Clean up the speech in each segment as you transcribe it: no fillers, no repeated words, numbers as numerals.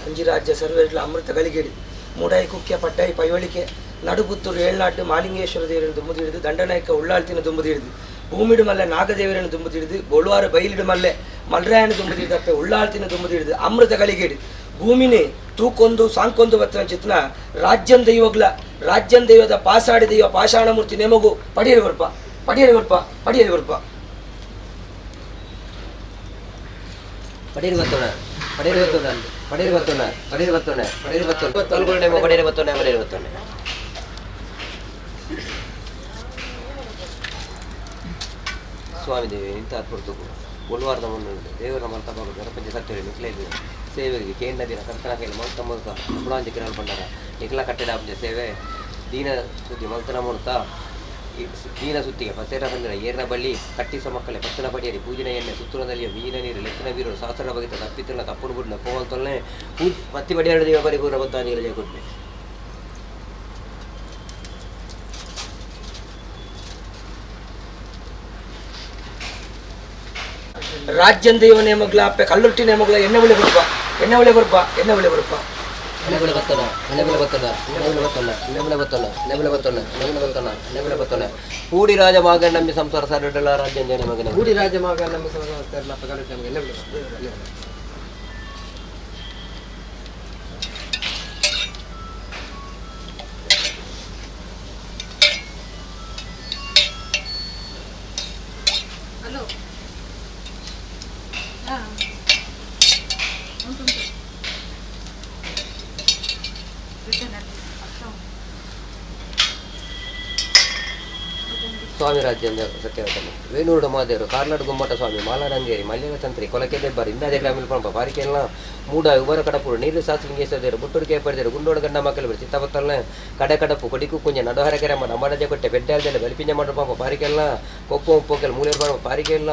ಒಂಜಿ ರಾಜ್ಯ ಸರ್ವೇರ್ಲ ಅಮೃತ ಗಳಿಗೆಡಿ ಮೂಡಾಯಿ ಕುಕ್ಕೆ ಪಡ್ಡಾಯಿ ಪೈವಳಿಕೆ ನಡುಪುತ್ತೂರು ಏಳ್ನಾಟು ಮಾಲಿಂಗೇಶ್ವರ ದೇವರನ್ನು ದುಂಬು ಹಿಡಿದು ದಂಡನಾಯಕ ಉಳ್ಳಾಳ್ತಿನ ದುಂಬು ಹಿಡಿದು ಭೂಮಿಡು ಮಲ್ಲೆ ನಾಗದೇವರನ್ನು ದುಂಬು ಹಿಡಿದು ಬೊಳುವಾರು ಬೈಲಿಡು ಮಲ್ಲೆ ಮಲ್ರಾಯನ ದುಂಬು ಹಿಡಿದಪ್ಪೆ ಉಳ್ಳಾಳ್ತಿನ ದುಂಬು ಹಿಡಿದು ಅಮೃತ ಗಳಿಗೆಡಿ ಭೂಮಿನಿ ತೂಕೊಂದು ಸಾಂಕೊಂದು ಬತ್ತನ ಚಿತ್ನ ರಾಜ್ಯಂ ದೈವಗ್ಲ ರಾಜ್ಯಂ ದೈವದ ಪಾಸಾಡಿ ದೈವ ಪಾಷಾಣಮೂರ್ತಿ ನೇಮಗು ಪಡಿಯರಿ ಬರ್ಪ ಪಡಿಯರಿ ಬರ್ಪ ಪಡಿಯರಿ ಬರ್ಪ ಪಡೀರ್ ಬತ್ತೋಣ ಪಡೀರ್ ಬತ್ತೋಣ ಪಡೀರ್ ಬತ್ತೋಣ ಪಡೀರ್ ಬತ್ತೋಣ ಪಡೀರ್ ಬತ್ತೋಣ ತೊಲ್ಗೊಂಡೆ ಪಡೀರ್ ಬತ್ತೋಣ ಪಡೀರ್ ಬತ್ತೋಣ. ಸ್ವಾಮಿ ದೇವಿ ಇಂಥ ಅರ್ಪಡ್ತುಕು ಬೊಳುವಾರದ ಮಣ್ಣು ದೇವರ ಮಲ್ತ ಬಾಗ ಗಣಪತಿ ಸತ್ಯ ನಿಕ್ಲೇದು ಸೇವೆಗೆ ಕೇಂದ್ರ ದಿನ ಕರ್ತನ ಕೈಲಿ ಮಲ್ತ ಮಲ್ತ ಪುಣಾಂಜಿ ಕಿರಣ ಪಂಡರ ನಿಕ್ಲ ಕಟ್ಟಡ ಸೇವೆ ದೀನ ಸುದ್ದಿ ಮಲ್ತನ ಮೂರ್ತ ದೀನ ಸುತ್ತಿಗೆ ಪಸೇರ ಬಂದಿರ ಏರ್ನ ಬಳ್ಳಿ ಕಟ್ಟಿಸ ಮಕ್ಕಳೇ ಪತ್ತನ ಪಡಿಯರಿ ಪೂಜಿನ ಎಣ್ಣೆ ಸುತ್ತುರದಲ್ಲಿಯ ಮೀನ ನೀರು ಲೆತ್ತಿನ ಬೀರು ಶಾಸ್ತ್ರ ಬಗೆತ ತಪ್ಪಿತ್ತಿನ ತಪ್ಪುಡು ಬುಡ್ನ ಪೋವಲ್ ತೊಲ್ನೆ ಪೂಜ್ ಪತ್ತಿ ಬಡಿಯಾರ ದೇವ ಪರಿಪೂರ್ಣ ಬತ್ತಾನಿಗಳ ಜಯ ಕೊಡ್ಬೆ. ರಾಜ್ಯಂ ದೈವ ನೇಮಗ್ಲ ಅಪ್ಪೆ ಕಲ್ಲುಟ್ಟಿ ನೇಮಗ್ಲ ಎಣ್ಣೆ ಒಳ್ಳೆ ಬರ್ಪ ಎಣ್ಣೆ ಒಳ್ಳೆ ಬರ್ಪ ಎಣ್ಣೆ ಒಳ್ಳೆ ಬರ್ಪ ನೆಬಲ ಬತ್ತೋಣ ನೆಬಲ ಬತ್ತೋಣ ನೆಬಲ ಬತ್ತೋಣ ನೆಬಲ ಬತ್ತೋಣ ನೆಬಲ ಬತ್ತೋಣ ನೆಬಲ ಬತ್ತೋಣ ನೆಬಲ ಬತ್ತೋಣ ಕೂಡಿ ರಾಜ ಮಾಗ ನಂಬಿ ಸಂಸಾರ ಸಾರಡಲ ರಾಜ್ಯ ಮಗನ ಕೂಡಿ ರಾಜ ಮಾಗ ನಮ್ಮ ಸಂಸಾರ ಅಪ್ಪ ಕಲ್ಲುಟ್ಟಿ ನಮಗೆ ಎಣ್ಣೆ ಬಿಳಿ. ಹಲೋ ಹಾಂ ಉಂಟು ಉಂಟು ರಿಟರ್ನ್ ಅಲ್ಲಿ ಅಕ್ಕ ಸ್ವಾಮಿ ರಾಜ್ಯಂದ ಸತ್ಯವತನ ವೇಣೂರು ಮಾದೇವರು ಕಾರ್ನಾಡು ಗುಮ್ಮಟ ಸ್ವಾಮಿ ಮಾಲಾರಂಗೇರಿ ಮಲ್ಯಗ ತಂತ್ರಿ ಕೊಲಕೆ ದೆಬ್ಬರು ಇಂದಾದೆ ಗ್ರಾಮೀಣ ಪಂಪ ಬಾರಿಕೆಲ್ಲ ಮೂಡ ಉಬರ ಕಡಪುರು ನೀರು ಶಾಸ್ತ್ರಿಂಗೇಶ್ವರ ದೇವರು ಬುಟ್ಟೂರು ಕೇಪರಿದರು ಗುಂಡೋಡು ಗಂಡ ಮಕ್ಕಳು ಬಿಡಿ ಚಿತ್ತಪತ್ತಲ್ನ ಕಡೆ ಕಡಪು ಕೊಡಿಕು ಕುಂಜ ನಡುಹರಕೆರೆ ನಮ್ಮಡಜೆ ಕೊಟ್ಟೆ ಬೆಡ್ಡಾಲ್ದೆಲ್ಲ ಬಲಿಪಿಂಜ ಮಾಡೋ ಪಂಪ ಬಾರಿಕೆಲ್ಲ ಕೊಪ್ಪು ಒಪ್ಪೋಕೆಲ್ಲ ಮೂಲೆ ಪಂಪ ಬಾರಿಕೆಲ್ಲ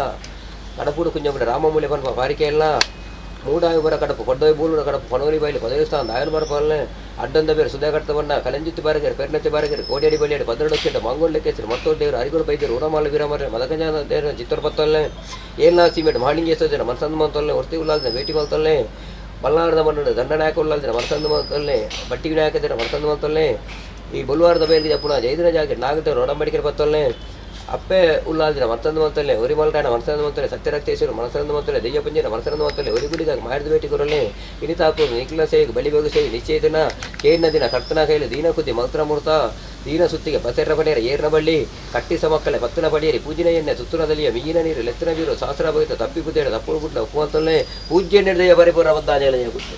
ಕಡಪೂಡು ಕುಂಜ ರಾಮಮೂಲೆ ಪಂಪ ಬಾರಿಕೆಲ್ಲ ಮೂಡಾಯಿ ಬರ ಕಡಪು ಪಡ್ಡೋಯ್ ಬೂಲೂರ ಕಡಪು ಪಣೋಲಿ ಬೈಲು ಪದವಿಸ್ಥಾನ ದಾಯನ ಬರಪಲ್ನೆ ಅಡ್ಡಂದ ಬೇರು ಸುಧಾ ಕರ್ತವನ್ನ ಕಲಂಜಿತ್ತು ಬಾರಗರು ಪೆರ್ನತಿ ಬಾರಗರು ಕೋಡಿಯಡಿ ಬಳಿಯಡಿ ಪದ್ರಡೊಕ್ಕಿಟ್ಟ ಮಂಗೋಲ್ ಲೆಕ್ಕೆಸರು ಮತ್ತೊಂದು ದೇವರು ಹರಿಗಳು ಬೈದರು ಉರಮಾಲ ವೀರಮರ ಮದಕಜಾನ ದೇವರ ಚಿತ್ತೂರು ಪತ್ತಲ್ನೆ ಏಲ್ನಾ ಸೀಮೆಟ್ ಮಹಾಲಿಂಗೇಶ್ವರ ಮನಸಂದ ಮಂತಲ್ನೆ ಒರ್ತಿ ಉಲ್ಲಾಲ್ದ ಬೇಟಿ ಮಲ್ತಲ್ನೆ ಬಲ್ನಾರದ ಮಣ್ಣು ದಂಡನಾಯಕ ಉಲ್ಲಾಲ್ದಿನ ಮನಸಂದ ಮಂತಲ್ನೆ ಬಟ್ಟಿ ವಿನಾಯಕ ದೇವರ ಮನಸಂದ ಮಂತಲ್ನೆ ಈ ಬೊಲ್ವಾರದ ಬೈಲಿಗೆ ಜಪ್ಪುಣ ಜೈದಿನ ಜಾಗೆ ನಾಗದೇವರು ಒಡಂಬಡಿಕೆ ಪತ್ತಲ್ನೆ ಅಪ್ಪೆ ಉಲ್ಲಾಲ್ದಿನ ಮನಸಂದ ಮಂತಲ್ನೆ ಒರಿ ಮಲ್ರಾಯಣ ಮನಸಂದ ಮಂತಲ್ನೆ ಸತ್ಯರಕ್ತೇಶ್ವರ ಮನಸಂದ ಮಂತಲ್ನೆ ದೆಯ್ಯ ಪಂಜಿನ ಮನಸಂದ ಮಂತಲ್ನೆ ಒರಿ ಗುಡಿಗಾಗ ಮಾರಿದ ಬೇಟಿ ಕೊರಲ್ನೆ ಇನಿತಾಪೂರು ನಿಖಿಲ ಸೇಗೆ ಬಲಿಬೇಗು ಸೇವೆ ನಿಶ್ಚಯಿತನ ಕೇರ್ನ ದಿನ ಕರ್ತನ ಕೈಲಿ ದೀನ ಕುದ್ದಿ ಮಂತ್ರ ಮೂರ್ತ ದೀನ ಸುತ್ತಿಗೆ ಬಸೆರ್ರ ಬಡಿಯರ ಏರ್ನ ಬಳ್ಳಿ ಕಟ್ಟಿಸ ಮಕ್ಕಳೆ ಪತ್ತನ ಬಡಿಯರಿ ಪೂಜಿನ ಎಣ್ಣೆ ಸುತ್ತುರದಲ್ಲಿಯ ಮೀನ ನೀರು ಲೆತ್ತನ ಬೀರು ಶಾಸ್ತ್ರ ಬಗೆತ ತಪ್ಪಿ ಕುದ್ದೇಡ ತಪ್ಪು ಗುಡ್ಡ ಉಪ್ಪುವಂತಲ್ನೆ ಪೂಜ್ಯ ನಿರ್ದಯ ಪರಿಪೂರ್ಣ ಬದ್ದಾಜಲ ಗುಡ್ಡೆ.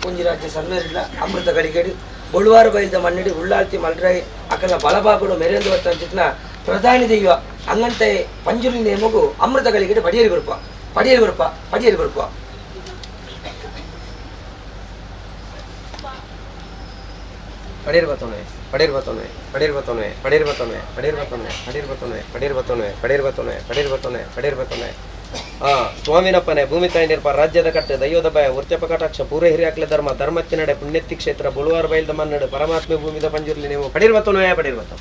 ಒಂಜಿ ರಾಜ್ಯ ಸರ್ವೇರಿಲ್ಲ ಅಮೃತ ಗಳಿಗೆಡಿ ಬೊಳುವಾರು ಬೈಲ್ದ ಮಣ್ಣಡಿ ಉಳ್ಳಾಳ್ತಿ ಮಲ್ರಾಯಿ ಅಕಲ ಬಲಬಾಗುಡು ಮೆರೆಂದು ಬತ್ತಂಚಿತ್ನ ಪ್ರಧಾನಿ ದೈವ ಅಂಗಂತೆ ಪಂಜುರಿ ನೇಮಗು ಅಮೃತ ಗಳಿಗೆಡಿ ಪಡಿಯರಿ ಬರುಪ ಪಡಿಯರಿ ಬರುಪ ಪಡಿಯರಿ ಬರುಪ. ಪಡೀರ್ ಬತ್ತೋಣೆ ಪಡೀರ್ ಬತ್ತೋಣೆ ಪಡೀರ್ ಬತ್ತೋಣೆ ಪಡೀರ್ ಬತ್ತೋಣೆ ಪಡೀರ್ ಬತ್ತೋಣೆ ಪಡೀರ್ ಬತ್ತೋಣೆ ಪಡೀರ್ ಬತ್ತೋಣೆ ಪಡೀರ್ ಬತ್ತೋಣೆ ಪಡೀರ್ ಬತ್ತೋಣೆ ಪಡೀರ್ ಬತ್ತೋಣೆ. ಸ್ವಾಮಿನಪ್ಪನೆ ಭೂಮಿ ತಾಯಿ ನಿರ್ಪ ರಾಜ್ಯದ ಕಟ್ಟೆ ದೈವದ ಭಯ ಉರ್ಚಪ ಕಟಾಕ್ಷ ಪೂರ ಹಿರಿಯಾಕ್ಲೆ ಧರ್ಮ ಧರ್ಮತ್ತಿನಡೆ ಪುಣ್ಯತ್ತಿ ಕ್ಷೇತ್ರ ಬುಳುವಾರ ಬೈಲ್ದ ಮನ್ನಡೆ ಪರಮಾತ್ಮೆ ಭೂಮಿದ ಪಂಜುರ್ಲಿ ನೀವು ಪಡೀರ್ ಬತ್ತೋಣೆ ಪಡೀರ್ ಬತ್ತೋ.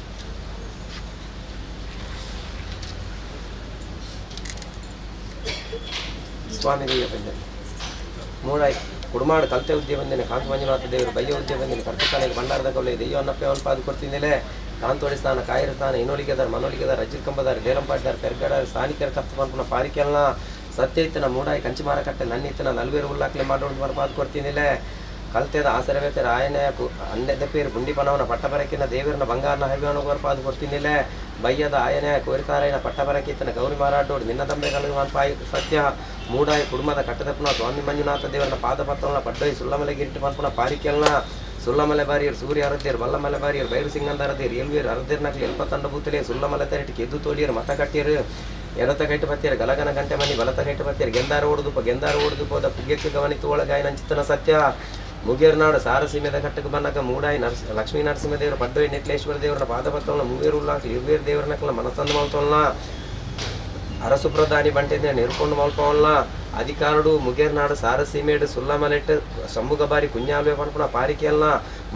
ಸ್ವಾಮಿ ದೈವ ಪಂಜುರ್ಲಿ ಮೂಡಾಯಿ ಕುಡುಮಾಡು ಕಲ್ತೆ ಉದ್ಯ ಬಂದಿನ ಕಾಂತ ಮಂಜುನಾಥ ದೇವರು ಬಯ್ಯ ಉದ್ಯ ಬಂದಿನ ಕರ್ತಕಾನಿಗೆ ಭಂಡಾರದ ಕೌಲೆ ದೆಯ್ಯವನ್ನಪ್ಪೆ ಪಾದು ಕೊಡ್ತಿಂದಿಲೆ ಕಾಂತೋಡಿ ಸ್ಥಾನ ಕಾಯಿರ ಸ್ಥಾನ ಇನ್ನೊಲಿಗೆದಾರ ಮನೋಲಿಗೆದಾರ ರಜ್ಜಿರ್ ಕಂಬದಾರ ದೇಲಂಪಾಟಿದಾರ ಪೆರ್ಗಡ ಸ್ಥಾನಿಕರ ಕರ್ತ ಪನ್ಪುನ ಪಾರಿಕೆಲ್ನ ಸತ್ಯೈತನ ಮೂಡಾಯಿ ಕಂಚಿ ಮಾರಕಟ್ಟೆ ನನ್ನಿತನ ನಲ್ವೇರು ಉಲ್ಲಾಕ್ಲೆ ಮಾಡೋದು ಮರಪಾದು ಕೊಡ್ತಿಂದಿಲೆ ಕಲ್ತೆದ ಆಸರವೇತರ ಆಯನ ಅನ್ನೆದ ಪೇರು ಬುಂಡಿಪನವನ ಪಟ್ಟಪರಕಿನ ದೇವರನ ಬಂಗಾರನ ಹರಿವನ ಗೊರ್ಪಾದು ಕೊಡ್ತಿಂದಿಲೆ ಬಯ್ಯದ ಆಯನ ಕೋರಿತಾರೈನ ಪಟ್ಟಪರಕಿತನ ಗೌರಿ ಮಾರಾಟೋಡು ನಿನ್ನ ತಂಬೆ ಕಲುವಾನ್ ಪಾಯಿ ಸತ್ಯ ಮೂಡಾಯಿ ಕುಡುಮದ ಕಟ್ಟದಪ್ಪನ ಸ್ವಾಮಿ ಮಂಜುನಾಥ ದೇವರನ ಪಾದಪತ್ರನ ಪಡ್ಡೋಯಿ ಸುಲ್ಲಮಲೆ ಗಿರಿಟ್ಟು ಪನ್ಪುನ ಪಾರಿಕೆಲ್ನ ಸುಲ್ಲಮಲೆ ಬಾರಿಯರು ಸೂರ್ಯ ಅರದ್ದೇರು ಬಲ್ಲಮಲೆ ಬಾರಿಯರು ಬೈರು ಸಿಂಗಂದ ಅರದೇರು ಎಲ್ವೇರು ಅರದೇರ್ನಕ್ಲಿ ಎಲ್ಪ ತಂಡ ಬೂತಲೆ ಸುಲ್ಲಮಲೆ ತರಿಟ್ಟು ಕೆದ್ದು ತೋಳಿಯರು ಮತ ಕಟ್ಟಿಯರು ಎಡತ ಕೈಟು ಪತ್ತಿಯರು ಗಲಗನ ಗಂಟೆ ಮನಿ ಬಲತ ಕೈಟು ಪತ್ತಿಯರು ಗೆಂದಾರ ಓಡುದುಪ ಗೆಂದಾರ ಓಡುದುಪೋದ ಪುಗ್ಗಕ್ಕೆ ಗಮನಿತು ಒಳಗಾಯನಂಚಿತನ ಸತ್ಯ ಮುಗೇರ್ನಾಡು ಸಾರಸೀಮೆದ ಕಟ್ಟಕ್ಕೆ ಬನ್ನಕ ಮೂಡಾಯಿ ನರಸ ಲಕ್ಷ್ಮೀ ನರಸಿಂಹ ದೇವರು ಪಡ್ಡೋಯಿ ನೆಟ್ಲೇಶ್ವರ ದೇವರ ಪಾದಪತ್ರವನ್ನ ಮೂವೇರು ಉಲ್ಲಾಕ್ಲಿ ಇರ್ವೇರು ದೇವರನಕ್ಲ ಮನಸ್ಸಂದು ಮಲ್ತೊಲ್ನ ಅರಸು ಪ್ರಧಾನಿ ಬಂಟಿಂದ ನಿರುಕೊಂಡು ಮಲ್ಪವಲ್ಲ ಅಧಿಕಾರುಡು ಮುಗೇರ್ನಾಡು ಸಾರಸೀಮೇಡು ಸುಲ್ಲಮಲೆಟ್ಟು ಶಂಭುಗಬಾರಿ ಕುಂಜಾಲ್ವೆ ಪನ್ಪುನ ಪಾರಿಕೆಲ್ನ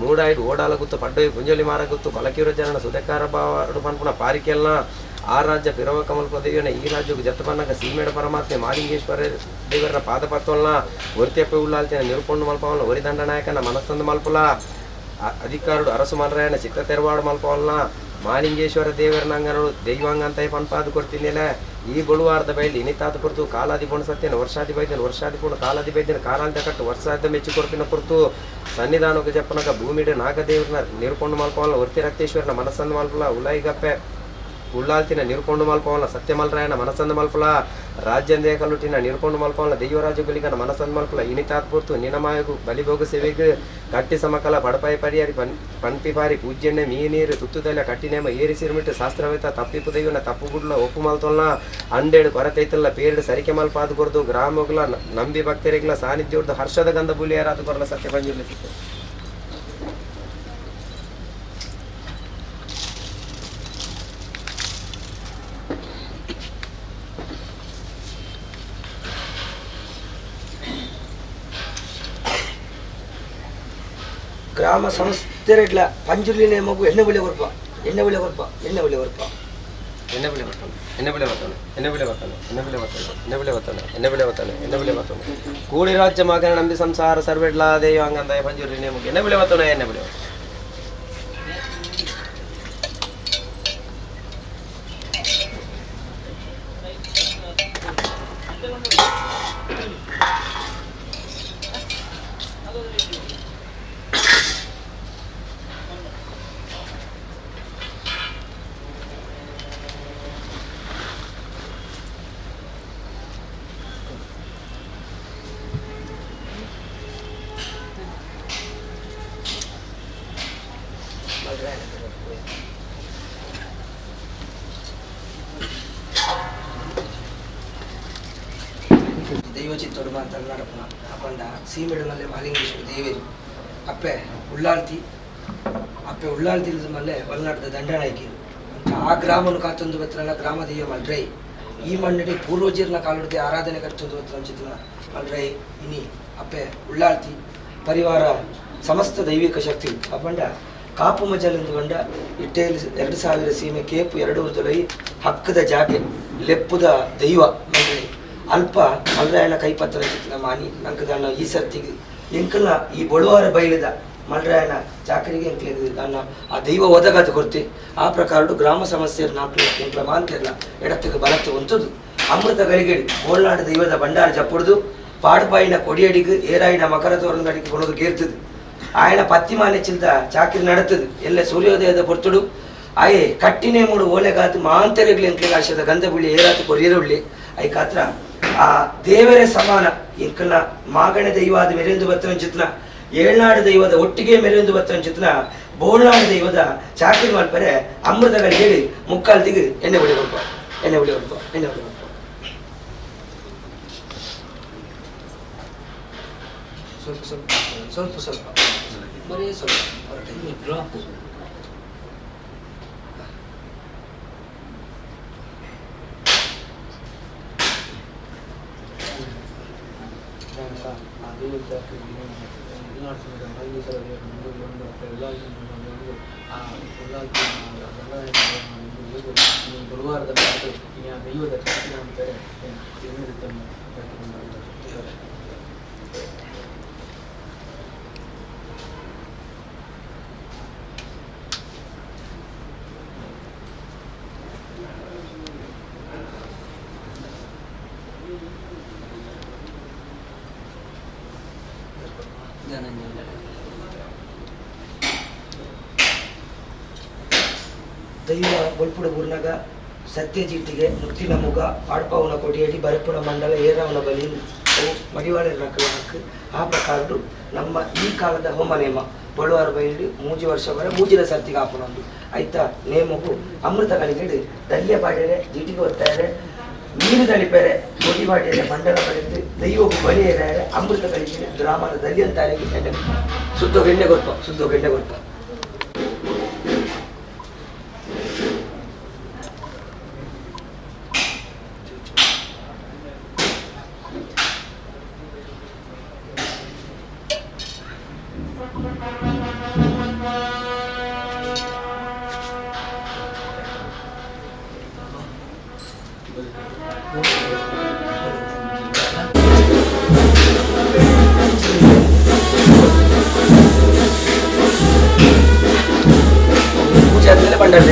ಮೂಡಾಯಿಡು ಓಡಾಲ ಗುತ್ತು ಪಡ್ಡೋಯಿ ಕುಂಜಲಿ ಮಾರ ಗುತ್ತು ಕೊಲಕೀರು ಜನನ ಸುಧಕಾರ ಬಾವಾಡು ಪನ್ಪುನ ಪಾರಿಕೆಲ್ನ ಆ ರಾಜ್ಯ ಪಿರವ ಕಮಲ್ಪ ದೇವನ ಈ ರಾಜ್ಯಕ್ಕೆ ಜತ್ತ ಬನ್ನಕ ಸೀಮೇಡ ಪರಮಾತ್ಮೆ ಮಾಲಿಂಗೇಶ್ವರ ದೇವರ ಪಾದಪತ್ವಲ್ನ ಒರ್ತಿಯಪ್ಪೆ ಉಳ್ಳಾಲ್ತಿನ ನಿರುಕೊಂಡು ಮಲ್ಪವಲ್ಲ ಒರಿ ದಂಡನಾಯಕನ ಮನಸ್ಸಂದು ಮಲ್ಪುಲ ಅಧಿಕಾರುಡು ಅರಸು ಮಲ್ರಾಯನ ಚಿತ್ತ ತೆರವಾಡು ಮಲ್ಪವಲ್ಲ ಮಾಲಿಂಗೇಶ್ವರ ದೇವರನಂಗನಡು ದೈವಾಂಗಂತ ಪನ್ಪಾದು ಕೊಡ್ತಿನ್ನಿಲ್ಲ ಈ ಬಳುವಾರದ ಬೈಲಿ ಇನಿತಾತ ಪುರ್ತು ಕಾಲಾದಿ ಪುಣ ಸತ್ಯನ ವರ್ಷಾದಿ ಬೈದನ ವರ್ಷಾದಿ ಪುಣ ಕಾಲಾದಿ ಬೈದನ ಕಾಲಾಂತ ಕಟ್ಟು ವರ್ಷಾದ ಮೆಚ್ಚು ಕೊರ್ಪಿನ ಪುರ್ತು ಸನ್ನಿಧಾನಕ್ಕೆ ಜಪ್ಪನಕ ಭೂಮಿಡು ನಾಗದೇವ್ರನ್ನ ನಿರುಕೊಂಡು ಮಲ್ಪವಲ್ಲ ಒರ್ತಿ ರಕ್ತೇಶ್ವರನ ಮನಸ್ಸಂದು ಮಲ್ಪುಲ ಉಲಾಯಿಗಪ್ಪೆ ಉಳ್ಳಾಲ್ತಿನ ನಿರುಕೊಂಡು ಮಲ್ಪವಲ್ಲ ಸತ್ಯಮಲ್ರಾಯನ ಮನಸ್ಸಂದು ಮಲ್ಪುಲ ರಾಜ್ಯಂದೇ ಕಲ್ಲುಟಿನ ನಿರುಕೊಂಡು ಮಲ್ಪವಲ್ಲ ದೈವರಾಜ ಗುಲಿಗನ ಮನಸ್ಸಂದು ಮಲ್ಪುಲ ಇನಿತಾತ್ ಪುರ್ತು ನಿನಮಾಯಗು ಬಲಿಭೋಗ ಸೇವೆಗೆ ಕಟ್ಟಿ ಸಮಕಲ ಬಡಪಾಯಿ ಪರಿಯಾರಿ ಪನ್ಪಿ ಪಾರಿ ಪೂಜ್ಯಣ್ಣೆ ಮೀನೀರು ತುತ್ತುದಲ್ಲ ಕಟ್ಟಿನೇಮ ಏರಿ ಸಿರುಮಿಟ್ಟು ಶಾಸ್ತ್ರವೇತ ತಪ್ಪಿಪು ದೈವನ ತಪ್ಪು ಗುಡ್ಲ ಒಪ್ಪು ಮಲ್ತೊಲ್ನ ಅಂಡೇಡು ಕೊರತೈತಲ್ಲ ಪೇರ್ಡು ಸರಿಕೆ ಮಲ್ಪಾದು ಕೊರ್ದು ಗ್ರಾಮಗಳ ನಂಬಿ ಭಕ್ತರಿಗಳ ಸಾನ್ನಿಧ್ಯ ಹರ್ಷದ ಗಂಧ ಬುಲಿಯರಾದ ಕೊರಲ ಸತ್ಯ ಪಂಜುರ್ಲಿ. ಗ್ರಾಮ ಸಂಸ್ಥೆರೆಡ್ಲ ಪಂಜುರ್ಲಿ ನೇಮಗು ಎಣ್ಣೆ ಬಳಿ ಕೊರ್ಪ ಎಣ್ಣೆ ಬಳಿ ಕೊರ್ಪ ಎಣ್ಣೆ ಬಳಿ ಕೊರ್ಪ ಎಣ್ಣೆ ಬಿಳಿ ಬರ್ತಾನೆ ಎಣ್ಣೆ ಬಿಳಿ ಬರ್ತಾನೆ ಎಣ್ಣೆ ಬಿಳಿ ಬರ್ತಾನೆ ಎಣ್ಣೆ ಬಿಳಿ ಬರ್ತಾನೆ ಎಣ್ಣೆ ಬಿಳಿ ಬರ್ತಾನೆ ಎಣ್ಣೆ ಬಿಳಿ ಬರ್ತಾನೆ ಎಣ್ಣೆ ಬಿಳಿ ಬರ್ತಾನೆ ಕೂಡಿ ರಾಜ್ಯ ಮಗನ ನಂಬಿ ಸಂಸಾರ ಸರ್ವೆಡ್ಲಾ ದೇವ ಅಂಗಂದಾಯ ಪಂಜುರ್ಲಿ ನೇಮಗು ಎಣ್ಣೆ ಬಿಳಿ ಬರ್ತಾನೆ ಎಣ್ಣೆ ಬಿಳಿ. ದೈವಚಿತ್ತೋಡು ಮಾತ ನಡಪುನ ಅಪಂಡ ಸೀಮೆಡು ಮಲ್ಲೆ ಮಾಲಿಂಗೇಶ್ವರ ದೇವೇರು ಅಪ್ಪೆ ಉಳ್ಳಾಲ್ತಿ ಅಪ್ಪೆ ಉಳ್ಳಾಲ್ತಿ ಮಲ್ಲೆ ಬಲ್ನಾಡದ ದಂಡನಾಯಕಿ ಅಂತ ಆ ಗ್ರಾಮನು ಕಾತೊಂದು ಬತ್ತನಲ್ಲ ಗ್ರಾಮ ದೈವ ಮಲ್ರೈ ಈ ಮಣ್ಣಡಿ ಪೂರ್ವಜೀರ್ನ ಕಾಲುಡಿದೆ ಆರಾಧನೆ ಕರ್ತೊಂದು ಬತ್ತನ ಚಿತ್ನ ಮಲ್ರೈ ಇನಿ ಅಪ್ಪೆ ಉಳ್ಳಾಲ್ತಿ ಪರಿವಾರ ಸಮಸ್ತ ದೈವಿಕ ಶಕ್ತಿ ಅಪಂಡ ಕಾಪು ಮಜಲೆಂದು ಬಂಡ ಇಟ್ಟೇಲಿ 2000 ಸೀಮೆ ಕೇಪು 2 ತುಲೈ ಹಕ್ಕದ ಜಾಗೆ ಲೆಪ್ಪುದ ದೈವ ಮಲ್ರೈ ಅಲ್ಪ ಮಲ್ರಾಯನ ಕೈಪತ್ರ ಚಿತ್ರ ಮಾನಿ ನಂಕದನ್ನ ಈ ಸರ್ತಿಗೆ ಎಂಕಲ್ನ ಈ ಬಳುವಾರ ಬೈಲಿದ ಮಲ್ರಾಯನ ಚಾಕರಿಗೆ ಎಂಕ್ಲೇದು ನನ್ನ ಆ ದೈವ ಒದಗಾತ ಕೊರ್ತಿ ಆ ಪ್ರಕಾರ ಗ್ರಾಮ ಸಮಸ್ಯೆ ನಾಲ್ಕು ಎಂಕ್ಲ ಮಾಂತಿರ್ಲ ಎಡತ್ತಿಗೆ ಬಲತ್ತು ಉಂಟುದು ಅಮೃತ ಗಳಿಗಡಿ ಬೋಳ್ನಾಡು ದೈವದ ಭಂಡಾರ ಜಪ್ಪುಡ್ದು ಪಾಡುಪಾಯಿನ ಕೊಡಿಯಡಿಗೆ ಏರಾಯಿನ ಮಕರ ತೋರಣದಡಿಗೆ ಕೊಡೋದು ಗೇರ್ತದು ఆయన పత్తి మానేచింత చాకిరి నడుతుంది ಎಲ್ಲ ಸೂರ್ಯೋದಯದ ಪೊರ್ತುಡು ಆಯೆ ಕಟ್ಟಿನೇ ಮೂಡು ಓಲೆಗಾತು ಮಾಂತರೆಗ್ಲು ಎಂಕ್ಲೆಗ್ ಆಶದ ಗಂಧ ಬುಳ್ಳಿ ಏರಾತು ಕೊರಿಯರುಳ್ಳಿ I ಕಾತ್ರ ಆ ದೇವರೇ ಸಮಾನ ಎಂಕಲ್ನ ಮಾಗಣೆ ದೈವಾದ ಮೆರೆಂದು ಬತ್ತನ ಚಿತ್ನ ಏಳ್ನಾಡು ದೈವದ ಒಟ್ಟಿಗೆ ಮೆರೆಂದು ಬತ್ತನ ಚಿತ್ನ ಬೋಳ್ನಾಡು ದೈವದ ಚಾಕಿರಿ ಮಲ್ಪರೆ ಅಮೃತಗಳು ಹೇಳಿ ಮುಕ್ಕಾಲು ದಿಗು ಎಣ್ಣೆ ಬುಳಿ ಕೊಡ್ಪ ಎಣ್ಣೆ ಬುಳಿ ಕೊಡ್ಪ ಎಣ್ಣೆ ಬುಳಿ ಕೊಡ್ಪ ಸ್ವಲ್ಪ ಸ್ವಲ್ಪ ಸ್ವಲ್ಪ ಸ್ವಲ್ಪ ಬರೀ ಸ್ವಲ್ಪ ಹೊರಟೆ ಡ್ರಾಪ್. ದೈವ ಬೊಲ್ಪುಡು ಬುರ್ನಗ ಸತ್ಯಜೀಟಿಗೆ ಮುತ್ತಿನ ಮುಗ ಪಾಡ್ಪಾವುನ ಕೊಡಿಯಡಿ ಬರಪುನ ಮಂಡಲ ಏರವನ ಬಲಿ ಅವು ಮಡಿವಾಳ ಹಕ್ಕು. ಆ ಪ್ರಕಾರ ನಮ್ಮ ಈ ಕಾಲದ ಹೋಮ ನೇಮ ಬೊಳುವಾರು ಬೈಲಿ 3 ವರ್ಷ ಬರ ಮೂಜಿನ ಸರ್ತಿಗೆ ಹಾಪುನೊಂದು ಆಯ್ತಾ ನೇಮಗು ಅಮೃತ ಗಳಿಗೆಡು ದಲ್ಯ ಪಾಡ್ಯರೆ ಜೀಟಿಗೆ ಒತ್ತಾರೆ ನೀರು ದಳಿಪೆರೆ ಕೊಡಿ ಪಾಡ್ಯರೆ ಮಂಡಲ ಪಡೆದು ದೈವಗು ಬಲಿ ಏರಾರೆ ಅಮೃತ ಗಳಿಗೆ ಗ್ರಾಮದ ದಲ್ಯ ಅಂತಾರೆ ಎಣ್ಣೆ ಸುದ್ದೋಗ ಎಣ್ಣೆ ಕೊರ್ಪ ಸುದ್ದೋಗ ಎಣ್ಣೆ ಕೊರ್ಪ. ಪೂಜೆ ಆದ್ಮೇಲೆ ಭಂಡಾರ.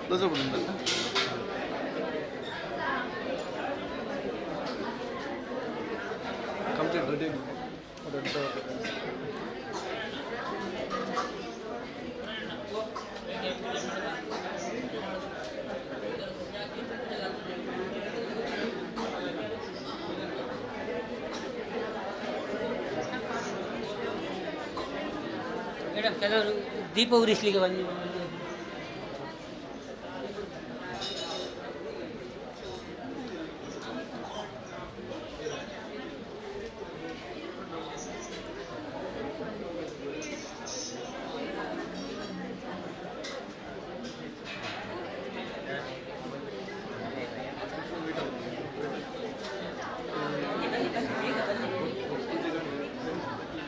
Close up complete ready. Madam ಕೆಲವರು ದೀಪ ಉರಿಸಲಿಕ್ಕೆ ಬಂದು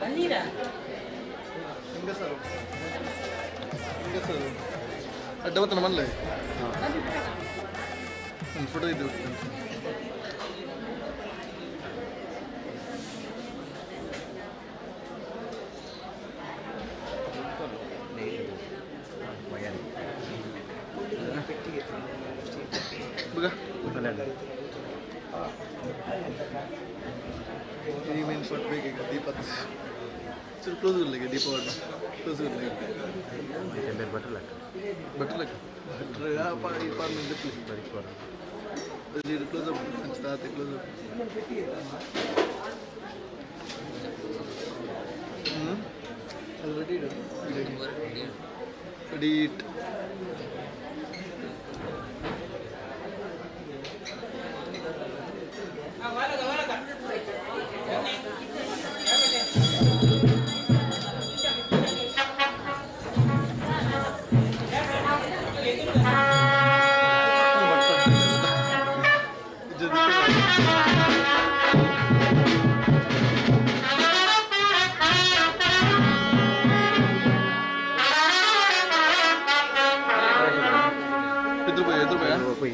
ಬನ್ನಿರಾ. ಅಡ್ಡ ಮತ್ತೆ ನಮ್ಮಲ್ಲೇ ಒಂದು ಫೋಟೋ ಇದ್ದು ಈ ಮೇನ್ ಫೋಟೋ ಬೇಕೀಗ ದೀಪ ಚೂರು ಕ್ಲೋಸ್ ಇರಲಿಕ್ಕೆ ದೀಪ ಕ್ಲೋಸ್ ಇರಲಿಕ್ಕೆ ಬಟ್ರ್ ಬಟ್ರ್ ಈ ಪಾರ್ನ ಕ್ಲೋಸ್ ಅಪ್ ತಾತೆ ಕ್ಲೋಸ್ ಅಪ್ ಅದು ರೆಡಿ ರೆಡಿ it. ಎದುರು ಬೈ ಎದುರು ಬೈ.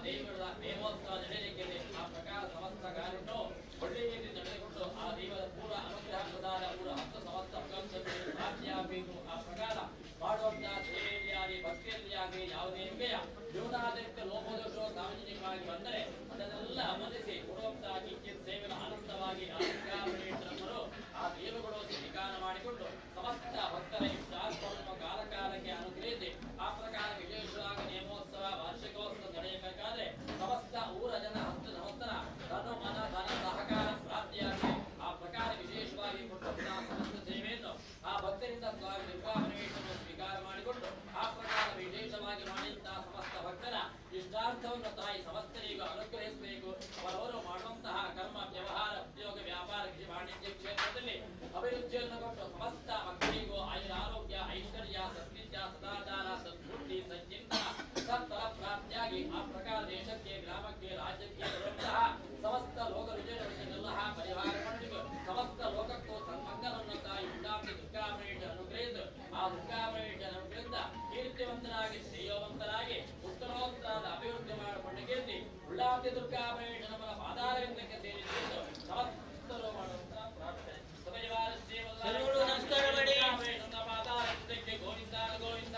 ದೇವರ ನೇಮೋತ್ಸವ ನಡೆಯಲಿಕ್ಕಿದೆ. ಆ ಪ್ರಕಾರ ಸಮಸ್ತ ಕಾರ್ಯವನ್ನು ಒಳ್ಳೆಯ ರೀತಿ ನಡೆದುಕೊಂಡು ಆ ದೇವರ ಪೂರ್ಣ ಅನುಗ್ರಹ ಪ್ರದಾನ ಪೂರ್ಣ ಹತ್ತು ಸಮಸ್ತ ಭಗವಂತನಿಗೆ ಪ್ರಾಪ್ತಿಯಾಗಬೇಕು. ಆ ಪ್ರಕಾರ ಮಾಡುವಂತಹ ಸೇವೆಯಲ್ಲಿ ಆಗಲಿ ಭಕ್ತಿಯಲ್ಲಿ ಆಗಲಿ ಯಾವುದೇ ಬಗೆಯ ನ್ಯೂನಾತಿರಿಕ್ತ ಲೋಪದೋಷವು ಸಾರ್ವಜನಿಕವಾಗಿ ಬಂದರೆ ಅದನ್ನೆಲ್ಲ ಮನಸ್ಸಿ ಕೊಡುವಂತಹ ಕಿಂಚಿತ್ ಸೇವೆಯನ್ನು ಆನಂದವಾಗಿ ಆ ದುರ್ಗಾಪರಮೇಶ್ವರರು ಆ ದೇವರುಗಳು ಸ್ವೀಕಾರ ಮಾಡಿಕೊಂಡು ಸಮಸ್ತ ಭಕ್ತರ ಇಷ್ಟಾರ್ಥವನ್ನು ಕಾಲಕಾಲಕ್ಕೆ ಅನುಗ್ರಹಿಸಿ ಆ ಪ್ರಕಾರ ವಿಶೇಷವಾಗಿ ನೇಮೋತ್ಸವ ವಾರ್ಷಿಕೋತ್ಸವ ನಡೆಯಬೇಕಾದರೆ ಸಮಸ್ತ ಊರ ಜನ ಹಸ್ತ ಸಮಸ್ತನ ತನು ಮನ ಧನ ಸಹಕಾರ ಪ್ರಾಪ್ತಿಯಾಗಿ ಆ ಪ್ರಕಾರ ವಿಶೇಷವಾಗಿ ಕೊಟ್ಟಂತಹ ಸಮಸ್ತ ಸೇವೆಯನ್ನು ಆ ಭಕ್ತರಿಂದ ಸ್ವಾಮಿ ದುರ್ಗಾಪರಮೇಶ್ವರನ್ನು ಸ್ವೀಕಾರ ಮಾಡಿಕೊಂಡು ಆ ಪ್ರಕಾರ ವಿಶೇಷವಾಗಿ ಮಾಡಿದಂತಹ ಸಮಸ್ತ ಭಕ್ತರ ಇಷ್ಟಾರ್ಥವನ್ನು ತಾಯಿ ಸಮಸ್ತರಿಗೂ ಅನುಗ್ರಹಿಸಬೇಕು. ಅವರವರು ಮಾಡುವಂತಹ ಕರ್ಮ ವ್ಯವಹಾರ ಉದ್ಯೋಗ ವ್ಯಾಪಾರ ಕೃಷಿ ವಾಣಿಜ್ಯ ಕ್ಷೇತ್ರದಲ್ಲಿ ಅಭಿವೃದ್ಧಿಯನ್ನು ಕೊಟ್ಟು ಸಮಸ್ತ ಭಕ್ತರಿಗೂ ಆಯುರ ಆರೋಗ್ಯ ಐಶ್ವರ್ಯ ಸದ್ವಿದ್ಯ ಸದಾಚಾರ ಸದ್ಬುದ್ಧಿ ಸಜ್ಜಿಂತನ ಸತ್ತರ ಪ್ರಾಪ್ತಿಯಾಗಿ ಆ ಪ್ರಕಾರ ದೇಶಕ್ಕೆ ಗ್ರಾಮಕ್ಕೆ ರಾಜ್ಯಕ್ಕೆ ಬರುವಂತಹ ಸಮಸ್ತ ಲೋಕ ವಿಜಯನೆಲ್ಲ ಪರಿಹಾರ ಮಾಡಿತು ಸಮಸ್ತ ಲೋಕಕ್ಕೂ ಸನ್ಮಂಗಲವನ್ನು ತಾಯಿ ಉಂಡಾಂಬಿ ದುರ್ಗಾಪರಮೇಶ್ವರ ಅನುಗ್ರಹಿತು. ಆ ದುರ್ಗಾಪರಮೇಶ್ವರ ಅನುಗ್ರಹಿಸಿದ ಕೀರ್ತಿವಂತರಾಗಿ ಶ್ರೇಯೋವಂತರಾಗಿ ಉತ್ತರೋತ್ತರದ ಅಭಿವೃದ್ಧಿ ಮಾಡಿಕೊಂಡ ಕೀರ್ತಿ ಉಳ್ಳಾಂಬಿ ದುರ್ಗಾಪರಮೇಶ್ವರ ಪಾದಾರವಿಂದಕ್ಕೆ ಸೇರಿಸಿದ್ದು ಸಮಸ್ತರು ಮಾಡುವಂತಹ ಪ್ರಾರ್ಥನೆ. ಸಪರಿವಾರ ನಮಸ್ಕಾರ ಮಾಡಿ ಪಾದಾರವಿಂದಕ್ಕೆ ಗೋವಿಂದ ಗೋವಿಂದ.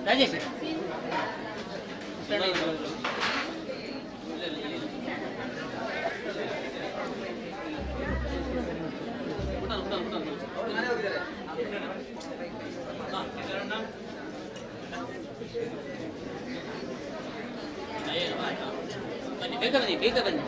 ರಾಜೇಶ್ ಬನ್ನಿ, ಬೇಗ ಬನ್ನಿ, ಬೇಗ ಬನ್ನಿ.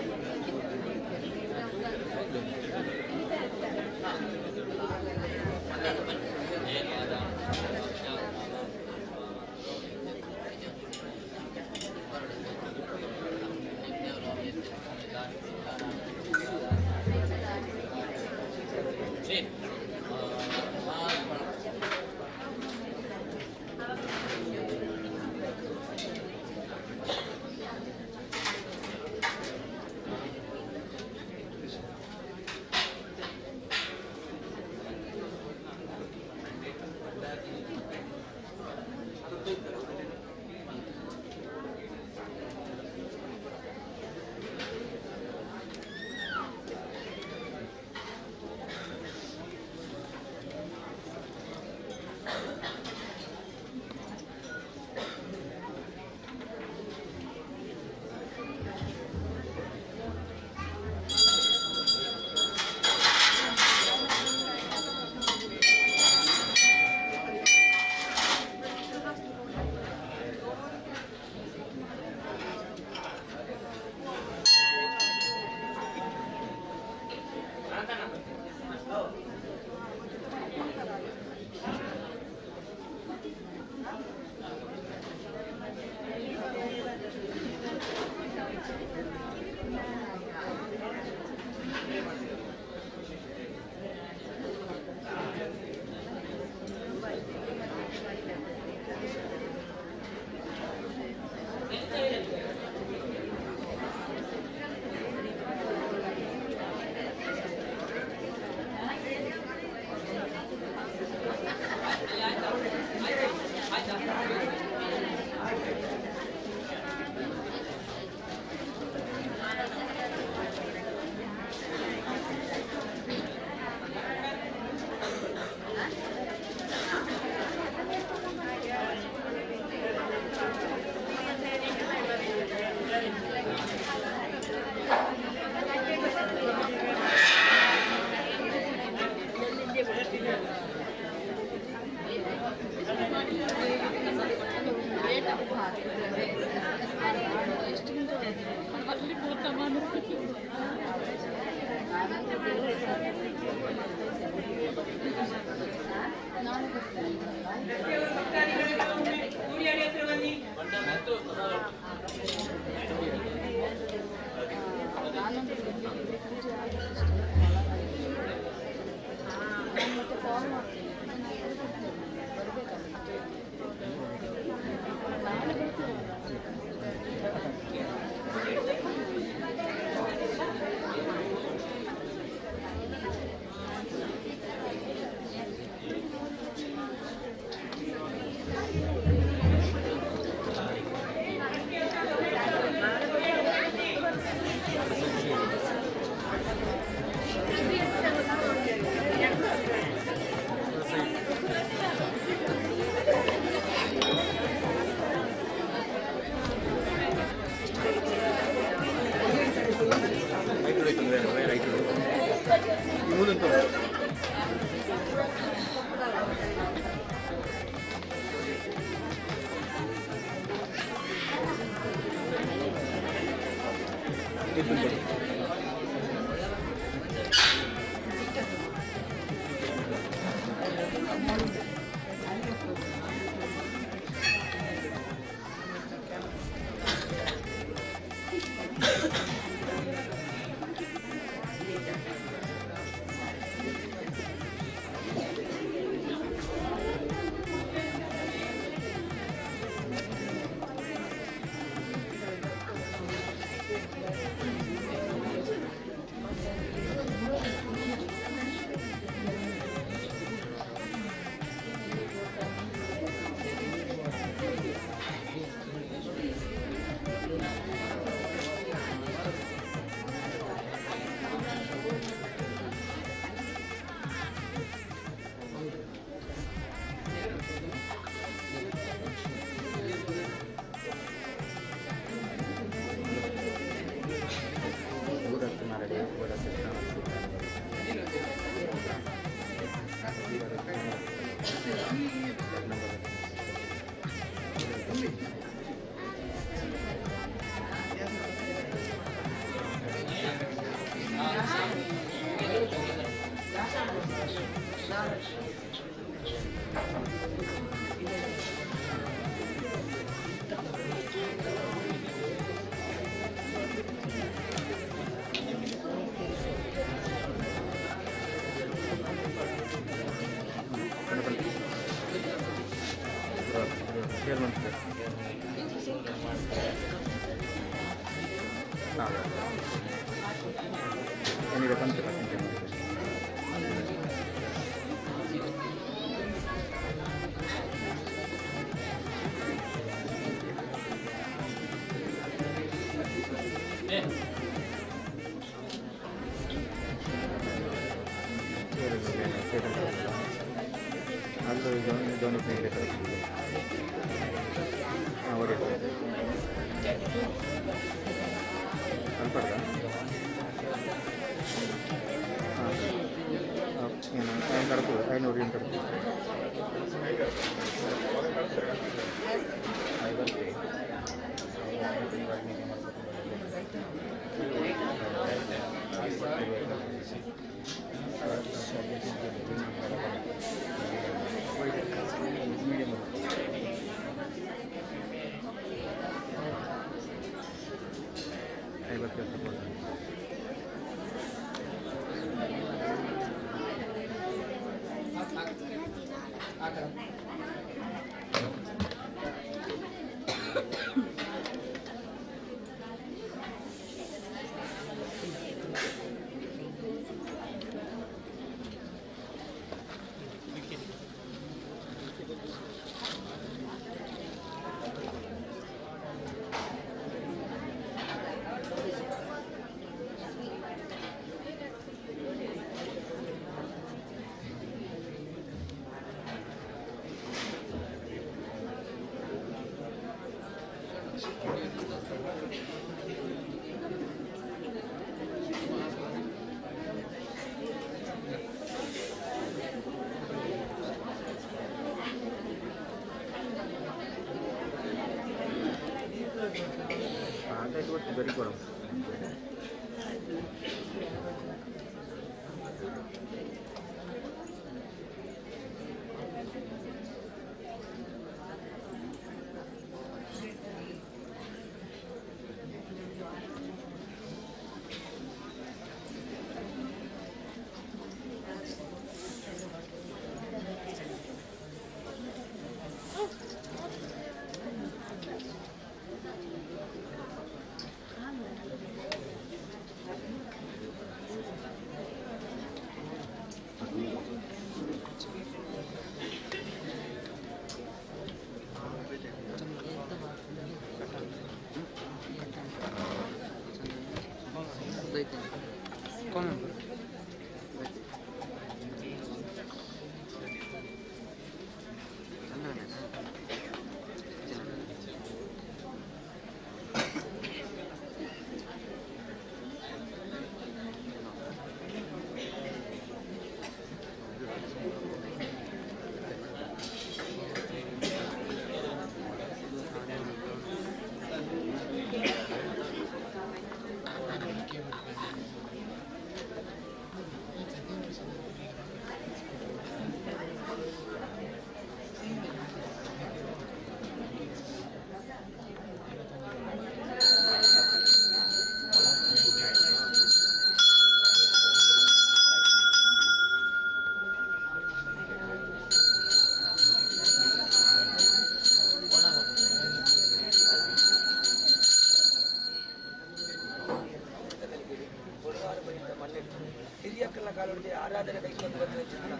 ಕಾಲೊಡ್ದು ಆರಾಧನೆ ಕೈಕೊಂಡು ಬತ್ತಿನ ಚಿತ್ರ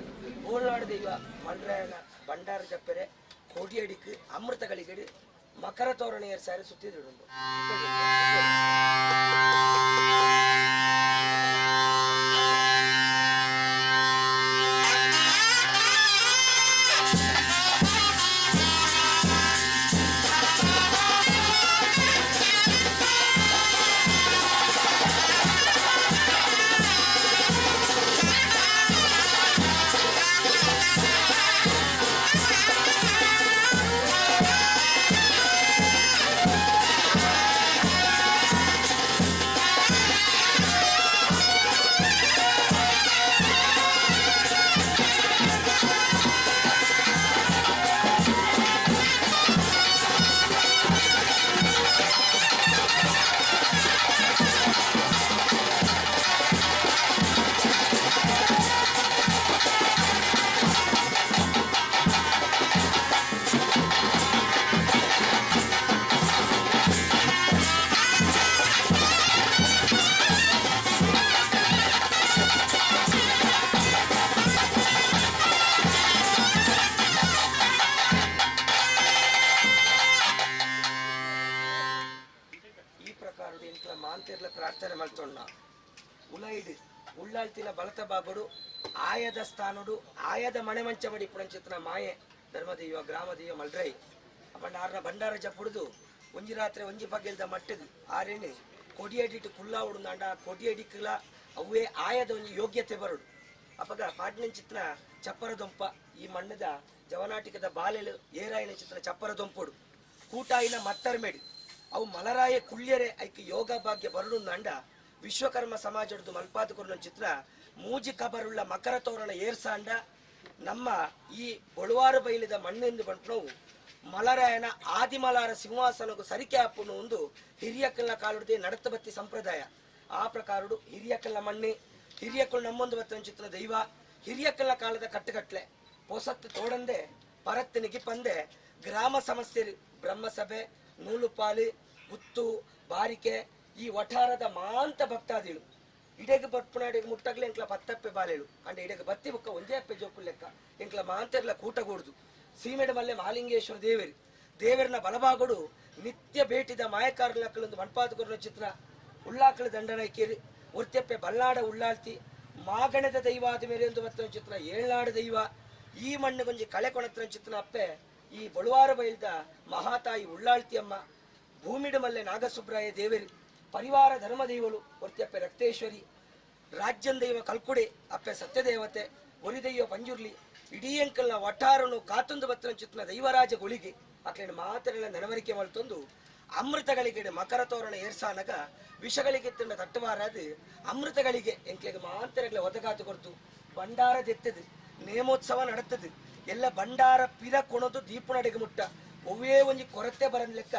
ಬೋಳ್ನಾಡು ದೈವ ಮಲ್ರಾಯನ ಭಂಡಾರ ಜಪ್ಪೆರೆ ಕೋಡಿಯಡಿಕ್ ಅಮೃತಗಳಿಗೆ ಮಕರ ತೋರಣೆಯರ್ ಸಾರಿ ಸುತ್ತಿದ್ರು. ಪ್ರಾರ್ಥನೆ ಮಲ್ತೊಣ್ಣ ಉಲೈಡ್ ಉಳ್ಳಾಳ್ತಿನ ಬಲತ ಬಾಬಡು ಆಯದ ಸ್ಥಾನಡು ಆಯದ ಮಣೆ ಮಂಚ ಮಡಿ ಪುಣಂಚಿತ್ನ ಮಾಯೆ ಧರ್ಮದೈವ ಗ್ರಾಮದೈವ ಮಲ್ರೈ ಅಪ್ಪಂಡ ಆರ್ನ ಭಂಡಾರ ಜಪ್ಪುಡುದು ಒಂಜಿ ರಾತ್ರಿ ಒಂಜಿ ಪಗೆಲ್ದ ಮಟ್ಟದು ಆರೇನು ಕೊಡಿಯಡಿಟ್ಟು ಕುಲ್ಲಾವುಡು ನಾಂಡ ಕೊಡಿಯಡಿಕ್ಲ ಅವೇ ಆಯದ ಒಂಜಿ ಯೋಗ್ಯತೆ ಬರುಡು. ಅಪಗ ಪಾಟ್ನಂಚಿತ್ನ ಚಪ್ಪರ ದೊಂಪ ಈ ಮಣ್ಣದ ಜವನಾಟಿಕದ ಬಾಲೆಲು ಏರಾಯಿನ ಚಿತ್ರ ಚಪ್ಪರ ದೊಂಪುಡು ಕೂಟಾಯಿನ ಮತ್ತರ್ಮೆಡು ಅವು ಮಲರಾಯ ಕುಳ್ಯರೆ ಐಕ್ ಯೋಗ ಭಾಗ್ಯ ಬರಡು ನಂಡ ವಿಶ್ವಕರ್ಮ ಸಮಾಜದ ಮಲ್ಪಾದ ಕೊರ್ನ ಚಿತ್ರ ಮೂಜಿ ಕಬರುಳ್ಳ ಮಕರ ತೋರಣ ಏರ್ಸಾಂಡ ನಮ್ಮ ಈ ಬೊಳುವಾರು ಬೈಲಿದ ಮಣ್ಣಿಂದು ಬಂಟ್ನೋವು ಮಲರಾಯನ ಆದಿಮಲಾರ ಸಿಂಹಾಸನಕ್ಕೂ ಸರಿಕೆ ಅಪ್ಪನು ಒಂದು ಹಿರಿಯಕಲ್ನ ಕಾಲುಡದೆ ನಡತ ಬತ್ತಿ ಸಂಪ್ರದಾಯ. ಆ ಪ್ರಕಾರಡು ಹಿರಿಯಕಲ್ನ ಮಣ್ಣೆ ಹಿರಿಯಕಲ್ ನಮ್ಮೊಂದು ಬತ್ತಿನ ಚಿತ್ರ ದೈವ ಹಿರಿಯಕಲ್ನ ಕಾಲದ ಕಟ್ಟುಕಟ್ಲೆ ಪೊಸತ್ತು ತೋಡಂದೆ ಪರತ್ತು ನಿಗಿಪಂದೆ ಗ್ರಾಮ ಸಮಸ್ಯೆ ಬ್ರಹ್ಮಸಭೆ ನೂಲುಪಾಲು ಗುತ್ತು ಬಾರಿಕೆ ಈ ವಠಾರದ ಮಾಂತ ಭಕ್ತಾದಿಳು ಇಡೆಗೆ ಬಪ್ಪನಾಡಿಗೆ ಮುಟ್ಟಗ್ಲೆ ಎಂಕ್ಲ ಪತ್ತಪ್ಪೆ ಬಾಲೇಳು ಅಂಡ ಇಡೆಗೆ ಬತ್ತಿ ಬುಕ್ಕ ಒಂದೇ ಅಪ್ಪೆ ಜೋಕು ಲೆಕ್ಕ ಎಂಕ್ಲ ಮಾಂತೆರ್ಲ ಕೂಟಗೂಡ್ದು ಸೀಮೆಡ ಮಲ್ಲೆ ಮಹಾಲಿಂಗೇಶ್ವರ ದೇವೇರಿ ದೇವರನ ಬಲಭಾಗಡು ನಿತ್ಯ ಭೇಟಿದ ಮಾಯಕಾರಲಕ್ಕಲೊಂದು ಮಣ್ಪಾತುಕೊರ್ನ ಚಿತ್ರ ಉಳ್ಳಾಕಳ ದಂಡನೈಕೇರಿ ಒರ್ತ್ಯಪ್ಪೆ ಬಲ್ಲಾಡ ಉಳ್ಳಾಳ್ತಿ ಮಾಗಣದ ದೈವ ಆದ ಮೇಲೆ ಒಂದು ಮತ್ತೊಂದು ಚಿತ್ರ ಏಳ್ನಾಡು ದೈವ ಈ ಮಣ್ಣುಗೊಂಜಿ ಕಳೆ ಕೊಣತ್ರ ಚಿತ್ರ ಅಪ್ಪೆ ಈ ಬಳುವಾರ ಬೈಲ್ದ ಮಹಾತಾಯಿ ಉಳ್ಳಾಳ್ತಿಯಮ್ಮ ಭೂಮಿಡು ಮಲ್ಲೆ ನಾಗಸುಬ್ರಾಯ ದೇವೇರಿ ಪರಿವಾರ ಧರ್ಮ ದೈವಳು ಒರ್ತ್ಯಪ್ಪೆ ರಕ್ತೇಶ್ವರಿ ರಾಜ್ಯಂ ದೈವ ಕಲ್ಕುಡೆ ಅಪ್ಪೆ ಸತ್ಯದೇವತೆ ಒರಿದೈವ ಪಂಜುರ್ಲಿ ಇಡೀ ಅಂಕಲ್ನ ವಠಾರನು ಕಾತೊಂದು ಬತ್ತನ ಚಿತ್ನ ದೈವರಾಜ ಗುಳಿಗೆ ಅಕ್ಲಿನ ಮಾತರೆಲ್ಲ ನೆನವರಿಕೆ ಮಲ್ತೊಂದು ಅಮೃತಗಳಿಗೆ ಮಕರ ತೋರಣ ಏರ್ಸಾನಗ ವಿಷಗಳಿಗೆ ತಿಂಡ ತಟ್ಟವಾರದು ಅಮೃತಗಳಿಗೆ ಎಂಕ್ಲೆಗೆ ಮಾತರೆಗಳ ಒದಗಾತು ಕೊಡ್ತು ಭಂಡಾರ ದೆತ್ತದು ನೇಮೋತ್ಸವ ನಡತದು ಎಲ್ಲ ಭಂಡಾರ ಪಿರ ಕೊಣದು ದೀಪನಡೆಗೆ ಮುಟ್ಟ ಒವ್ವೇ ಒಂಜಿ ಕೊರತೆ ಬರನ್ ಲೆಕ್ಕ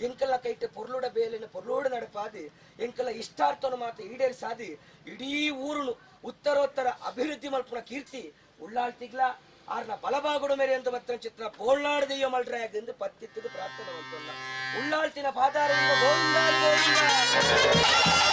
ಎಂಕಲ್ಲ ಕೈಟ್ ಪೊರ್ಲುಡ ಬೇಲಿನ ಪೊರ್ಲುಡ ನಡಪಾದು ಎಂಕಲ್ಲ ಇಷ್ಟಾರ್ಥನು ಮಾತ್ರ ಈಡೇರಿಸಾದಿ ಇಡೀ ಊರುನು ಉತ್ತರೋತ್ತರ ಅಭಿವೃದ್ಧಿ ಮಲ್ಪುನ ಕೀರ್ತಿ ಉಳ್ಳಾಳ್ತಿಗ್ಲ ಆರ್ನ ಬಲಬಾಗುಡು ಮೇರೆ ಅಂತ ಬತ್ತನ ಚಿತ್ರ ಬೋಳ್ನಾಡು ದೆಯ್ಯ ಮಲ್ಡ್ರಾಯಗೆಂದು ಪತ್ತಿತ್ತದು ಪ್ರಾರ್ಥನೆ ಮಂತೊಲ್ಲ ಉಳ್ಳಾಳ್ತಿನ ಪಾದಾರದಿಂದ ಗೋವಿಂದ ಗೋವಿಂದ.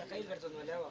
ಕೈಲಿ ಬರ್ತದೆ ಮೇಲೆ ಯಾವ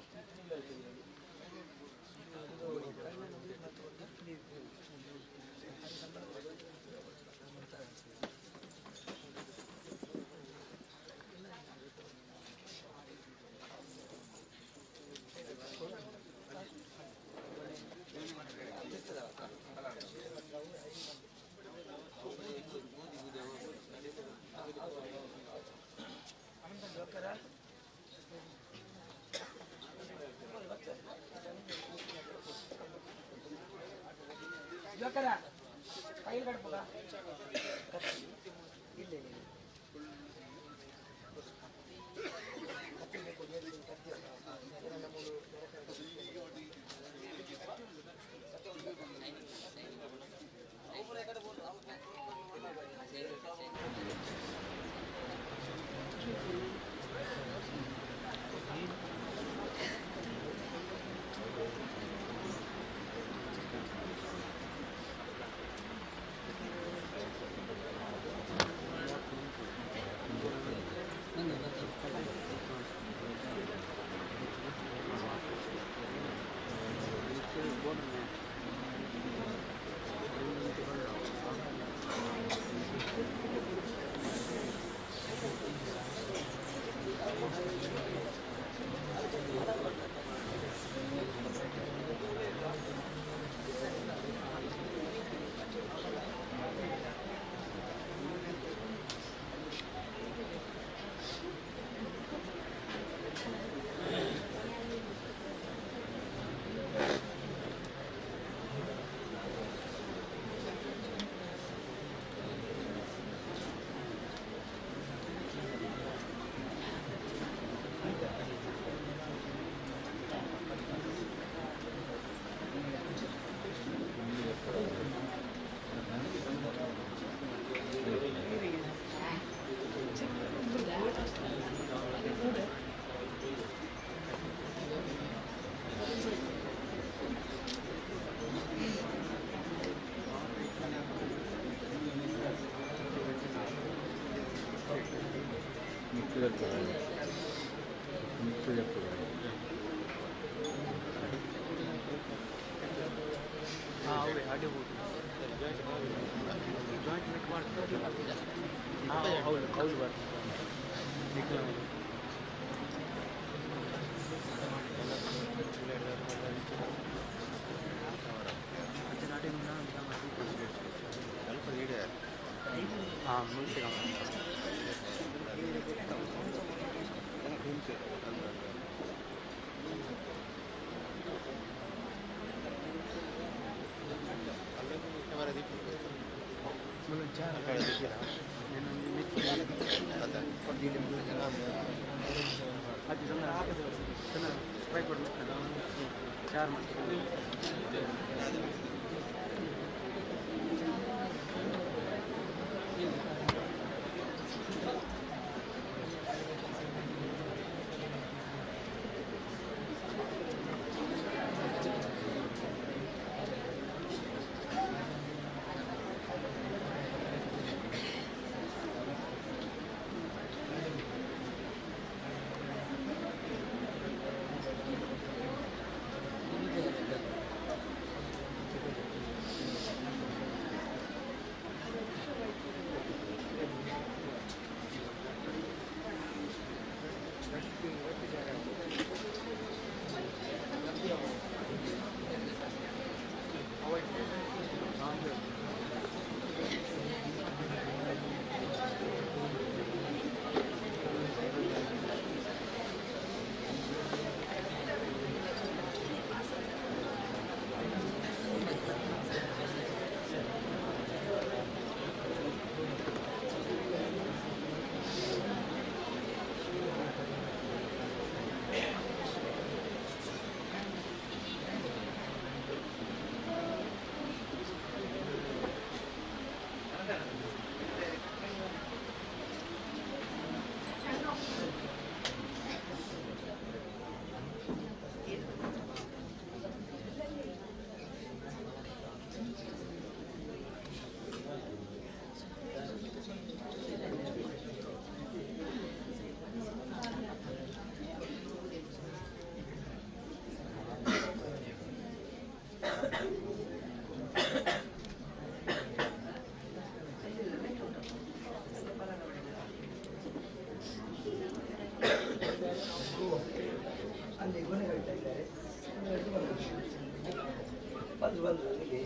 ಬಂದ್ರು ಬಂದ್ರು ಇಲ್ಲಿ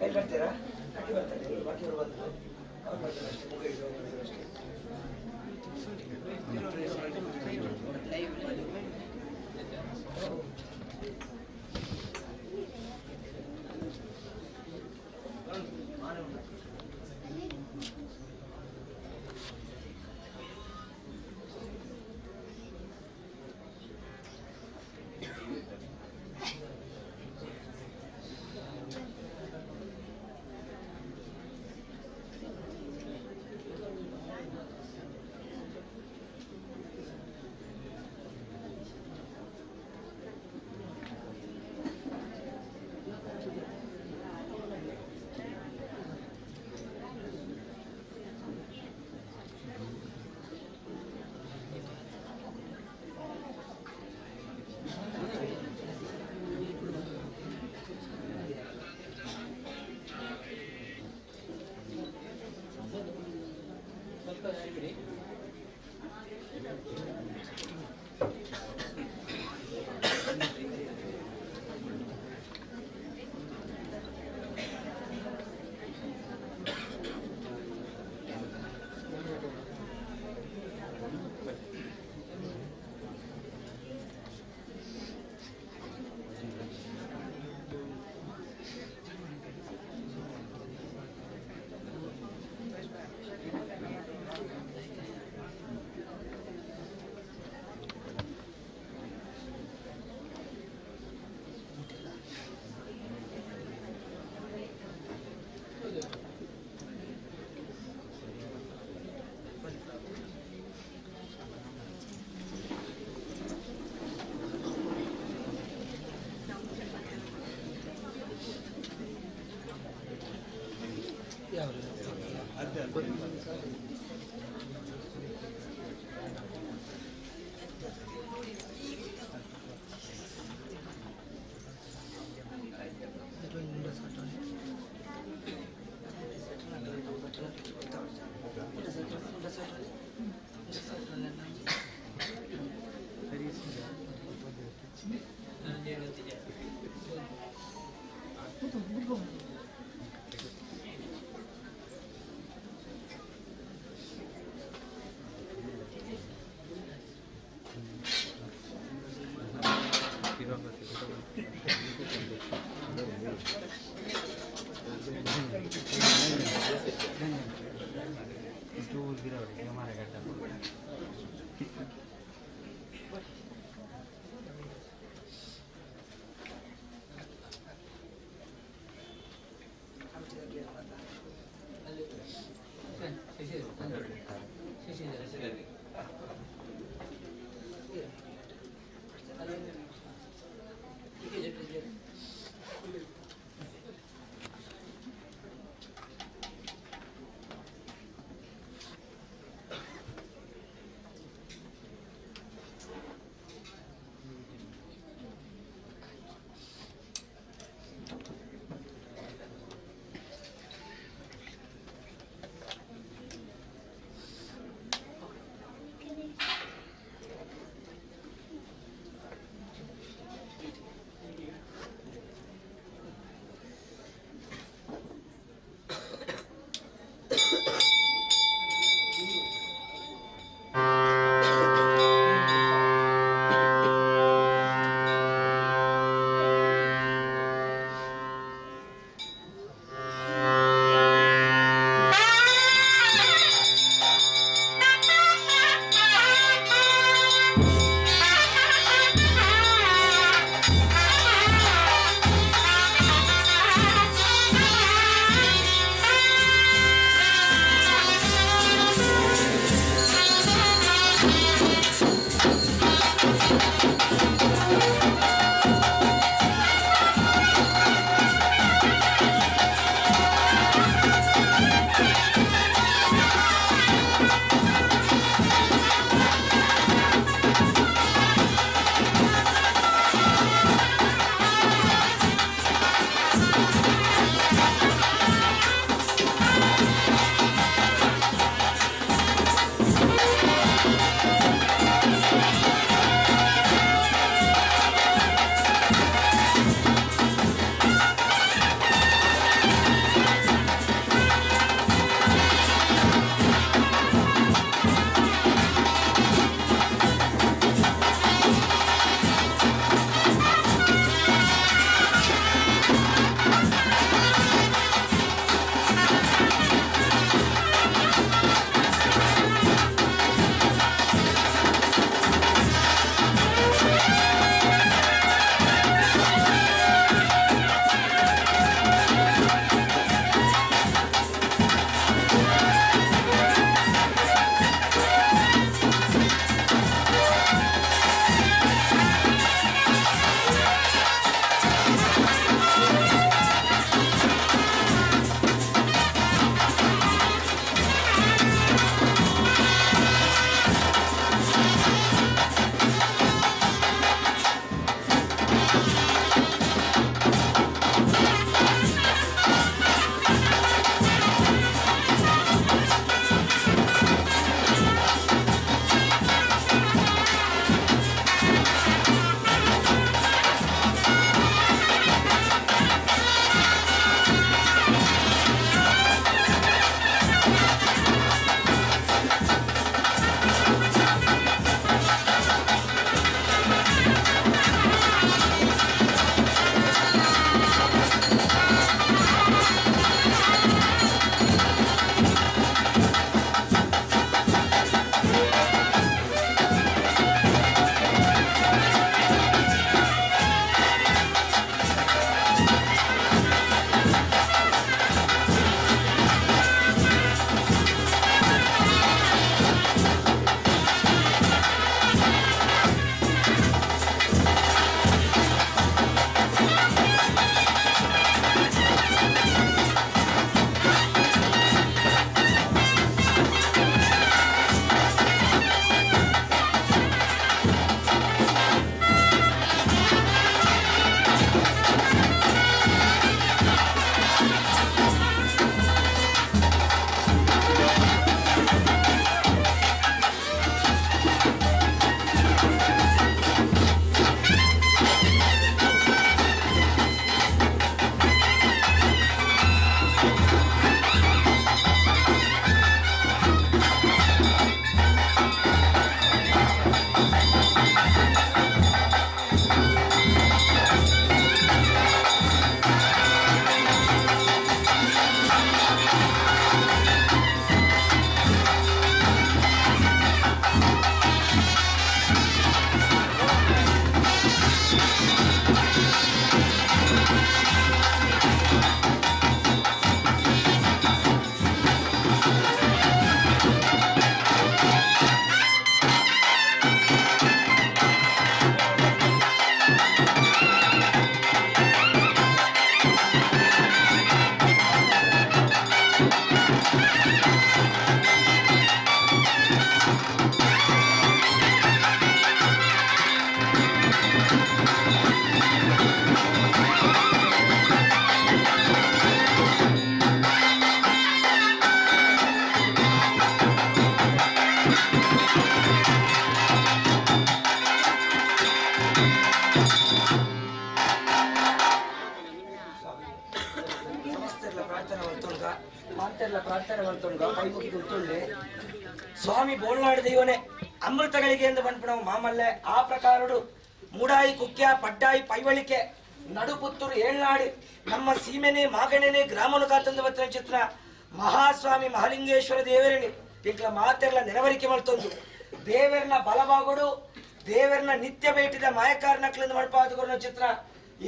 ಕೈ ಕಟ್ತೀರಾ? ಕಟ್ಟಿ ಬರ್ತಾರೆ, ಬಾಕಿಯವರು ಬಂದರು, ಅವ್ರು ಬರ್ತಾರೆ ಅಷ್ಟೇ, ಮುಗಿದು ಅಷ್ಟೇ. ಮಾತೆಲ್ಲ ಪ್ರಾರ್ಥನೆ ಮಾಡ್ತೊಂಡು ಕೈ ಮುಗಿದು ಉಂಟುಳ್ಳಿ ಸ್ವಾಮಿ ಬೋಳ್ನಾಡು ದೈವನೇ ಅಮೃತಗಳಿಗೆ ಎಂದು ಬಂದ್ಬಿಡವು ಮಾಮಲ್ಲೆ ಆ ಪ್ರಕಾರಡು ಮೂಡಾಯಿ ಕುಕ್ಯ ಪಡ್ಡಾಯಿ ಪೈವಳಿಕೆ ನಡುಪುತ್ತೂರು ಏಳ್ನಾಡು ನಮ್ಮ ಸೀಮೆನೆ ಮಾಗಣನೆ ಗ್ರಾಮನು ಕಾತಂದು ಬತ್ತಿನ ಚಿತ್ರ ಮಹಾಸ್ವಾಮಿ ಮಹಾಲಿಂಗೇಶ್ವರ ದೇವರಣಿ ಇಂಕ್ಲ ಮಾತೆಲ್ಲ ನೆನವರಿಕೆ ಮಾಡ್ತೊಂದು ದೇವರನ್ನ ಬಲಬಾಗುಡು ದೇವರನ್ನ ನಿತ್ಯ ಭೇಟಿದ ಮಾಯಕಾರನಕ್ಲಿಂದ ಮಡ್ಪಾದುಕೊರ್ನ ಚಿತ್ರ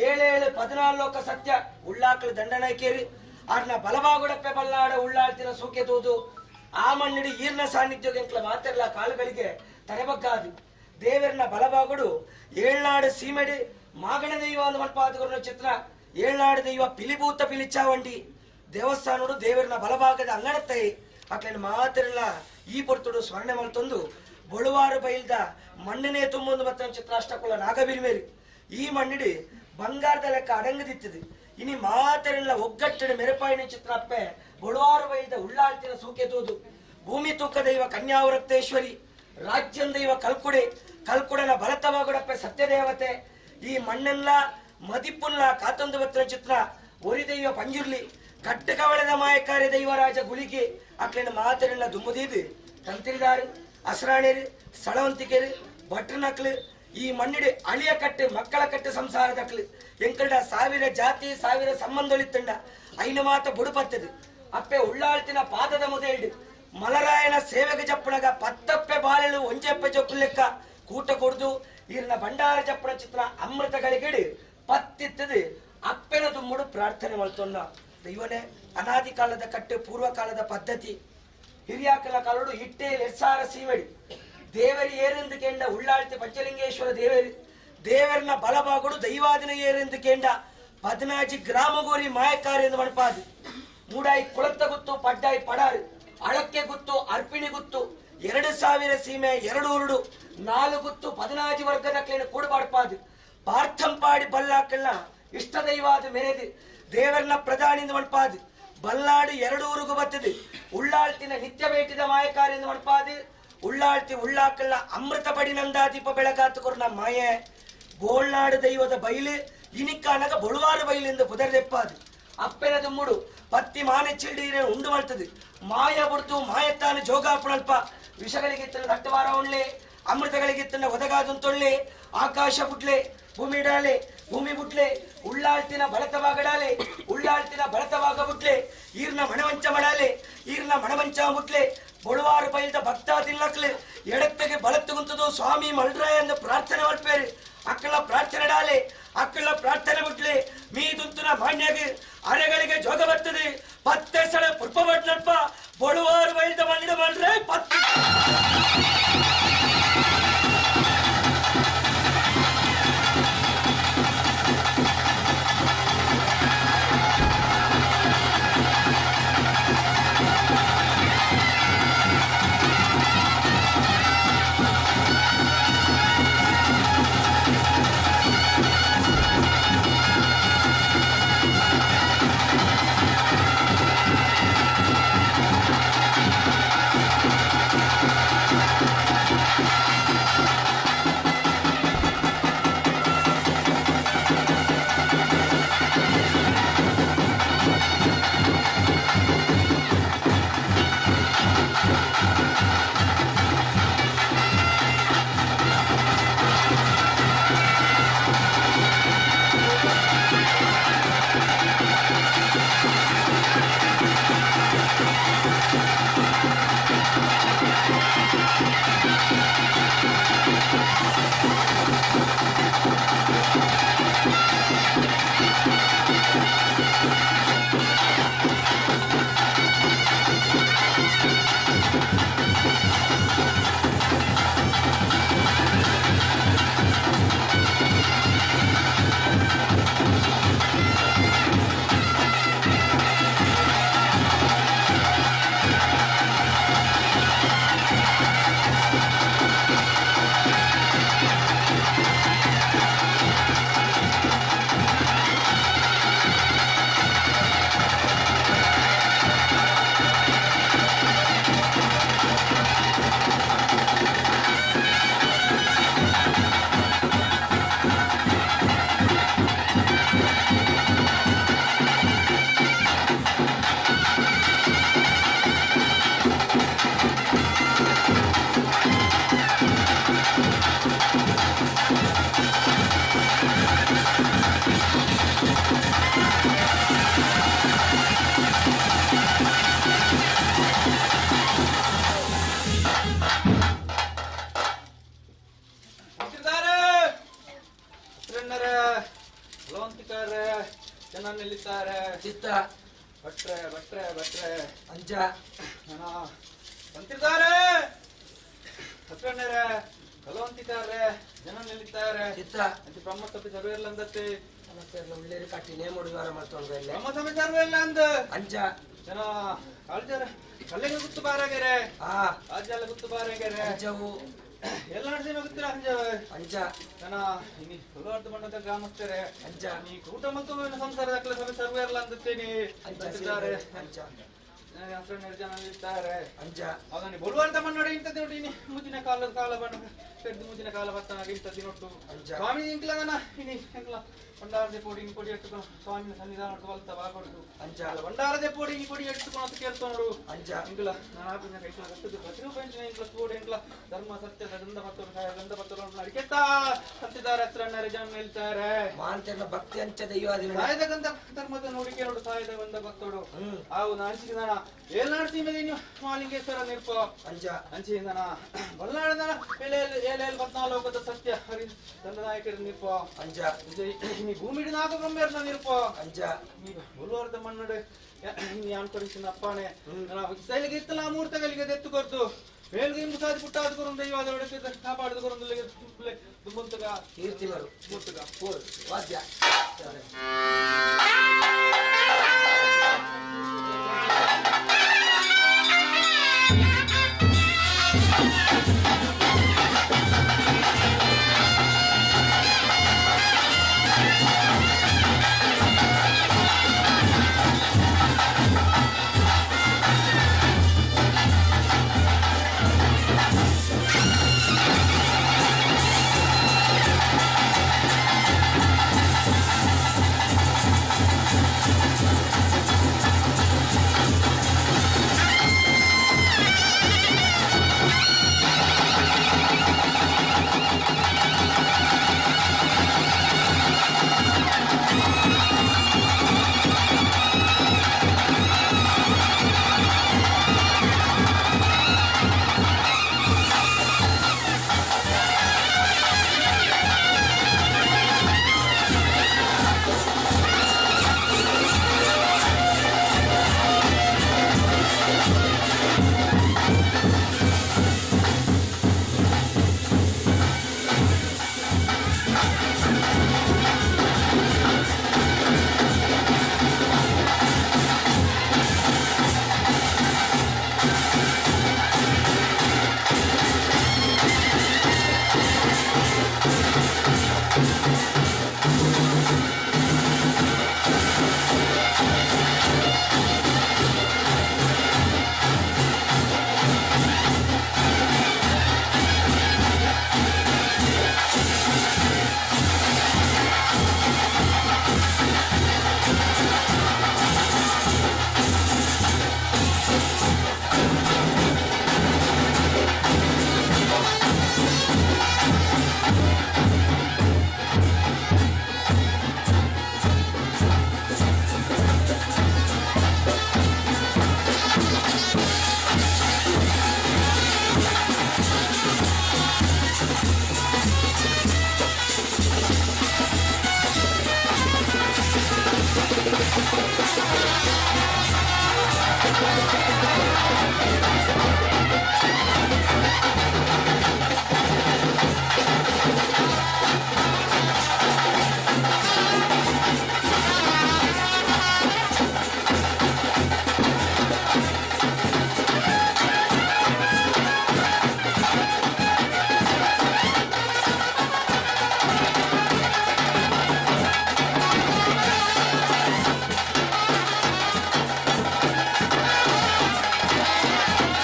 ಏಳೇಳು 14 ಲೋಕ ಸತ್ಯ ಉಳ್ಳಾಕ್ಲು ದಂಡನಾಯ್ಕೇರಿ ಆರ್ನ ಬಲಬಾಗುಡಪ್ಪೆ ಬಲ್ಲಾಡ ಉಳ್ಳಾಳ್ತಿನ ಸೂಕೆ ತೂದು ಆ ಮಣ್ಣಿಡಿ ಈರ್ನ ಸಾನ್ನಿಧ್ಯ ಎಂಕ್ಲ ಮಾತೆಲ್ಲ ಕಾಲುಗಳಿಗೆ ತಲೆಬಗ್ಗಾದು ದೇವರನ್ನ ಬಲಬಾಗುಡು ಏಳ್ನಾಡು ಸೀಮೆಡಿ ಮಾಗಣ ದೈವ ಅಂದು ಮಲ್ಪಾದುಕೊರ್ನ ಚಿತ್ರ ಏಳ್ನಾಡು ದೈವ ಪಿಲಿಭೂತ ಪಿಲಿಚಾವಂಡಿ ದೇವಸ್ಥಾನಡು ದೇವರನ್ನ ಬಲಭಾಗದ ಅಂಗಡತ್ತೈ ಅಕ್ಲೇನು ಮಾತೆಲ್ಲ ಈ ಪೊರ್ತುಡು ಸ್ಮರಣೆ ಮಲ್ತೊಂದು ಬೊಳುವಾರು ಬೈಲ್ದ ಮಣ್ಣನೇ ತುಂಬೊಂದು ಬತ್ತನ ಚಿತ್ರ ಅಷ್ಟಕ್ಕುള്ള ನಾಗಬಿರಿಮೇರಿ ಈ ಮಣ್ಣಿಡಿ ಬಂಗಾರದ ಲೆಕ್ಕ ಅಡಂಗದಿತ್ತದೆ ಇನಿ ಮಾತೆರೆಲ್ಲ ಒಗ್ಗಟ್ಟಡೆ ಮೆರಪಾಯಿನ ಚಿತ್ರ ಅಪ್ಪೆ ಬೊಳುವಾರು ಬೈಲ್ದ ಉಳ್ಳಾಳ್ತಿನ ಸೂಕೆ ತೂದು ಭೂಮಿ ತೂಕ ದೈವ ಕನ್ಯಾವೃತ್ತೇಶ್ವರಿ ರಾಜ್ಯಂ ದೈವ ಕಲ್ಕುಡೆ ಕಲ್ಕುಡನ ಬಲತವಾಗುಡಪ್ಪೆ ಸತ್ಯದೇವತೆ ಈ ಮಣ್ಣೆಲ್ಲ ಮದಿಪುಲ್ಲ ಕಾತೊಂದು ಬತ್ತಿನ ಚಿತ್ರ ಒರಿ ದೈವ ಪಂಜುರ್ಲಿ ಕಟ್ಟಕವಳದ ಮಾಯಕಾರಿ ದೈವರಾಜ ಗುಳಿಗೆ ಅಕ್ಲಿನ ಮಾತೆರೆಲ್ಲ ದುಮ್ಮದೀದು ತಂತಿರಿದಾರು ಅಸರಾಣಿರು ಸ್ಥಳವಂತಿಕೆರು ಭಟ್ರನಕ್ಲು ಈ ಮಣ್ಣಿಡಿ ಅಳಿಯ ಕಟ್ಟು ಮಕ್ಕಳ ಕಟ್ಟು ಸಂಸಾರದಕ್ಲು ಎಂಕಲ್ಡ ಸಾವಿರ ಜಾತಿ ಸಾವಿರ ಸಂಬಂಧೊಳಿತ್ತಂಡ ಐನ ಮಾತ ಬುಡುಪತ್ತದು ಅಪ್ಪೆ ಉಳ್ಳಾಳ್ತಿನ ಪಾದದ ಮೊದಲ್ಡು ಮಲರಾಯನ ಸೇವೆಗೆ ಜಪ್ಪಣಗ ಪತ್ತಪ್ಪೆ ಬಾಲೆಳು ಒಂಜೆಪ್ಪೆ ಜೊಕ್ಕು ಲೆಕ್ಕ ಕೂಟ ಕೊಡ್ದು ಈರ್ನ ಭಂಡಾರ ಜಪ್ಪಣ ಚಿತ್ರ ಅಮೃತಗಳಿಗಿಡು ಪತ್ತಿತ್ತದು ಅಪ್ಪೆನ ದುಮ್ಮುಡು ಪ್ರಾರ್ಥನೆ ಮಾಡ್ತೊಂಡ ದೈವನೇ ಅನಾದಿ ಕಾಲದ ಕಟ್ಟು ಪೂರ್ವಕಾಲದ ಪದ್ಧತಿ ಹಿರಿಯಾಕಲ ಕಾಲಡು ಇಟ್ಟೆ ಎಸ್ಸಾರ ಸೀಮೆಡಿ ದೇವರಿ ಏರೆಂದು ಕೇಂಡ ಉಳ್ಳಾಳ್ತಿ ಪಂಚಲಿಂಗೇಶ್ವರ ದೇವರಿ ದೇವರನ್ನ ಬಲಬಾಗುಡು ದೈವಾದಿನ ಏರೆಂದು ಕೇಂಡ ಪದ್ನಾಜಿ ಗ್ರಾಮಗೋರಿ ಮಾಯಕಾರಿ ಎಂದು ಮಣಪಾದು ಮೂಡಾಯಿ ಕುಳತ್ತ ಗುತ್ತು ಪಡ್ಡಾಯಿ ಪಡಾರು ಅಳಕ್ಕೆ ಗುತ್ತು ಅರ್ಪಿಣಿ ಗುತ್ತು 2000 ಸೀಮೆ 2 ಉರುಡು 4 ಗುತ್ತು 14 ವರ್ಗದ ಕ್ಲೇನ ಕೂಡಬಾಡ್ಪಾದು ಪಾರ್ಥಂಪಾಡಿ ಬಲ್ಲಾಕಲ್ನ ಇಷ್ಟ ದೈವಾದ ಮೆರೆದು ದೇವರನ್ನ ಪ್ರಧಾನಿಂದ ಮಣಪಾದು ಬಲ್ಲಾಡು 2 ಊರಿಗೂ ಬತ್ತದೆ ಉಳ್ಳಾಳ್ತಿನ ನಿತ್ಯ ಭೇಟಿದ ಮಾಯಕಾರಿಂದ ಮಣಪಾದು ಉಳ್ಳಾಳ್ತಿ ಉಳ್ಳಾಕಲ್ಲ ಅಮೃತ ಪಡಿ ನಂದಾದೀಪ ಬೆಳಗಾತು ಕೊರ್ನ ಮಾಯೆ ಬೋಳ್ನಾಡು ದೈವದ ಬೈಲು ಇನಿಕ್ಕಾನಗ ಬೊಳುವಾರು ಬೈಲಿಂದ ಪುದರ್ದೆಪ್ಪಾದು ಅಪ್ಪೆನ ದುಮ್ಮುಡು ಪತ್ತಿ ಮಾನೆ ಚಿಲ್ಡೀರೆ ಉಂಡು ಮಾಡ್ತದೆ ಮಾಯ ಬುಡ್ತು ಮಾಯತ್ತಾನು ಜೋಗಾಪುಣಲ್ಪ ವಿಷಗಳಿಗಿತ್ತನ ದಟ್ಟವಾರ ಉಣ್ಲೆ ಅಮೃತಗಳಿಗಿತ್ತನ ಒದಗಾದಂತೊಳ್ಳೆ ಆಕಾಶ ಬುಡ್ಲೆ ಭೂಮಿ ಡಾಲೆ ಭೂಮಿ ಬುಟ್ಲೆ ಉಳ್ಳಾಳ್ತಿನ ಬಲತವಾಗಡಾಲೆ ಉಳ್ಳಾಳ್ತಿನ ಬಲತವಾಗ ಬುಟ್ಲೆ ಈರ್ನ ಮಣವಂಚ ಮಡಾಲೆ ಈರ್ನ ಮಣವಂಚ ಬುಟ್ಲೆ ಬೊಳುವಾರು ಬೈಲ್ದ ಭಕ್ತಾದಿಲ್ಲಕ್ಲೆ ಎಡತ್ತೆಗೆ ಬಲತ್ತುಗುಂತದು ಸ್ವಾಮಿ ಮಲ್ರಾಯ ಎಂದು ಪ್ರಾರ್ಥನೆ ಮಾಡ್ಪೇರು ಅಕ್ಕಳ ಪ್ರಾರ್ಥನೆ ಡಾಲೆ ಅಕ್ಕಳ ಪ್ರಾರ್ಥನೆ ಬಿಟ್ಲೆ ಮೀದುಂತುನ ಮಾನ್ಯಾಗ ಅರೆಗಳಿಗೆ ಜೋಗ ಬರ್ತದೆ ಪತ್ತೆ ಸಳ ಪುರ್ಪ ಬಟ್ಲಪ್ಪ ಬೊಳುವಾರು ಬೈಲ್ದ ಮಣ್ಣಿನ ಮಲ್ರೆ ಪತ್ತೆ ಚಿತ್ತ ಭಟ್ರೆ ಭಟ್ರೆ ಭಟ್ರೆ ಅಂಚ ಬಂತಿದ್ದಾರೆ ಹಸ್ರಣ್ಣರೇ ಕಲವಂತಿದ್ದಾರೆ ಜನ ನಿಲ್ಲಿದ್ದಾರೆ ಚಿತ್ತ ಅಂಚೆ ಬ್ರಹ್ಮ ಸಭೆ ಸರ್ವೆ ಇಲ್ಲ ಅಂದತ್ತೆ. ಉಳ್ಳೇರಿ ಕಟ್ಟಿ ನೇಮ ಹುಡುಗಾರ ಮತ್ತೊಂದು ಇಲ್ಲ. ಬ್ರಹ್ಮ ಸಭೆ ಸರ್ವೆ ಇಲ್ಲ ಅಂದ. ಅಂಚ ಜನ ಕಾಳ್ಜಾರ ಕಲ್ಲಿಗೆ ಗುತ್ತು ಬಾರಾಗೆರೆ. ಆ ರಾಜ್ಯಾಲ ಗುತ್ತು ಬಾರಾಗೆರೆ. ಅಂಚವು ಎಲ್ಲ ನಡ್ಸಿನ ಗೊತ್ತಿರ ಅಂಜವ. ಅಂಚ ಜನ ಇನಿ ಹೊಲವಾರ್ದ ಬಣ್ಣದ ಗ್ರಾಮಸ್ಥರೇ. ಅಂಚ ನೀ ಕೂಟ ಮತ್ತು ಸಂಸಾರದ ಸಭೆ ಸರ್ವೆ ಇಲ್ಲ ಅಂದತ್ತೇನಿ. ಅಂಚ ಬಂತಿದ್ದಾರೆ. ಅಂಚ ಜನ ಇದ್ದಾರೆ. ಅಂಚ ಅವನಿ ಬೊಳುವಾರ್ದ ಮಣ್ಣೋಡಿ ಇಂಥದ್ದು ನೋಡಿ ಇನಿ ಮುಜಿನ ಕಾಲ ಕಾಲ ಬಣ್ಣ ಪೆದ್ದು ಮುಜಿನ ಕಾಲ ಬತ್ತನಾಗ ಇಂಥದ್ದು ನೊಟ್ಟು. ಅಂಚ ಸ್ವಾಮಿ ಇಂಕ್ಲದನ ಇನಿ ಎಂಕ್ಲ ಭಂಡಾರದೆ ಪೋಡಿ ಇನಿ ಕೊಡಿ ಎಟ್ಟುಕೊಂಡು ಸ್ವಾಮಿನ ಸನ್ನಿಧಾನ ಬಲ್ತ ಬಾಕೊಡುದು. ಅಂಚ ಭಂಡಾರದೆ ಪೋಡಿ ಇನಿ ಕೊಡಿ ಎಟ್ಟುಕೊಂಡು ಕೇಳ್ತೋಡು. ಅಂಚ ಇಂಕ್ಲ ನಾನಾಪಿನ ಕೈಕ್ಲ ಕಟ್ಟದು ಪ್ರತಿರೂಪ ಇಂಕ್ಲ ತೋಡು ಇಂಕ್ಲ ಧರ್ಮ ಸತ್ಯ ಗಂಧ ಪತ್ರ ಗಂಧ ಪತ್ರ ಅಡಿಕೆತ್ತಾ ಸತ್ತಿದ್ದಾರೆ ಹಸ್ರಣ್ಣರೆ ಜನ ನಿಲ್ತಾರೆ. ಮಾಂತನ ಭಕ್ತಿ ಅಂಚ ದೈವ ಸಾಯದ ಗಂಧ ಧರ್ಮದ ನೋಡಿಕೆ ನೋಡು ಸಾಯದ ಗಂಧ ಭಕ್ತೋಡು. ಆವು ನಾಣಿಸಿದಾನ ಏಳ್ನಾಡು ಸೀಮೆದ ನೀವು ಮಾಲಿಂಗೇಶ್ವರ ನಿರ್ಪ. ಅಂಚ ಅಂಚಿಂದನ ಬಲ್ನಾಡದನ ಏಳೇಳು ಏಳೇಳು ಪದ್ನಾಲೋಕದ ಸತ್ಯ ಹರಿ ದಂಡನಾಯಕರ ನಿರ್ಪ. ಅಂಚ ನೀ ಭೂಮಿಡಿ ನಾಲ್ಕು ಬ್ರಹ್ಮೇರ್ನ ನಿರ್ಪ. ಅಂಚ ನೀ ಬುಲ್ವಾರದ ಮಣ್ಣಡು ನೀ ಅನ್ಕರಿಸಿನ ಅಪ್ಪಾನೆ ಶೈಲಿಗೆ ಇತ್ತಲ್ಲ ಮೂರ್ತಗಳಿಗೆ ದೆತ್ತು ಕೊರ್ತು ಮೇಲ್ಗೆ ಇಂಬು ಸಾಧಿ ಪುಟ್ಟಾದ ಕೊರಂದ ದೈವಾದ ಒಡಕ್ಕೆ ಕಾಪಾಡಿದ ಕೊರಂದ ದುಂಬಂತಗ ಕೀರ್ತಿವರು ಮೂರ್ತಗ ವಾದ್ಯ Thank you.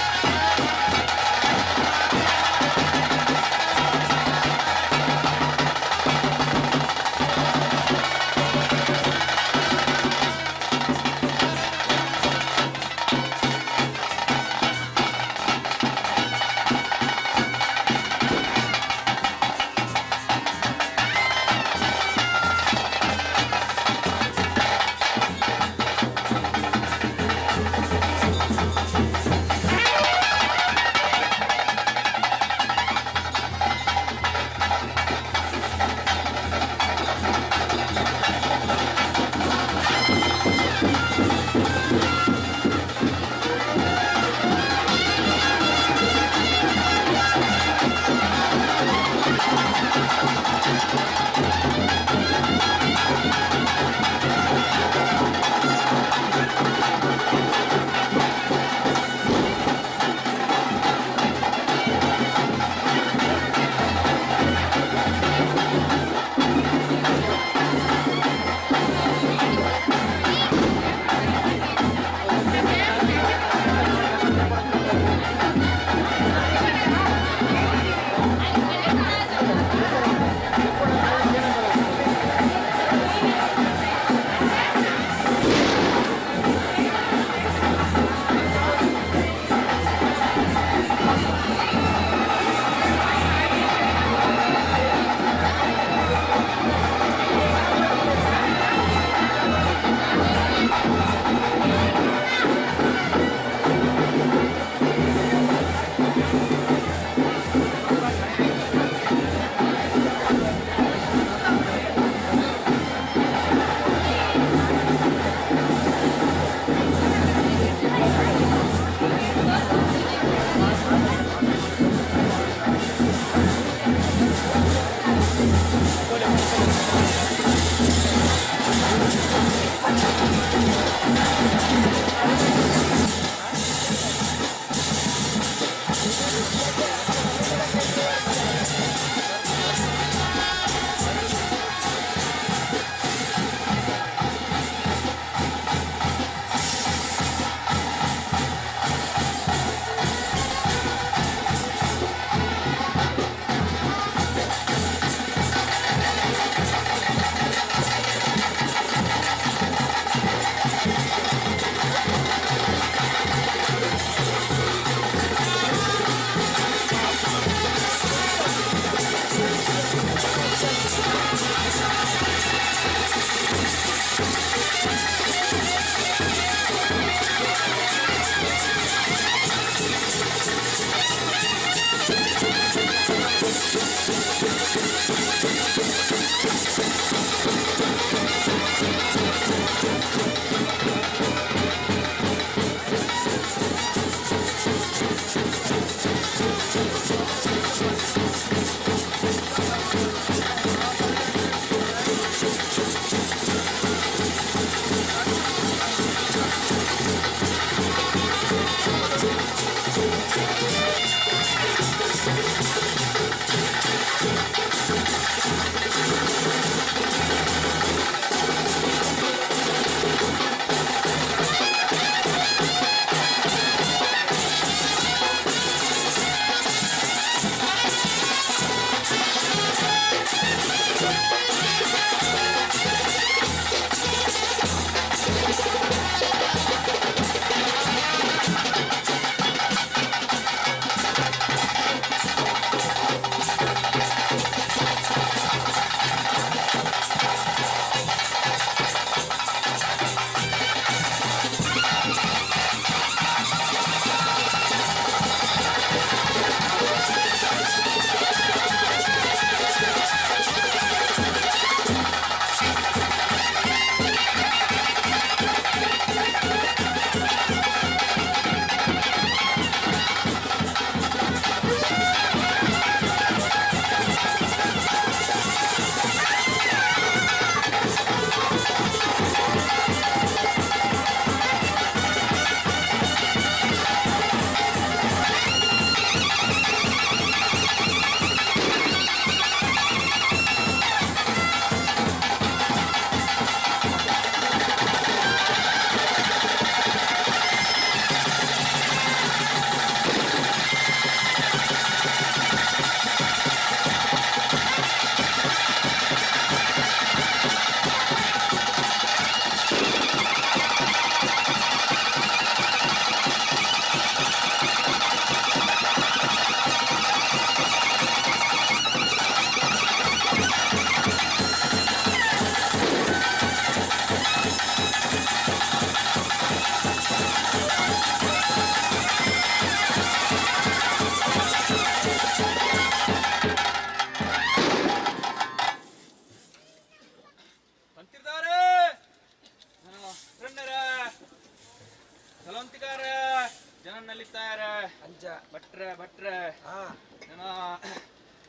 ಜನನಲ್ಲಿತ್ತಾರೆ ಅಂಚ ಭಟ್ರೆ ಭಟ್ರೆ ಹಾ ಜನ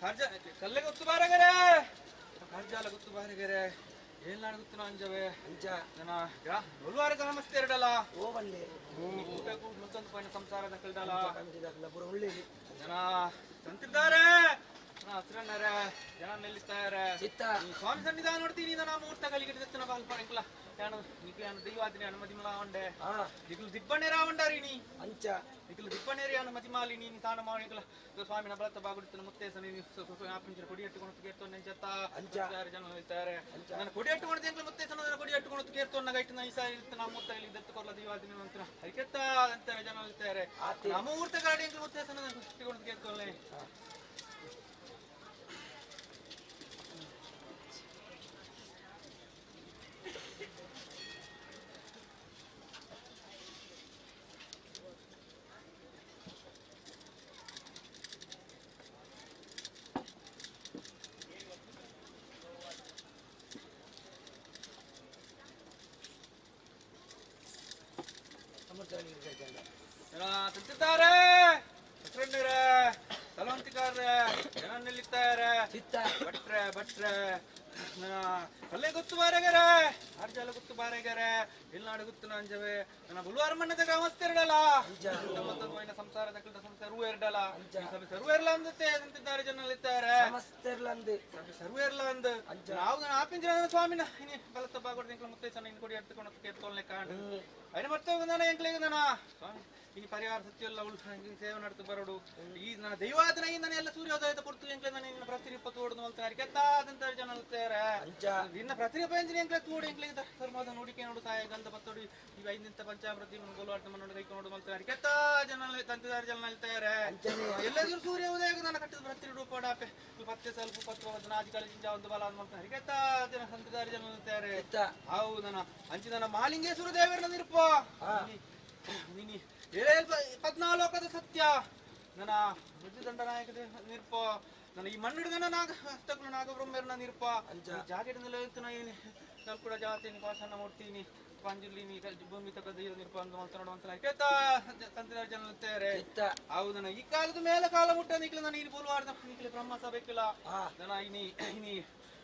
ಕರ್ಜ ಕಲ್ಲೆ ಗೊತ್ತು ಬಾರಗರೆ ಕರ್ಜಾಲ ಗೊತ್ತು ಬಾರಗರೆ ಏಲ್ನಾಡು ಗೊತ್ತು ಅಂಜವೆ ಅಂಚ ಜನ ಗ್ರಾ ಒಲ್ವಾರ ಗ್ರಾಮಸ್ಥರಡಲ ಓ ಬಲ್ಲೆ ಊಟಕ್ಕೂ ಮತ್ತೊಂದು ಪಾಯಿನ ಸಂಸಾರದ ಕಲ್ದಲ ಕಮಿಟಿದಾಕಲ ಪೂರ ಉಳ್ಳೇಲಿ ಜನ ತಂತಿದ್ದಾರೆ ಜನ ಹಸ್ರಣ್ಣರೆ ಜನ ನಿಲ್ಲಿಸ್ತಾರೆ ಚಿತ್ತ ಈ ಸ್ವಾಮಿ ಸನ್ನಿಧಾನ ನೋಡ್ತೀನಿ ನನ್ನ ಮೂರ್ತ ಕಲಿಗೆ ದತ್ತನ ಬಾಲ್ಪರಂಕ್ಲ ಯಾನು ನಿಕ್ಲೆ ದೈವಾದಿನಿ ಅನುಮತಿ ಮಲಾವಂಡೆ ಹಾ ನಿಕ್ಲು ದಿಬ್ಬಣ್ಣೆ ರಾವಂಡಾರಿ ನೀ ಅಂಚ ನಿಕ್ಲು ದಿಬ್ಬಣ್ಣೇರಿ ಅನುಮತಿ ಮಾಲಿ ನೀನು ತಾಣ ಮಾಣಿಕ್ಲ ಸ್ವಾಮಿನ ಬಲತ್ತ ಬಾಗುಡುತ್ತಿನ ಮುತ್ತೇಸ ನೀನು ಆಪಿಂಚನ ಕೊಡಿ ಎಟ್ಟುಕೊಂಡು ಕೇರ್ತೊನ್ನೆ ಚತ್ತ ಅಂಚ. ಜನ ಹೇಳ್ತಾರೆ ನಾನು ಕೊಡಿ ಎಟ್ಟುಕೊಂಡು ಎಂಕ್ಲ ಮುತ್ತೇಸನ ನನ್ನ ಕೊಡಿ ಎಟ್ಟುಕೊಂಡು ಕೇರ್ತೊನ್ನ ಗೈಟ್ ಈ ಸಾರಿ ಇತ್ತು ನಮ್ಮ ಮೂರ್ತ ಕಲಿಗೆ ದತ್ತು ಕೊರ್ಲ ದೈವಾದಿನಿ ಅಂತ ಹರಿಕೆತ್ತ ಅಂತಾರೆ ಜನ ಹೇಳ್ತಾರೆ ಆತೆ. ನಮ್ಮ ಮೂರ್ತ ಗಾಡಿ ಎಂಕ್ಲ ಮುತ್ತೇಸನ ಎಟ್ಟುಕೊಂಡು ಕೇರ್ತೊನ್ನೆ ಅಮೃತ ಕಲಿಗೆ ಜನ ತಂತಿದ್ದಾರೆ ಹೆಸರಣ್ಣರೇ ತಲವಂತಿಕಾರ್ರೆ ಜನ ನಿಲ್ಲಿತ್ತಾರೆ ಚಿತ್ತ ಭಟ್ರೆ ಭಟ್ರೆ ನನ್ನ ಕಲ್ಲೆ ಗೊತ್ತು ಬಾರೆಗರೆ ಆರ್ಜಾಲ ಗೊತ್ತು ಬಾರೆಗರೆ ಇಲ್ನಾಡು ಗೊತ್ತು ನಂಜವೆ ನನ್ನ ಬುಲ್ವಾರ ಮಣ್ಣದ ಗ್ರಾಮಸ್ಥರಡಲ ಮತ್ತೊಂದು ಸಂಸಾರದ ಕಲ್ದ ಸಂಸಾರ ಹೂ ಎರಡಲ ಈ ಸಭೆ ಸರ್ವ ಎರಲ ಅಂದತ್ತೆ ಅಂತಿದ್ದಾರೆ ಜನಲ್ಲಿದ್ದಾರೆ ಸಮಸ್ತರ್ಲಂದು ಸರ್ವ ಎರಲ ಅಂದ ನಾವು ನನ್ನ ಆಪಿಂಜನ ಸ್ವಾಮಿನ ಇನಿ ಬಲತ್ತ ಬಾಗೋಡ್ ಮುತ್ತೆ ಸಣ್ಣ ಇನ್ ಕೊಡಿ ಎತ್ತುಕೊಂಡು ಕೇಳ್ಕೊಳ್ನೆ ಕಾಂಡು ಐನ ಮತ್ತೆ ನನ್ನ ಎಂಕ್ಲೆಗೆ ನನ್ನ ಸ್ವಾಮಿ ಇನಿ ಪರಿಹಾರ ಸತ್ಯಲ್ಲ ಉಳ್ ಸೇವೆ ನಡ್ತು ಬರೋಡು ಈ ನನ್ನ ದೈವಾದನ ಈ ನನ್ನ ಎಲ್ಲ ಸೂರ್ಯೋದಯದ ಪುರ್ತು ಎಂಕ್ಲೆ ನನ್ನ ಇನ್ನ ಪ್ರತಿರೂಪ ತೋಡುದು ಅಂತ ಕೆತ್ತಾದಂತ ಜನ ಅಲ್ತಾರೆ ಅಂಚ ನಿನ್ನ ಪ್ರತಿರೂಪ ಎಂಜಿನ ಎಂಕ್ಲೆ ತೋಡು ಎಂಕ್ಲೆ ಧರ್ಮದ ನೋಡಿಕೆ ನೋಡು ಸಾಯ ಗಂಧ ಪತ್ತೋಡಿ ಇವ ಐದಿಂತ ಪಂಚಾಮೃತಿ ಗೋಲ್ವಾಟ ಮನ್ನೋಡು ಕೈಕ ನೋಡು ಮಲ್ತಾರೆ ಕೆತ್ತಾ ಜನ ತಂತಿದಾರ ಜನ ಅಲ್ತಾರೆ ಅಂಚನೆ ಎಲ್ಲೆದ್ರು ಸೂರ್ಯ ಉದಯ ನನ್ನ ಕಟ್ಟಿದ ಪ್ರತಿ ರೂಪ ಡಾಪೆ ಪತ್ತೆ ಸ್ವಲ್ಪ ಪತ್ತು ನಾಜಿಕಾಲ ಜಿಂಜ ಒಂದು ಬಲ ಅಂತ ಕೆತ್ತಾ ಜನ ಸಂತದಾರ ಜನ ಅಲ್ತಾರೆ ಚಿತ್ತ ಹೌದು ನನ್ನ ಅಂಚಿ ನನ್ನ ಮಾಲಿಂಗೇಶ್ವರ ದೇವರನ್ನ ನಿರುಪ ನೀನಿ ಏಳೇಳು ಪದ್ನಾಲೋಕದ ಸತ್ಯ ನನ್ನ ದಂಡನಾಯಕ ನಿರ್ಪ ನನ್ನ ಈ ಮಣ್ಣಿಡ್ದನ ನಾಗ ಹಸ್ತಗಳು ನಾಗಬ್ರಹ್ಮರನ್ನ ನಿರ್ಪ ಜಾಗೆಟ್ ಕೂಡ ಜಾತಿ ಪಾಷಾಣ ಮೂರ್ತಿನಿ ಪಾಂಜುರ್ಲಿನಿ ಭೂಮಿ ತಕ್ಕ ದೈವ ನಿರ್ಪ ಅಂತ ಮಲ್ತ ನೋಡುವಂತ ಕೇತಾ ತಂತ್ರದ ಜನ ತೇರೆ ಚಿತ್ತ ಹೌದು ನನ್ನ ಈ ಕಾಲದ ಮೇಲೆ ಕಾಲ ಮುಟ್ಟ ನಿಕ್ಲೆ ನಾನು ಇಲ್ಲಿ ಬೋಲ್ವಾರ್ದ ನಿಕ್ಲೆ ಬ್ರಹ್ಮ ಸಭೆಕ್ಕಿಲ್ಲ ಹಾ ನನ್ನ ಇನಿ ಇನಿ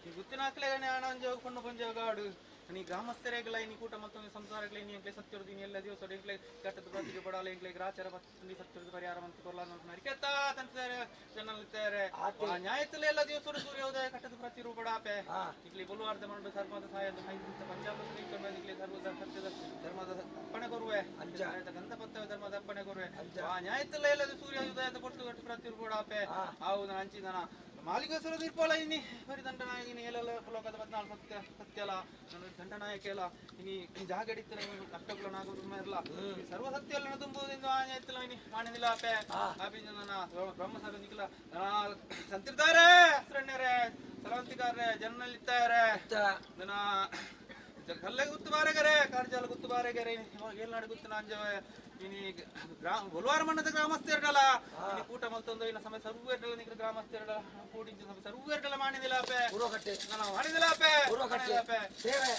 ಈ ಗುತ್ತಿನಾಕ್ಲೆ ಅಣಂಜೋಗ ಕೊಂಡು ಪಂಜೋಗಾಡು ನೀ ಗ್ರಾಮಸ್ಥರೇಗಲ ಇನಿ ಕೂಟ ಮತ್ತೊಂದು ಸಂಸಾರಗಳ ಇನಿ ಎಂಕ್ಲೆ ಸತ್ಯರ್ದು ಇನಿ ಎಲ್ಲ ದಿವಸ ಎಂಕ್ಲೆ ಕಟ್ಟದ ಪ್ರತಿಗೆ ಬಡಾಲ ಎಂಕ್ಲೆ ಗ್ರಾಚಾರ ಪತ್ನಿ ಸತ್ಯರ್ದು ಪರಿಹಾರ ಮಂತ್ ಕೊರ್ಲ ನರಿಕೆತ್ತ ತಂತಾರೆ ಜನಲ್ತಾರೆ ಆ ನ್ಯಾಯತಲೆ ಎಲ್ಲ ದಿವಸ ಸೂರ್ಯೋದಯ ಕಟ್ಟದ ಪ್ರತಿರೂಪ ಡಾಪೆ ಹಾ ಇಕ್ಲಿ ಬುಲ್ವಾರ್ದ ಮಂಡು ಸರ್ಮದ ಸಹಾಯದ ಐದಿಂತ ಪಂಚಾಮೃತ ಇಕ್ಲಿ ಸರ್ವದ ಸತ್ಯದ ಧರ್ಮದ ಅಪ್ಪಣೆ ಕೊರುವೆ ಅಂಚ. ಗಂಧ ಪತ್ತ ಧರ್ಮದ ಅಪ್ಪಣೆ ಕೊರುವೆ ಆ ನ್ಯಾಯತಲೆ ಎಲ್ಲ ಸೂರ್ಯೋದಯದ ಕೊಟ್ಟು ಕಟ್ಟು ಪ್ರತಿರೂಪ ಡಾಪೆ ಹೌದು ಅಂಚಿದನ ಮಾಲಿಕೇಶ್ವರ ತೀರ್ಪೋಲ ಇನಿ ಬರಿ ದಂಡನಾಯಕಿನಿ ಏಲೆಲ್ಲ ಲೋಕದ ಪದ್ನಾಲ್ಕು ಸತ್ಯ ಸತ್ಯಲ ನನ್ನ ದಂಡನಾಯಕ ಎಲ್ಲ ಇನಿ ಜಾಗಡಿತ್ತ ಅಷ್ಟకుల ನಾಗಬ್ರಹ್ಮ ಇರಲ ಈ ಸರ್ವ ಸತ್ಯ ತುಂಬುವುದೆಂದು ಆನೆ ಇನಿ ಮಾಣಿನಿಲ್ಲ ಅಪೆ ಆಪಿಂಜ ನನ್ನ ಬ್ರಹ್ಮ ಸಭೆ ನಿಖಿಲ ಸಂತಿರ್ತಾರೆ ಹಸ್ರಣ್ಯರೇ ಸಲವಂತಿಕಾರ್ರೆ ಜನನಲ್ಲಿತ್ತಾರೆ ಚಿತ್ತ ನನ್ನ ಕಲ್ಲೆ ಗುತ್ತು ಬಾರೆಗರೆ ಕಾರ್ಜಾಲ ಗುತ್ತು ಬಾರೆಗರೆ ಏಲ್ನಾಡು ಗುತ್ತು ನಾಂಜವೆ ಇನಿ ಗ್ರಾಮ ಬೊಲ್ವಾರ ಮಣ್ಣದ ಗ್ರಾಮಸ್ಥರಡಲ ಇನಿ ಕೂಟ ಮಲ್ತೊಂದು ಇನ್ನ ಸಮಯ ಸರ್ವ ನಿಗ್ರ ಗ್ರಾಮಸ್ಥರಡಲ ಕೂಡಿಂಚ ಸಮಯ ಸರ್ವ ಎರಡಲ ಮಾಡಿದಿಲ್ಲ ಅಪೆ ಪೂರ್ವಕಟ್ಟೆ ನಾನು ಮಾಡಿದಿಲ್ಲ ಅಪೆ ಪೂರ್ವಕಟ್ಟೆ ಅಪೆ ಸೇವೆ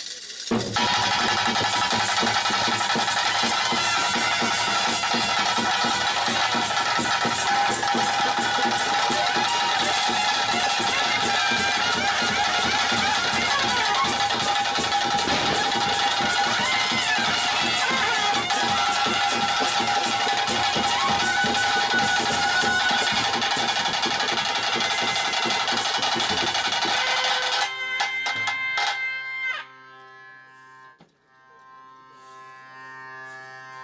ಆ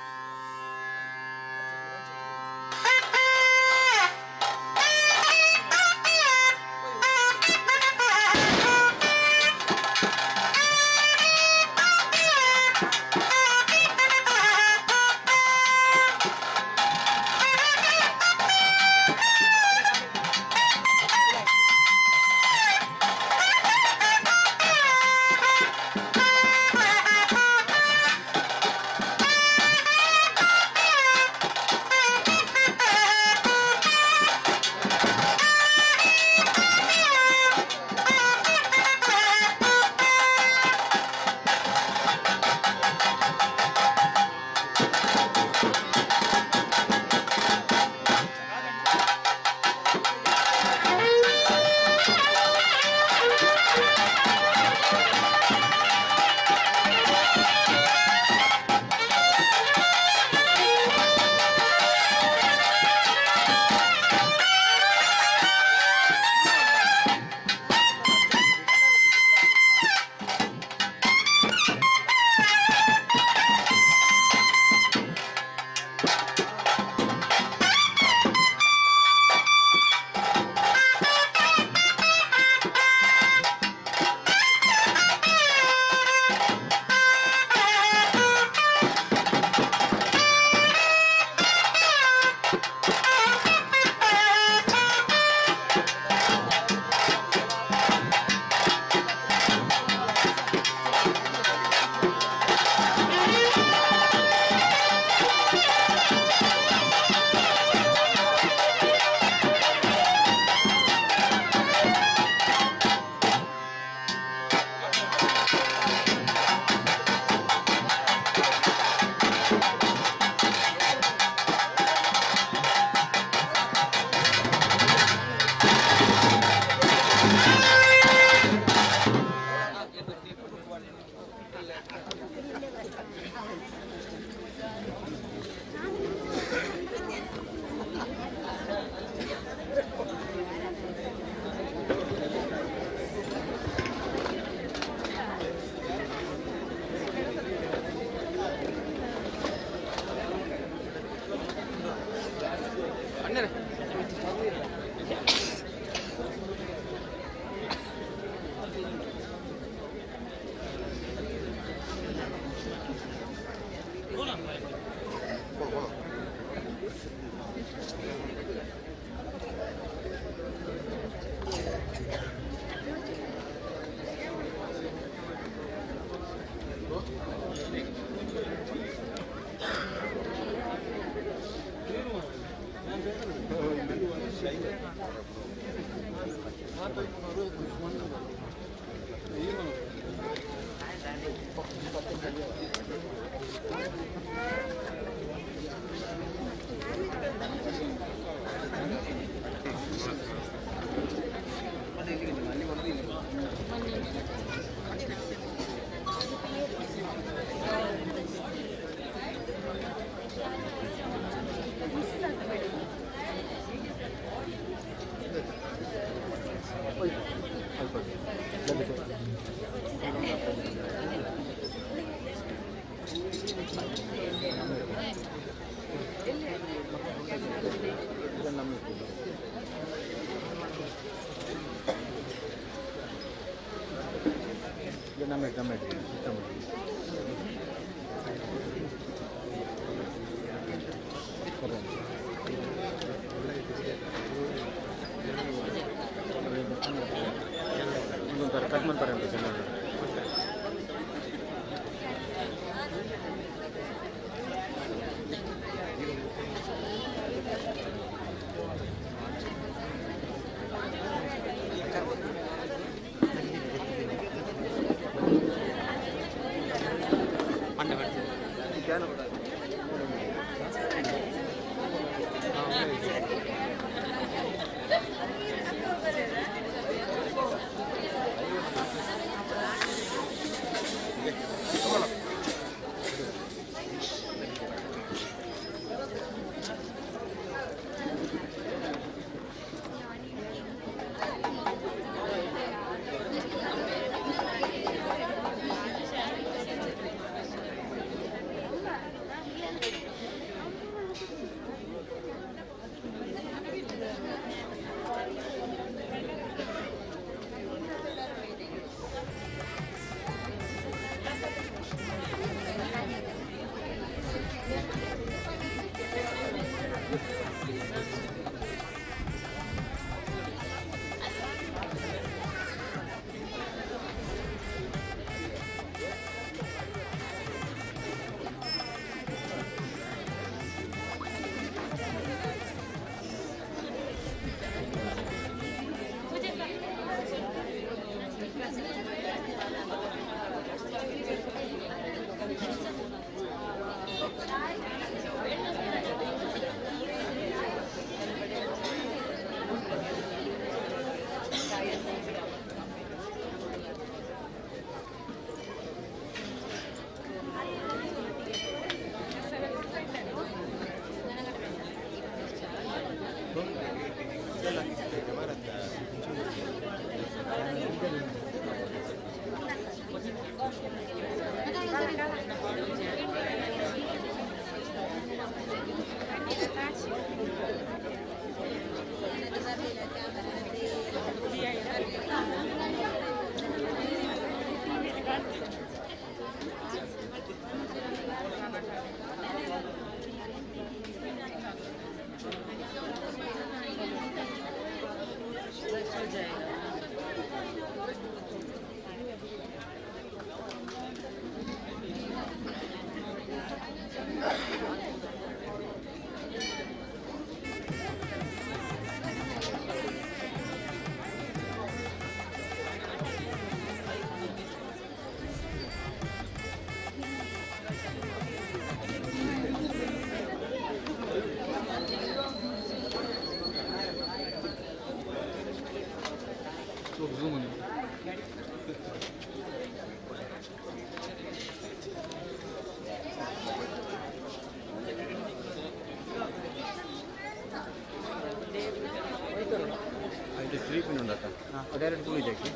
ಡೈರೆಕ್ಟ್ ತುಳಿದಕ್ಕೆ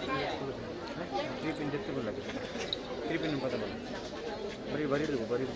3 ಪಿನ್ ಜೆತ್ತು ಬರಲಿಕ್ಕೆ 3 ಪಿನ್ ಪದ ಬರ ಬರೀ ಬರೀದು ಬರೀದು.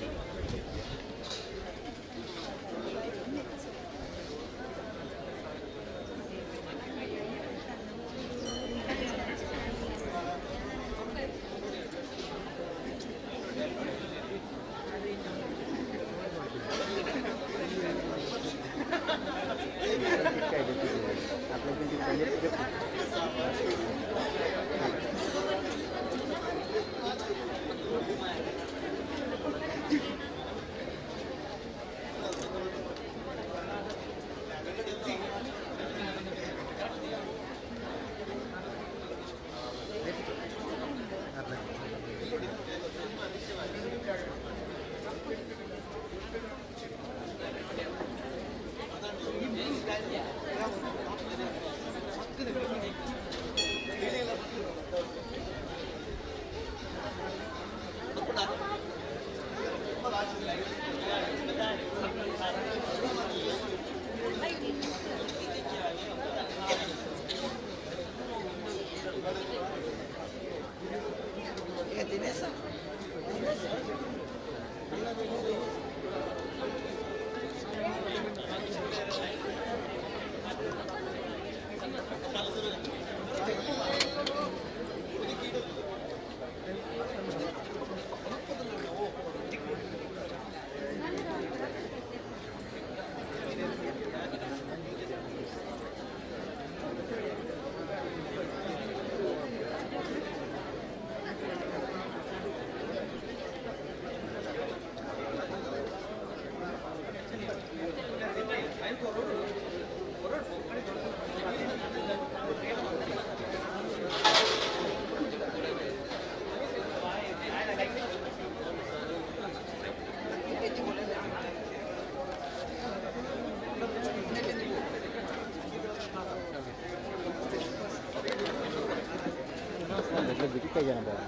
ಬಿಟ್ಟಿದ್ದ ಜನ ಬೇಡ.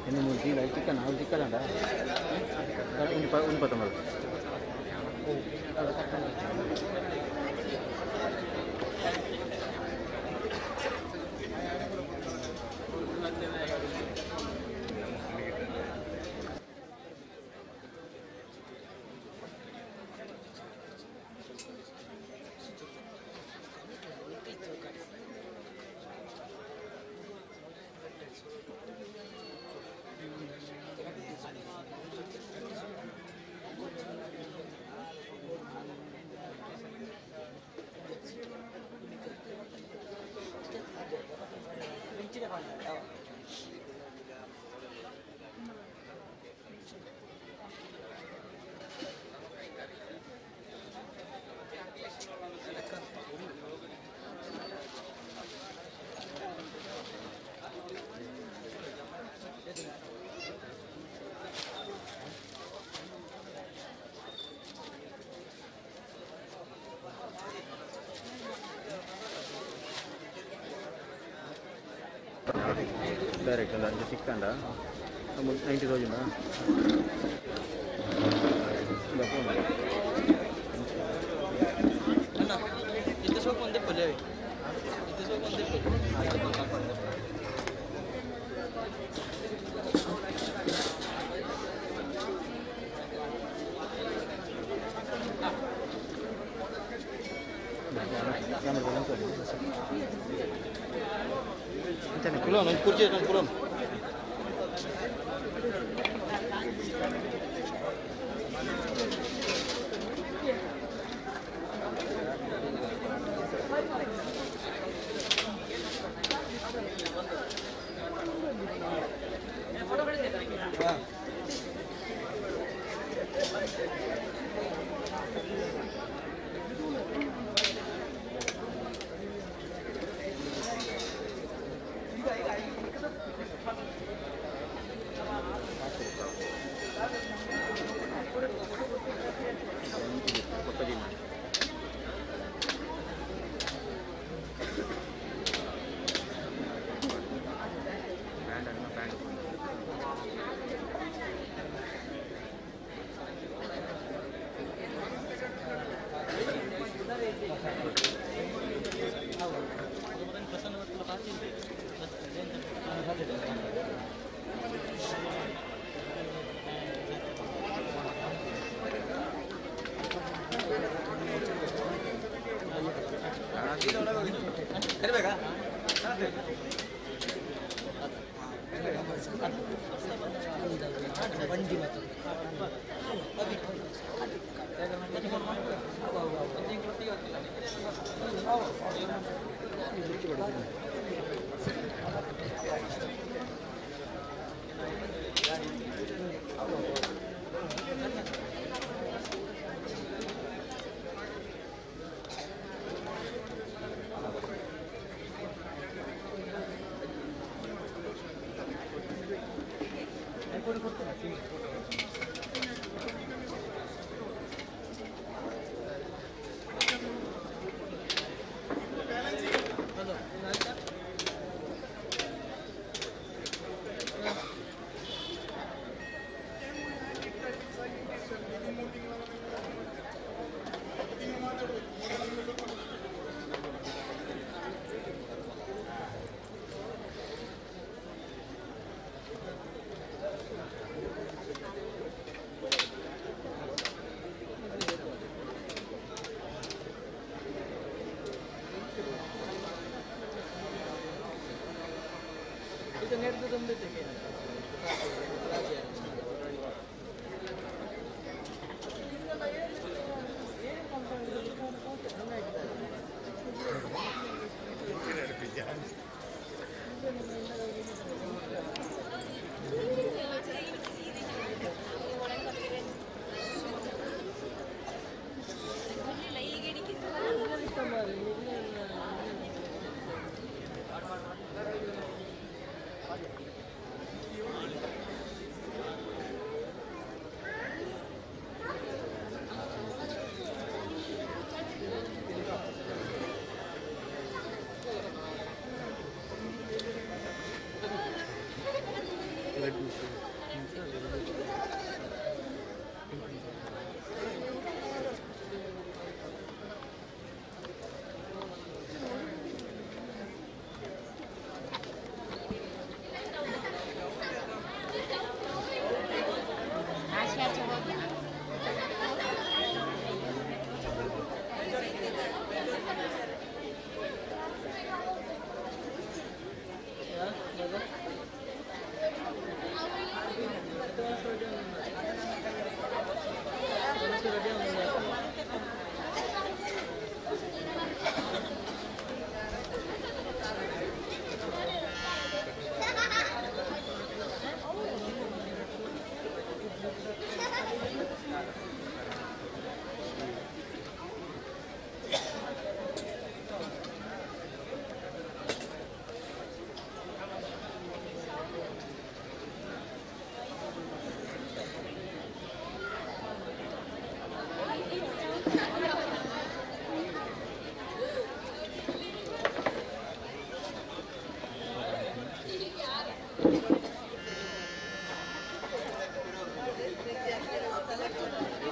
ಇನ್ನು ಮೂರು ಜೀಲ ಚಿಕನ್ ಅವ್ರು ಚಿಕ್ಕದಂಡ ಒಂದು ಪತ್ತೊಂಬತ್ತು. ಡೈರೆಕ್ಟ್ ಅಲ್ಲ ಅಂಚೆ ಸಿಕ್ಕಂಡ 90,000. ಕುರ್ಚಿ ಕುಲೋನ್.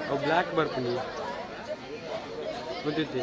ಅವು ಬ್ಲ್ಯಾಕ್ ಬರ್ತೀನಿ ಗೊತ್ತೈತಿ.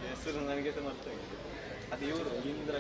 ಹೆಸರು ನನಗೆ ಸಹ ಮರ್ತೋಗಿದೆ. ಅದು ಇವರು ಇಂದ್ರ.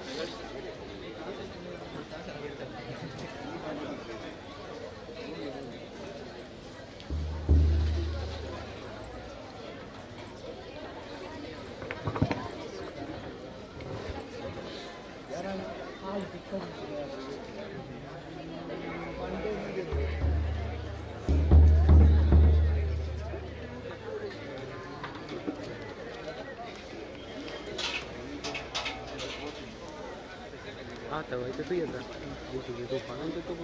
ಆತ ಹೋಯ್ತು ತುಯ್ಯದ ತೂಪ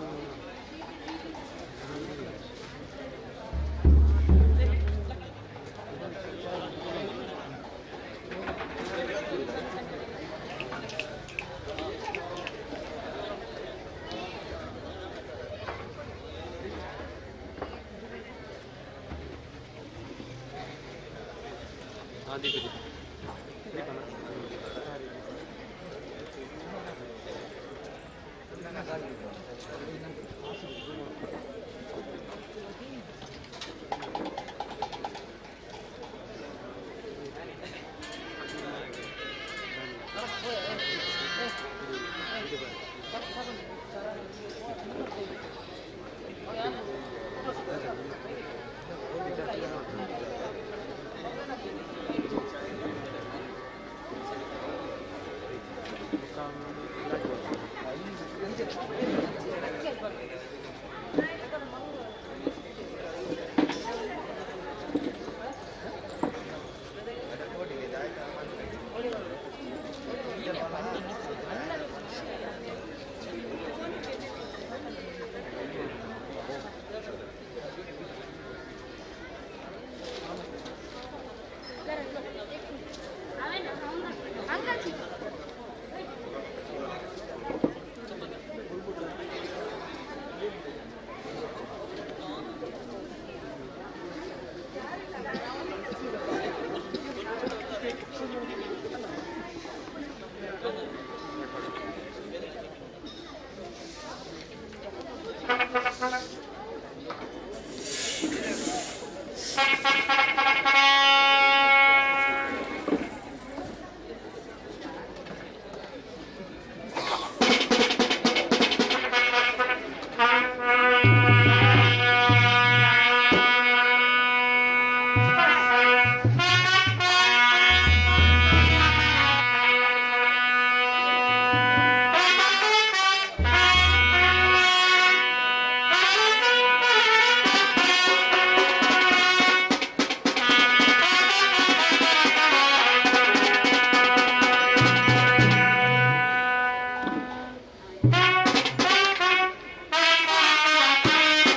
Thank you.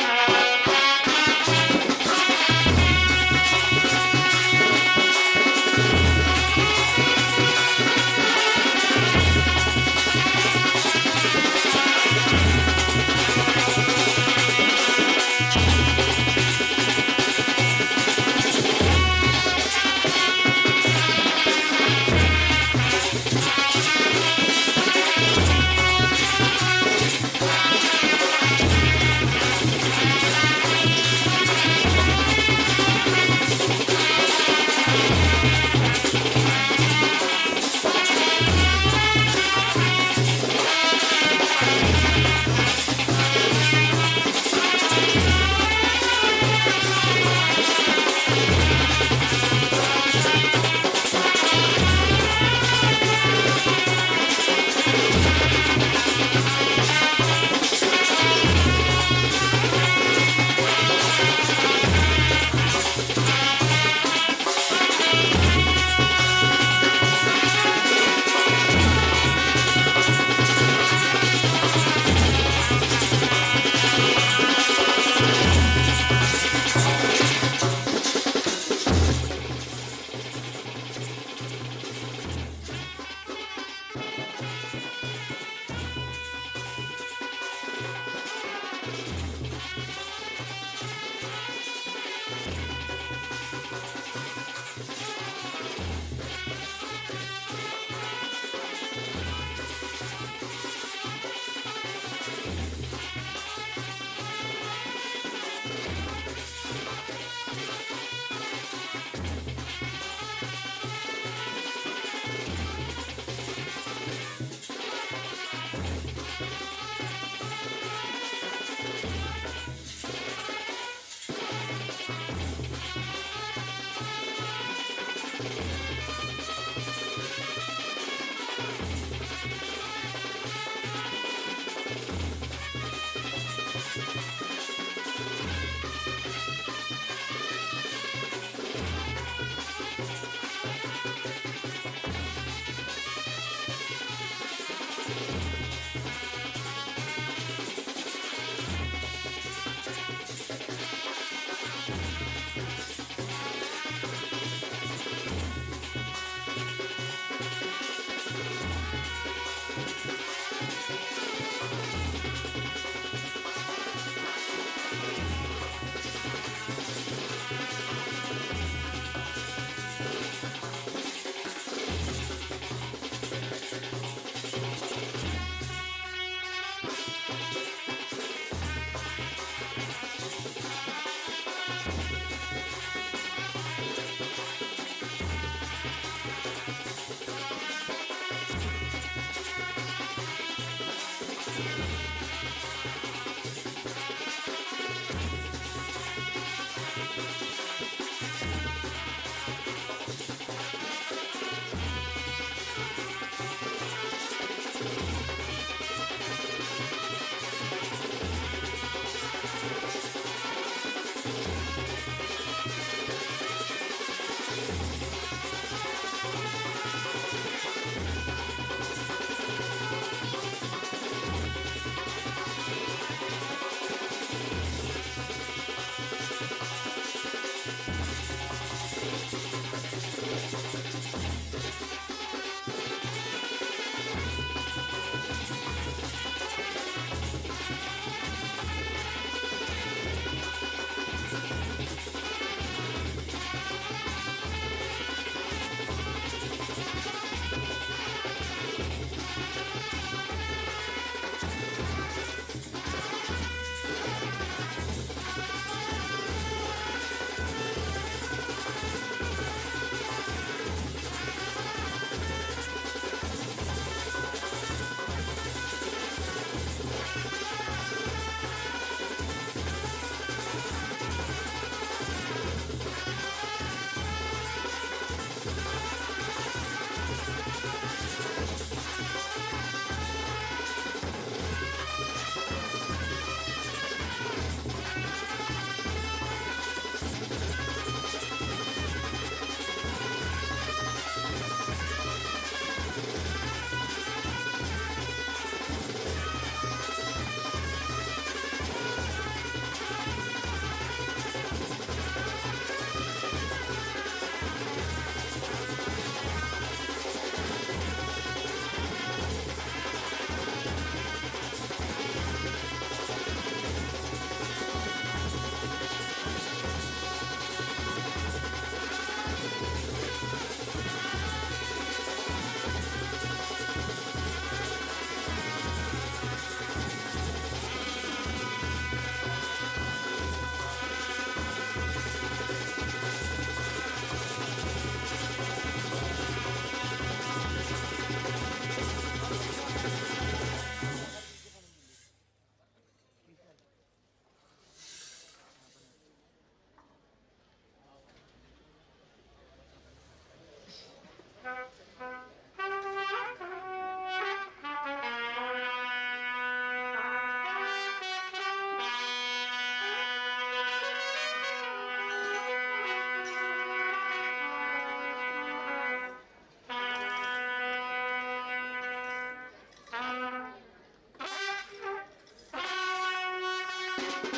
Thank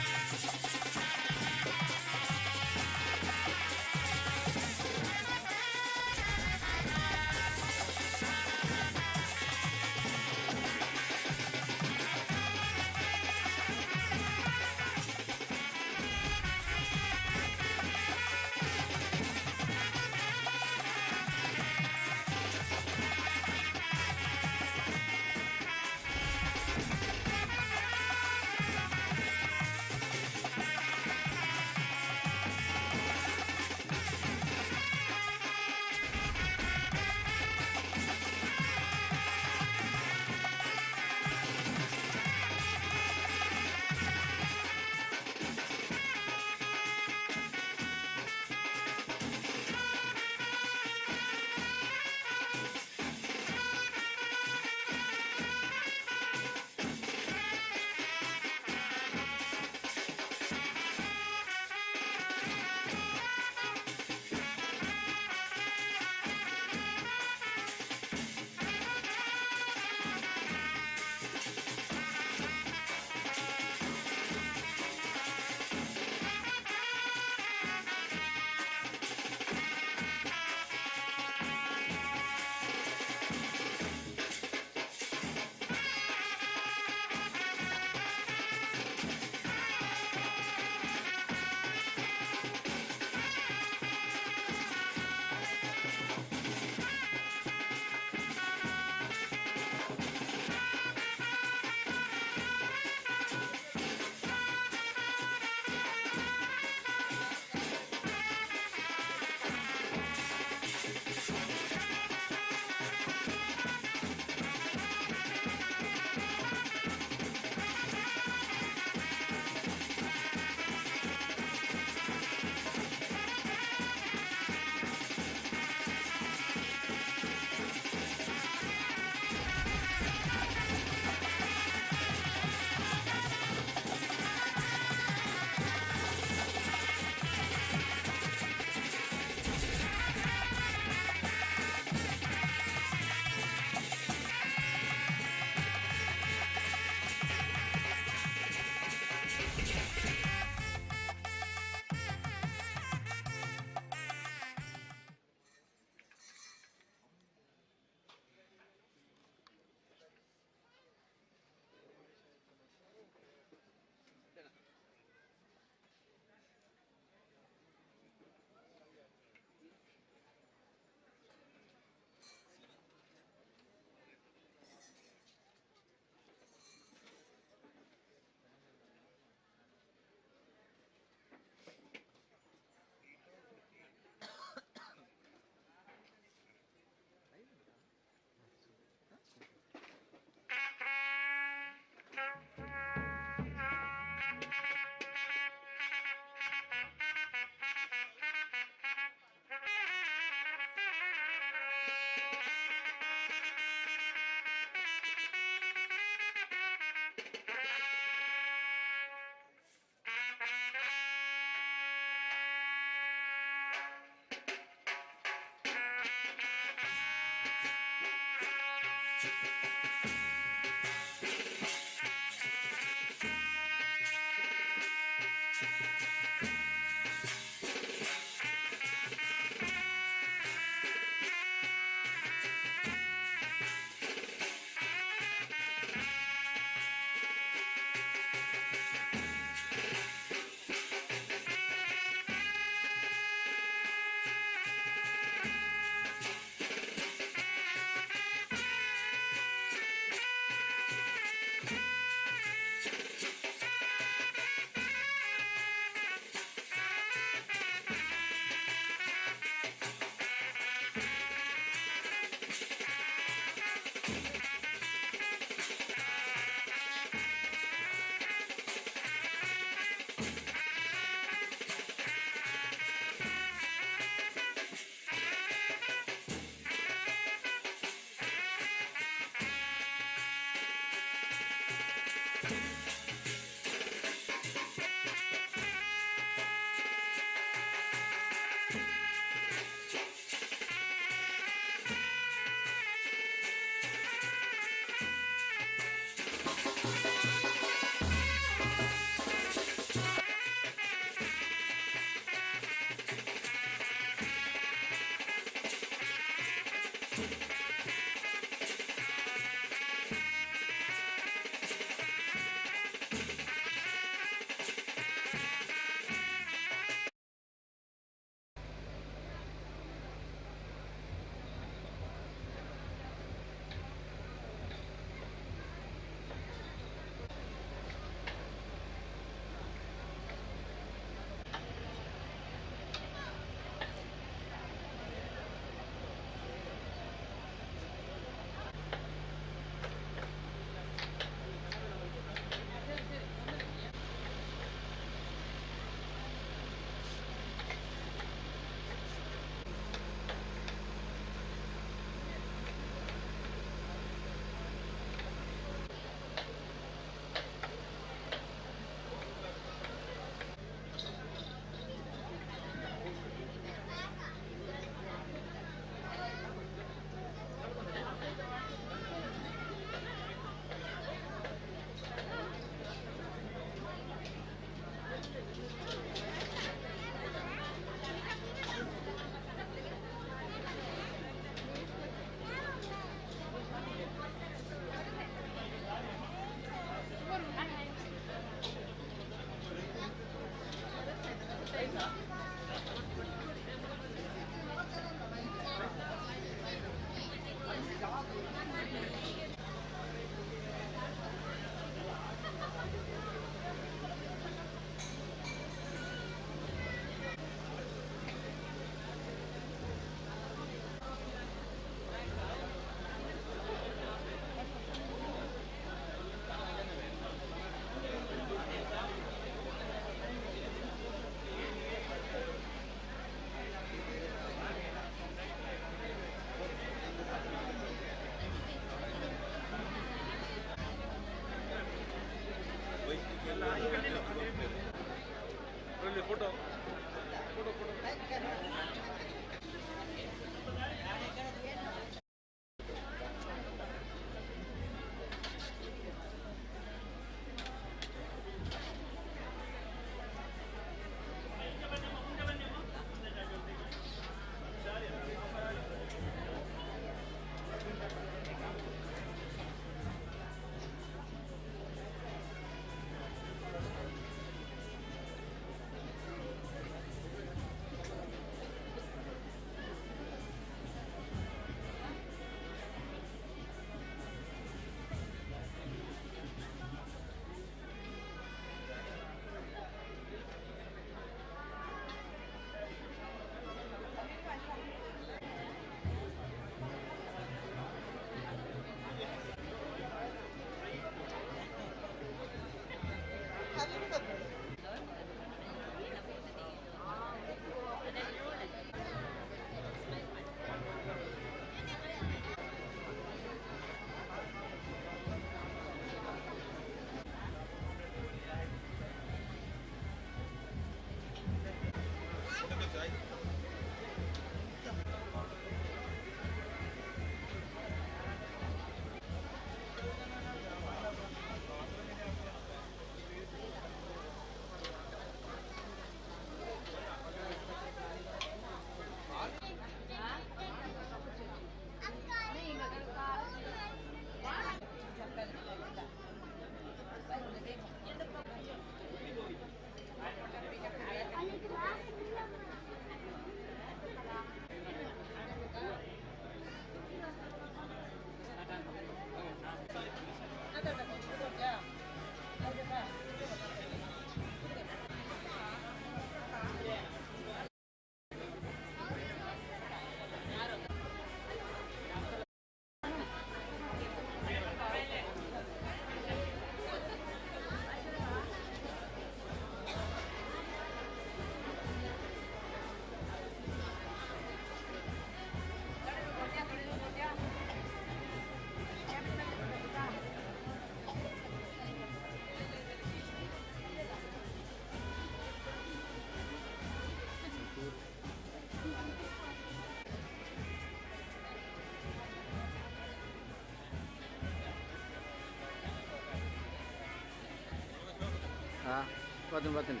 ಬತ್ತನ್ ಬತ್ತನ್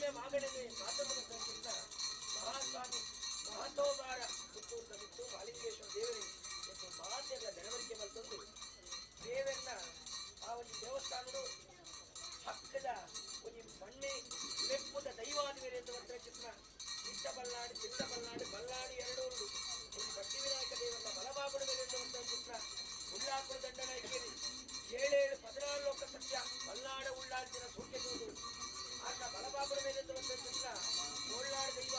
ಮಹಿಮೆ ಮಾಗಣನೆ ಮಾತೃ ಮಹಾಸ್ವಾಮಿ ಮಹತೋಬಾರ ಪುತ್ತೂರ್ದ ಬಿಟ್ಟು ಮಾಲಿಂಗೇಶ್ವರ ದೇವರಿಗೆ ಮತ್ತು ಮಾತೆಲ್ಲ ನಡವಳಿಕೆ ಮಲ್ತೊಂದು ದೇವರನ್ನ ಆ ಒಂದು ದೇವಸ್ಥಾನಡು ಹಕ್ಕದ ಒಂದು ಮಣ್ಣೆ ಲೆಪ್ಪುದ ದೈವಾದ ಮೇಲೆ ಅಂತ ಚಿತ್ರ ಇಟ್ಟ ಬಲ್ನಾಡು ಚಿತ್ತ ಬಲ್ನಾಡು ಬಲ್ನಾಡು ಎರಡೂರು ಒಂದು ಭಕ್ತಿ ವಿನಾಯಕ ದೇವರನ್ನ ಬಲಬಾಬುಡ ಮೇಲೆ ಅಂತ ಚಿತ್ರ ಉಳ್ಳಾಕುಡು ದಂಡನಾಯಕೇರಿ ಏಳೇಳು 14 ಲೋಕ ಸತ್ಯ ಬಲ್ನಾಡ ಉಳ್ಳಾಲ್ತಿನ ಸೂಕ್ಯ ಆತ ಬಲಬಾಬುಡ ಮೇಲೆ ಅಂತ ಚಿತ್ರ ಉಳ್ಳಾಡ ದೈವ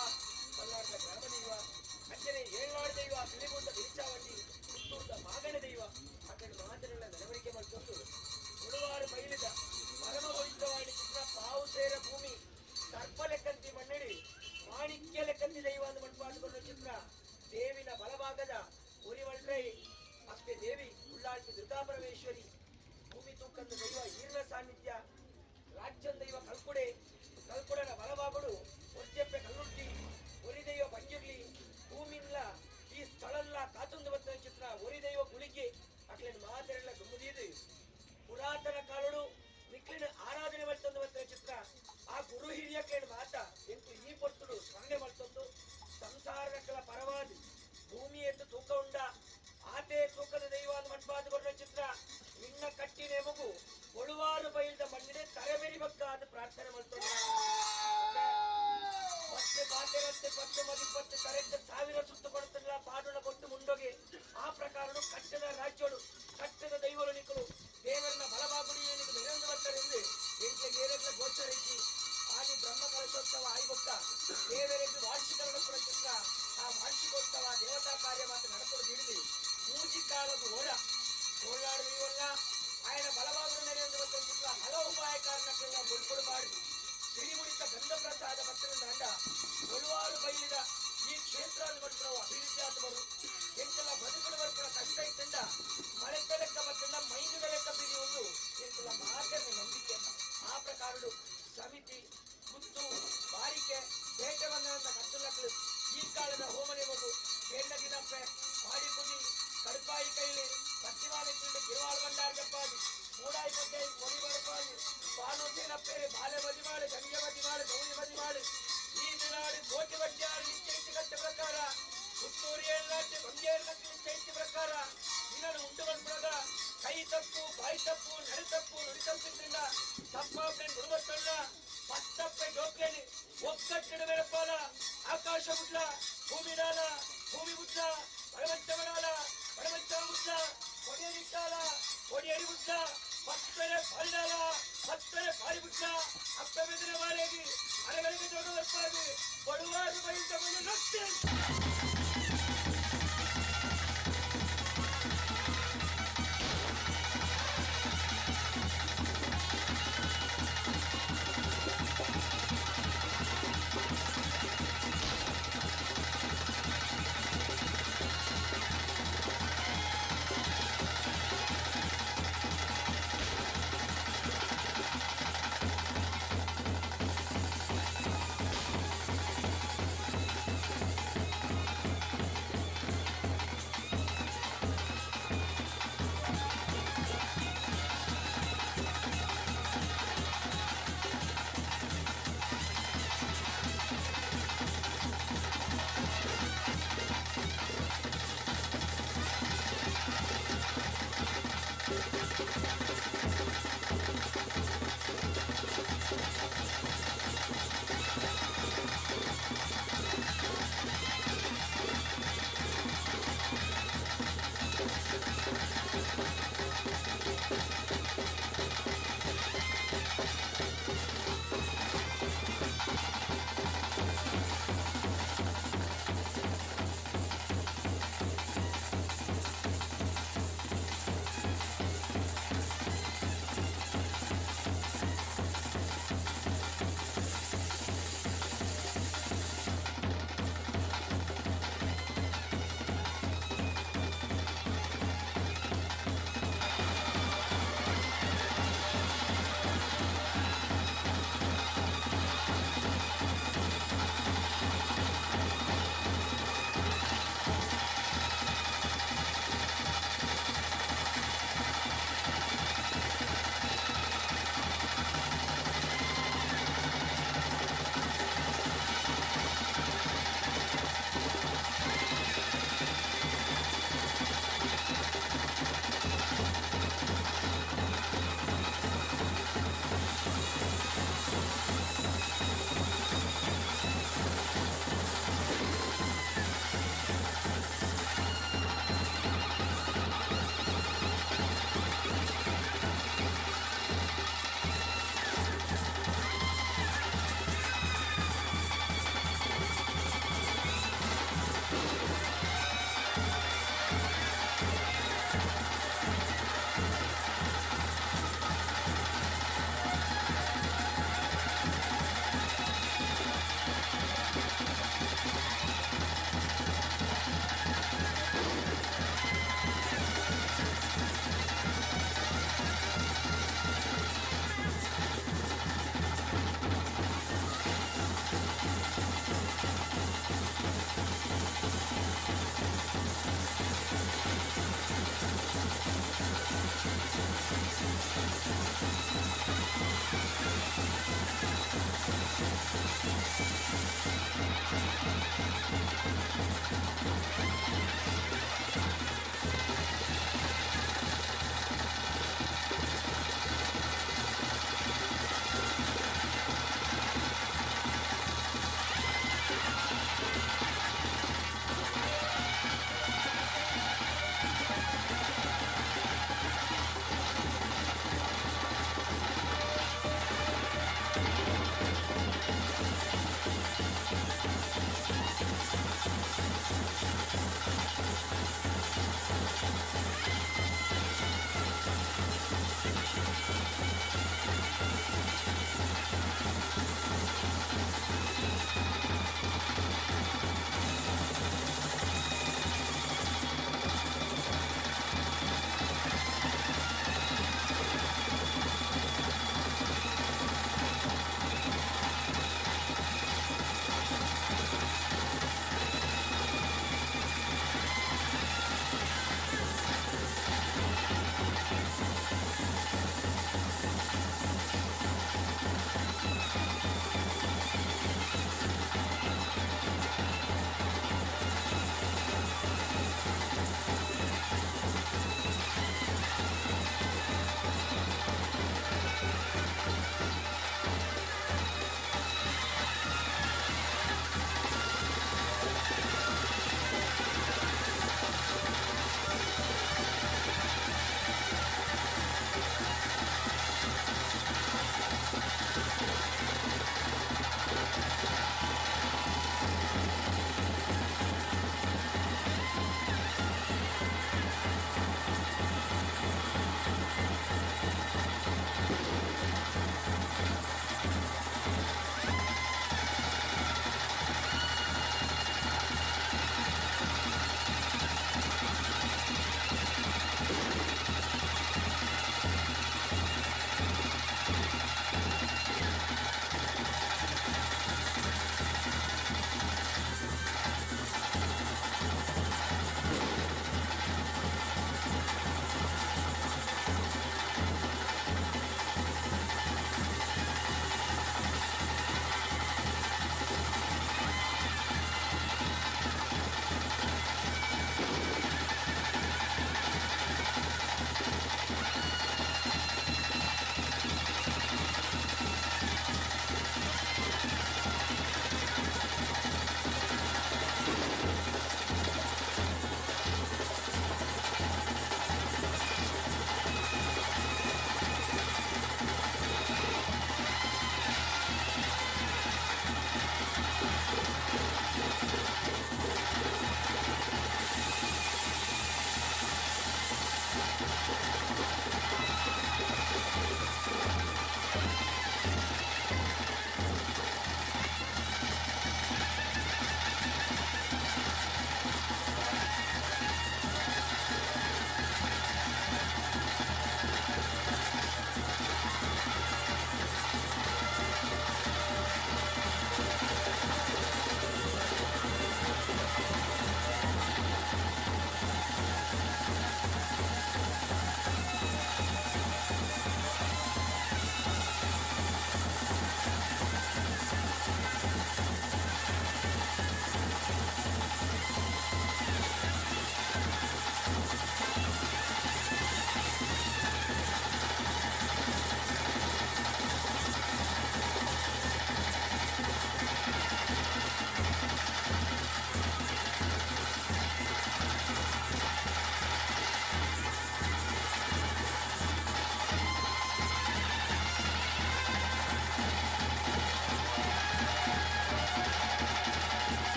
ಬಲ್ನಾಡದ ಗ್ರಾಮ ದೈವ ಅಂಚನೆ ಏಳ್ನಾಡು ದೈವ ಪಿಲಿಬೂತ ಬಿರಿಚಾವತಿ ಪುತ್ತೂರ್ದ ಮಾಗಣ ದೈವ ಆತನ ಮಾತನೆಲ್ಲ ನಡವಳಿಕೆ ಮಾಡಿಕೊಂಡು ಗುರುವಾರ ಬೈಲಿದ ಪರಮ ಪವಿತ್ರವಾದ ಚಿತ್ರ ಪಾವು ಸೇರ ಭೂಮಿ ಸರ್ಪ ಲೆಕ್ಕಂತಿ ಮಣ್ಣಡಿ ಮಾಣಿಕ್ಯ ಲೆಕ್ಕಂತಿ ದೈವ ಅಂತ ಮಣ್ಪಾಟುಕೊಂಡ ಚಿತ್ರ ದೇವಿನ ಬಲಭಾಗದ ಉರಿವಲ್ರೈ ಅಷ್ಟೇ ದೇವಿ ಉಳ್ಳಾಳ್ತಿ ದುರ್ಗಾಪರಮೇಶ್ವರಿ ಭೂಮಿ ತೂಕಂದ ದೈವ ಈರ್ಣ ಸಾನ್ನಿಧ್ಯ ರಾಜ್ಯದ ದೈವ ಕಲ್ಕುಡೆ ಕಲ್ಕುಡನ ಬಲಬಾಗುಡು ಒರ್ಜೆಪ್ಪೆ ಕಲ್ಲುಟ್ಟಿ ಒರಿದೈವ ಬಂಜಿರ್ಲಿ ಭೂಮಿಲ್ಲ ಈ ಸ್ಥಳಲ್ಲ ಕಾತೊಂದು ಬತ್ತ ಚಿತ್ರ ಒರಿದೈವ ಗುಳಿಗೆ ಅಕ್ಲಿನ ಮಾತೆಲ್ಲ ಗುಮ್ಮದಿದು ಪುರಾತನ ಕಾಲಡು ನಿಕ್ಲಿನ ಆರಾಧನೆ ಮಾಡ್ತಂದು ಬತ್ತ ಚಿತ್ರ ಆ ಗುರು ಹಿರಿಯಕ್ಲೇನು ಮಾತ ಎಂಟು ಈ ಪೊರ್ತುಡು ಸ್ಮರಣೆ ಮಾಡ್ತಂದು ಸಂಸಾರಕ್ಕಲ ಪರವಾದಿ ಭೂಮಿ ಎದ್ದು ತೂಕ ಉಂಡ ಆತೆ ತೂಕದ ದೈವ ಅಂತ ಮಣ್ಪಾದು ಕೊಟ್ಟ ಚಿತ್ರ ನಿನ್ನ ಕಟ್ಟಿನೆ ಮಗು ಒಳುವಾರು ಬೈಲ್ದ ಮಣ್ಣಿനെ ತರಬೆರಿ ಬಕ್ಕಾದ ಪ್ರಾರ್ಥನೆ ಮಾಡ್ತಂದು ಮತ್ತೆ ಬಾತೆ ಪತ್ತು ಮದಿಪತ್ತು ಕರೆಕ್ಟ್ 1000 ಸುತ್ತು ಕೊಡುತ್ತಿಲ್ಲ ಪಾಡುಣ ಕೊಟ್ಟು ಮುಂಡೋಗಿ ಆ ಪ್ರಕಾರ ಕಟ್ಟದ ರಾಜ್ಯಡು ಕಟ್ಟದ ದೈವರು ನಿಕ್ಕಲು ದೇವರನ್ನ ಬಲಬಾಗುಡಿ ಏನಿಗೆ ಮೆರೆಂದು ಬರ್ತಾರೆ ಎಂದು ಎಂಟ್ಲಿಗೆ ಏರಗ್ಲ ಗೋಚರ ಇಚ್ಚಿ ಆದಿ ಬ್ರಹ್ಮ ಕಲಶೋತ್ಸವ ಆಯ್ಗೊತ್ತ ದೇವರಿಗೆ ವಾರ್ಷಿಕ ನಡೆಸುವ ಚಿತ್ರ ಆ ವಾರ್ಷಿಕೋತ್ಸವ ದೇವತಾ ಕಾರ್ಯ ಮಾತ್ರ ನಡ್ಕೊಂಡು ಹಿಡಿದು ಮೂಜಿ ಕಾಲದ ಓಡ ಓಡಾಡುವಲ್ಲ ఆయన ಬಲಬಾಗುಡಿ ಮೆರೆಂದು ಬರ್ತಾರೆ ಚಿತ್ರ ಹಲವು ಉಪಾಯಕಾರನಕ್ಕೆಲ್ಲ ಮುಡ್ಕೊಡಬಾರದು ಸಿರಿಮುಡಿತ ಗಂಧಪ್ರಸಾದ ಭಕ್ತರಿಂದ ಒಳುವಾರು ಬೈಲಿದ ಈ ಕ್ಷೇತ್ರ ಬರ್ತಾವ ಅಭಿವೃದ್ಧಿ ಆದವರು ಎಂತೆಲ್ಲ ಬದುಕಲು ಬರ್ಪಡ ಕಷ್ಟ ಇತ್ತಂದ ಮಳೆತ ಲೆಕ್ಕ ಬರ್ತಂದ ಮೈಂದುದ ಲೆಕ್ಕ ಬೀದಿ ಒಂದು ಎಂತೆಲ್ಲ ಮಾತನ್ನ ನಂಬಿಕೆ ಆ ಪ್ರಕಾರಡು ಸಮಿತಿ ಗುತ್ತು ಬಾರಿಕೆ ಬೇಟೆ ಬಂದಂತ ಕತ್ತಲಕ್ಕಲು ಈ ಕಾಲದ ಹೋಮನೆ ಮಗು ಕೇಂದ್ರ ದಿನಪ್ಪೆ ಮಾಡಿಕುದಿ ಕಡುಪಾಯಿ ಕೈಲಿ ಪತ್ತಿವಾಲೆ ತಿಂದು ಗಿರುವಾಳ ಬಂಡಾರ್ಗಪ್ಪಾದಿ ಮೂಡಾಯಿ ಪಡ್ಡೆ ಕೊಡಿ ಬಡಪಾದಿ ಬಾನು ಸೇನಪ್ಪೇರೆ ಬಾಲೆ ಬದಿಮಾಳು ಗಂಗೆ ಬದಿಮಾಳು ಗೌರಿ ಬದಿಮಾಳು ಈ ದಿನಾಡು ಕೋಟಿ ಬಡ್ಡಿಯಾರು ನಿಶ್ಚಯಿಸಿ ಕಟ್ಟ ಪ್ರಕಾರ ಪುತ್ತೂರು ಏಳ್ನಾಟಿ ಬಂಗೇರ್ನಕ್ಕೆ ನಿಶ್ಚಯಿಸಿ ಪ್ರಕಾರ ನಿನ್ನನ್ನು ಉಂಟು ಬಂದ್ಬಿಡಗ ಕೈ ತಪ್ಪು ಬಾಯಿ ತಪ್ಪು ನಡೆ ತಪ್ಪು ನುಡಿ ತಪ್ಪಿದ್ರಿಂದ ತಪ್ಪಾಪೆ ಗುಣವತ್ತಲ್ಲ ಪತ್ತಪ್ಪೆ ಜೋಕ್ಲೇನಿ ಒಕ್ಕಟ್ಟಿನ ಮೇಲಪ್ಪಾಲ ಆಕಾಶ ಬುಡ್ಲ ಭೂಮಿನಾಲ ಭೂಮಿ ಬುಡ್ಲ ಭಗವಂತವನಾಲ ಭಗವಂತ ಬುಡ್ಲ ಕೊಡಿಯರಿಟ್ಟಾಲ ಕೊಡಿಯರಿ ಬುಡ್ಲ ಪತ್ತರೆ ಪಾಲಿನಾಲ ಪತ್ತರೆ ಪಾಲಿ ಬುಡ್ಲ ಅಪ್ಪ ಬೆದರ ಬಾಲೇಗಿ ಅರೆಗಳಿಗೆ ದೊಡ್ಡ ಬರ್ಪಾಗಿ ಬಡುವಾರು ಬೈದ ಮನೆ ನತ್ತೆ.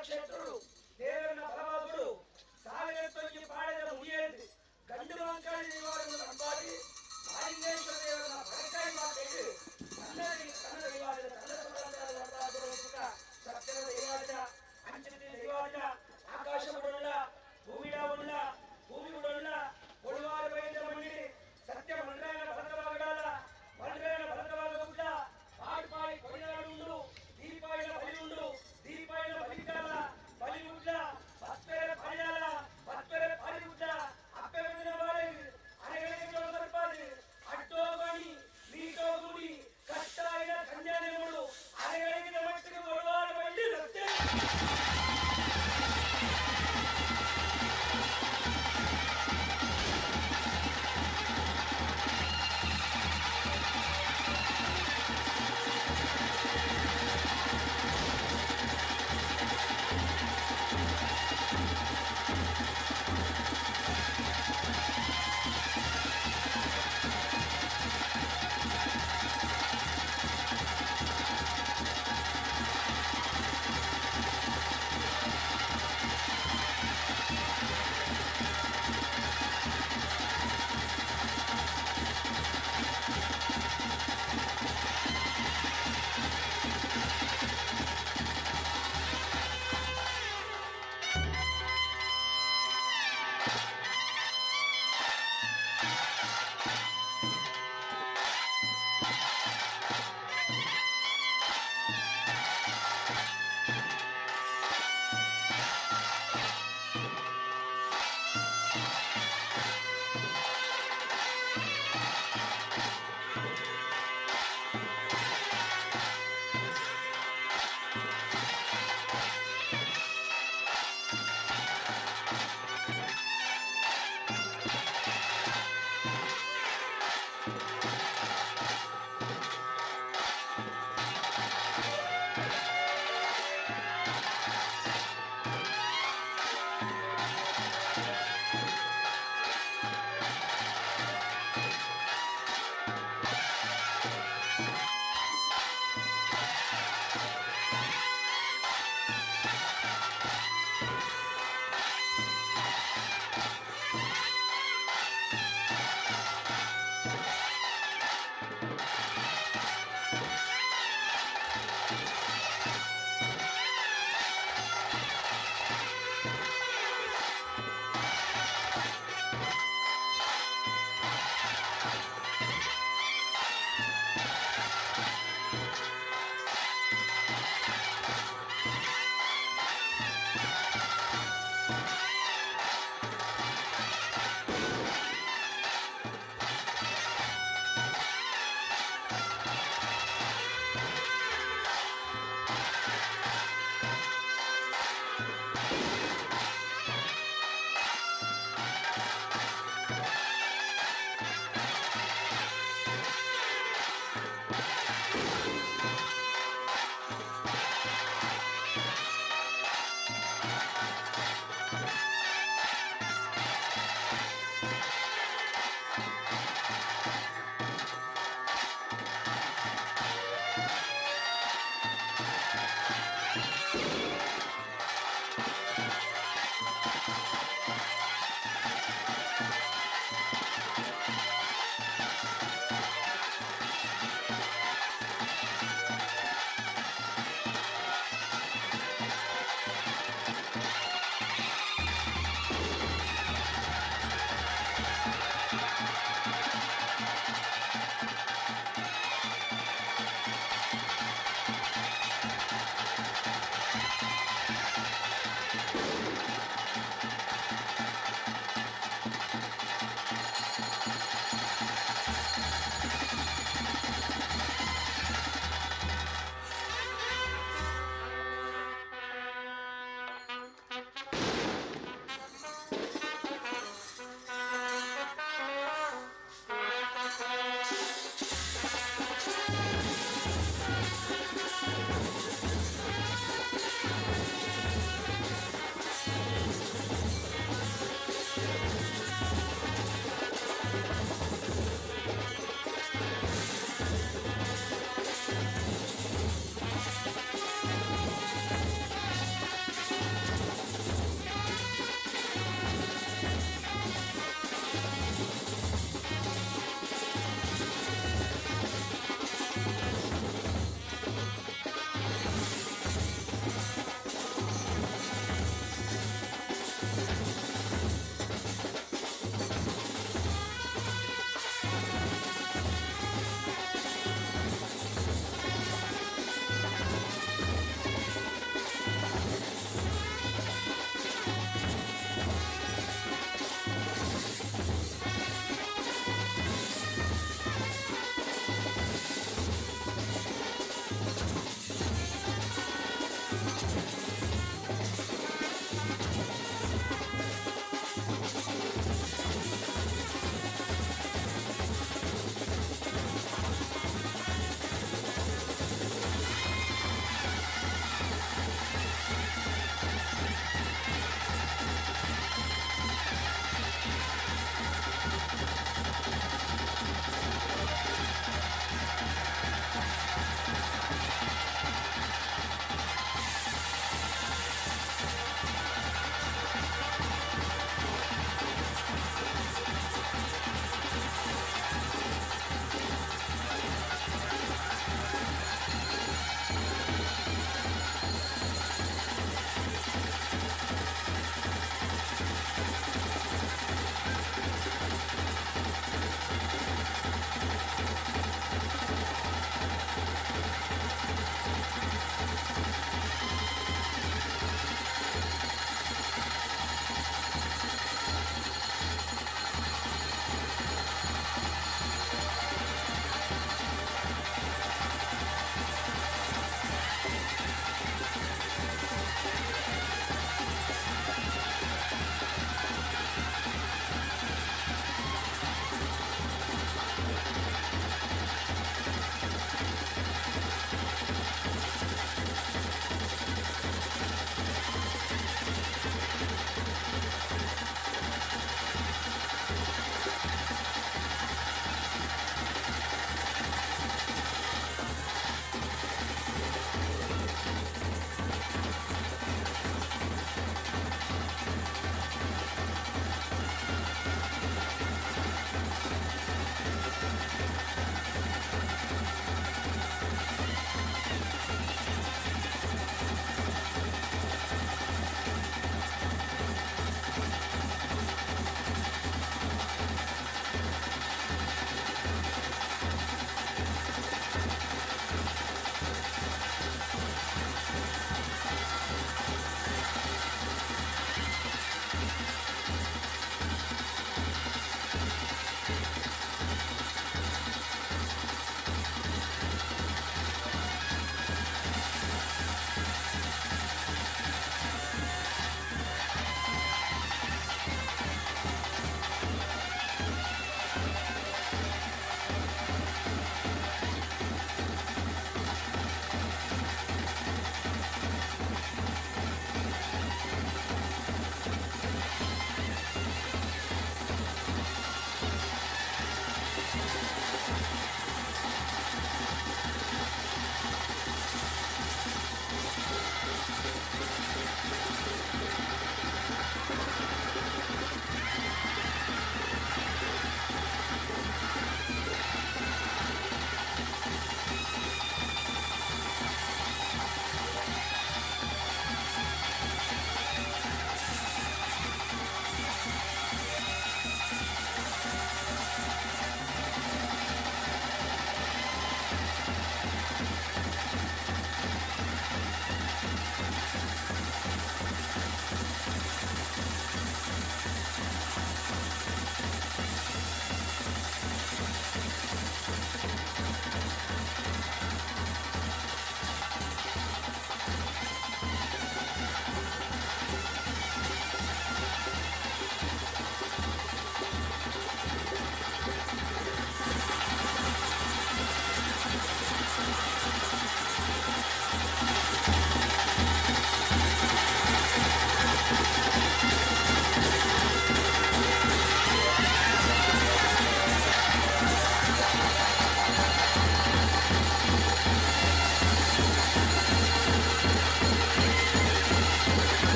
ಕ್ಷೇತ್ರರು ದೇವರನ್ನ ಬಲವಾದರು.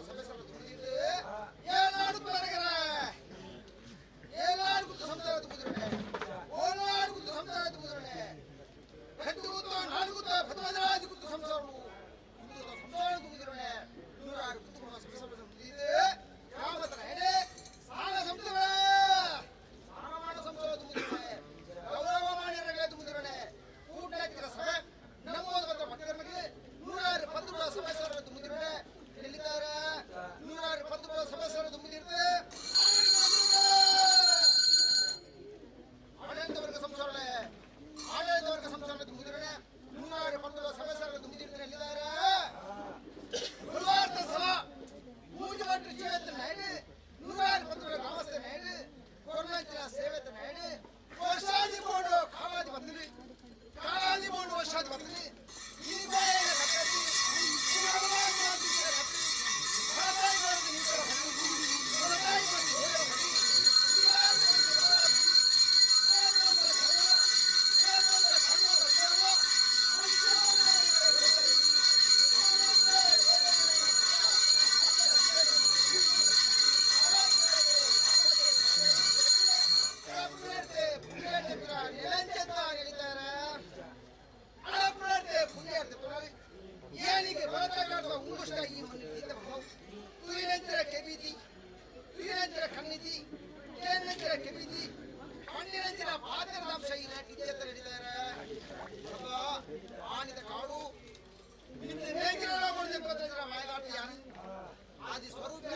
ಸಭೆ ತುಂಬಿದ್ದು ಏನಾಡು ಬರಗರ ಏನಾಡು ಗುತ್ತು ಸಂಸಾರ ತುಂಬಿದ್ರೆ ಓನಾಡು ಗುತ್ತು ಸಂಸಾರ ತುಂಬಿದ್ರೆ ரெண்டு குத்தம் நாலு குத்தம் பத்து குத்து சம்சாரம் சம்சாரம் ತುಂಬಿದ್ರೆ 106 குத்து ಸಂಸಾರ ಗ್ರಾಮದ ಸಾಲ ಸಂಸ್ಥೆ ಸಾಮಾನ್ಯ ಸಂಸಾರ ತುಂಬಿದ್ರೆ ಗೌರವ ಮಾಡಿರಗಳೇ ತುಂಬಿದ್ರೆ ಕೂಟಾಕಿದ ಸಭೆ ನಮ್ಮೋದು ಮಾತ್ರ ಭಕ್ತರಿಗೆ 110 ರೂಪಾಯಿ ಸಭೆ ಸಾವಿರ ತುಂಬಿದ್ರೆ ಎಲ್ಲಿದ್ದಾರೆ 110 ರೂಪಾಯಿ ಸಭೆ ಸಾವಿರ ತುಂಬಿದಿರ್ತದೆ ಆಡಳಿತವರ್ಗ ಸಂಸಾರ ಆಡಳಿತವರ್ಗ ಸಂಸಾರ ತುಂಬಿದ್ರೆ 110 ಸಭೆ ಸಾವಿರ ತುಂಬಿದಿರ್ತದೆ ಎಲ್ಲಿದ್ದಾರೆ ಗುರುವಾರದ ಸಲ ಮೂಜುಮಟ್ಟ ಜೀವನ ನಾಯ್ಡು 110 ಗ್ರಾಮಸ್ಥ ನಾಯ್ಡು ಕೊರೋನಾಂತರ ಸೇವೆ ನಾಯ್ಡು ವರ್ಷಾದಿ ಬೋರ್ಡು ಕಾಲಾದಿ ಬಂದಿರಿ ಕಾಲಾದಿ ಬೋರ್ಡು ವರ್ಷಾದಿ ಬಂದಿರಿ ಈ ಆದಿ ಸ್ವರೂಪ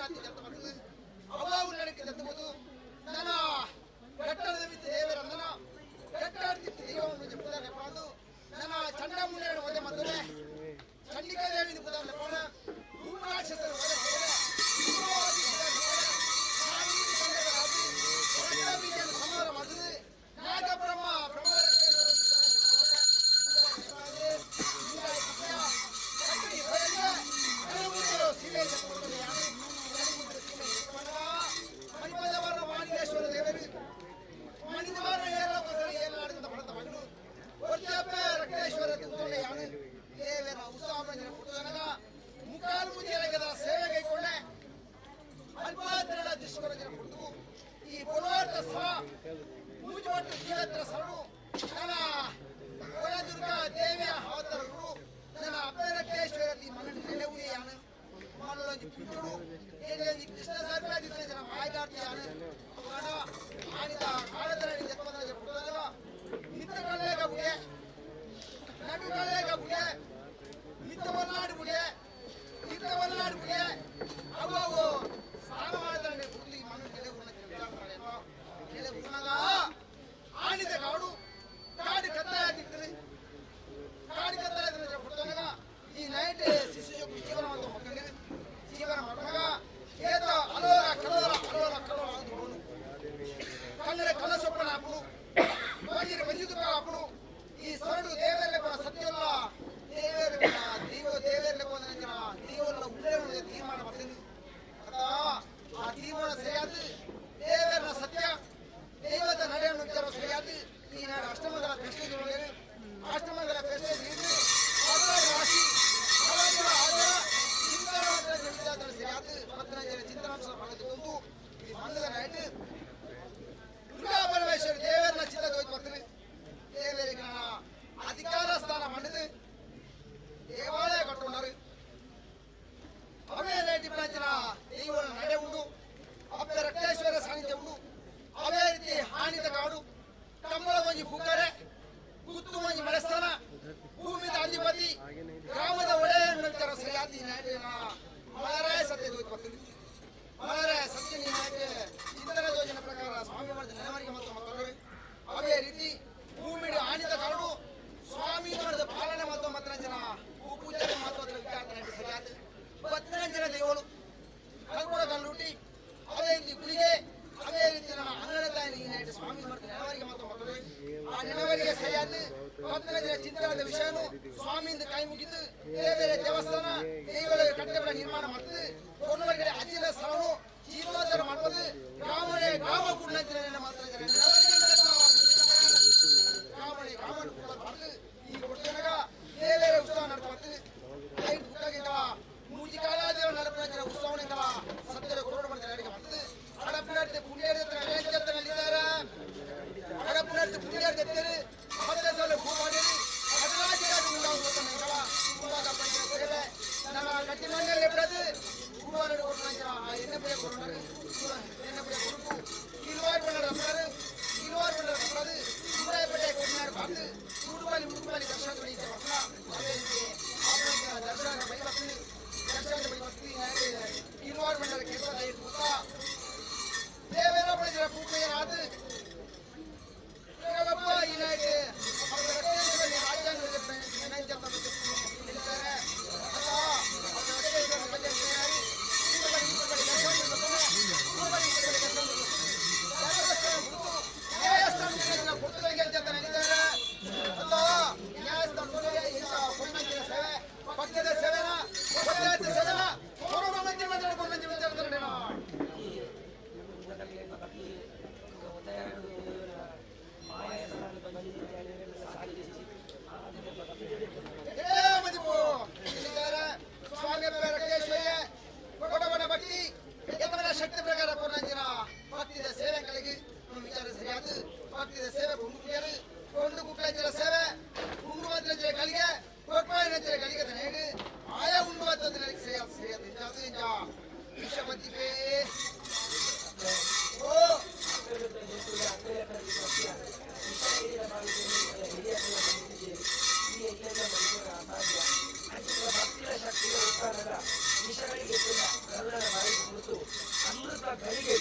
ಗಳಿಗೆ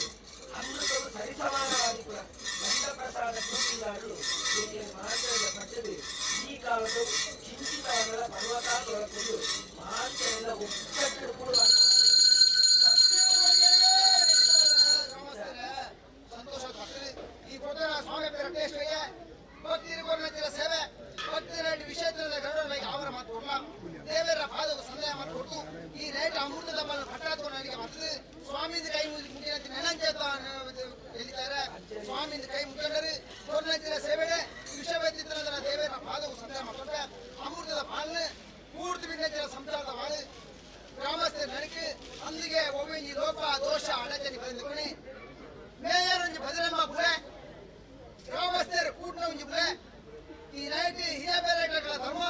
ಅಮೃತವು ಸರಿಸಮಾನವಾಗಿ ಕೂಡ ನಂದ ಪ್ರಸಾದ ಕೃತಿಗಾರರು ಮಾತ್ರ ಪಟ್ಟದು ಈ ಕಾಲದ ಕಿಂಚಿತವನ್ನೆಲ್ಲ ಪರ್ವತ ತೊಳಕೊಂಡು ಮಾತ್ರ ಒಕ್ಕಟ್ಟು ಕೂಡ ಸಂತೋಷ ಈ ಕೊಟ್ಟರ ಸ್ವಾಮಿ ರಟ್ಟೇಶ್ವಯ್ಯ ಭಕ್ತಿರ ಸೇವೆ ಭಕ್ತಿರ ವಿಷಯದ ಗರುಡನ ಅವರ ಮಾತು ಕೊಡಲ ದೇವರ ಪಾದವು ಸಂದೇಹ ಮಾತು ಕೊಟ್ಟು ಈ ರೇಟ್ ಅಮೃತದ ಬಲ ಪಟ್ಟಾತ್ಕೊಂಡು ನನಗೆ ಬರ್ತದೆ ಸ್ವಾಮಿಯಿಂದ ಕೈ ಮುಗಿನ ನೆನಂಚೇತ ಹೇಳಿದ್ದಾರೆ. ಸ್ವಾಮಿಯಿಂದ ಕೈ ಮುಖಂಡರು ಕೊರ್ನಂಚಿನ ಸೇವೆಡೆ ವಿಷವೈದ್ಯದ ದೇವರ ಪಾದವು ಸಂದೇಹ ಮಾತು ಅಮೃತದ ಪಾಲನೆ ಪೂರ್ತಿ ಬಿನ್ನಂಚಿನ ಸಂಸಾರದ ಬಾಳು ಗ್ರಾಮಸ್ಥರ ನಡಕೆ ಅಂದಿಗೆ ಒಬ್ಬ ಲೋಪ ದೋಷ ಅಡಚಣೆ ಬಂದುకొని ಮೇಯರ್ ಒಂಜಿ ಭಜನಮ್ಮ ಬುಲೆ ಗ್ರಾಮಸ್ಥರ ಕೂಟ್ನ ಒಂಜಿ ಬುಲೆ ಈ ನೈಟ್ ಹಿರಿಯ ಬೇರೆಗಳ ಧರ್ಮ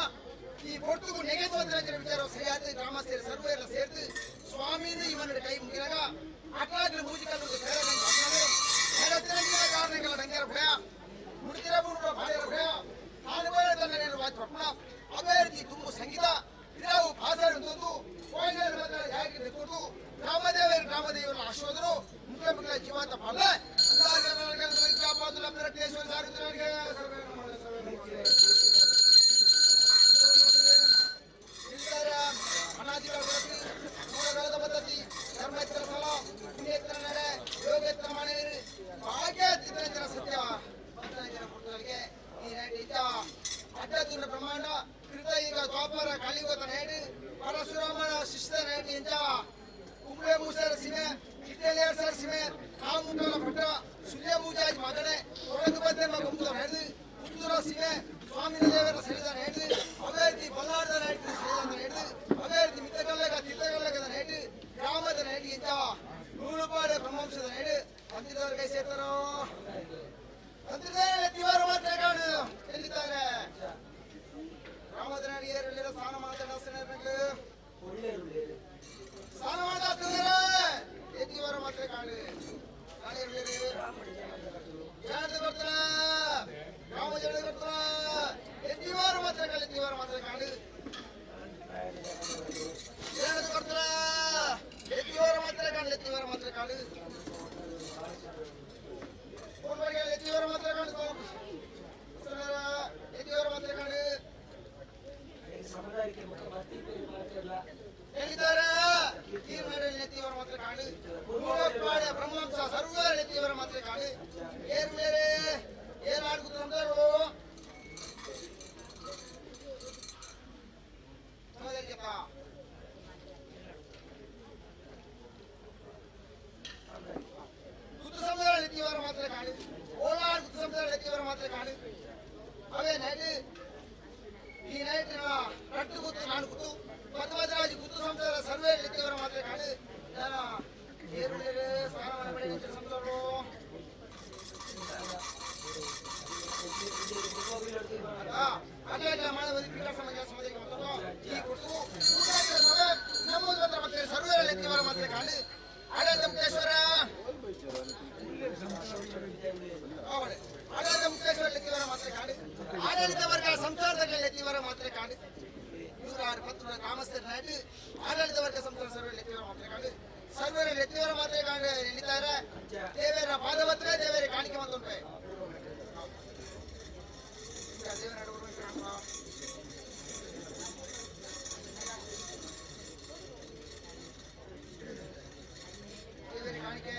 ಈ ಪೊರ್ತುಗು ನೆಗೆತೋದ್ರ ವಿಚಾರ ಸರಿಯಾದ ಗ್ರಾಮಸ್ಥರ ಸರ್ವೆಲ್ಲ ಸೇರ್ತು ಸ್ವಾಮಿನ ಇವನ ಕೈ ಮುಗಿದಾಗ ಅಟ್ಲಾಗ್ಲಿ ಮೂಜಿಕಲ್ಲು ಕಾರಣಗಳ ಡಂಗರ ಭಯ ಮುಡಿತಿರ ಬುಡ ಭಾಳ ಭಯ ನಾನು ಬೇರೆ ತನ್ನ ವಾಚ್ ಅದೇ ರೀತಿ ತುಂಬು ಸಂಗೀತ ಇದಾವು ಭಾಷೆ ತಂದು ಕೊಟ್ಟು ಗ್ರಾಮದೇವರ ಗ್ರಾಮದೇವರ ಆಶೀರ್ವಾದರು ಮುಖ್ಯ ಮುಖ್ಯ ಜೀವಂತ ಫಲ ಅನಾದಿಗಳ ಪದ್ಧತಿ ಧರ್ಮೇತರ ಫಲ ಪುಣ್ಯೇತರ ನಡೆ ಯೋಗೇತರ ಮನೆಯರು ಭಾಗ್ಯ ಚಿತ್ರಜನ ಸತ್ಯ ಜನ ಪುಸ್ತಕಗಳಿಗೆ ಈ ನೈಟ್ ಅಡ್ಡದೂರ ಪ್ರಮಾಣ ಕೃತ ಈಗ ದ್ವಾಪರ ಕಲಿಯುಗದ ನೈಟ್ ಪರಶುರಾಮನ ಶಿಷ್ಯ ನೈಟ್ ಇಂಚ ಕುಂಬ್ಳೆ ಮೂಸರ ಸೀಮೆ ಇಟ್ಟಲೇರ್ ಸರ್ ಸೀಮೆ ಕಾಮುಕಲ ಭಟ್ಟ ಸುಳ್ಯ ಮೂಜಾಜಿ ಮಗನೆ ಹೊರಗು ಬಂದೆಮ್ಮ ಗುಂಪು ನಡೆದು ಪುತ್ತೂರ ಸೀಮೆ ಸ್ವಾಮಿನ ದೇವರ ಸರಿದ ನೈಟ್ ಅದೇ ರೀತಿ ಬಲ್ಲಾರದ ನೈಟ್ ಸರಿದ ನೈಟ್ ಅದೇ ರೀತಿ ಮಿತ್ತಗಲ್ಲಗ ತಿತ್ತಗಲ್ಲಗದ ನೈಟ್ ಗ್ರಾಮದ ನೈಟ್ ಇಂಚ ನೂರುಪಾಡ ಬ್ರಹ್ಮಂಶದ ನೈಟ್ ತಂತ್ರಿದವರ ಕೈ ಸೇರ್ತಾರೋ ತಂತ್ರಿದವರ ತಿವಾರ ಮಾತ್ರ ಕಾಣು ಎಲ್ಲಿದ್ದಾರೆ ಗ್ರಾಮದ ನಡಿಯರೆಲ್ಲರ ಸ್ನಾನ ಮಾಡ್ತಾರೆ ಸ್ನಾನ ಮಾಡ್ತಾರೆ ಎತ್ತಿವರ ಮಾತ್ರ ಕಾಣು ಬರ್ತಾರ ಗ್ರಾಮ ಜನ ಬರ್ತಾರ ಎತ್ತಿವಾರ ಮಾತ್ರ ಕಾಳು ಎತ್ತಿವಾರ ಮಾತ್ರ ಕಾಣು ಬರ್ತಾರ ಎತ್ತಿವಾರ ಮಾತ್ರ ಕಾಣು ಎತ್ತಿವಾರ ಮಾತ್ರ ಕಾಣು ಎತ್ತಿವಾರ ಮಾತ್ರ ಕಾಣು ಎತ್ತಿವಾರ ಮಾತ್ರ ಕಾಣು ಹೇಳಿದ್ದಾರೆ ತೀರ್ಮಾನ ಮಾತ್ರ ಕಾಡು ಬ್ರಹ್ಮಂಸ ಸರ್ವ ಎತ್ತಿಯವರ ಮಾತ್ರ ಕಾಡು ಏರು ಬೇರೆ ಏನ್ ಆಡ್ಕುತ್ತಂತಾರೋ ಗುತ್ತು ಸಮುದಾಯ ಎತ್ತಿಯವರ ಮಾತ್ರ ಕಾಡು ಓಲಾಡ್ ಗುತ್ತು ಸಮುದಾಯ ಎತ್ತಿಯವರ ಮಾತ್ರ ಕಾಡು ಅವೇ ನೈಟ್ ಈ ನೈಟ್ ರಟ್ಟು ಗುತ್ತು ನಾನು ಗುತ್ತು ಪದ್ಮರಾಜ್ ಗುತ್ತು ಸಂಸಾರ ಸರ್ವೇ ಲೆಕ್ಕವರ ಮಾತ್ರ ಕಾಡು ಸರ್ವೇ ಲೆಕ್ಕವರ ಮಾತ್ರ ಕಾಡು ಆಡಳಿತ ಮುಕ್ತೇಶ್ವರ ಆಡಳಿತ ಮುಕ್ತೇಶ್ವರ ಲೆಕ್ಕವರ ಮಾತ್ರ ಕಾಡು ಆಡಳಿತ ವರ್ಗ ಸಂಸಾರದ ಲೆಕ್ಕವರ ಮಾತ್ರ ಕಾಡು ನೂರಾರು ಪತ್ರ ಗ್ರಾಮಸ್ಥರ ನಾಡು ಆಡಳಿತ ವರ್ಗ ಸಂಸಾರ ಸರ್ವ ಲೆಕ್ಕವರ ಮಾತ್ರ ಕಾಡು ಸರ್ವರ ಲೆಕ್ಕವರ ಮಾತ್ರ ಕಾಡು ಎಳಿತಾರೆ ದೇವರ ಪಾದಪತ್ರ ದೇವರ ಕಾಣಿಕೆ ಮಾತುಂಟೆ ದೇವರ ದೇವರ ಕಾಣಿಕೆ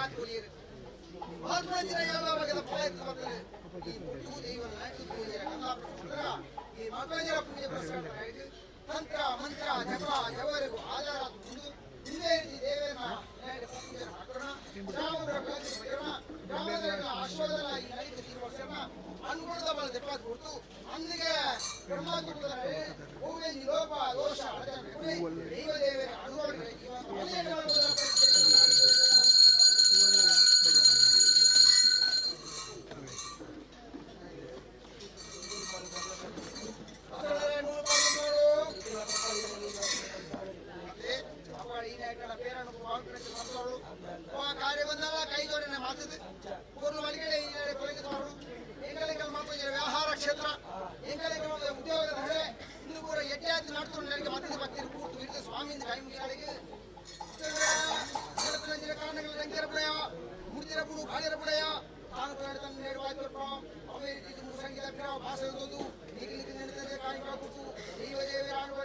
ಕಾತ್ಕೊಲಿಯರು ಆತ್ಮಂಜಿನ ಎಲ್ಲ ಬಗೆದ ಫಲ ಬರ್ತಾರೆ ಈ ಪುಟ್ಟು ದೈವನ ಪೂಜೆ ಈ ಮಾತಂಜರ ಪೂಜೆ ಪ್ರಸಾದ ತಂತ್ರ ಮಂತ್ರ ಜಪ ಜವರಿಗೂ ಆಧಾರ ಉಂಟು ಇದೇ ರೀತಿ ದೇವನ ಪೂಜೆ ಹಾಕೋಣ ರಾಮರ ಬೆಳಕಿನ ರಾಮರ ಆಶೀರ್ವಾದ ಈ ನಡೀತ ತೀರ್ಮಾನ ಅನುಗುಣದ ಬಲ ದೆಪ್ಪ ಕೊಡ್ತು ಅಂದಿಗೆ ಬ್ರಹ್ಮಾತ್ಮ ಲೋಪ ದೋಷ ಅಡಚಣೆ ದೈವ ದೇವರ ಅನುಗುಣ ವ್ಯವಹಾರ ಕ್ಷೇತ್ರ ಉದ್ಯೋಗದ ಹಳೆ ಇನ್ನು ಕೂಡ ಎಡ್ಡೆ ನಡ್ತು ನನಗೆ ಮತ್ತೆ ಬರ್ತೀರಿ ಕೂರ್ತು ಹಿಡಿದು ಸ್ವಾಮಿಯಿಂದ ಕೈ ಮುಗಿಗಳಿಗೆ ಕಾರಣಗಳ ರಂಗಿರ ಪುಡಯ ಮುಡಿದಿರ ಬುಡು ಬಾಳಿರ ಪುಡಯ ತಾನು ತನ್ನ ನೇರವಾಗಿ ಅವೇ ರೀತಿ ಸಂಗೀತ ಭಾಷೆ ಕಾರ್ಯಕ್ರಮ ಕೊಟ್ಟು ದೈವ ದೇವರ ಆಳುವ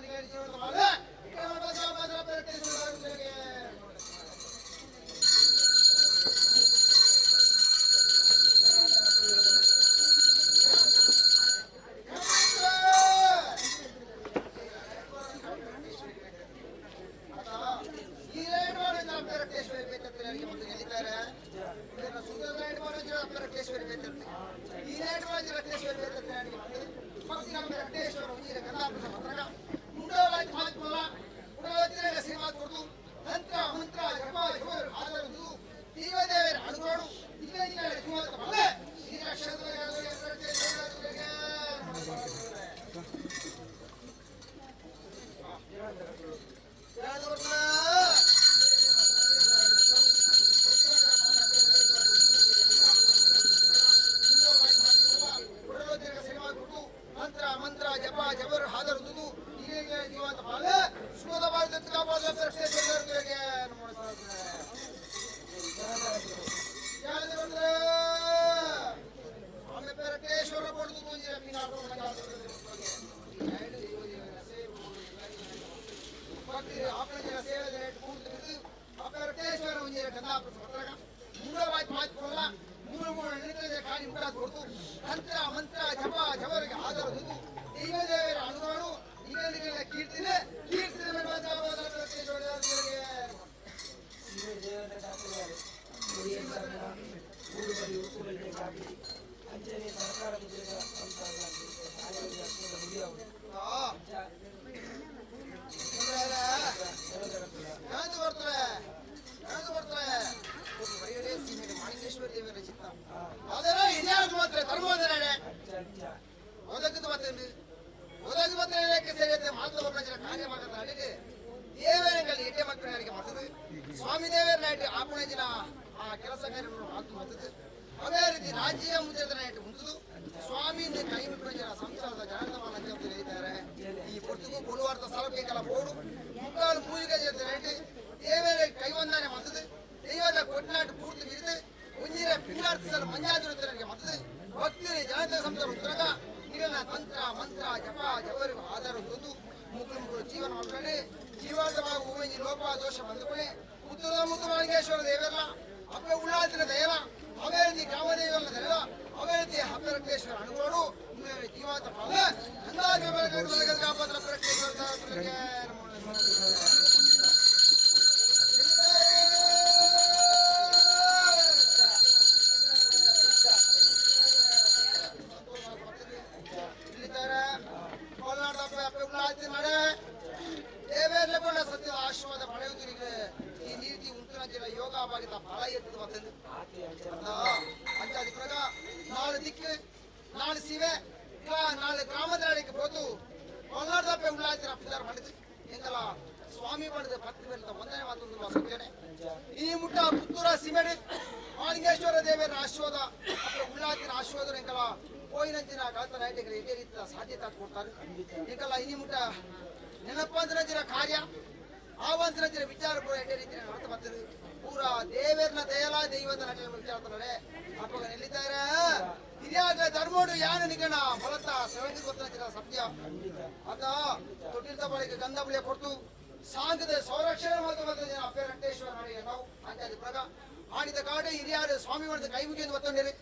ಆಡಿದ ಕಾಡೆ ಹಿರಿಯಾರು ಸ್ವಾಮಿ ಕೈ ಮುಗಿಯನ್ನು ಬತ್ತೊಂಡೇರಿ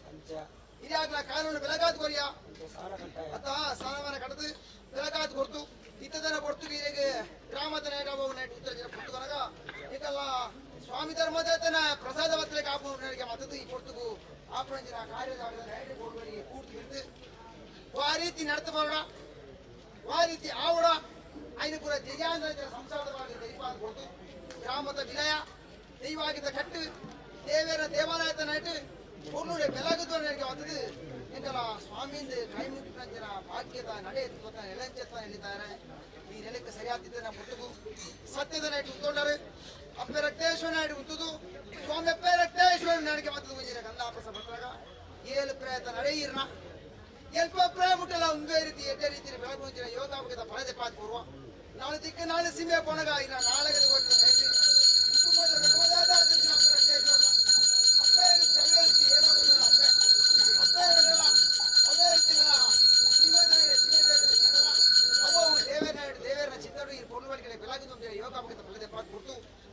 ಹಿರಿಯಾಗ್ಲ ಕಾನೂನು ಬೆಳಗಾದ ಕೊರಿಯ ಅತ್ತ ಸ್ಥಾನಮಾನ ಕಡದು ಬೆಳಗಾದ ಕೊರ್ತು ಇತ್ತದನ ಕೊಡ್ತು ಹಿರಿಯಗೆ ಗ್ರಾಮದ ನಾಯಕ ಉತ್ತರ ಜನ ಕೊಟ್ಟು ಈಗಲ್ಲ ಸ್ವಾಮಿ ಧರ್ಮದತನ ಪ್ರಸಾದ ಬತ್ತಲೆ ಕಾಪು ಮತ್ತದು ಈ ಕೊಡ್ತುಗು ಆಪಣಂಜಿನ ಕಾರ್ಯದ ಕೂರ್ತು ಬಿಡ್ತು ಆ ರೀತಿ ನಡತ ಬರೋಣ ಆ ರೀತಿ ಆವಡ ಐನು ಪೂರ ಜಯಾಂದ್ರ ಸಂಸಾರದ ದೈವಾದ ಕೊಡ್ತು ಗ್ರಾಮದ ವಿನಯ ದೈವಾಗಿದ್ದ ಕಟ್ಟು ದೇವರ ದೇವಾಲಯದ ನಟ್ಟು பொருளுடைய ಬೆಲಗುದವನಿಗೆ வந்தது எங்கள ಸ್ವಾಮಿಯಿಂದ ಕೈ ಮುಗಿದ ಭಾಗ್ಯದ ನಡೆ ನೆಲಂಚೆತ್ತ ಹೇಳಿದ್ದಾರೆ. ಈ ನೆಲಕ್ಕೆ ಸರಿಯಾದ ಪುಟ್ಟುಗು ಸತ್ಯದ ನಾಯ್ಡು ಉತ್ತೊಂಡರು ಅಪ್ಪೆ ರಕ್ತೇಶ್ವರ ನಾಯ್ಡು ಉತ್ತುದು ಸ್ವಾಮಿ ಅಪ್ಪೆ ರಕ್ತೇಶ್ವರ ನಾಡಿಗೆ ಬತ್ತದು ಮುಂಜಿನ ಕಂದಾಪಸ ಬಂದಾಗ ಏಳು ಪ್ರಯತ್ನ ನಡೆಯಿರ್ನ ಎಲ್ಪ ಪ್ರಾಯ ಮುಟ್ಟಲ್ಲ ಒಂದೇ ರೀತಿ ಎಡ್ಡೆ ರೀತಿ ಬೆಳಗು ಮುಂಚಿನ ಯೋಗಾಭದ ಫಲದ ಪಾತ್ ಪೂರ್ವ ನಾಳೆ ದಿಕ್ಕ ನಾಳೆ ಸೀಮೆ ಕೊನಗ ಇಲ್ಲ ನಾಳೆ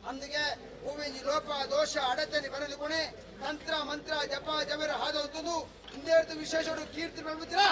ಅಂದಿಗೆ ಹೂವಿನ ಲೋಪ ದೋಷ ಅಡಚಣೆ ಬರಲಿಕೊಣೆ ತಂತ್ರ ಮಂತ್ರ ಜಪ ಜಮರ ಹಾದು ಹಿಂದೆ ವಿಶೇಷ ಕೀರ್ತಿ ಬೆಳಗುತ್ತೀರಾ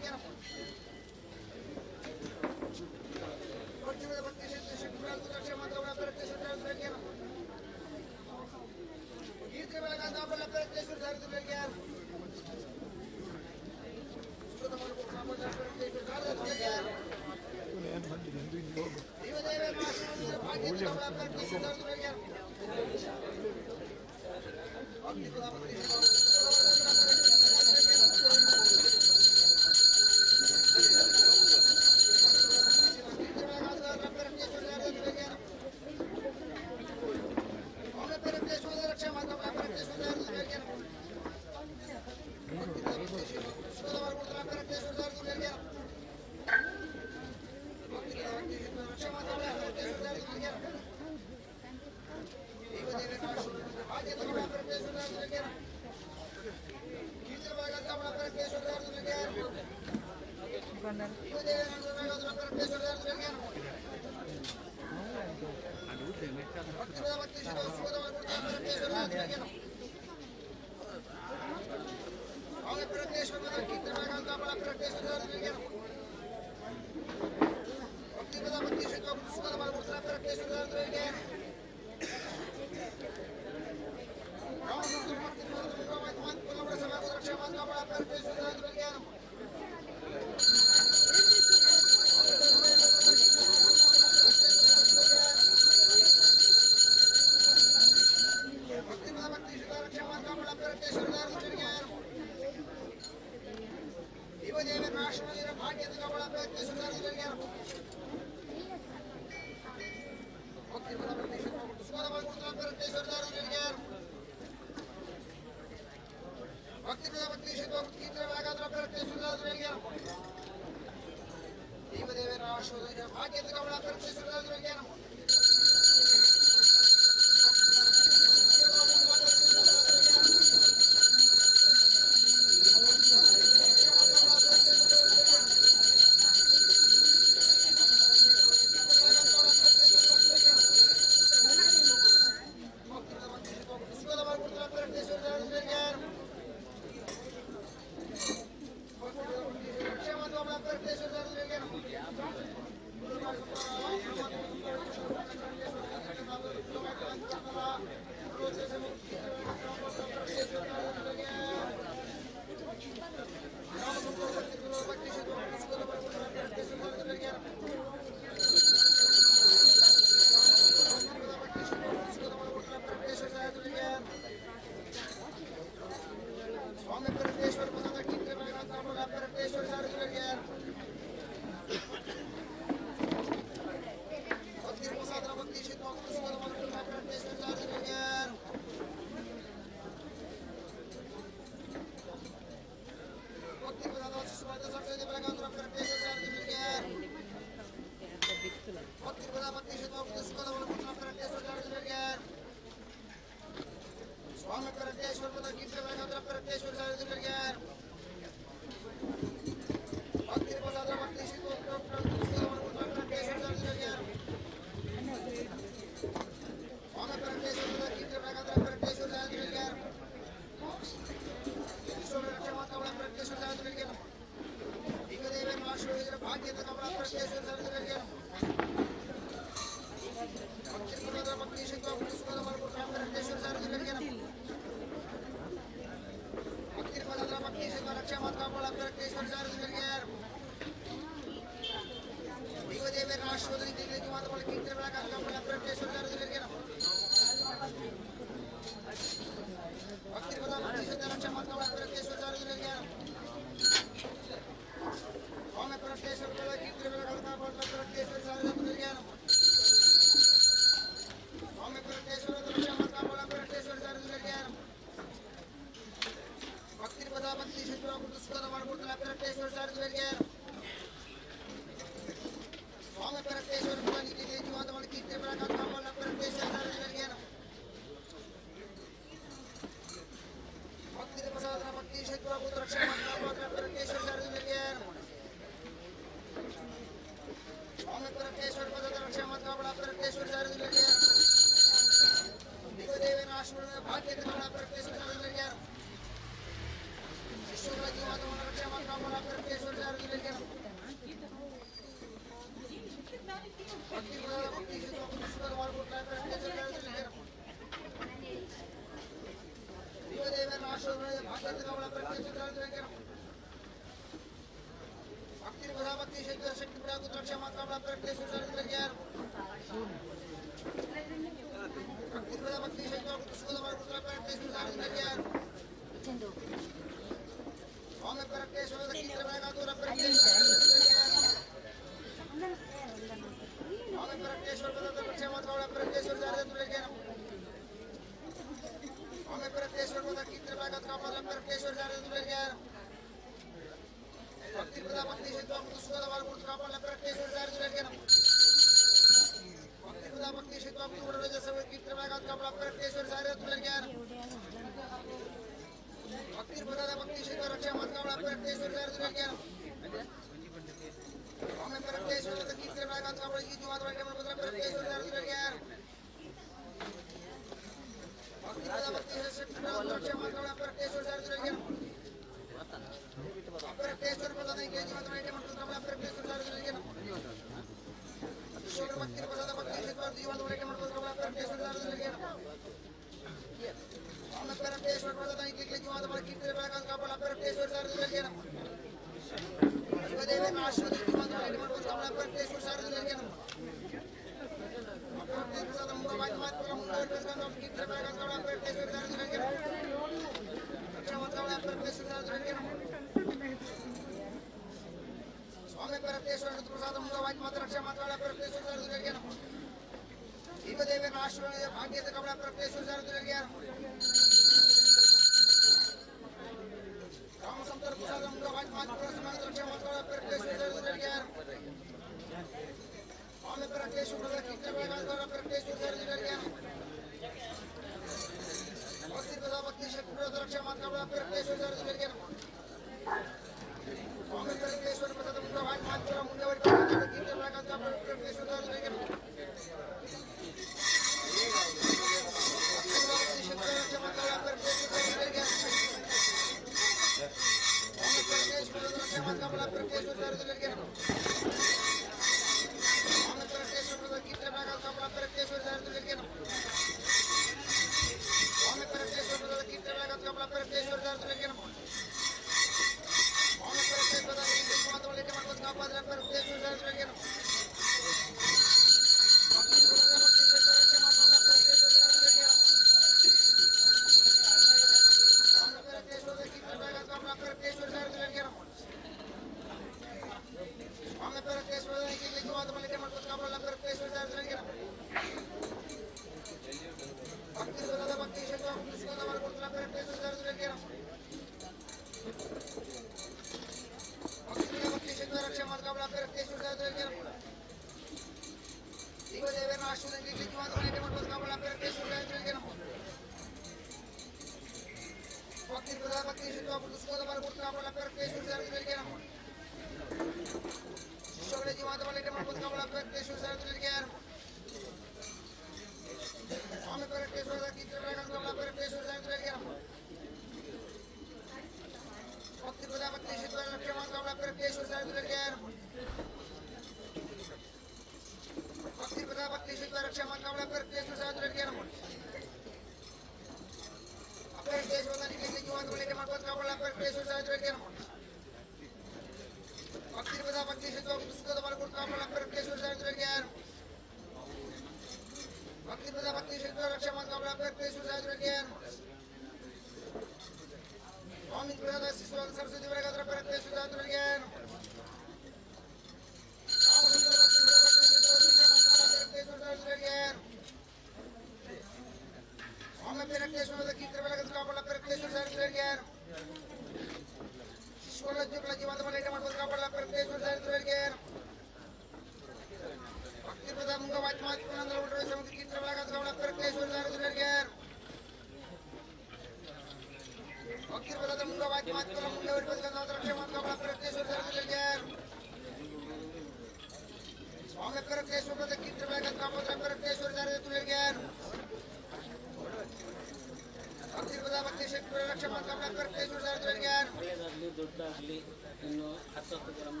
ದೊಡ್ಡಾಗಲಿ ಇನ್ನು 10 ಗ್ರಾಮ್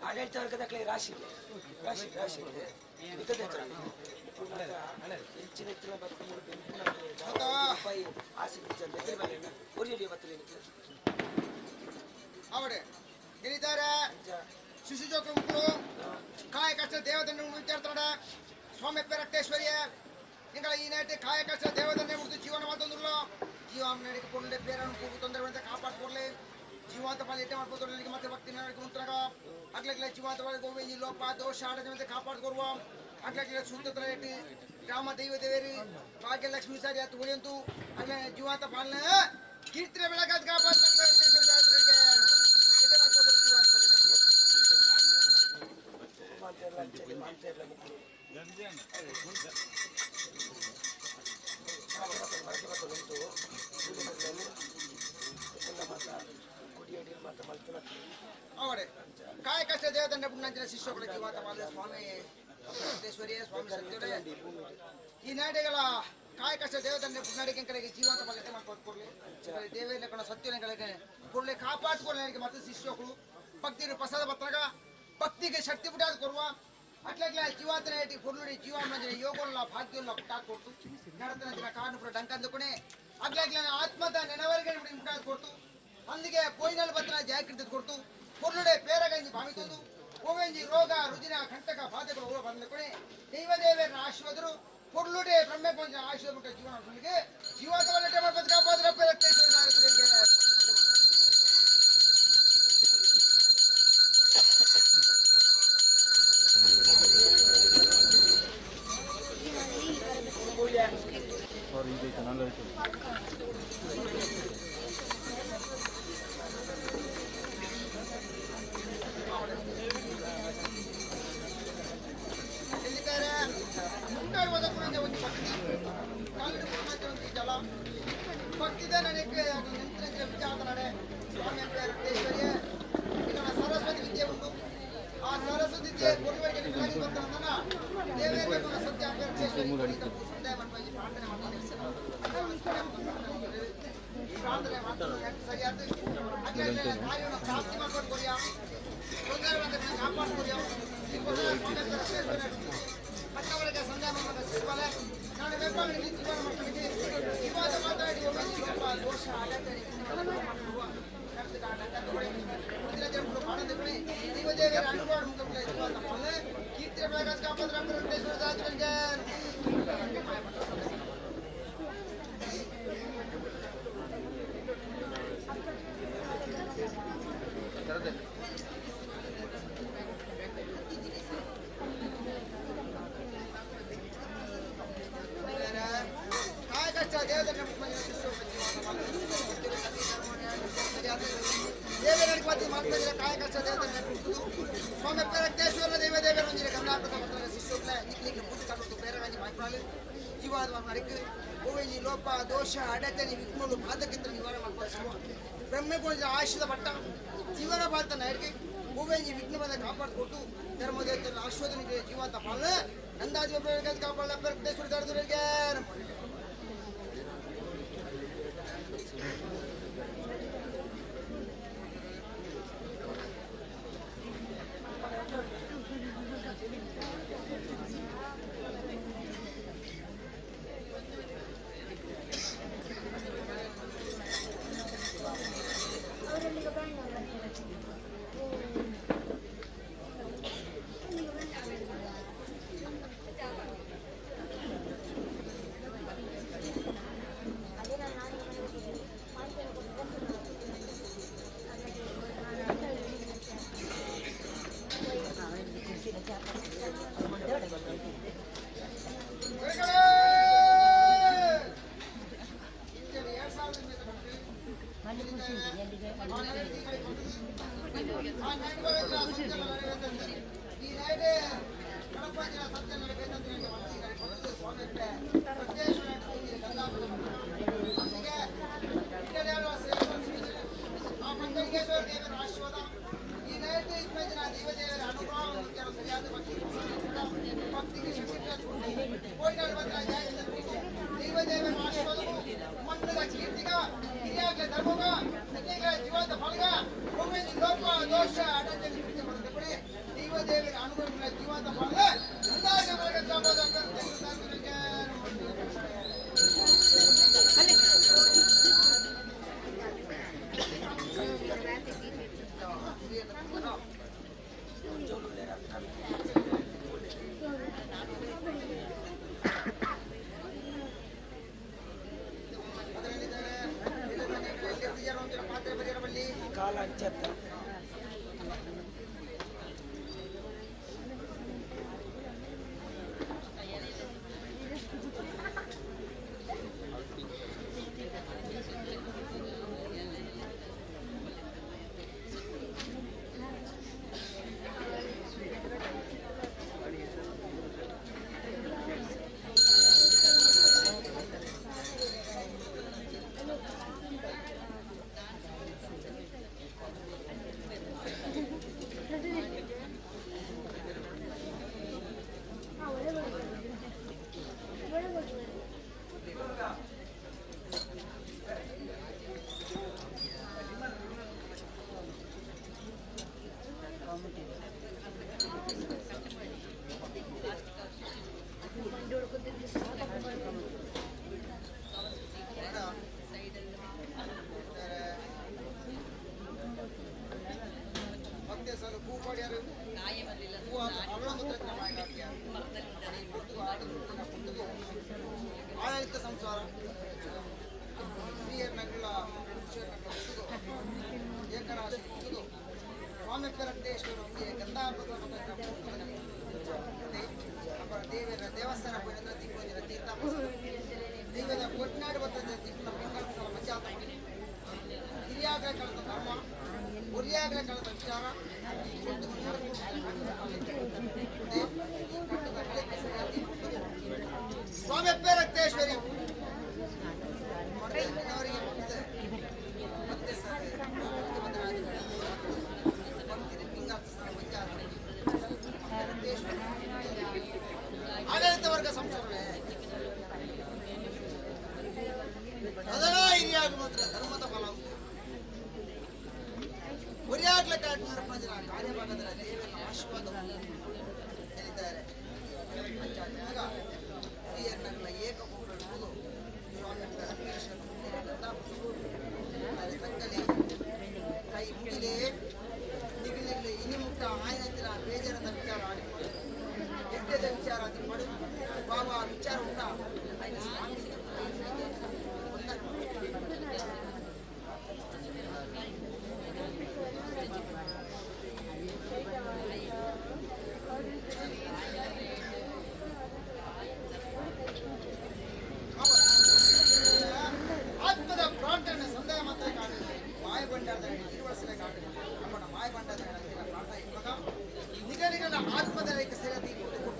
ಆಡಳಿತ ವರ್ಗದ ರಾಶಿ ರಾಶಿ ರಾಶಿ ಕಾಯ ಕಷ್ಟ ದೇವದನ್ನು ವಿಚಾರ್ತಾಡ ಸ್ವಾಮಿ ರಕ್ತೇಶ್ವರಿಯ ನಿಂಗಳ ಈ ನಾಟಿ ಕಾಯ ಕಷ್ಟ ದೇವದನ್ನೇ ಮುಡಿದು ಜೀವನ ಮಾತೊಂದಿಲ್ಲ ಜೀವ ನಡಿಗೆ ಬೇರೆ ತೊಂದರೆ ಬಂದ ಕಾಪಾಡ್ಕೊಡ್ಲಿ ಜೀವಂತ ಪಾಲು ಎಟ್ಟೆ ಮಾಡ್ಕೊತಾರೆ ಮತ್ತೆ ಭಕ್ತಿ ಮುಂತಾಗ ಅಗ್ಲಗ್ಲ ಜೀವಂತ ಗೋವಿ ಲೋಪ ದೋಷ ಆಡದ ಕಾಪಾಡ್ಕೊರುವ ಅಗ್ಲಗ್ಲ ಸೂತ್ರ ಇಟ್ಟು ಗ್ರಾಮ ದೈವ ದೇವೇರಿ ಭಾಗ್ಯಲಕ್ಷ್ಮಿ ಸಾರಿ ಆತು ಉಳಿಯಂತು ಅಗ್ಲ ಜೀವಂತ ಪಾಲನ ಕೀರ್ತನೆ ಬೆಳಕಾದ ಕಾಪಾಡ. ಅವರೇ ಕಾಯ ಕಷ್ಟ ದೇವತಂಡ ಪುಣ್ಯಾಂಜನ ಶಿಷ್ಯಗಳ ಜೀವಾತ ಸ್ವಾಮಿ ಸಿದ್ದೇಶ್ವರಿಯ ಸ್ವಾಮಿ ಸತ್ಯವೇ ಈ ನಾಡಿಗಳ ಕಾಯ ಕಷ್ಟ ದೇವತಂಡ ಪುಣ್ಯಾಡಿಕೆ ಕಡೆಗೆ ಜೀವಂತ ಫಲತೆ ಮಾಡ್ಕೊಡ್ಲಿ ದೇವೇಂದ್ರ ಕಣ ಸತ್ಯಗಳಿಗೆ ಕೊಡ್ಲಿ ಕಾಪಾಡ್ಕೊಳ್ಳಿ ಮತ್ತೆ ಶಿಷ್ಯಗಳು ಭಕ್ತಿರು ಪ್ರಸಾದ ಪತ್ರಗ ಭಕ್ತಿಗೆ ಶಕ್ತಿ ಪುಟಾದ ಕೊಡುವ ಅಟ್ಲಗ್ಲ ಜೀವಾತನ ಕೊಡ್ಲುಡಿ ಜೀವಾಮಂಜನ ಯೋಗಲ್ಲ ಭಾಗ್ಯಲ್ಲ ಪುಟಾದ ಕೊಡ್ತು ನಡತನ ದಿನ ಕಾರಣ ಪುರ ಡಂಕಂದುಕೊನೆ ಅಗ್ಲಗ್ಲ ಆತ್ಮದ ನೆನವರಿಗೆ ಪುಟಾದ ಕೊಡ್ತು అందుకే పోయినల పత్ర జాగ్రత్త కొడుతూ పొర్లుడే పేరగంజి భావితుంది ఓవెంజి రోగ రుజిన కంటక బాధకులు ఊర ಬಂದకుని ದೈವದೇವರ ಆಶೀರ್ವಾದರು పొర్లుడే ಬ್ರಹ್ಮ ಪಂಚ ಆಶೀರ್ವಾದ ಜೀವನ ಜೀವಾತ ಬದುಕಾಪಾದ್ರ ಸರಸ್ವತಿ ವಿದ್ಯೆ ಉಂಟು. ಆ ಸರಸ್ವತಿ ವಿದ್ಯೆ ಪಾಲು ಜೀವಾದ ಮರಕ್ಕೆ ಓವೆಂಜಿ ಲೋಪ ದೋಷ ಅಡಚಣೆ ವಿಘ್ನಗಳು ಬಾಧಕಿತ್ರ ನಿವಾರಣೆ ಮಾಡ್ಕೊಳ್ಳೋ ಬ್ರಹ್ಮಕೋಜ ಆಶದ ಪಟ್ಟ ಜೀವನ ಪಾಲ್ತಾನೆ ಅಡಿಗೆ ಓವೆಂಜಿ ವಿಘ್ನ ಬಂದ ಕಾಪಾಡಿಕೊಟ್ಟು ಧರ್ಮದೇವತೆಯ ಆಶೀರ್ವಾದ ಜೀವಂತ ಪಾಲ ನಂದಾಜಿ ಕಾಪಾಡ ಪ್ರಜ್ಞೇಶ್ವರ ಆಡಳಿತ ಸಂಸಾರ ಸ್ತ್ರೀಯರ್ನಗಳ ಪುರುಷರ್ನಗಳ ಏಕರಾಶಿ ಸ್ವಾಮಿ ದೇವರ ದೇವಸ್ಥಾನ ದಿಕ್ಕೋಜಿನ ತೀರ್ಥ ದೈವದ ಕೊಟ್ನಾಡು ಬರ್ತದೆ ದಿಕ್ಕಿನ ಪಿಂಗಳ ಮಜಾತ ಹಿರಿಯಾಗಲೇ ಕಳೆದ ಧರ್ಮ ಒರಿಯಾಗಲೇ ಕಳೆದ ವಿಚಾರ ಸ್ವಾಮಿ ರಕ್ತೇಶ್ವರಿ ಅವರಿಗೆ ಆಡಳಿತ ವರ್ಗ ಸಂಸಾರವೇ ಅದರ ಹಿರಿಯಾಗ ಮಾತ್ರ ಧರ್ಮದ ಫಲ ಒರಿಯಾಗ್ಲಕ್ಕ ಕಾರ್ಯಭಾಗದ ದೇವರ ಆಶೀರ್ವಾದ ಹೇಳಿದ್ದಾರೆ. ಸ್ತ್ರೀಯರ್ನಗಳ ಏಕಕೂಟಗಳು ಸ್ವಾಮಿ ತಕ್ಕಲಿ ಕೈ ಮುಗಿಲೇ ನಿಗಿಲಿಗ್ಲಿ ಇನಿ ಮುಟ್ಟ ಆಯನತ್ತಿನ ಬೇಜಾರದ ವಿಚಾರ ಆಡಿಕೊಂಡು ಎಟ್ಟದ ವಿಚಾರ ತಿಪ್ಪಡು ಬಾಬಾ ವಿಚಾರ ಉಂಟ ఆయన ಸ್ವಾಮಿ ಆತ್ಮದ ಪ್ರಾರ್ಥನೆ ಸಂದೇಹ ಮಾತ್ರ ಕಾಡು ಮಾಯ ಭಂಡಾರದ ತಿರುವಳಸಲೆ ಕಾಡು ನಮ್ಮನ್ನ ಮಾಯ ಭಂಡಾರದ ಪ್ರಾರ್ಥನೆ ಇವಾಗ ನಿಗನಿಗಳ ಆತ್ಮದ ರೇಖೆ ಸೇರತಿ ಕೊಟ್ಟು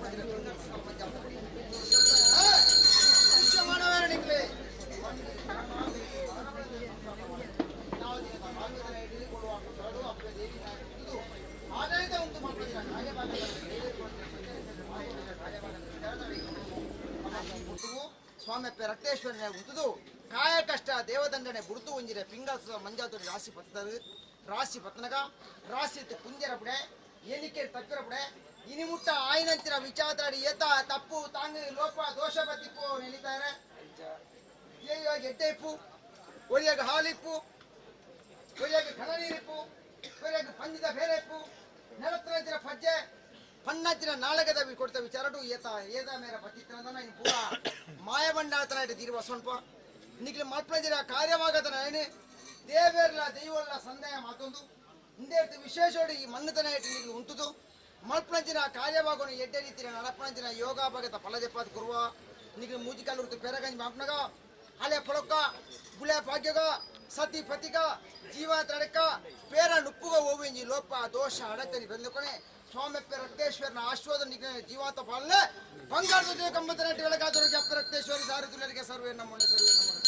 ಸ್ವಾಮಿ ರಕ್ತೇಶ್ವರನ ಉಂಟುದು ಕಾಯ ಕಷ್ಟ ದೇವದಂಡನೆ ಬುಡ್ದು ಒಂಜಿರೆ ಪಿಂಗಾಸ ಮಂಜಾತುರಿ ರಾಶಿ ಪತ್ತರು ರಾಶಿ ಪತ್ನಗ ರಾಶಿ ಕುಂಜರ ಪುಡೆ ಏನಿಕೆ ತಕ್ಕರ ಪುಡೆ ಇನಿಮುಟ್ಟ ಆಯ್ನಂಚಿನ ವಿಚಾರಾಡಿ ಏತ ತಪ್ಪು ತಾಂಗ್ ಲೋಪ ದೋಷ ಬತ್ತಿಪ್ಪು ನಿಲ್ಲಿತಾರೆ ಎಡ್ಡೆ ಇಪ್ಪು ಒರಿಯಾಗ ಹಾಲಿಪ್ಪು ಒರಿಯಾಗ ಘನ ನೀರಿಪ್ಪು ಒರಿಯಾಗ ಪಂಜದ ಬೇರೆ ಇಪ್ಪು ನೆಲತ್ತಿನ ಪಜ್ಜೆ ಪನ್ನಚ್ಚಿನ ನಾಳಗದ ಕೊಡ್ತ ವಿಚಾರಡು ಏತ ಏದ ಮೇರ ಪತ್ತಿತ್ತನ ಇನ್ನು ಪೂರ ಮಾಯಬಂಡಾತನ ಇಟ್ಟು ಸ್ವಲ್ಪ ನಿಖಿಲ ಮಲ್ಪಂಜಿನ ಕಾರ್ಯವಾಗತನ ಏನು ದೇವೇರ್ಲ ದೈವಲ್ಲ ಸಂದೇಹ ಮಾತೊಂದು ಹಿಂದೆ ವಿಶೇಷವಾಗಿ ಈ ಮಣ್ಣುತನ ಇಟ್ಟು ನಿಖಿಲ್ ಉಂಟುದು ಮಲ್ಪಂಜಿನ ಕಾರ್ಯವಾಗೋಣ ಎಡ್ಡೆ ರೀತಿಯ ನಡಪಂಜಿನ ಯೋಗ ಭಗತ ಫಲದೆಪ್ಪಾದ ಕುರುವ ನಿಖಿಲ್ ಮೂಜಿಕಾಲು ಪೆರಗಂಜಿ ಮಾಪ್ನಗ ಅಲೆ ಪೊಳಕ ಗುಳೆ ಭಾಗ್ಯಗ ಸತಿ ಪತಿಗ ಜೀವ ತಡಕ ಪೇರ ನುಪ್ಪುಗ ಓವಿಂಜಿ ಲೋಪ ದೋಷ ಅಡಚಣೆ ಬಂದುಕೊನೆ ಸ್ವಾಮಿ ರಕ್ತೇಶ್ವರನ ಆಶೀರ್ವಾದ ನಿಖಿಲ ಜೀವಾತ ಪಾಲನೆ ಬಂಗಾರದ ಕಂಬತನ ಬೆಳಗಾದವರಿಗೆ ಅಪ್ಪ ರಕ್ತೇಶ್ವರಿ ಸಾರುతులರಿಗೆ ಸರ್ವೇ ನಮ್ಮನೆ ಸರ್ವೇ ನಮ್ಮನೆ.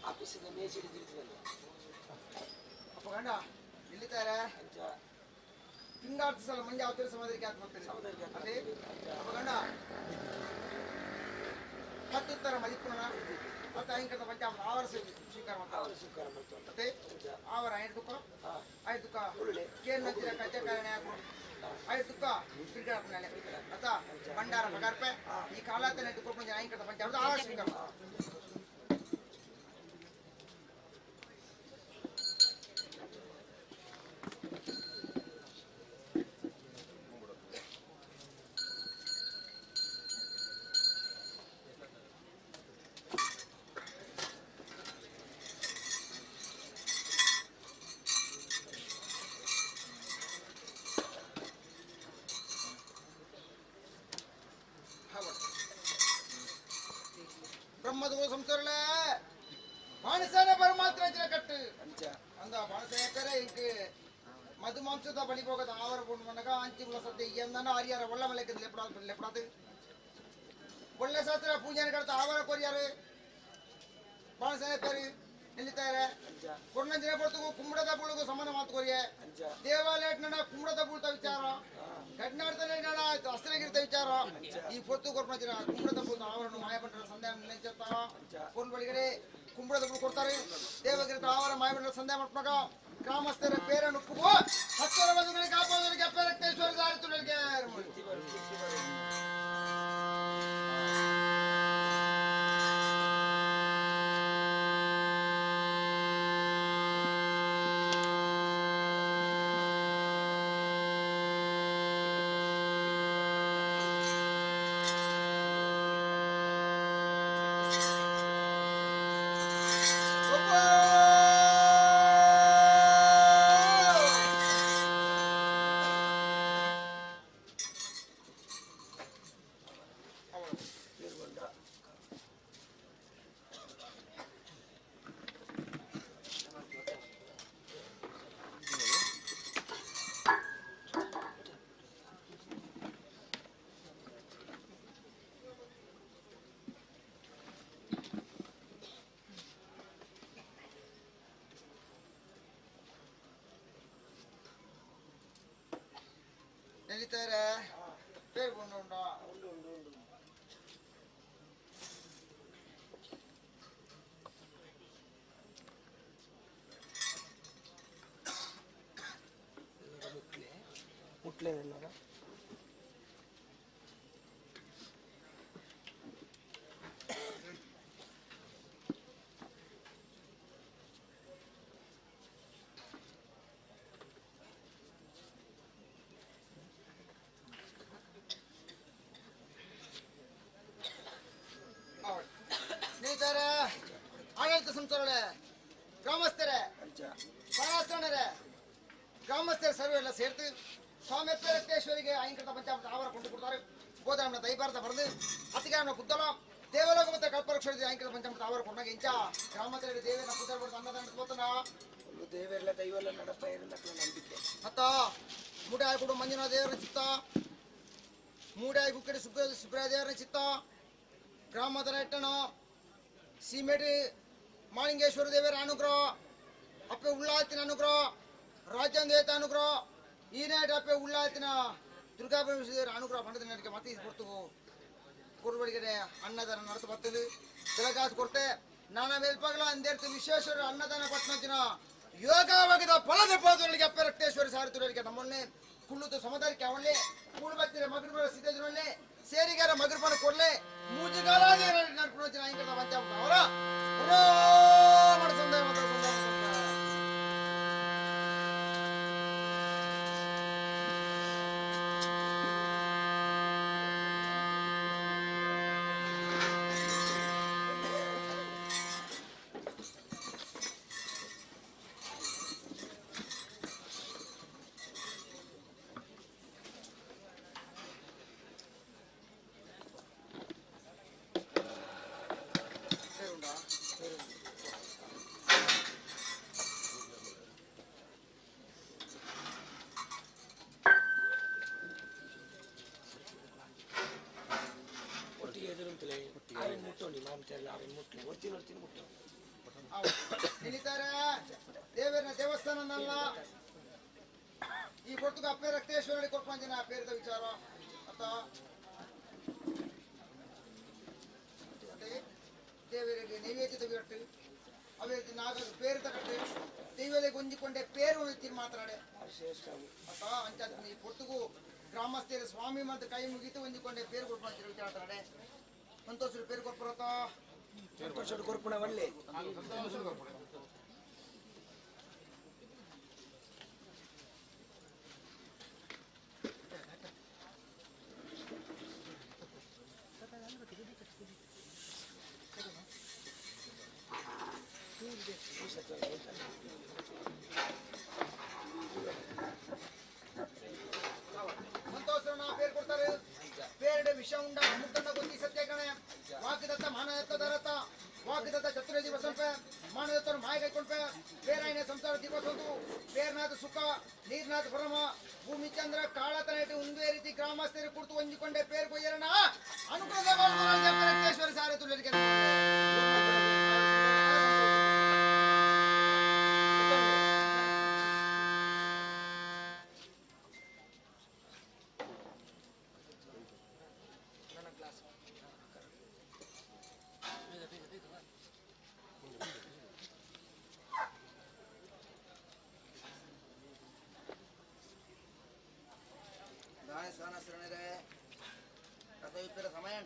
ಆಫೀಸಿನ ಮೇಜ್ ಹಿಡಿದಿರ್ತದಲ್ಲ ಅಪ್ಪ ಗಂಡ ನಿಲ್ಲಿದ್ದಾರೆ ತಿಂಗಾರ್ಥ ಸಲ ಮಂಜ ಅವತರಿಸ ಸಮಾಧಿಗೆ ಆತ್ಮಹತ್ಯೆ ಅದೇ ಅಪ್ಪ ಗಂಡ ಹತ್ತುತ್ತರ ಮದಿಪುಣ ಮತ್ತು ಐಂಕದ ಪಂಚ ಆವರ ಸ್ವೀಕಾರ ಮಾಡ್ತಾರೆ ಸ್ವೀಕಾರ ಮಾಡ್ತಾರೆ ಮತ್ತೆ ಆವರ ಐದು ದುಃಖ ಐದು ದುಃಖ ಕೇನ್ ನಂತಿರ ಕಜ್ಜಕಾರಣೆ ಐದು ದುಃಖ ಕ್ರಿಕೆಟ್ ಅತ್ತ ಭಂಡಾರ ಪಗಾರ್ಪೆ ಈ ಕಾಲಾತನ ದುಃಖ ಐಂಕದ ಪಂಚ ಆವರ ಸ್ವೀಕಾರ ಮಾಡ್ತಾರೆ. ಬ್ರಹ್ಮದ ಸಂಸಾರಲೇ ಬಾಣಸೇನ ಪರಮಾತ್ಮ ಕಟ್ಟು ಅಂದ ಬಾಣಸೇನ ಇಂಕ್ ಮಧು ಮಾಂಸದ ಬಳಿ ಹೋಗದ ಆವರ ಕೊಂಡು ಮನಗ ಅಂಚಿ ಸತ್ಯ ಎಂದನ ಹರಿಯಾರ ಒಳ್ಳ ಮಲೆಕ್ಕೆ ಲೆಪ್ಪಡಾದ ಲೆಪ್ಪಡಾದು ಒಳ್ಳೆ ಶಾಸ್ತ್ರ ಪೂಜೆ ಕಡ್ತ ಆವರ ಕೊರಿಯಾರು ಬಾಣಸೇನ ಪೇರು ನಿಲ್ಲಿತಾರೆ ಕೊರ್ಣಂಜಿನ ಪೊರ್ತುಗು ಕುಂಬಳದ ಬುಳುಗು ಸಮಾನ ಮಾತು ಕೊರಿಯೆ ದೇವಾಲಯ ಕುಂಬಳದ ಬುಳ್ತ ವಿಚಾರ ಗಡ್ನಾಡ್ತಾನೆ ಅಸ್ತ್ರಗಿರ್ತ ವಿಚಾರ ಈ ಪೊತ್ತು ಕೊರ್ಪಂಚಿನ ಕುಂಬಳದ ಬುಳ್ತ ಆವರಣ ಮಾಯಪಂಡ ಸಂದೇಹ ನಿಲ್ಚರ್ತಾವ ಫೋನ್ ಒಳಗಡೆ ಕುಂಬಳದ ಬುಳು ಕೊಡ್ತಾರೆ ದೇವಗಿರಿತ ಆವರ ಮಾಯಪಂಡ ಸಂದೇಹ ಮಾಡ್ಮಗ ಗ್ರಾಮಸ್ಥರ ಪೇರನ್ನು ಉಪ್ಪುಗು ಹತ್ತರ ಬಂಧುಗಳಿಗೆ ಕಾಪಾದವರಿಗೆ ಅಪ್ಪರಕ್ತೇಶ್ವರ ಸಾರಿತುಗಳಿಗೆ. ನಡೀತಾರೆ பேர் கொண்டு உண்டா ಉಂಟು ಉಂಟು ಉಂಟು. ಮುಟ್ಲೆ ಮುಟ್ಲೆ ಎಲ್ಲರ ಸ್ನೇಹಿತರೆ, ಆಡಳಿತ ಸಂಸ್ಥೆಗಳೇ, ಗ್ರಾಮಸ್ಥರೇ, ಪರಾಸ್ತ್ರನರೇ, ಗ್ರಾಮಸ್ಥರ ಸರ್ವೆ ಎಲ್ಲ ಸೇರ್ತು ಸ್ವಾಮಿ ರಕ್ತೇಶ್ವರಿಗೆ ಐಂಕೃತ ಪಂಚಾಮೃತ ಆವರ ಕೊಂಡು ಕೊಡ್ತಾರೆ. ಗೋದಾಮನ ದೈಭಾರತ ಬರೆದು ಅತಿಗಾರನ ಕುದ್ದಲ ದೇವಲೋಕ ಮತ್ತು ಕಲ್ಪವೃಕ್ಷ ಐಂಕೃತ ಪಂಚಾಮೃತ ಆವರ ಕೊಂಡಾಗ ಇಂಚ ಗ್ರಾಮಸ್ಥರಲ್ಲಿ ದೇವರ ಕುದ್ದಲ ಬರೆದು ಅನ್ನದಾನ ಹೋತನ ದೇವರೆಲ್ಲ ದೈವಲ್ಲ ನಡಪ ಇರಲ್ಲ ನಂಬಿಕೆ. ಅತ್ತ ಮೂಡಾಯ ಕೊಡು ಮಂಜುನಾಥ ದೇವರ ಚಿತ್ತ, ಮೂಡಾಯ ಕುಕ್ಕಡಿ ಸುಬ್ರಾಯ ದೇವರ ಚಿತ್ತ, ಗ್ರಾಮದ ನೆಟ್ಟಣ ಸೀಮೆಟಿ ಮಾಳಿಂಗೇಶ್ವರ ದೇವರ ಅನುಗ್ರಹ, ಅಪ್ಪೆ ಉಳ್ಳಾತಿನ ಅನುಗ್ರಹ, ರಾಜ್ಯಾಂದೇತ ಅನುಗ್ರಹ, ಈ ನಾಟ ಅಪ್ಪೆ ಉಳ್ಳಾತಿನ ದುರ್ಗಾ ಪರಮೇಶ್ವರ ಅನುಗ್ರಹ ಪಂಡದ ನಡಿಕೆ ಮತ್ತೆ ಇದು ಕೊಡ್ತು ಕುರುಬಡಿಗೆ ಅನ್ನದಾನ ನಡೆದು ಬರ್ತದೆ ಬೆಳಗಾಸು ಕೊಡ್ತೆ ನಾನಾ ಮೇಲ್ಪಗಲ ಅಂದೇರ್ತು ವಿಶ್ವೇಶ್ವರ ಅನ್ನದಾನ ಪಟ್ಟಣದಿನ ಯೋಗವಾಗದ ಫಲದ ಪಾದಗಳಿಗೆ ಅಪ್ಪೆ ರಕ್ತೇಶ್ವರಿ ಸಾರಿತುಗಳಿಗೆ ನಮ್ಮನ್ನೇ ಕುಳ್ಳುದು ಸಮುದಾಯಕ್ಕೆ ಅವಳೇ ಕೂಡು ಬತ್ತಿರ ಮಗರು ಸಿದ್ಧದ್ರಲ್ಲೇ ಸೇರಿಗಾರ ಮಗರು ಕೊಡ್ಲೆ ಮೂಜಿಗಾಲಾದ ನಡ್ಕೊಂಡು ಅವರ ಸಂದಾಯ ಮಾತ್ರ ಸಂದಾಯ. ದೇವರ ದೇವಸ್ಥಾನನಲ್ಲ ಈ ಕೊಡ್ತುಗ ಅಪ್ಪೆ ರಕ್ತೇಶ್ವರ ಕೊಟ್ಪಂಜಿನ ಪೇರಿದ ವಿಚಾರ ಅತ್ತ ದೇವರಿಗೆ ನೈವೇದ್ಯದ ಬಿಟ್ಟು ಅವೇ ನಾಗ ಪೇರು ತಗಟ್ಟು ದೈವರಿಗೆ ಹೊಂದಿಕೊಂಡೆ ಪೇರು ತೀರ್ಮಾತ್ರಾಡೆ ಅತ್ತ ಅಂಚ ಈ ಕೊಡ್ತುಗು ಗ್ರಾಮಸ್ಥರ ಸ್ವಾಮಿ ಮತ್ತು ಕೈ ಮುಗಿತು ಹೊಂದಿಕೊಂಡೆ ಪೇರು ಕೊಟ್ಪಂಜಿನ ವಿಚಾರ ಸಂತೋಷ ಪೇರು ಕೊಟ್ಪರತ್ತ ಸಂತೋಷ ಕೊರ್ಪುಣ ಒಳ್ಳೆ ಸಂತೋಷನ ಪೇರು ಕೊಡ್ತಾರೆ ಪೇರಡೆ ವಿಷ ಉಂಡ ಅಮೃತನ ಗೊತ್ತಿ ಸತ್ಯ ಗಣೆ ವಾಕ್ದತ್ತ ಮಾನದತ್ತ ದರತ ವಾಕ್ದತ್ತ ಚತುರ ದಿವಸಂಪೆ ಮಾನದತ್ತರು ಮಾಯ ಕೈಕೊಂಡ್ಪೆ ಪೇರಾಯನ ಸಂಸಾರ ದಿವಸಂದು ಪೇರ್ನಾಥ ಸುಖ ನೀರ್ನಾಥ ಭ್ರಮ ಭೂಮಿ ಚಂದ್ರ ಕಾಳತನ ಒಂದೇ ರೀತಿ ಗ್ರಾಮಸ್ಥರು ಕುರ್ತು ಹೊಂದಿಕೊಂಡೆ ಪೇರ್ ಕೊಯ್ಯರಣ ಅನುಗ್ರಹ ಸಾರೆ ತುಳಿಗೆ. ಸಮಯ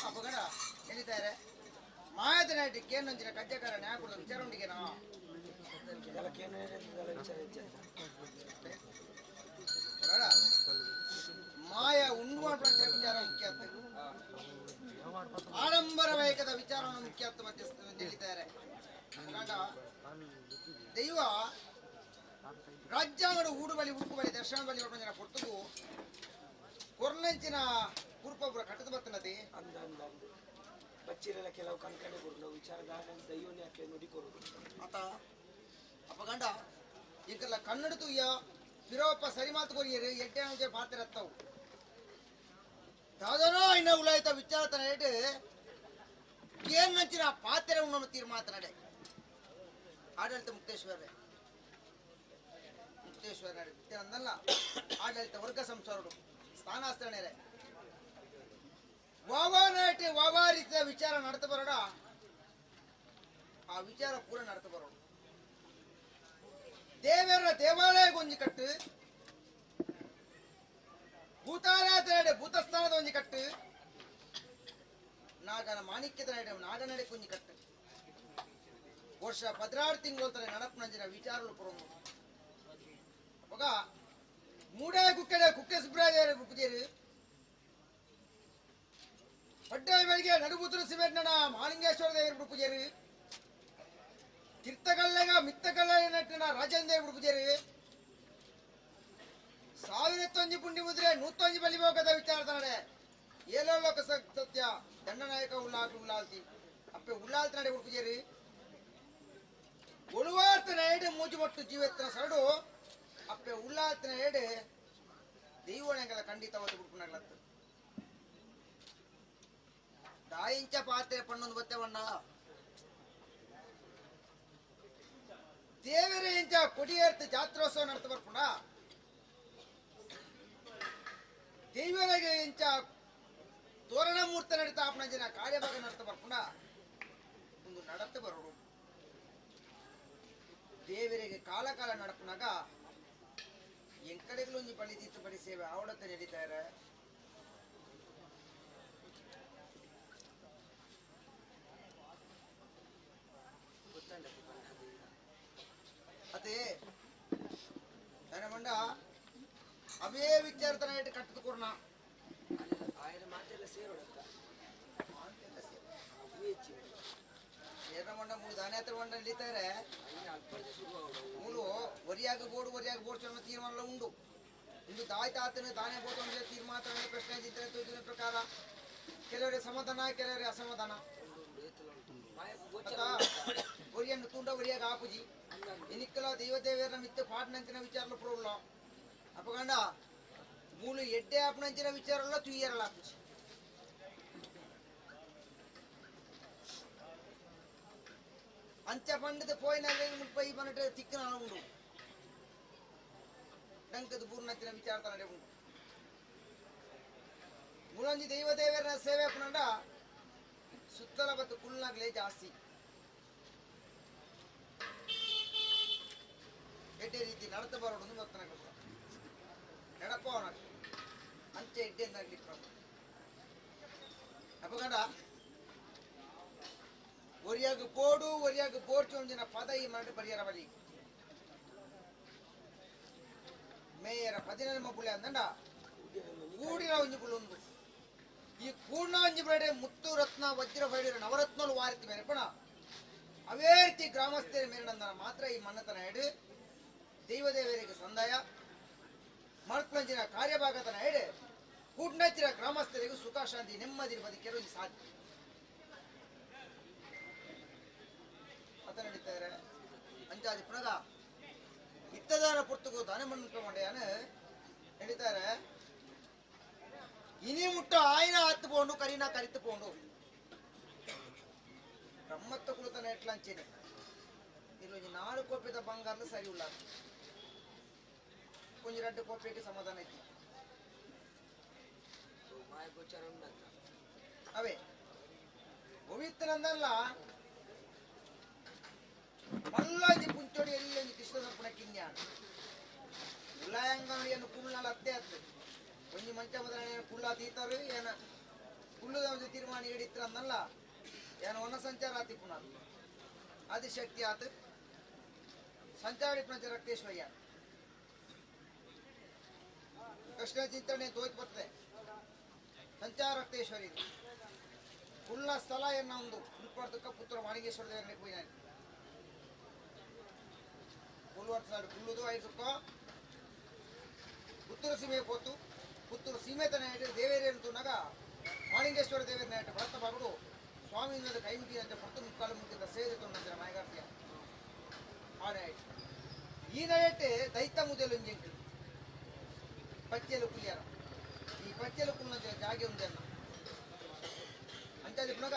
ಅಪ್ಪಗಡ ಎಲ್ಲಿದ್ದಾರೆ ಮಾಯದ ಕೇನೊಂಜಿನ ಕಜ್ಜಕಾರ ನ್ಯಾಯ ಕೊಡೋದು ವಿಚಾರ ಉಂಡಿಗೆನಾ ಮಾಯ ಉಂಡು ವಿಚಾರ ಮುಖ್ಯ ಆಡಂಬರ ವೈಕದ ವಿಚಾರವನ್ನು ಮುಖ್ಯ ಮಧ್ಯಸ್ಥ ಹೇಳಿದ್ದಾರೆ. ದೈವ ರಾಜ್ಯಾಂಗಡ ಊಡು ಬಲಿ ಉಡುಕು ಬಲಿ ದರ್ಶನ ಬಲಿ ಜನ ಕೊಡ್ತದು ಕೊರ್ನಂಚಿನ ಕುರುಪೊಬ್ಬರ ಕಟ್ಟದ ಬರ್ತನತಿ ಅಂದ ಅಂದ ಬಚ್ಚಿರೆಲ್ಲ ಕೆಲವು ಕಣ್ಕಡೆ ಕೊಡು ವಿಚಾರ ದೈವನೇ ಅಕ್ಲೆ ನುಡಿ ಕೊರುದು ಆತ ಅಪ್ಪ ಗಂಡ ಈಗೆಲ್ಲ ಕನ್ನಡ ತುಯ್ಯ ಬಿರೋಪ್ಪ ಸರಿ ಮಾತು ಕೊರಿಯರು ಎಡ್ಡೆ ಅಂಜೆ ಪಾತಿರತ್ತವು ದಾದನೋ ಇನ್ನ ಉಲಾಯ್ತ ವಿಚಾರ ತನ ಎಡ್ ಏನ್ ನಂಚಿನ ಪಾತ್ರೆ ಉಣ್ಣು ತೀರ್ಮಾತನಡೆ ಆಡಳಿತ ಮುಕ್ತೇಶ್ವರೇ ಮುಕ್ತೇಶ್ವರ ಅಂದಲ್ಲ ಆಡಳಿತ ವರ್ಗ ಸಂಸಾರರು ಸ್ಥಾನಾಸ್ತರಣೆ ವಾವಾನಾಟಿ ವಾವಾ ರೀತಿಯ ವಿಚಾರ ನಡ್ತ ಬರೋಣ ಆ ವಿಚಾರ ಪೂರ ನಡ್ತ ಬರೋಣ. ದೇವರ ದೇವಾಲಯ ಒಂಜಿ ಕಟ್ಟು ಭೂತಾಲಯ ಭೂತಸ್ಥಾನದ ಒಂಜಿ ಕಟ್ಟು ನಾಗನ ಮಾಣಿಕ್ಯದ ನಾಗನಡೆ ಕೊಂಜಿ ಕಟ್ಟು ವರ್ಷ 16 ತಿಂಗಳು ನಡಪನಂಜಿನ ವಿಚಾರಗಳು ಪುರಂಗು ಅವಾಗ ಮೂಡಾಯ ಕುಕ್ಕಡೆ ಕುಕ್ಕೆ ಸುಬ್ರಾಯ ಪೂಜೇರು ಪಡ್ಡಾಯ ಬೆಳಗ್ಗೆ ನಡುಬುತ್ರ ಸಿಮೆಂಟ್ನ ಮಹಾಲಿಂಗೇಶ್ವರ ದೇವರು ಪೂಜೇರು ತೀರ್ಥಗಲ್ಲೆಗ ಮಿತ್ತಗಲ್ಲ ನಟ್ಟಿನ ರಾಜೇಂದ್ರ ದೇವರು ಪೂಜೇರು 1001 ಪುಂಡಿ ಮುದ್ರೆ 101 ಬಲಿಭೋಗದ ವಿಚಾರದನಡೆ ಏಲೋ ಲೋಕ ಸತ್ಯ ದಂಡನಾಯಕ ಉಳ್ಳಾಲ್ತಿ ಉಳ್ಳಾಲ್ತಿ ಅಪ್ಪೆ ಉಳ್ಳಾಲ್ತಿ ನಡೆ ಪೂಜೇರು ಒಳುವಾರ್ತನ ಏಡೆ ಮೂಜುಮೊಟ್ಟು ಜೀವತ್ರ ಸರಡು ಅಪ್ಪೆ ಉಳ್ಳಾರ್ತನ ಏಡೆ ದೈವಣೆಗಳ ಖಂಡಿತವಾದ ಗುರುಪುನಗಳತ್ತು ದಾಯಿಂಚ ಪಾತ್ರೆ ಪಣ್ಣೊಂದು ಬತ್ತೆವಣ್ಣ ದೇವರೇ ಇಂಚ ಕೊಡಿಯೇರ್ತ ಜಾತ್ರೋತ್ಸವ ನಡತ ಬರ್ಪುಂಡ ದೇವರಿಗೆ ಇಂಚ ತೋರಣ ಮೂರ್ತ ನಡೀತಾ ಅಪ್ಪನ ಜನ ಕಾರ್ಯಭಾಗ ನಡತ ಬರ್ಪುಂಡ ಒಂದು ನಡತೆ ಬರೋಡು ದೇವರಿಗೆ ಕಾಲ ಕಾಲ ನಡಪುನಾಗ ಎಂಕಡೆಗಳು ಒಂಜಿ ಬಳಿ ದೀತು ಬಳಿ ಸೇವೆ ಆವಡತ್ತೆ ನಡೀತಾರೆ ಅದೇ ನನ್ನ ಮಂಡ ಅವೇ ವಿಚಾರ ತನ ಇಟ್ಟು ಕಟ್ಟದ ಕೊರ್ನ ಆಯನ ಮಾತೆಲ್ಲ ಸೇರೋಡತ್ತ ಮಾತೆಲ್ಲ ಸೇರ ಮಂಡ ಮೂರು ದಾನೆ ಹತ್ರ ಮಂಡ ನಡೀತಾರೆ ಮೂರು ಒರಿಯಾಗ ಬೋರ್ಡು ಒರಿಯಾಗ ಬೋರ್ಡ್ ಚಲೋ ತೀರ್ಮಾನ ಉಂಡು ಇಂದು ತಾಯಿ ತಾತನ ತಾನೇ ಬೋತ ತೀರ್ಮಾನ ಪ್ರಶ್ನೆ ಚಿತ್ರ ತೋಜಿನ ಪ್ರಕಾರ ಕೆಲವರಿಗೆ ಸಮಾಧಾನ ಕೆಲವರಿಗೆ ಅಸಮಾಧಾನ ಒರಿಯನ್ನು ತುಂಡ ಒರಿಯಾಗ ಆಪುಜಿ ಇನಿಕ್ಕಲ ದೈವದೇವರ ಮಿತ್ತ ಪಾಟ್ನಂಚಿನ ವಿಚಾರಲು ಪ್ರೋಲ್ಲ ಅಪಗಂಡ ಮೂಲು ಎಡ್ಡೆ ಆಪನಂಚಿನ ವಿಚಾರಲ್ಲ ತುಯ್ಯರಲ್ಲ ಆಪುಜಿ ಅಂಚ ಪಂಡದ ಪೋಯಿನ ಮುಲ್ಪ ಈ ಬಂದಿಟ್ಟು ತಿಕ್ಕನ ಉಂಡು ಡಂಕದ ಬೂರ್ನಂಚಿನ ವಿಚಾರ ತನಡೆ ಉಂಡು ಮೂಲಂಜಿ ದೈವದೇವರ ಸೇವೆ ಪುನಂಡ ಸುತ್ತಲ ಬತ್ತು ಕುಲ್ನಾಗ್ಲೇ ಜಾಸ್ತಿ ಎಡ್ಡೆ ರೀತಿ ನಡತ ಬರೋಡು ಮತ್ತನ ನಡಪ ಅಂಚೆ ಎಡ್ಡೆಂದಾಗ್ಲಿ ಪ್ರಭು ಅಪಗಂಡ ಒರಿಯಾಗ ಬೋಡು ಒರಿಯಾಗ ಬೋರ್ಚು ಒಂದಿನ ಪದ ಈ ಮರಡು ಪರಿಹಾರ ಬಲಿ ಮೇಯರ ಪದಿನೆಮ್ಮ ಪುಳ್ಳೆ ಅಂದಂಡ ಕೂಡಿನ ಒಂಜಿ ಪುಳ್ಳೊಂದು ಈ ಕೂರ್ಣ ಒಂಜಿ ಬೇಡೆ ಮುತ್ತು ರತ್ನ ವಜ್ರ ಬೈಡಿರ ನವರತ್ನಲು ವಾರಿತಿ ಮೇರೆ ಪಣ ಅವೇ ರೀತಿ ಗ್ರಾಮಸ್ಥರ ಮೇರೆ ಮಾತ್ರ ಈ ಮನ್ನತನ ಹೇಳಿ ದೈವದೇವರಿಗೆ ಸಂದಾಯ ಮಲ್ಪಂಜಿನ ಕಾರ್ಯಭಾಗತನ ಹೇಳಿ ಕೂಡ್ನಚ್ಚಿನ ಗ್ರಾಮಸ್ಥರಿಗೂ ಸುಖ ಶಾಂತಿ ನೆಮ್ಮದಿ ಬದುಕಿರೋ ಈ ಸಾಧ್ಯ ಅತ ನಡೀತಾರೆ ಅಂಚಾದಿ ಪುನಗ ಇತ್ತದಾನ ಪುರ್ತಗೂ ದಾನ ಮಣ್ಣು ಮಂಡ್ಯಾನ ನಡೀತಾರೆ ಇನಿ ಮುಟ್ಟ ಆಯ್ನ ಹತ್ತು ಪೋಂಡು ಕರಿನ ಕರಿತು ಪೋಂಡು ಬ್ರಹ್ಮತ್ತ ಕುಳಿತನ ಎಟ್ಲಂಚೇನೆ ಇಲ್ಲಿ ನಾಲ್ಕು ಕೋಪಿದ ಬಂಗಾರಲು ಸರಿ ಉಳ್ಳ ಕೊಂಚ ಎರಡು ಕೋಪಿಗೆ ಸಮಾಧಾನ ಐತಿ ಅವೇ ಪವಿತ್ರನಂದಲ್ಲ ಮಲ್ಲಾಜಿ ಪುಂಚೋಡಿ ಎಲ್ಲಿ ಒಂಜಿ ಕೃಷ್ಣ ಸರ್ಪಣ ಕಿನ್ಯಾಣ ಉಳ್ಳಾಯಂಗನಡಿಯನ್ನು ಕುಳ್ಳಾಲ ಅತ್ತೆ ಅತ್ತು ಒಂಜಿ ಮಂಚ ಬದಲಾವಣೆ ಕುಳ್ಳ ತೀತರು ಏನ ಕುಳ್ಳುದ ಒಂಜಿ ತೀರ್ಮಾನ ಹಿಡಿತ್ರ ಅಂದಲ್ಲ ಏನ ಒಣ ಸಂಚಾರ ಆತಿ ಪುನಃ ಆದಿಶಕ್ತಿ ಆತ ಸಂಚಾರಿ ಪಂಚ ರಕ್ತೇಶ್ವರ್ಯ ಕೃಷ್ಣ ಚಿಂತನೆ ತೋಚ್ ಬರ್ತದೆ ಸಂಚಾರ ರಕ್ತೇಶ್ವರಿ ಕುಳ್ಳ ಸ್ಥಳ ಎನ್ನ ಒಂದು ಉಲ್ಪಡ್ತಕ್ಕ ಪುತ್ರ ಮಾಣಿಗೇಶ್ವರ ದೇವರನ್ನೇ ಪೂಜೆ ಕುಳ್ಳುವರ್ತ ಕುಳ್ಳುದು ಐದಕ್ಕ ಪುತ್ತೂರು ಸೀಮೆ ಪೋತು ಪುತ್ತೂರು ಸೀಮೆತನ ದೇವೇರಿ ಅಂತುನಾಗ ಮಾಣಿಂಗೇಶ್ವರ ದೇವರನ್ನ ಇಟ್ಟು ಭರತ ಬಾಗುಡು ಸ್ವಾಮಿ ಕೈ ಮುಗಿದಂತೆ ಪುತ್ತು ಮುಕ್ಕಾಲು ಮುಗಿದ ಸೇರಿ ತೊಂದರೆ ಮಾಯಗಾರ್ತಿಯ ಆನೆ ಈ ನಯಟೆ ದೈತ ಮುದೆಲು ಇಂಜಿಂಕು ಪಚ್ಚೆಲು ಕುಲಿಯಾರ ಈ ಪಚ್ಚೆಲು ಕುಲ್ಲ ಜಾಗೆ ಉಂದೆನ್ನ ಅಂಚಾದಿ ಪುನಗ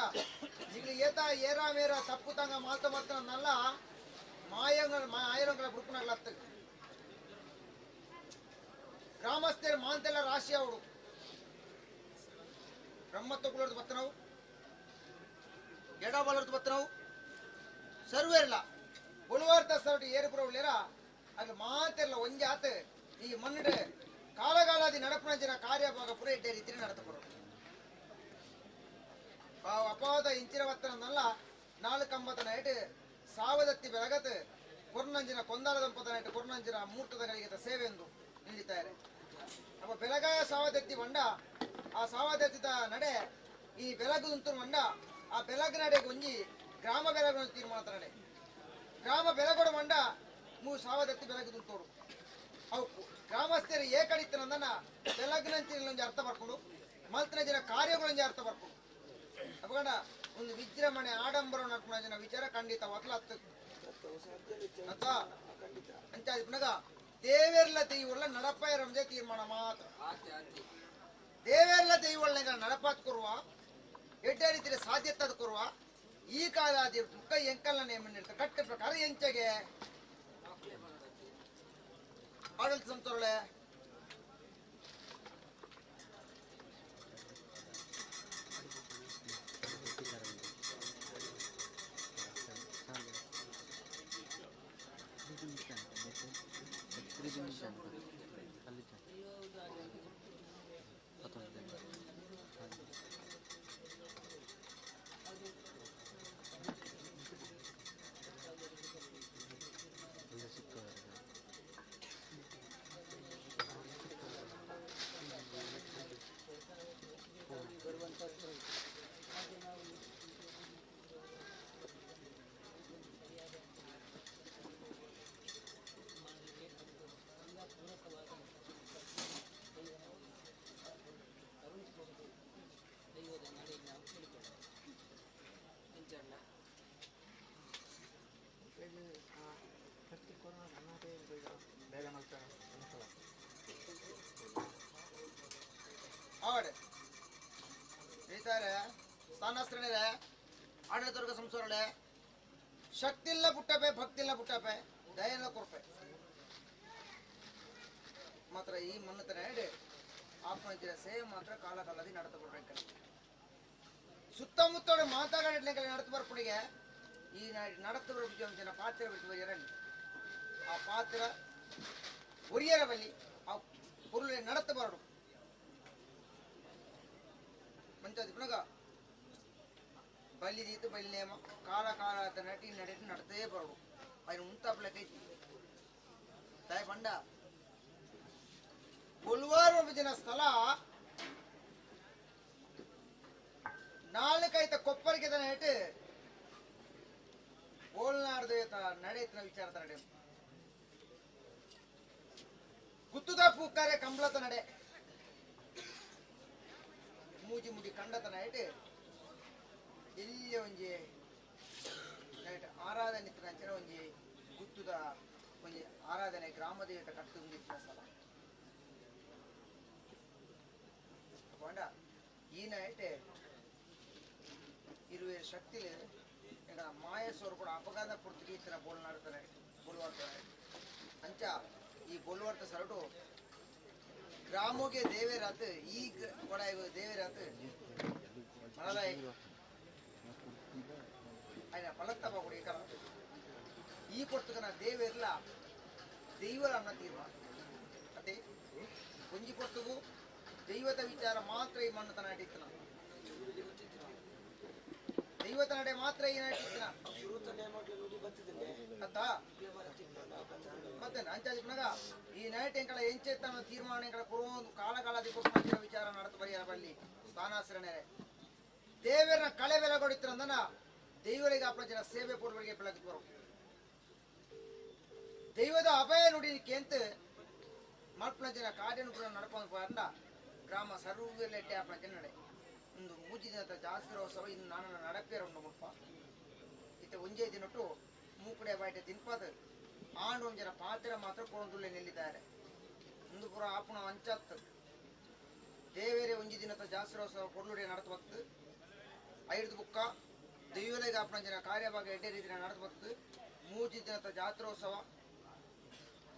ಈಗಲೂ ಏತ ಏರಾ ಮೇರ ತಪ್ಪು ತಂಗ ಮಾಲ್ತ ಮರ್ತನಲ್ಲ ಮಾಯಂಗಳ ಮಾಯರಂಗಳ ಬುಡ್ಪುನಗಳ ಗ್ರಾಮಸ್ಥರ ಮಾಂತೆಲ್ಲ ರಾಶಿ ಅವರು ಬ್ರಹ್ಮತ್ವ ಕುಲರ್ದು ಬತ್ತನವು ಎಡಬಲರ್ದು ಬತ್ತನವು ಸರ್ವೇರ್ಲ ಬುಳುವಾರ್ತ ಸರಟಿ ಏರುಪುರ ಉಳ್ಳೇರ ಅಲ್ಲಿ ಮಾತೆಲ್ಲ ಒಂಜಾತ ಈ ಮಣ್ಣು ಕಾಲಗಾಲಾದಿ ನಡಪುನ ಜನ ಕಾರ್ಯಭಾಗ ಪುರ ಇಡ್ಡೆ ರೀತಿ ನಡತಪುರ ಅಪಾದ ಇಂಚಿನ ಬತ್ತನಲ್ಲ ನಾಲ್ಕು ಅಂಬತನ ಇಟ್ಟು ಸಾವದತ್ತಿ ಬೆಳಗತ್ ಕೊರ್ನಂಜಿನ ಕೊಂದಾಲ ದಂಪತನ ಇಟ್ಟು ಕೊರ್ನಂಜಿನ ಮೂರ್ತದ ಗಳಿಗೆ ಸೇವೆ ಎಂದು ನಿಲ್ಲಿದ್ದಾರೆ. ಅಪ್ಪ ಬೆಳಗಾಯ ಸಾವದತ್ತಿ ಬಂಡ ಆ ಸಾವದತ್ತಿದ ನಡೆ ಈ ಬೆಳಗು ಉಂಟು ಮಂಡ ಆ ಬೆಳಗು ನಡೆಗೆ ಒಂಜಿ ಗ್ರಾಮ ಬೆಳಗು ತೀರ್ಮಾನ ನಡೆ ಗ್ರಾಮ ಬೆಳಗೋಡು ಮಂಡ ಮೂ ಸಾವದತ್ತಿ ಬೆಳಗು ದುಂತೋಡು ಅವು ಗ್ರಾಮಸ್ಥರು ಏಕಡಿತ್ತನಂದನ ಬೆಳಗಿನಂಚಿನ ಅರ್ಥ ಬರ್ಕೊಂಡು ಮಲ್ತನ ಜನ ಕಾರ್ಯಗಳೊಂಜಿ ಅರ್ಥ ಬರ್ಕೊಂಡು ಅಪ್ಪಗಂಡ ಒಂದು ವಿಜೃಂಭಣೆ ಆಡಂಬರ ನಡ್ಕೊಂಡ ಜನ ವಿಚಾರ ಖಂಡಿತ ಒತ್ತಲ ಹತ್ತು. ಅಂತ ದೇವೆರ್ಲ ದೈವಲ್ಲ ನಡಪಾಯ ತೀರ್ಮಾನ ಮಾತ್ರ. ದೇವೆರ್ಲ ದೈವಳ್ಳ ನಡಪಾತ್ ಕೊರುವ ಎಡ್ಡ ರೀತಿಯ ಸಾಧ್ಯತೆ ಕೊರುವ ಈ ಕಾಲ ಮುಖ ಎಂಕಲ್ನ ನೇಮ ಕಟ್ಟ ಪ್ರಕಾರ ಎಂಚಗೆ ಆಡಳಿತ ಸಂತೋಳೆ ಸ್ಥಾನಾಸ್ತ್ರನೇ ಆಡಳಿತವರ್ಗ ಸಂಸಾರಳೆ ಶಕ್ತಿ ಇಲ್ಲ ಪುಟ್ಟಪೆ ಭಕ್ತಿ ಇಲ್ಲ ಪುಟ್ಟಪೆ ದಯೆಲ್ಲ ಕೊರ್ಪೆ ಮಾತ್ರ ಈ ಮನ್ನತನ ಹೇಳಿ ಆತ್ಮಹತ್ಯೆ ಸೇವೆ ಮಾತ್ರ ಕಾಲ ಕಾಲದಿ ನಡತ ಬರ್ಬೇಕು. ಸುತ್ತಮುತ್ತ ಮಾತಾಡಲಿಕ್ಕೆ ನಡತ ಬರ್ಪುಡಿಗೆ ಈ ನಡತ ಬರ್ಬಿಟ್ಟು ಜನ ಪಾತ್ರ ಬಿಟ್ಟು ಎರಡಿ ಆ ಪಾತ್ರ ಒರಿಯರ ಬಲ್ಲಿ ಆ ಪೊರುಳೆ ನಡತ ಬರಡು ಮಂಚಾದಿ ಪುನಗ ಬಲಿ ದೀತು ಬಲಿ ನೇಮ ಕಾಲ ಕಾಲ ನಟಿ ನಡೆ ನಡತೇ ಬರಡು ఆయన ఉంతాపులకై ತಾಯಿ ಬಂಡ ಬೊಲ್ವಾರು ಜನ ಸ್ಥಳ ನಾಲ್ಕೈತ ಕೊಪ್ಪರಿಗೆ ಇಟ್ಟು ಬೋಲ್ನಾಡ್ದು ನಡೆಯುತ್ತಿನ ವಿಚಾರದ ನಡೆ ಗುತ್ತುದ ಪೂಕಾರೆ ಕಂಬಳತ ನಡೆ ಮೂಜಿ ಮುಡಿ ಕಂಡತನ ಇಟ್ಟು ಎಲ್ಲಿ ಒಂಜಿ ಆರಾಧನೆ ಅಂಚನೆ ಒಂಜಿ ಗುತ್ತುದ ಒಂಜಿ ಆರಾಧನೆ ಗ್ರಾಮ ದೇವತೆ ಕಟ್ಟು ಸ್ಥಳ ಪಂಡ ಈ ನೈಟ್ ಇರುವೆ ಶಕ್ತಿಲಿ ಮಾಯೇಶ್ವರ ಕೂಡ ಅಪಘಾತ ಪೂರ್ತಿಗೆ ಈ ತರ ಬೋಲ್ನಾಡ್ತಾನೆ ಬೋಲ್ವಾರ್ತಾನೆ ಅಂಚ ಈ ಬೋಲ್ವಾರ್ತ ಸರಟು ಗ್ರಾಮೋಗೆ ದೇವೇರಾತ್ ಈ ಕೊಡ ದೇವೇರಾತ್ ಮಳಲಾಯ್ ఆయన ಫಲತ್ತಪ್ಪ ಕೊಡಿ ಈ ಪೊರ್ತುಗನ ದೇವೇರ್ಲ ದೈವರ ಅನ್ನ ತೀರ್ಮಾನ ಅದೇ ಒಂಜಿ ಪೊರ್ತುಗು ದೈವದ ವಿಚಾರ ಮಾತ್ರ ಈ ಮಣ್ಣು ತನ ಇಟ್ಟಿತ್ತನ ದೈವತ ನಡೆ ಮಾತ್ರ ಈ ನಾಟಿತ್ತನ ಅತ್ತ ಮತ್ತೆ ಅಂಚಾಜಿಪನಾಗ ಈ ನೈಟ್ ಎಂಕಳ ಎಂಚೆತ್ತನ ತೀರ್ಮಾನ ಎಂಕಳ ಕುರೋದು ಕಾಲ ಕಾಲದಿ ಕೊಟ್ಟು ವಿಚಾರ ನಡತ ಬರಿಯರ ಬಲ್ಲಿ ಸ್ಥಾನಾಶ್ರಣೆ ದೇವರನ್ನ ಕಳೆ ಬೆಲೆ ಕೊಡಿತ್ತಿರಂದನ ದೈವರಿಗೆ ಅಪ್ಪ ಜನ ಸೇವೆ ಪೂರ್ವರಿಗೆ ಬೆಳಕು ಬರೋ ದೈವದ ಅಭಯ ನುಡಿಲಿಕ್ಕೆ ಅಂತ ಮಲ್ಪನ ಜನ ಕಾಡಿನ ಕೂಡ ನಡ್ಕೊಂಡು ಬಾರ್ಲ ಗ್ರಾಮ ಸರ್ವೆಲೆಟ್ಟೆ ಅಪ್ಪ ಜನ ನಡೆ ಒಂದು ಮೂಜಿ ದಿನದ ಜಾಸ್ತಿ ಸವ ಇನ್ನು ನಾನು ನಡಪೇರ ಉಂಡು ಮುಲ್ಪ ಇತ್ತ ಒಂಜೇ ದಿನಟ್ಟು ಮೂಕಡೆ ಬಾಯ್ಟೆ ತಿನ್ಪಾದ ಆಂಡು ಒಂದು ಜನ ಪಾತ್ರ ಮಾತ್ರ ಕೊಡೊಂದುಳ್ಳೆ ನಿಲ್ಲಿದ್ದಾರೆ ಒಂದು ಪುರ ಆಪುಣ ಅಂಚತ್ತು ದೇವೇರೆ ಒಂಜಿ ದಿನದ ಜಾಸ್ತಿ ಸವ ಕೊಡ್ಲುಡೆ ನಡತು ಬತ್ತು ಐದು ಬುಕ್ಕ ದೈವಲೆಗೆ ಅಪ್ಪನ ಜನ ಕಾರ್ಯಭಾಗ ಎಡ್ಡೆ ರೀತಿಯ நடந்து ಬರ್ತದೆ. ಮೂಜಿ ದಿನದ ಜಾತ್ರೋತ್ಸವ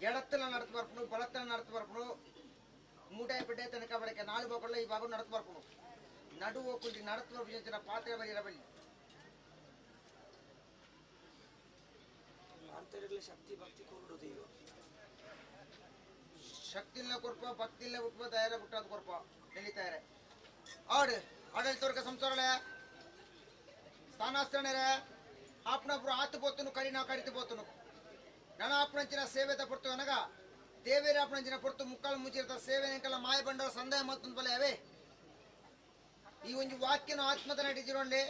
ಎಡತ್ತಲ நடந்து ಬರ್ಪುನು ಬಲತ್ತಲ நடந்து ಬರ್ಪುನು ಮೂಟಾಯಿ ಪೆಟ್ಟೆ ತನಕ ಬಳಕೆ ನಾಲು ಬಾಕಲ್ಲ ಈ ಭಾಗ நடந்து ಬರ್ಪುನು ನಡು ಹೋಗಿ நடந்து ಬರ್ಪು ಜನ ಪಾತ್ರೆ ಬರಿಯರ ಬಲ್ಲಿ ಅಂತರಗಳ ಶಕ್ತಿ ಭಕ್ತಿ ಕೊರಡು ದೈವ ಶಕ್ತಿ ಇಲ್ಲ ಕೊರ್ಪ ಭಕ್ತಿ ಇಲ್ಲ ಹುಟ್ಟುವ ದಯರ ಹುಟ್ಟೋದು ಕೊರ್ಪ ನಡೀತಾರೆ ಆಡು ಆಡಳಿತವರ್ಗ ಸಂಸಾರಳೆ ಸ್ಥಾನಾಸ್ತ್ರಣರೇ ಆಪ್ನೊಬ್ರು ಆತು ಪೋತನು ಕರಿ ನಾವು ಕರಿತು ಪೋತನು ನಾನು ಆಪ್ನಂಚಿನ ಸೇವೆತ ಪೊರ್ತು ಅನಗ ದೇವೇರ ಆಪ್ನಂಚಿನ ಪೊರ್ತು ಮುಕ್ಕಾಲು ಮುಚ್ಚಿರ್ತ ಸೇವೆ ಎಂಕಲ್ಲ ಮಾಯ ಬಂಡರ ಸಂದಾಯ ಮತ್ತೊಂದು ಬಲೆ ಅವೇ ಈ ಒಂದು ವಾಕ್ಯನ ಆತ್ಮದ ನಡಿಜಿರೋನ್ಲೆ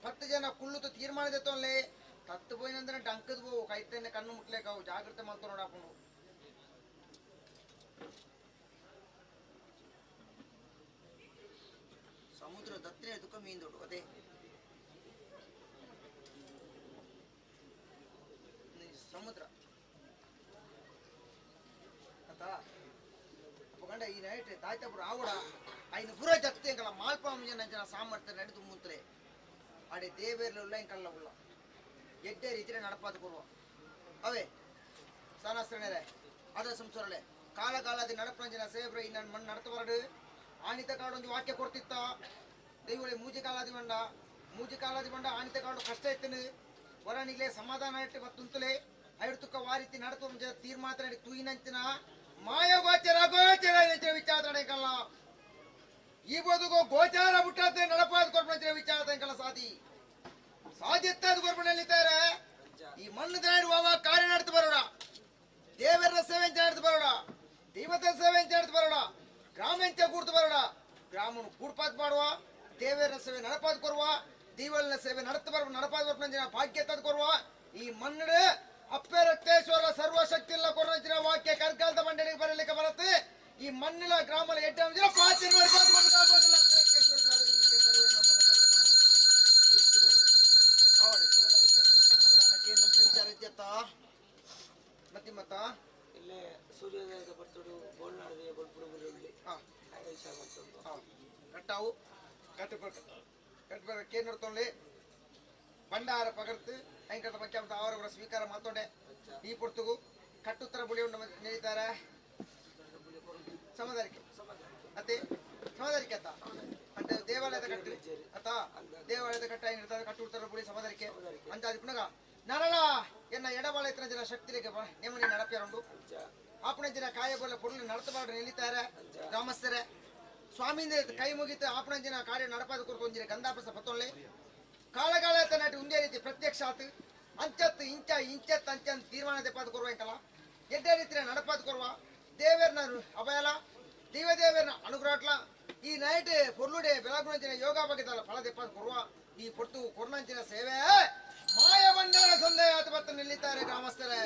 10 ಜನ ಕುಳ್ಳುತ ತೀರ್ಮಾನ ತೋನ್ಲೆ ತತ್ತು ಪೋಯಿನಂದ್ರೆ ಡಂಕದ ಪೋವು ಕೈತನ್ನೆ ಕಣ್ಣು ಮುಟ್ಲೇಕಾವು ಜಾಗ್ರತೆ ಮಾಡ್ತು ನೋಡಾಪುಂಡು ಸಮುದ್ರ ದತ್ತಿನ ದುಃಖ ಮೀಂದೋಡು ಅದೇ ಸಮುದ್ರ ಅತಾ ಅಪ್ಪಗಂಡ ಈ ನೈಟ್ ತಾಯ್ತಪುರ ಆವಡ ಐನು ಪುರ ಜತ್ತಿ ಎಂಕಲ ಮಾಲ್ಪಾಮ ಜನ ಸಾಮರ್ಥ್ಯ ನಡೆದು ಮುಂತ್ರೆ ಅಡೆ ದೇವೇರ್ಲ ಎಂಕಲ್ಲ ಉಳ್ಳ ಎಡ್ಡೆ ರೀತಿಯ ನಡಪಾದ ಕೊಡುವ ಅವೇ ಸಾನಾಸ್ತ್ರನೇರೆ ಅದ ಸಂಸಾರಲೆ ಕಾಲ ಕಾಲಾದಿ ನಡಪಂಜನ ಸೇಬ್ರ ಈ ನನ್ನ ಮಣ್ಣು ನಡತ ಬರಡು ಆನಿತ ಕಾಡೊಂದು ವಾಕ್ಯ ಕೊಡ್ತಿತ್ತ ದೈವಳೆ ಮೂಜಿ ಕಾಲಾದಿ ಬಂಡ ಮೂಜಿ ಕಾಲಾದಿ ಬಂಡ ಆನಿತ ಕಾಡು ಕಷ್ಟ ಇತ್ತನು ವರನಿಗ್ಲೇ ಸಮಾಧಾನ ಇಟ್ಟು ಬತ್ತುಂತಲೇ ಐಡ್ತುಕ್ಕ ವಾರಿತಿ ನಡತು ತೀರ್ಮಾತ್ರ ತೂಯಿನಂಚಿನ ಮಾಯ ಗೋಚರ ಗೋಚರ ವಿಚಾರ ಕಲ್ಲ ಈ ಬದುಕು ಗೋಚಾರ ಬಿಟ್ಟಾತೆ ನಡಪಾದ ಕೊರ್ಪಂಚಿನ ವಿಚಾರ ಕಲ್ಲ ಸಾಧಿ ಸಾಧ್ಯತೆ ಕೊರ್ಪಣೆಲ್ಲಿದ್ದಾರೆ ಈ ಮಣ್ಣು ದಿನ ಕಾರ್ಯ ನಡೆದು ಬರೋಣ ದೇವರ ಸೇವೆ ನಡೆದು ಬರೋಣ ದೇವತೆ ಸೇವೆ ನಡೆದು ಬರೋಣ ಗ್ರಾಮೆಂಚ ಕೂಡ್ತು ಬರೋಣ ಗ್ರಾಮನು ಕೂಡ್ಪಾತ್ ಮಾಡುವ ದೇವರ ಸೇವೆ ನಡಪಾದ್ ಕೊರುವ ದೇವರ ಸೇವೆ ನಡತ ಬರುವ ನಡಪಾದ ಬರ್ಪಂಚಿನ ಭಾಗ್ಯ ತಂದು ಕೊರುವ ಈ ಮಣ್ಣು ಅಪ್ಪೆ ರಕ್ತೇಶ್ವರ ಸರ್ವಶಕ್ತಿ ಇಲ್ಲ ಕೊರಚಿನ ವಾಕ್ಯ ಕರ್ಕಾಲದ ಮಂಡಳಿಗೆ ಬರಲಿಕ್ಕೆ ಬರುತ್ತೆ ಈ ಮಣ್ಣಿನ ಗ್ರಾಮದ ಎಡ್ಡ ಮತ್ತೆ ಮತ್ತ ಇಲ್ಲೇ ಸೂರ್ಯೋದಯದ ಬರ್ತಡು ಬೋಳ್ನಾಡದೆ ಬೊಲ್ಪುಡು ಬುರುಳ್ಳಿ ಕಟ್ಟಾವು ಕಟ್ಟು ಕಟ್ಟು ಕೇಂದ್ರ ಭಂಡಾರ ಪಗರ್ತು ಐಂಕಟ ಪಂಚಾಮೃತ ಅವರವರ ಸ್ವೀಕಾರ ಮಾಡ್ತೊಂಡೆ ಈ ಪೊರ್ತುಗು ಕಟ್ಟುತ್ತರ ಬುಳಿ ಉಂಡು ನಿಲ್ತಾರೆ ಸಮದಾರಿಕೆ ಅತ್ತೆ ಸಮದಾರಿಕೆ ಅತ್ತ ಅಂತ ದೇವಾಲಯದ ಕಟ್ಟು ಅತ್ತ ದೇವಾಲಯದ ಕಟ್ಟ ಏನಿರ್ತಾರೆ ಕಟ್ಟುತ್ತರ ಬುಳಿ ಸಮದಾರಿಕೆ ಅಂತ ಅದು ಪುನಗ ನರಳ ಎನ್ನ ಎಡಬಾಳ ಇತರ ಜನ ಶಕ್ತಿಗೆ ನೇಮನಿ ನಡಪ್ಯಾರುಂಡು ಆಪಣ ಜನ ಕಾಯಬಲ್ಲ ಪೊರುಳು ನಡತಬಾರ ನಿಲ್ತಾರೆ ಗ್ರಾಮಸ್ಥರೇ ಸ್ವಾಮಿಯಿಂದ ಕೈ ಮುಗಿತು ಆಪಣ ಜನ ಕಾರ್ಯ ನಡಪಾದ ಕೊರ್ತು ಒಂಜಿನ ಗಂಧಾಪಸ ಪತ್ತೊಳ್ಳೆ ಕಾಲಗಾಲ ತನ್ನಟಿ ಒಂದೇ ರೀತಿ ಪ್ರತ್ಯಕ್ಷ ಆತು ಅಂಚತ್ತು ಇಂಚ ಇಂಚತ್ತು ಅಂಚ ಅಂತ ತೀರ್ಮಾನ ತೆಪ್ಪಾದ ಕೊರುವ ಎಂಕಲ ಎಡ್ಡೆ ರೀತಿಯ ನಡಪಾದ ಕೊರುವ ದೇವೇರ್ನ ಅಭಯಲ ದೇವದೇವೇರ್ನ ಅನುಗ್ರಹಟ್ಲ ಈ ನೈಟ್ ಪೊರ್ಲುಡೆ ಬೆಳಗುಣಂಚಿನ ಯೋಗ ಬಗೆದಲ್ಲ ಫಲ ತೆಪ್ಪಾದ ಕೊರುವ ಈ ಪೊರ್ತು ಕೊರ್ನಂಚಿನ ಸೇವೆ ಮಾಯ ಬಂಡಾರ ಸಂದೇಹ ಆತ ಬತ್ತ ನಿಲ್ಲಿದ್ದಾರೆ ಗ್ರಾಮಸ್ಥರೇ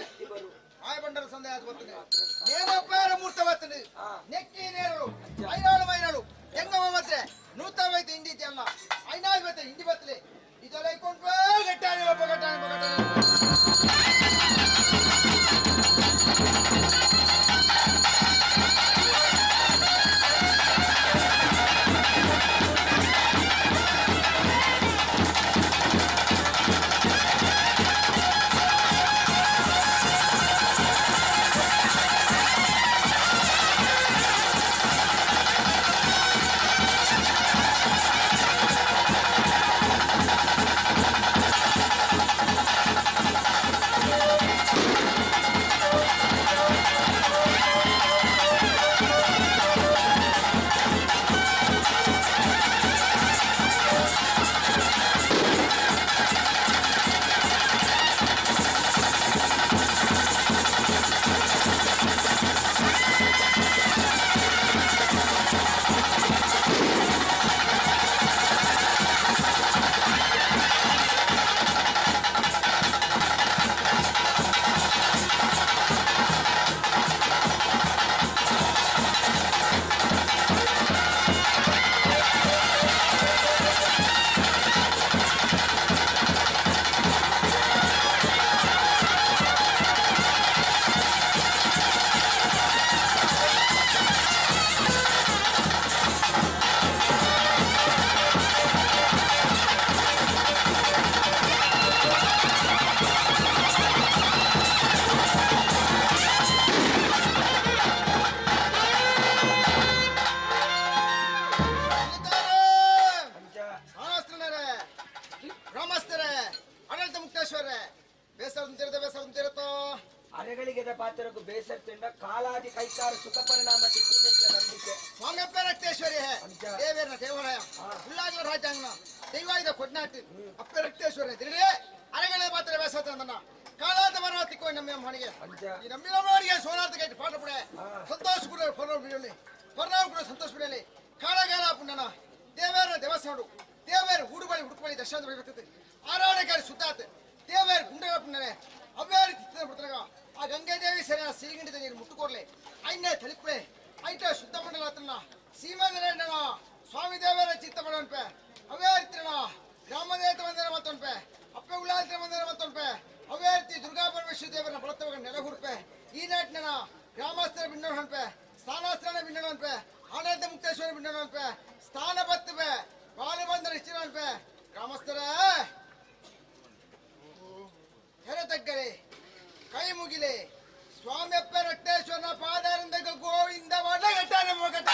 ಮಾಯ ಬಂಡಾರ ಸಂದೇಹ ಆತ ಬರ್ತದೆ ನೇಮಪ್ಪಾರ ಮೂರ್ತ ಬರ್ತದೆ ನೆಕ್ಕಿ ನೇರಳು ಐನಾಳು ಮೈನಾಳು ಹೆಂಗಮ್ಮ ಮಾತ್ರ ನೂತ ಬೈತು ಇಂಡಿ ಅಲ್ಲ ಐನಾಳು ಬತ್ತೆ ಇಂಡಿ ಬತ್ತಲೆ ಇದೆಲ್ಲ ಇಕ್ಕೊಂಡು ಗಟ್ಟಾನೆ ಒಬ್ಬ ಗಟ್ಟಾನೆ ಒಬ್ಬ ಗಟ್ಟಾನೆ ಪಾತ್ರಕ್ಕೂ ಬೇಸರದಿಂದ ಕಾಲಾದಿ ಕೈಕಾರ ಸುಖ ಪರಿಣಾಮ ನಂಬಿಕೆ ಸ್ವಾಮಿಯಪ್ಪ ರಕ್ತೇಶ್ವರಿ ದೇವೇರ್ನ ದೇವಾಲಯ ಉಳ್ಳಾಗಲ ರಾಜಾಂಗಣ ದೈವಾಯುಧ ಕೊಡ್ನಾಟಿ ಅಪ್ಪ ರಕ್ತೇಶ್ವರಿ ತಿರುಗಿ ಅರೆಗಳೇ ಮಾತ್ರ ಬೇಸರ ನನ್ನ ಕಾಲಾದ ಮರವ ತಿಕ್ಕೋ ನಮ್ಮ ಮನೆಗೆ ಈ ನಮ್ಮ ಮನೆಗೆ ಸೋನಾರ್ಥ ಕೈಟ್ ಪಾಠ ಪಡೆ ಸಂತೋಷ ಕೂಡ ಫಲ ಬಿಡಲಿ ಪರಿಣಾಮ ಕೂಡ ಸಂತೋಷ ಬಿಡಲಿ ಕಾಲಗಾಲ ಪುಣ್ಯನ ದೇವೇರ್ನ ದೇವಸ್ಥಾನ ದೇವೇರ್ ಹೂಡುಬಳಿ ಹುಡುಕಬಳಿ ದರ್ಶನ ಬರ್ತದೆ ಆರಾಧಕಾರಿ ಸುದ್ದಾತ ದೇವೇರ್ ಗುಂಡಗಳ ಪುಣ್ಯನೇ ಅವ್ಯಾರಿ ಬಿಡ್ತಾರ ಆ ಗಂಗಾದೇವಿ ಸರಿಯ ಸಿರಿಗಂಡಿದ ನೀರು ಮುಟ್ಟುಕೊರ್ಲೆ ಐನೇ ತಳಿಪೆ ಐಟ ಶುದ್ಧ ಮಂಡಲ ಹತ್ರನ ಸೀಮಾಂಧ್ರ ಸ್ವಾಮಿ ದೇವರ ಚಿತ್ತ ಮಾಡನ್ಪೆ ಅವ್ಯಾರಿತ್ರಣ ಗ್ರಾಮದೇವತೆ ಮಂದಿರ ಮತ್ತೊನ್ಪೆ ಅಪ್ಪೆ ಉಳ್ಳಾಲ್ತ್ರ ಮಂದಿರ ಮತ್ತೊನ್ಪೆ ಅವೇ ರೀತಿ ದುರ್ಗಾ ಪರಮೇಶ್ವರ ದೇವರನ್ನ ಬಳತ್ತವಾಗ ನೆಲಹುರ್ಪೆ ಈ ನಾಟಿನ ಗ್ರಾಮಸ್ಥರ ಬಿನ್ನೋ ಅನ್ಪೆ ಸ್ಥಾನಾಸ್ತ್ರನ ಬಿನ್ನೋ ಅನ್ಪೆ ಆನಂದ ಮುಕ್ತೇಶ್ವರ ಬಿನ್ನೋ ಅನ್ಪೆ ಸ್ಥಾನ ಬತ್ತುವೆ ಬಾಲು ಬಂದ ನಿಶ್ಚಿನ ಅನ್ಪೆ ಗ್ರಾಮಸ್ಥರ ಹೆರ ತಗ್ಗರೆ ಕೈ ಮುಗಿಲೆ ಸ್ವಾಮಿಯಪ್ಪ ರಕ್ತೇಶ್ವರನ ಪಾದಾರಿಂದ ಗೋವಿಂದ ವಡಗಟ್ಟಾರೆ ಮೊಗಟ.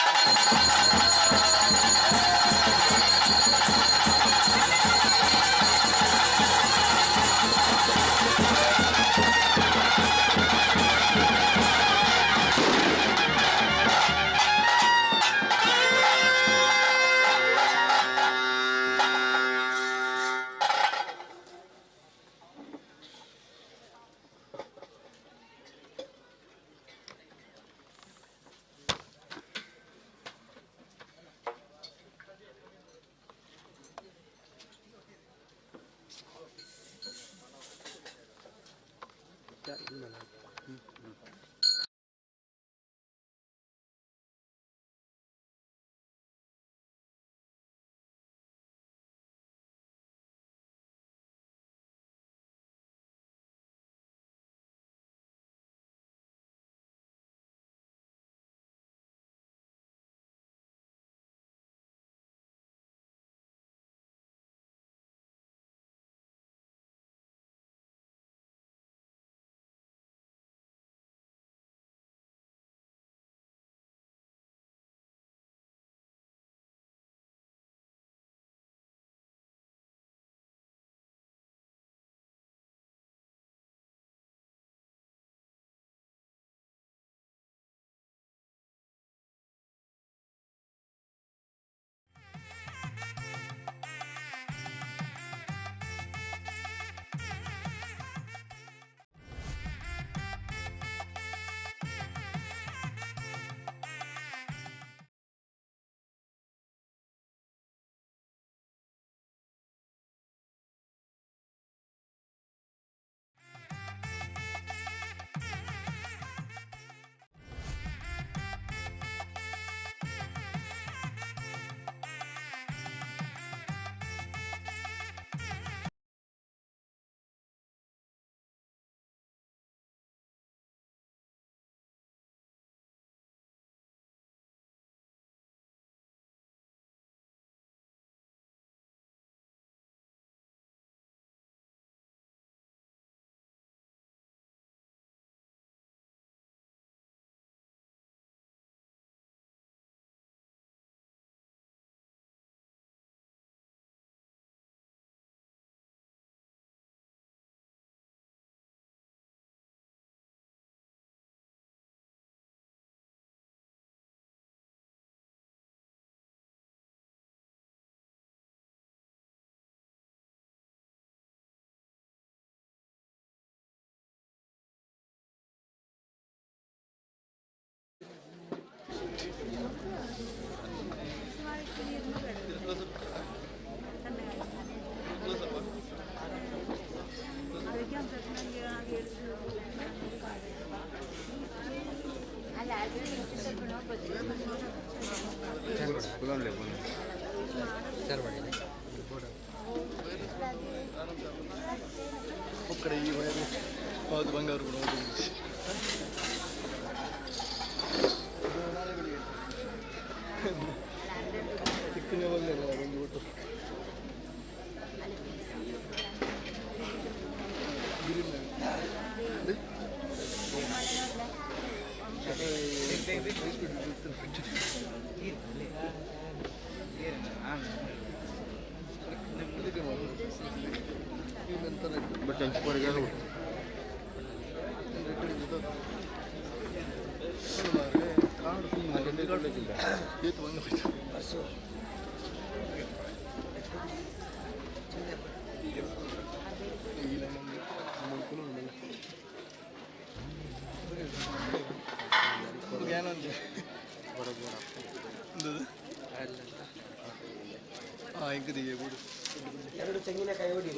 ಎರಡು ತೆಂಗಿನಕಾಯಿ ಹೊಡಿ.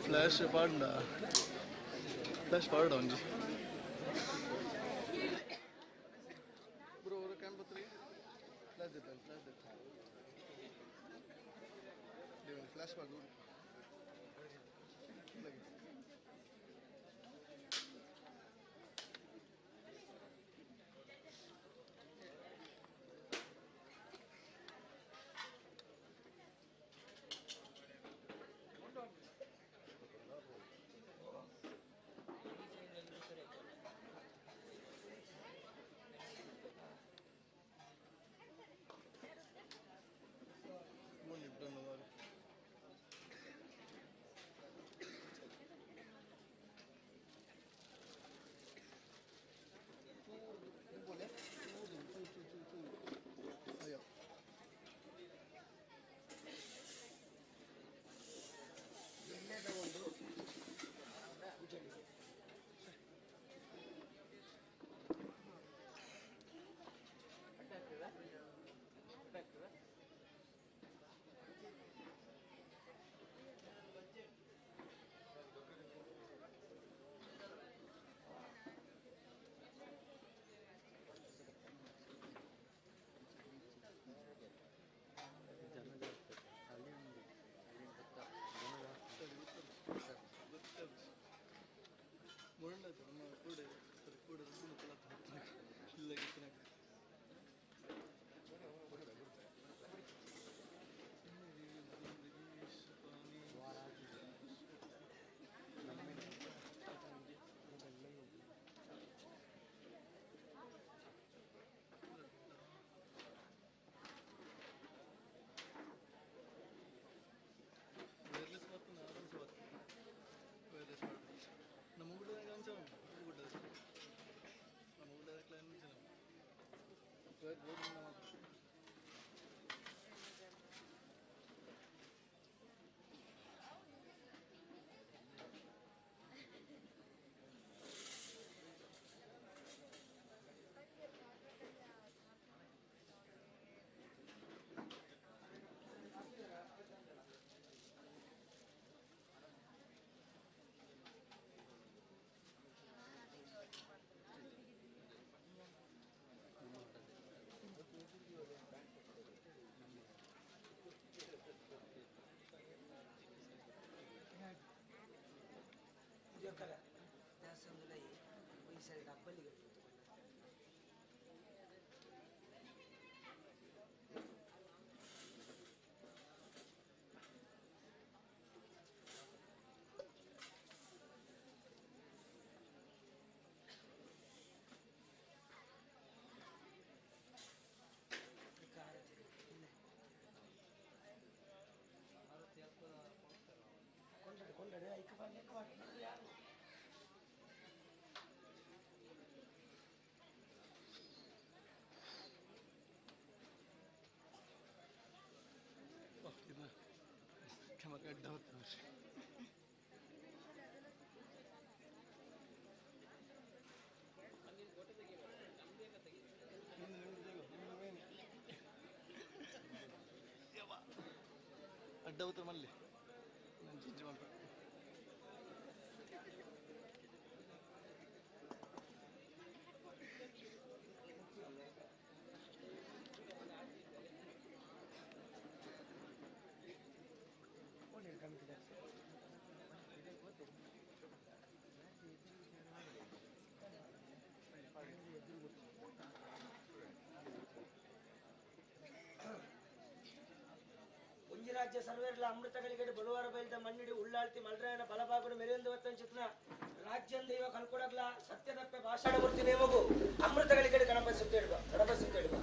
ಫ್ಲಾಶ್ ಪಾಡ, ಫ್ಲಾಶ್ ಪಾಡ ಒಂಜಿ. ಫ್ಲಾಶ್ ಮಾಡಿ ಅಡ್ಡ ಮಲ್ಲಿ ನಾನು ಚೇಂಜ್ ಮಾಡ್ಬೇಕು. ರಾಜ್ಯ ಸರ್ವೇರ್ಲ ಅಮೃತಗಳಿಗೆ ಬಲುವಾರ ಬೈಲ್ದ ಮಣ್ಣಿಡಿ ಉಳ್ಳಾಳ್ತಿ ಮಲ್ರಾಯನ ಬಲಭಾಗಡು ಮೆರೆಯೊಂದು ವತ್ತಂಚಿತ್ನ ರಾಜ್ಯಂ ದೈವ ಕಲ್ಕೊಡಗ್ಲ ಸತ್ಯದಪ್ಪೆ ಭಾಷಣ ಮೂರ್ತಿ ನೇಮಗು ಅಮೃತಗಳಿಗೆ ಗಣಪ ಸುತ್ತೇಡುವ ಗಣಪ ಸುತ್ತೇಡುವ.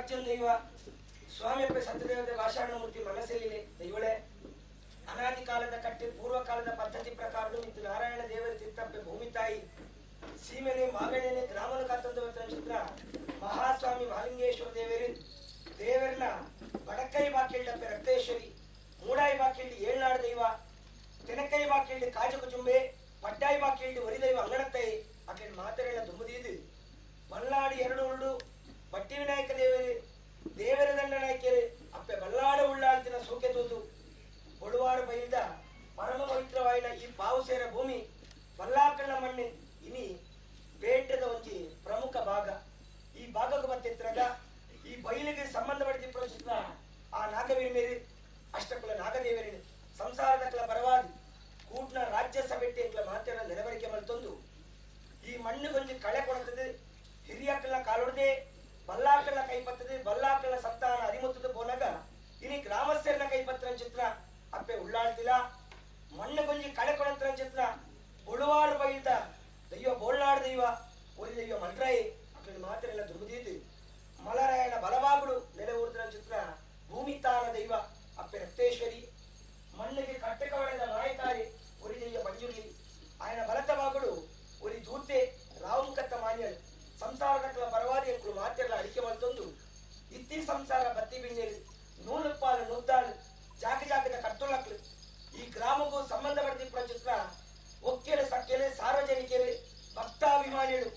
ರಾಜ್ಯಂ ದೈವ ಸ್ವಾಮಿಯಪ್ಪ ಸತ್ಯದೇವತೆ ಭಾಷಾಣಮೂರ್ತಿ ಮನಸ್ಸಲ್ಲಿ ದೈವಳೆ ಅನಾದಿ ಕಾಲದ ಕಟ್ಟಿ ಪೂರ್ವಕಾಲದ ಪದ್ಧತಿ ಪ್ರಕಾರ ಮಿತ್ತು ನಾರಾಯಣ ದೇವರ ತಿತ್ತಪ್ಪೆ ಭೂಮಿ ತಾಯಿ ಸೀಮೆನೆ ಮಾಗಣೆನೆ ಗ್ರಾಮನ ಕಾತಂದ ಚಿತ್ರ ಮಹಾಸ್ವಾಮಿ ಮಹಾಲಿಂಗೇಶ್ವರ ದೇವರು ದೇವರನ್ನ ಬಡಕೈ ಬಾಕಿಲ್ಡಪ್ಪೆ ರಕ್ತೇಶ್ವರಿ ಮೂಡಾಯಿ ಬಾಕಿಲ್ಡಿ ಏಳ್ನಾಡು ದೈವ ತೆನಕೈ ಬಾಕಿಲ್ಡಿ ಕಾಜಕುಜುಂಬೆ ಪಡ್ಡಾಯಿ ಬಾಕಿಲ್ಡಿ ಒರಿದೈವ ಅಂಗಣತ್ತೈ ಆಕೆ ಮಾತರೆಲ್ಲ ದುಂಬುದೀದು ಬಲ್ಲಾಡಿ ಎರಡು ಉರುಡು ಬಟ್ಟಿ ವಿನಾಯಕ ದೇವರು ದೇವರ ದಂಡನಾಯಕರು ಅಪ್ಪೆ ಬಲ್ಲಾಡ ಉಳ್ಳಾಳ್ತಿನ ಸೋಕೆ ತೂತು ಬೊಳುವಾರು ಬೈದ ಪರಮ ಪವಿತ್ರವಾಯಿನ ಈ ಪಾವುಸೇರ ಭೂಮಿ ಬಲ್ಲಾಕಣ್ಣ ಮಣ್ಣು ಇನಿ ಪೇಟೆದ ಒಂಜಿ ಪ್ರಮುಖ ಭಾಗ. ಈ ಭಾಗಕ್ಕೆ ಬತ್ತಿತ್ರಾಗ ಈ ಬೈಲಿಗೆ ಸಂಬಂಧಪಡಿಸಿ ಪ್ರವಚಿಸಿದ ಆ ನಾಗವೀರ ಮೇರಿ ಅಷ್ಟಕುಲ ನಾಗದೇವರಿ ಸಂಸಾರದ ಕಲ ಪರವಾದಿ ಕೂಟ್ನ ರಾಜ್ಯ ಸಭೆಟ್ಟಿ ಎಂಕ್ಲ ಮಾತೆಲ್ಲ ನೆಲವರಿಕೆ ಮಲ್ತೊಂದು ಈ ಮಣ್ಣುಗೊಂಜಿ ಕಳೆ ಕೊಡುತ್ತದೆ ಹಿರಿಯಕ್ಕಲ್ಲ ಕಾಲೊಡದೆ ಬಲ್ಲಾಕಳ್ಳ ಕೈಪತ್ತದೆ ಬಲ್ಲಾಕಳ್ಳ ಸಂತಾನ ಅರಿಮುತ್ತದ ಪೋನಾಗ ಇನಿ ಗ್ರಾಮಸ್ಥರನ್ನ ಕೈಪತ್ರ ಚಿತ್ರ ಅಪ್ಪೆ ಉಳ್ಳಾಳ್ತಿಲ್ಲ ಮಣ್ಣುಗೊಂಜಿ ಕಳೆ ಕೊಡತ್ರ ಚಿತ್ರ ಬೊಳುವಾರು ಬೈದ ದೈವ ಬೋಳ್ನಾಡು ದೈವ ಒರಿ ದೈವ ಮಲ್ರಾಯಿ ಅಕ್ಕಳ ಮಾತ್ರೆಲ್ಲ ದುರ್ಬುದೀತು ಮಲರಾಯನ ಬಲಬಾಗುಡು ನೆಲೆ ಊರ್ದ್ರ ಚಿತ್ರ ಭೂಮಿ ತಾನ ದೈವ ಅಪ್ಪೆ ರಕ್ತೇಶ್ವರಿ ಮಣ್ಣಿಗೆ ಕಟ್ಟಕವಳೆದ ಮಾಯಕಾರಿ ಒರಿ ದೈವ ಮಂಜುರ್ಲಿ ఆయన ಬಲತ ಬಾಗುಡು ಒರಿ ದೂತೆ ರಾವುಕತ್ತ ಮಾನ್ಯರು ಸಂಸಾರದ ಪರವಾದಿ ಎಂಕುಲು ಮಾತೆಲ್ಲ ಅಡಿಕೆ ಮಲ್ತೊಂದು ಇತ್ತಿ ಸಂಸಾರ ಬತ್ತಿ ಬಿಣ್ಣೇರು ನೂಲುಪ್ಪಾಲು ನುದ್ದಾಳು ಜಾಗ ಜಾಗದ ಕಟ್ಟುಲಕ್ಲು ಈ ಗ್ರಾಮಕ್ಕೂ ಸಂಬಂಧಪಡಿದ ಪ್ರಚಿತ್ರ ಒಕ್ಕೆಲೆ ಸಕ್ಕೆಲೆ ಸಾರ್ವಜನಿಕರು ಭಕ್ತಾಭಿಮಾನಿಗಳು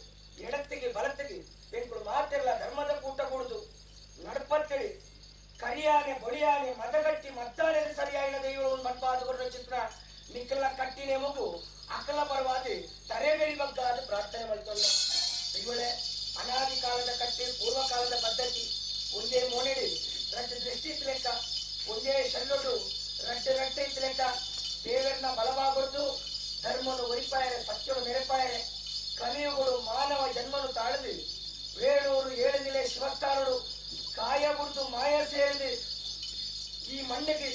ಎಡತ್ತಿಗೆ ಬಲತ್ತಿಗೆ ಎಂಕುಲು ಮಾತೆಲ್ಲ ಧರ್ಮದ ಕೂಟ ಕೂಡುದು ನಡ್ಪತ್ತಳಿ ಕರಿಯಾನೆ ಬೊಳಿಯಾನೆ ಮದಗಟ್ಟಿ ಮದ್ದಾನೆ ಸರಿಯಾಯಿನ ದೈವಗಳು ಮನ್ಪಾದ ಚಿತ್ರ ನಿಕ್ಕಲ್ಲ ಕಟ್ಟಿನೆ ಮಗು ಅಕಲ ಪರವಾದಿ ತರೆಬೇಡಿ ಬಗ್ಗಾದ ಪ್ರಾರ್ಥನೆ ಮಾಡ್ತೊಲ್ಲ. ಇವಳೆ ಅನಾದಿ ಕಾಲದ ಕಟ್ಟಿ ಪೂರ್ವಕಾಲದ ಪದ್ಧತಿ ಒಂದೇ ಮೋನೆಡಿ ರಡ್ಡು ದೃಷ್ಟಿ ಲೆಕ್ಕ ಒಂದೇ ಶಲ್ಲೊಡು ರಡ್ಡು ರಟ್ಟೆ ಇತ್ತು ಲೆಕ್ಕ ದೇವರನ್ನ ಬಲವಾಗದ್ದು ಧರ್ಮನು ಒರಿಪಾಯರೆ ಸತ್ಯನು ಮೆರೆಪಾಯರೆ ಕಲಿಯುಗಳು ಮಾನವ ಜನ್ಮನು ತಾಳದು ವೇಣೂರು ಏಳುನಿಲೆ ಶಿವಸ್ಥಾನರು ಕಾಯ ಬುಡ್ದು ಮಾಯ ಸೇರಿದು ಈ ಮಣ್ಣಿಗೆ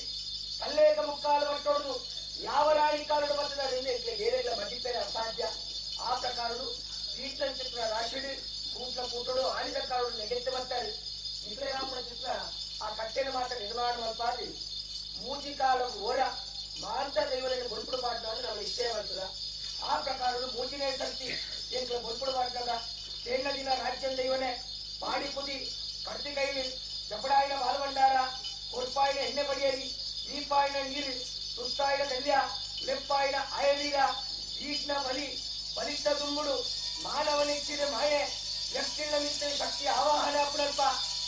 ಕಲ್ಲೇಕ ಮುಕ್ಕಾಲು ಬಟ್ಟೊಡೆದು ಯಾವ ರಾಣಿ ಕಾಲದ ಬರ್ತದೆ ಏನೆಲ್ಲ ಮದಿಪೇರೆ ಅಸಾಧ್ಯ. ಆ ಪ್ರಕಾರಡು ಕೀರ್ತನ ಚಿತ್ರ ರಾಶಿಡು ಕೂಟ್ಲ ಕೂಟಡು ಆಣಿದ ಕಾಲಡು ನೆಗೆತ್ತು ಬರ್ತಾರೆ ನಿಖಲರಾಮನ ಚಿತ್ರ ಆ ಕಟ್ಟೆನ ಮಾತ್ರ ನಿರ್ಮಾಣ ಮಲ್ಪಾದಿ ಮೂಜಿ ಕಾಲ ಓರ ಮಾಂತ ದೈವలను ಬೊಲ್ಪುಡು ಪಾಡ್ದ ನಾವು ನಿಶ್ಚಯ ಮಾಡ್ತದ. ಆ ಪ್ರಕಾರಡು ಮೂಜಿನೇ ಸರ್ತಿ ಎಂಕ್ಲ ಬೊಲ್ಪುಡು ಪಾಡ್ದಾಗ ತೇಣ್ಣ ದಿನ ರಾಜ್ಯಂ ದೈವನೆ ಪಾಡಿ ಪುದಿ ಕಡ್ತಿ ಕೈಲಿ ಜಪಡಾಯಿನ ಬಾಲಭಂಡಾರ ಕೊರ್ಪಾಯಿನ ಎಣ್ಣೆ ಬಡಿಯರಿ ಈಪಾಯಿನ ನೀರು ತುತ್ತಾಯಿನ ದಲ್ಯ ಲೆಪ್ಪಾಯಿನ ಆಯವೀರ ಈಟ್ನ ಬಲಿ ಬಲಿಷ್ಠ ದುಂಬುಡು ಮಾನವನಿಚ್ಚಿದ ಮಾಯೆ ವ್ಯಕ್ತಿಗಳ ಮಿತ್ರ ಶಕ್ತಿ ಆವಾಹನ ಅಪ್ಪನಲ್ಪ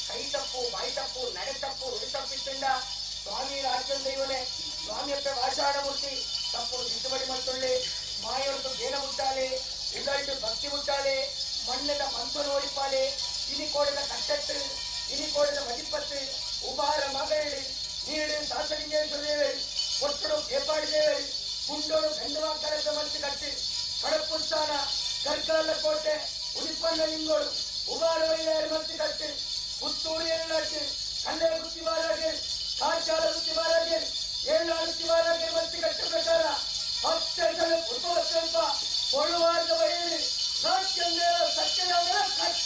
ಕೈ ತಪ್ಪು ಬಾಯಿ ತಪ್ಪು ನಡೆ ತಪ್ಪು ನುಡಿ ತಪ್ಪಿತ್ತಂಡ ಸ್ವಾಮಿ ರಾಜ್ಯಂ ದೈವನೆ ಸ್ವಾಮಿಯಪ್ಪ ವಾಷಾಢಮೂರ್ತಿ ತಪ್ಪು ತಿದ್ದುಪಡಿ ಮಾಡ್ಕೊಳ್ಳಿ ಮಾಯೊರ್ದು ಗೇನ ಮುಟ್ಟಾಲೆ ಉಡಲ್ಟು ಭಕ್ತಿ ಮುಟ್ಟಾಲೆ ಮಣ್ಣದ ಮಂತನು ಒಳಿಪಾಲೆ ಇನಿಕೋಡದ ಕಟ್ಟಟ್ಟು ಇನಿಕೋಡದ ಮದಿಪತ್ತು ಉಬಾರ ಮಗಳು ನೀಡು ಶಾಸಲಿಂಗೇಶ್ವರ ದೇವರು ಒಟ್ಟಡು ಕೇಪಾಡಿ ದೇವರು ಗುಂಡೋಡು ಗಂಡವಾಕರದ ಮನಸ್ಸು ಕಟ್ಟಿ ಕಡಪುಸ್ಥಾನ ಕರ್ಕಾಲ ಕೋಟೆ ಉಡಿಪನ್ನ ಲಿಂಗೋಡು ಉಬಾರ ಮಹಿಳೆಯರ ಮನಸ್ಸು ಕಟ್ಟಿ ಪುತ್ತೂರು ಏಳ್ನಾಟು ಕಲ್ಲೆ ಗುತ್ತಿ ಮಾರಾಗೆ ಕಾಚಾಲ ಗುತ್ತಿ ಮಾರಾಗೆ ಏಳ್ನಾಡು ಗುತ್ತಿ ಮಾರಾಗೆ ಮನಸ್ಸು ಕಟ್ಟ ಪ್ರಕಾರ 10 ಪುಟ್ಟೋತ್ಸವ ಕೊಡುವಾರದ ಬಯಲು ಸತ್ಯದ ಕಟ್ಟ.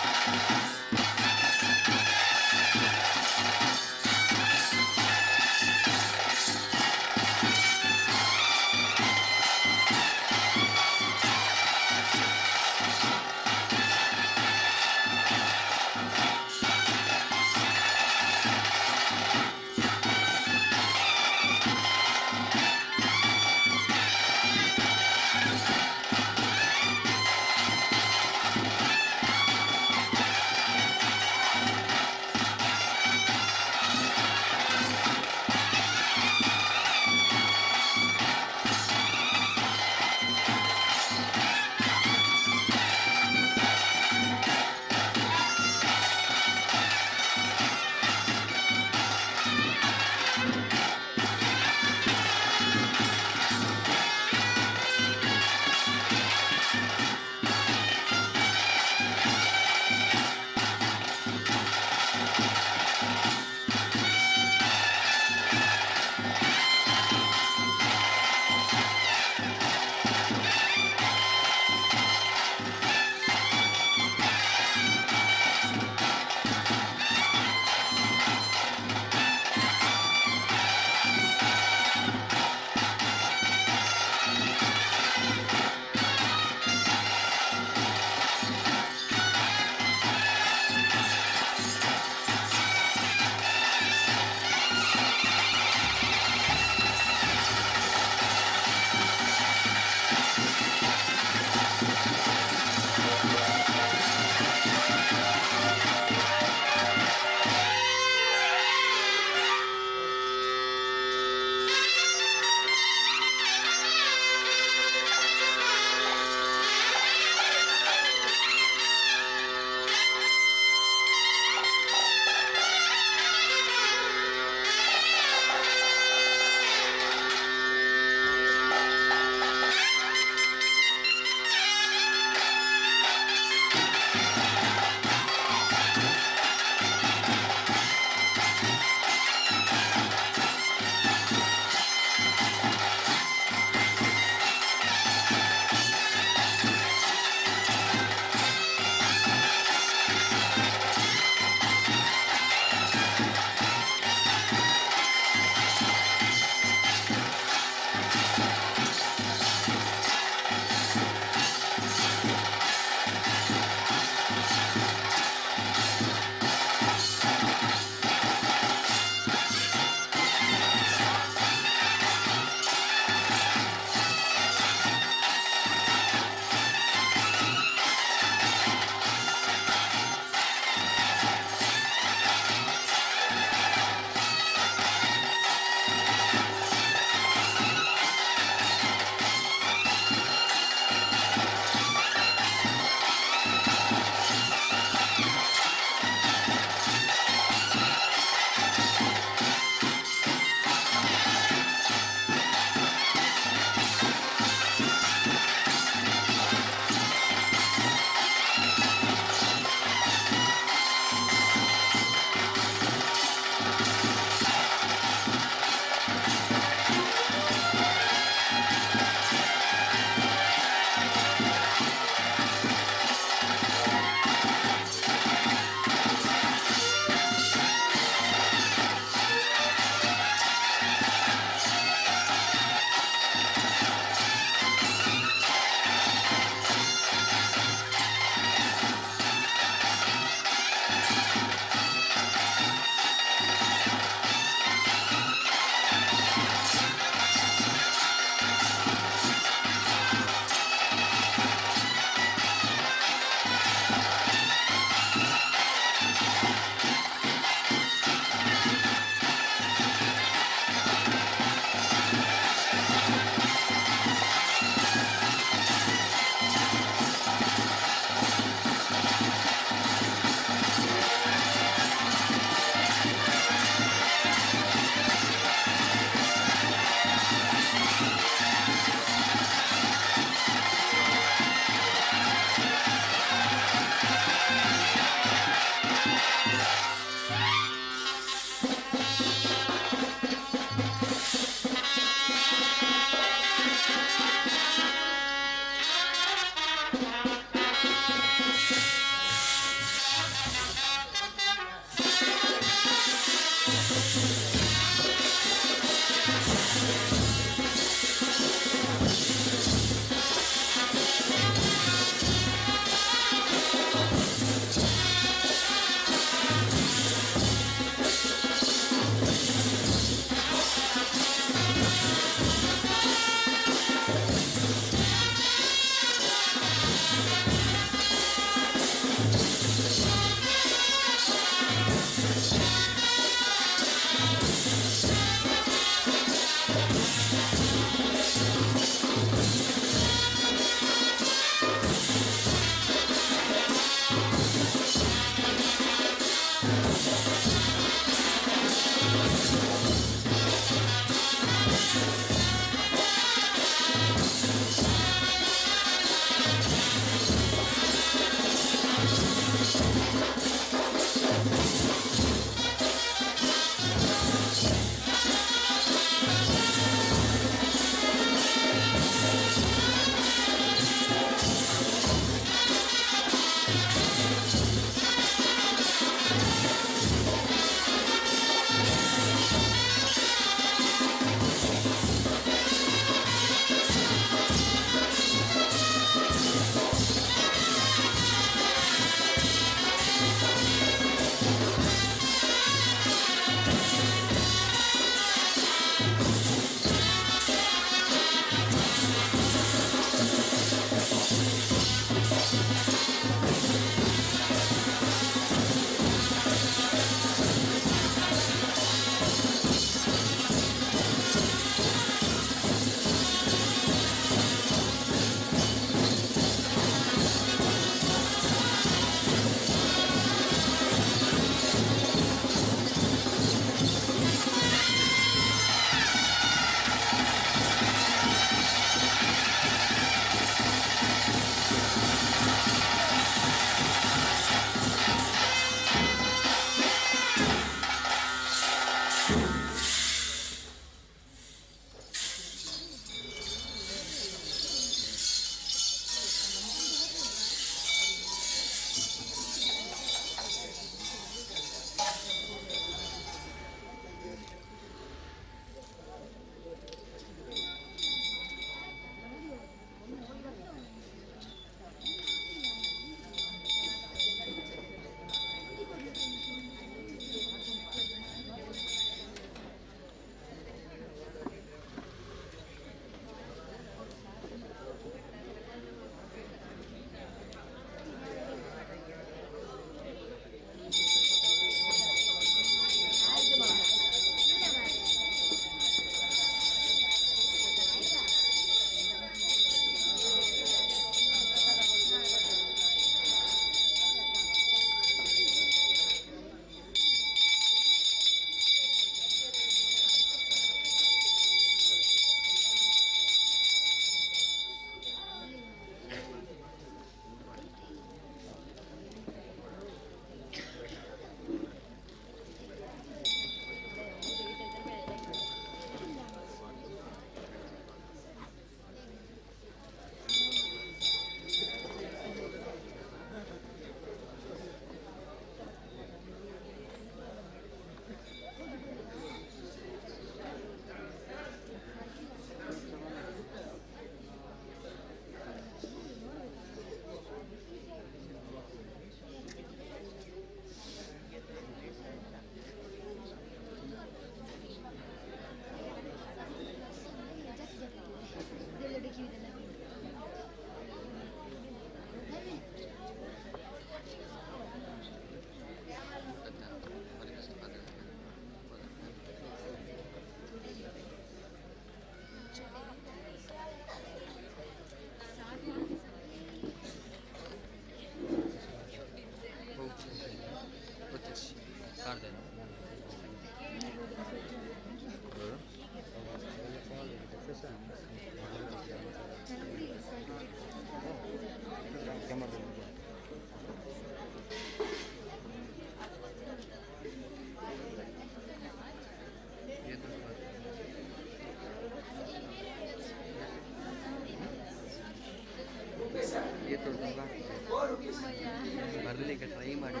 ಬರಲಿಕ್ಕೆ ಟ್ರೈ ಮಾಡಿ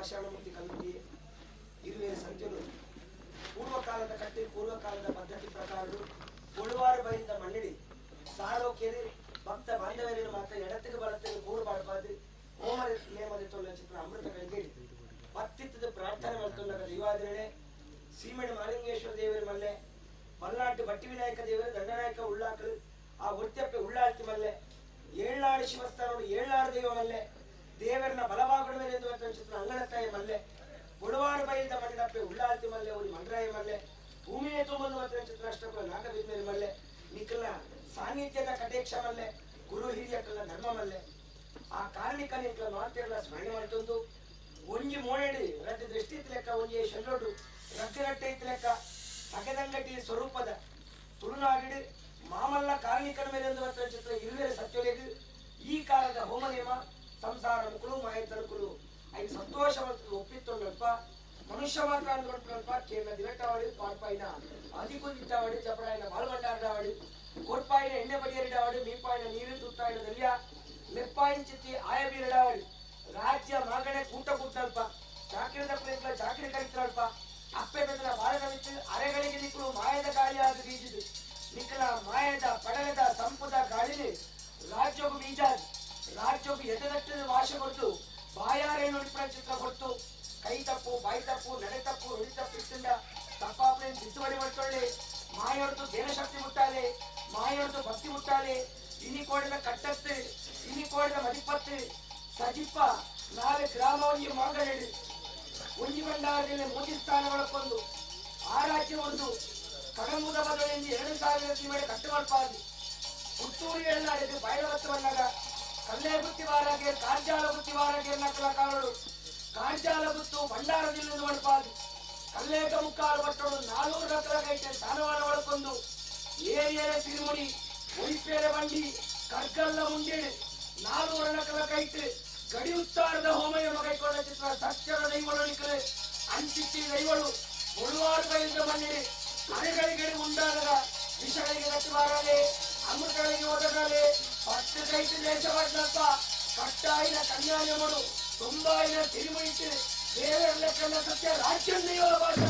ಪಾಷಾಣಮೂರ್ತಿ ಕಲ್ಲುಂಡಿ ಇರುವೆ ಸತ್ಯರು ಪೂರ್ವಕಾಲದ ಕಟ್ಟೆ ಪೂರ್ವಕಾಲದ ಪದ್ಧತಿ ಪ್ರಕಾರಗಳು ಕೊಳುವಾರು ಬೈದ ಮಣ್ಣಿಡಿ ಸಾರೋಕೆರೆ ಭಕ್ತ ಬಾಂಧವರನ್ನು ಮಾತ್ರ ಎಡತ್ತಿಗೆ ಬಲತ್ತಿಗೆ ಮೂರು ಬಾಡಬಾರ್ದು ಹೋಮ ನೇಮದ ತೊಲ್ಲ ಚಿತ್ರ ಅಮೃತಗಳಿಗೆ ಪತ್ತಿತ್ತದ ಪ್ರಾರ್ಥನೆ ಮಾಡ್ತೊಲ್ಲ ದೈವಾದಿರಣೆ ಸೀಮೆಣ ಮಾಲಿಂಗೇಶ್ವರ ದೇವರ ಮಲ್ಲೆ ಮಲ್ನಾட்டு ಬಟ್ಟಿ ವಿನಾಯಕ ದೇವರು ದಂಡನಾಯಕ ಉಳ್ಳಾಕಲು ಆ ಒರ್ತ್ಯಪ್ಪೆ ಉಳ್ಳಾಳ್ತಿ ಮಲ್ಲೆ ಏಳ್ನಾಡು ಶಿವಸ್ಥಾನೋಡು ಏಳ್ನಾಡು ದೈವ ಮಲ್ಲೆ ದೇವರನ್ನ ಬಲವಾಗುಡ ಮೇಲೆ ಎಂದು ಚಿತ್ರ ಅಂಗಣತ್ತಾಯ ಮಲ್ಲೆ ಬುಡವಾರು ಬೈದ ಮಣ್ಣಪ್ಪೆ ಉಳ್ಳಾಳ್ತಿ ಮಲ್ಲೆ ಅವ್ರಿ ಮಂಡ್ರಾಯ ಮಲ್ಲೆ ಭೂಮಿಯೇ ತುಂಬಲು ಚಿತ್ರ ಅಷ್ಟಕ್ಕೂ ನಾಗಬಿದ್ಮೇಲೆ ಮಲ್ಲೆ ನಿಖಲ ಸಾನ್ನಿಧ್ಯದ ಕಟೇಕ್ಷ ಮಲ್ಲೆ ಗುರು ಹಿರಿಯಕಲ್ಲ ಧರ್ಮ ಮಲ್ಲೆ ಆ ಕಾರಣಿಕ ನಿಖಲ ಮಾತೆಲ್ಲ ಸ್ಮರಣೆ ಮಾಡ್ತೊಂದು ಒಂಜಿ ಮೋಣೆಡಿ ರಡ್ಡು ದೃಷ್ಟಿ ಇತ್ತು ಲೆಕ್ಕ ಒಂಜಿ ಶೆಲ್ಲೊಡು ರಡ್ಡು ರಟ್ಟೆ ಇತ್ತು ಲೆಕ್ಕ ಸಗದಂಗಟಿ ಸ್ವರೂಪದ ತುಳುನಾಡಿಡು ಮಾಮಲ್ಲ ಕಾರಣಿಕನ ಮೇಲೆ ಎಂದು ಬರ್ತಾರೆ ಚಿತ್ರ ಇರುವೆರೆ ಸತ್ಯೊಲೆಗು ಈ ಕಾಲದ ಹೋಮ ನೇಮ ಸಂಸಾರ ಮುಕುಳು ಮಾಯತರುಕುಳು ಐದು ಸಂತೋಷ ಒಪ್ಪಿತ್ತೊಂಡಲ್ಪ ಮನುಷ್ಯ ಮಾತ್ರ ಅಂದ್ಕೊಂಡ್ರಲ್ಪ ಕೇಂದ್ರ ದಿವೆಟ್ಟಾವಡಿ ಪಾಡ್ಪಾಯಿನ ಅದಿಕುದಿಟ್ಟಾವಡಿ ಚಪಡಾಯಿನ ಬಾಲ್ಬಂಡಾರಡಾವಡಿ ಕೋಟ್ಪಾಯಿನ ಎಣ್ಣೆ ಬಡಿಯರಿಡಾವಡಿ ಮೀಪಾಯಿನ ನೀರು ತುತ್ತಾಯಿನ ದಲ್ಯ ಲೆಪ್ಪಾಯಿನ ಚಿತ್ತಿ ಆಯಬೀರಡಾವಡಿ ರಾಜ್ಯ ಮಾಗಣೆ ಕೂಟ ಕೂಟಲ್ಪ ಚಾಕಿರದ ಪ್ಲೇಟ್ಲ ಚಾಕಿರಿ ಕರಿತ್ರಲ್ಪ ಅಪ್ಪೆ ಬೆದರ ಬಾಳದ ಬಿಟ್ಟು ಅರೆಗಳಿಗೆ ನಿಕ್ಕಳು ಮಾಯದ ಗಾಳಿಯಾದ ಬೀಜಿದು ನಿಕ್ಕಲ ಮಾಯದ ಪಡಲದ ಸಂಪದ ಗಾಳಿಲಿ ರಾಜ್ಯವು ಬೀಜಾದ್ ರಾಜ್ಯವು ಎದೆದಟ್ಟದ ವಾಶ ಕೊಟ್ಟು ಬಾಯಾರೆ ನುಡಿಪುರ ಚಿತ್ರ ಕೊಟ್ಟು ಕೈ ತಪ್ಪು ಬಾಯಿ ತಪ್ಪು ನಡೆ ತಪ್ಪು ನುಡಿ ತಪ್ಪು ಇಟ್ಟಿಂದ ತಪ್ಪಾಪನೆ ತಿದ್ದುಪಡಿ ಮಾಡ್ಕೊಳ್ಳಿ ಮಾಯೊಡ್ದು ದೇನಶಕ್ತಿ ಮುಟ್ಟಾಲೆ ಮಾಯೊಡ್ದು ಭಕ್ತಿ ಮುಟ್ಟಾಲೆ ಇನಿ ಕೋಡಿದ ಕಟ್ಟತ್ತು ಇನಿ ಕೋಡಿದ ಮದಿಪತ್ತು ಸಜಿಪ್ಪ ನಾಳೆ ಗ್ರಾಮ ಒಂಜಿ ಮಾಗಣೆಡು ಒಂಜಿ ಭಂಡಾರದಲ್ಲಿ ಮೋದಿ ಸ್ಥಾನ ಒಳಕೊಂದು ಆ ರಾಜ್ಯ ಒಂದು ಕಡಂಬುದ ಬದಲಿಂದ 2000 ಸೀಮೆಡೆ ಕಟ್ಟುಮಲ್ಪಾದಿ ಪುತ್ತೂರು ಏಳ್ನಾಡಿದ್ದು ಬಯಲವತ್ತು ಬಂದಾಗ ಕಲ್ಲೆ ಬುತ್ತಿ ವಾರಾಗೆ ಕಾಂಜಾಲ ಬುತ್ತಿ ವಾರಾಗೆ ನಕಲ ಕಾಲಡು ಕಾಂಜಾಲ ಬುತ್ತು ಭಂಡಾರದಿಲ್ಲದು ಮಣಪಾದಿ ಕಲ್ಲೇಕ ಮುಕ್ಕಾಲು ಬಟ್ಟೋಡು 400 ನಕಲ ಕೈಟೆ ಸ್ಥಾನವಾನ ಒಳಕೊಂದು ಏರಿಯರೆ ಸಿರಿಮುಡಿ ಒಯ್ಪೇರೆ ಬಂಡಿ ಕರ್ಗಲ್ಲ ಮುಂಡೇಡು 400 ನಕಲ ಕೈಟು ಗಡಿ ಉತ್ತಾರದ ಹೋಮಯ ಕೈಕೊಂಡ ಚಿತ್ರ ಸತ್ಯದ ದೈವಳು ನಿಕ್ಕಲು ಅಂಚಿತ್ತಿ ದೈವಳು ಒಳುವಾರು ಬೈದ ಮಣ್ಣಿಡಿ ಅರೆಗಳಿಗೆ ಉಂಡಾದಾಗ ವಿಷಗಳಿಗೆ ಗಟ್ಟಿ ಅಮೃತಗಳಿಗೆ ಒದಗಾಲೆ ಪಟ್ಟು ಕೈತು ದೇಶವಾದಪ್ಪ ಕಟ್ಟಾಯಿನ ಕನ್ಯಾಯಮಡು ತುಂಬಾಯಿನ ತಿರುಮುಣಿತು ದೇವರ ಲೆಕ್ಕನ ಸತ್ಯ ರಾಜ್ಯ ದೈವಳ ಭಾಷೆ.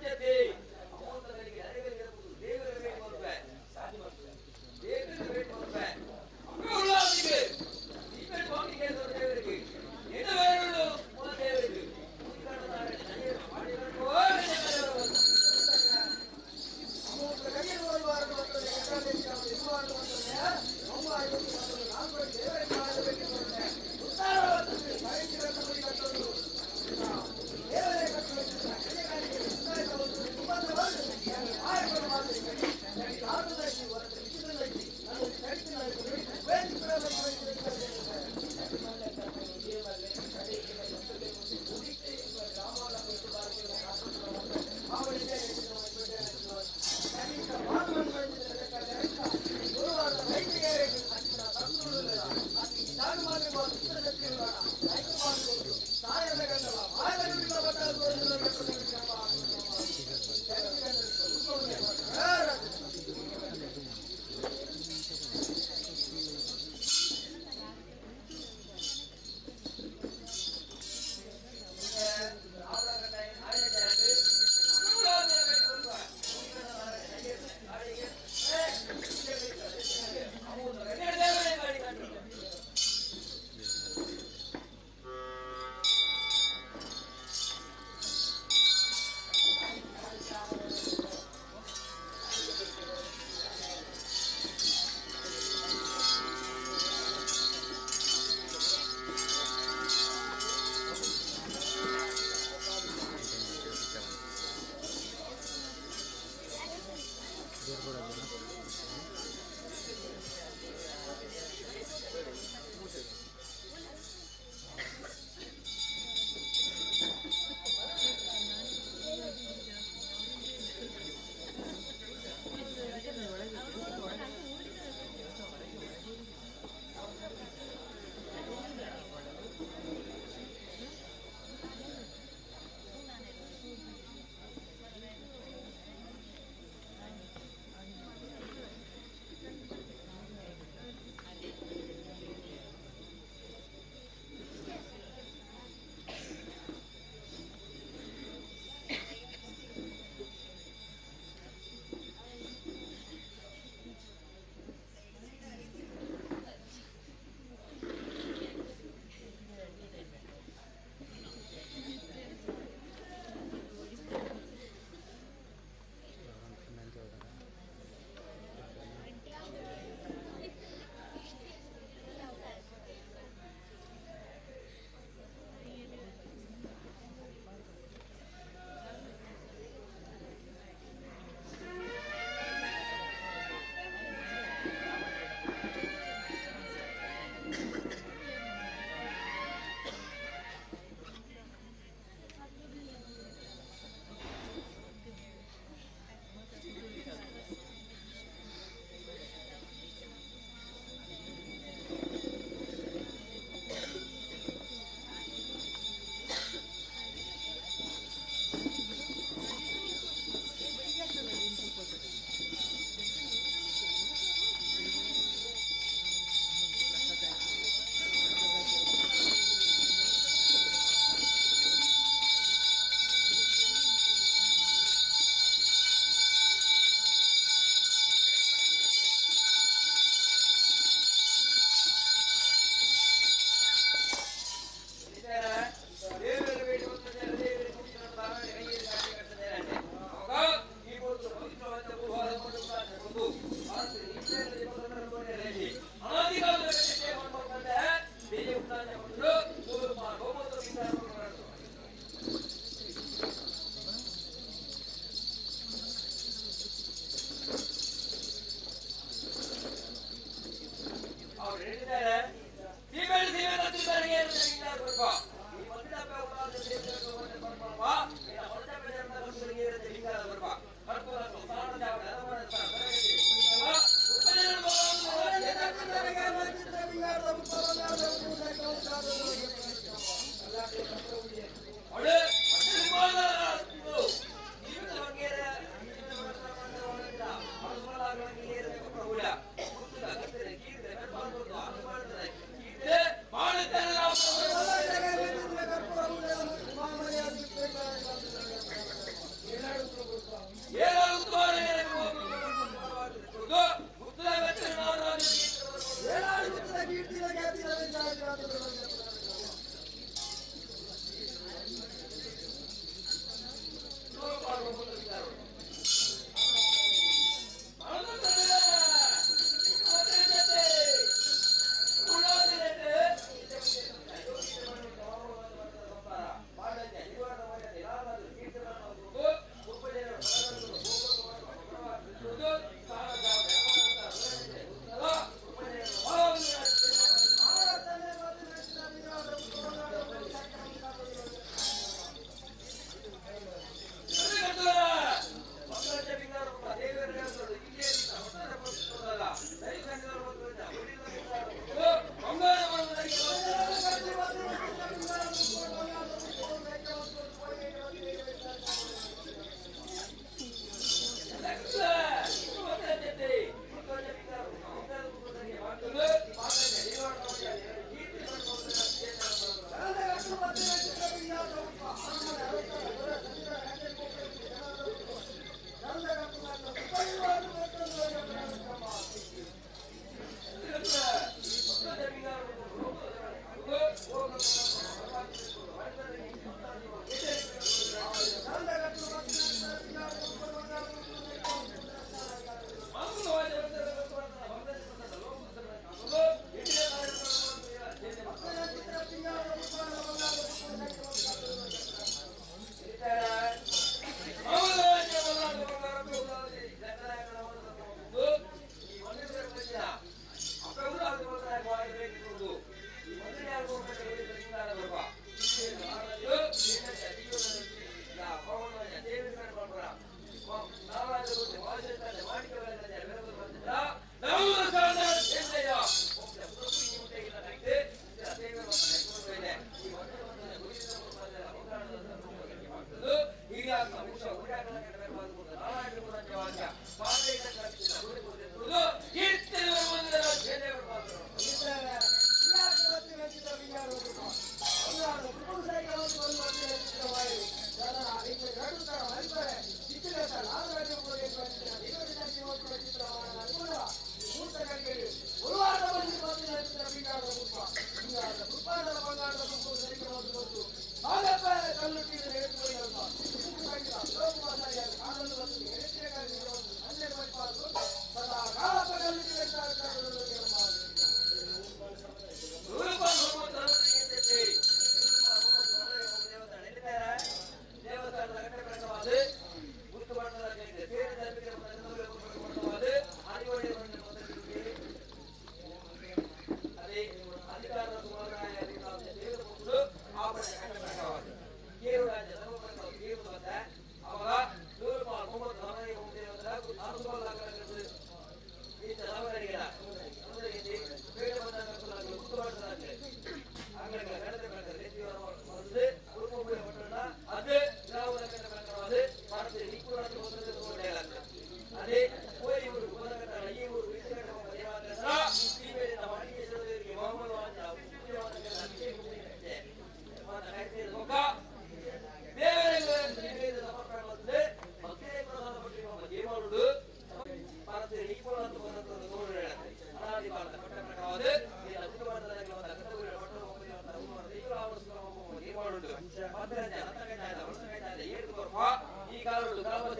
ಸತ್ಯತೆ ಅಮೂರ್ತಗಳಿಗೆ ಅರೆಗಳಿಗೆ ದೇವರ ಭೇಟಿ ಕೊಡುವೆ ಸಾಧಿ ಮಾಡ್ತಾರೆ ದೇವರಿಗೆ ಭೇಟಿ ಕೊಡುವೆ ಅಮ್ಮೆ ಈ ಸ್ವಾಮಿ ಕೇಳಿದವರು ದೇವರಿಗೆ ಎಡವೇರುಳು ಮೂಲ ದೇವರಿಗೆ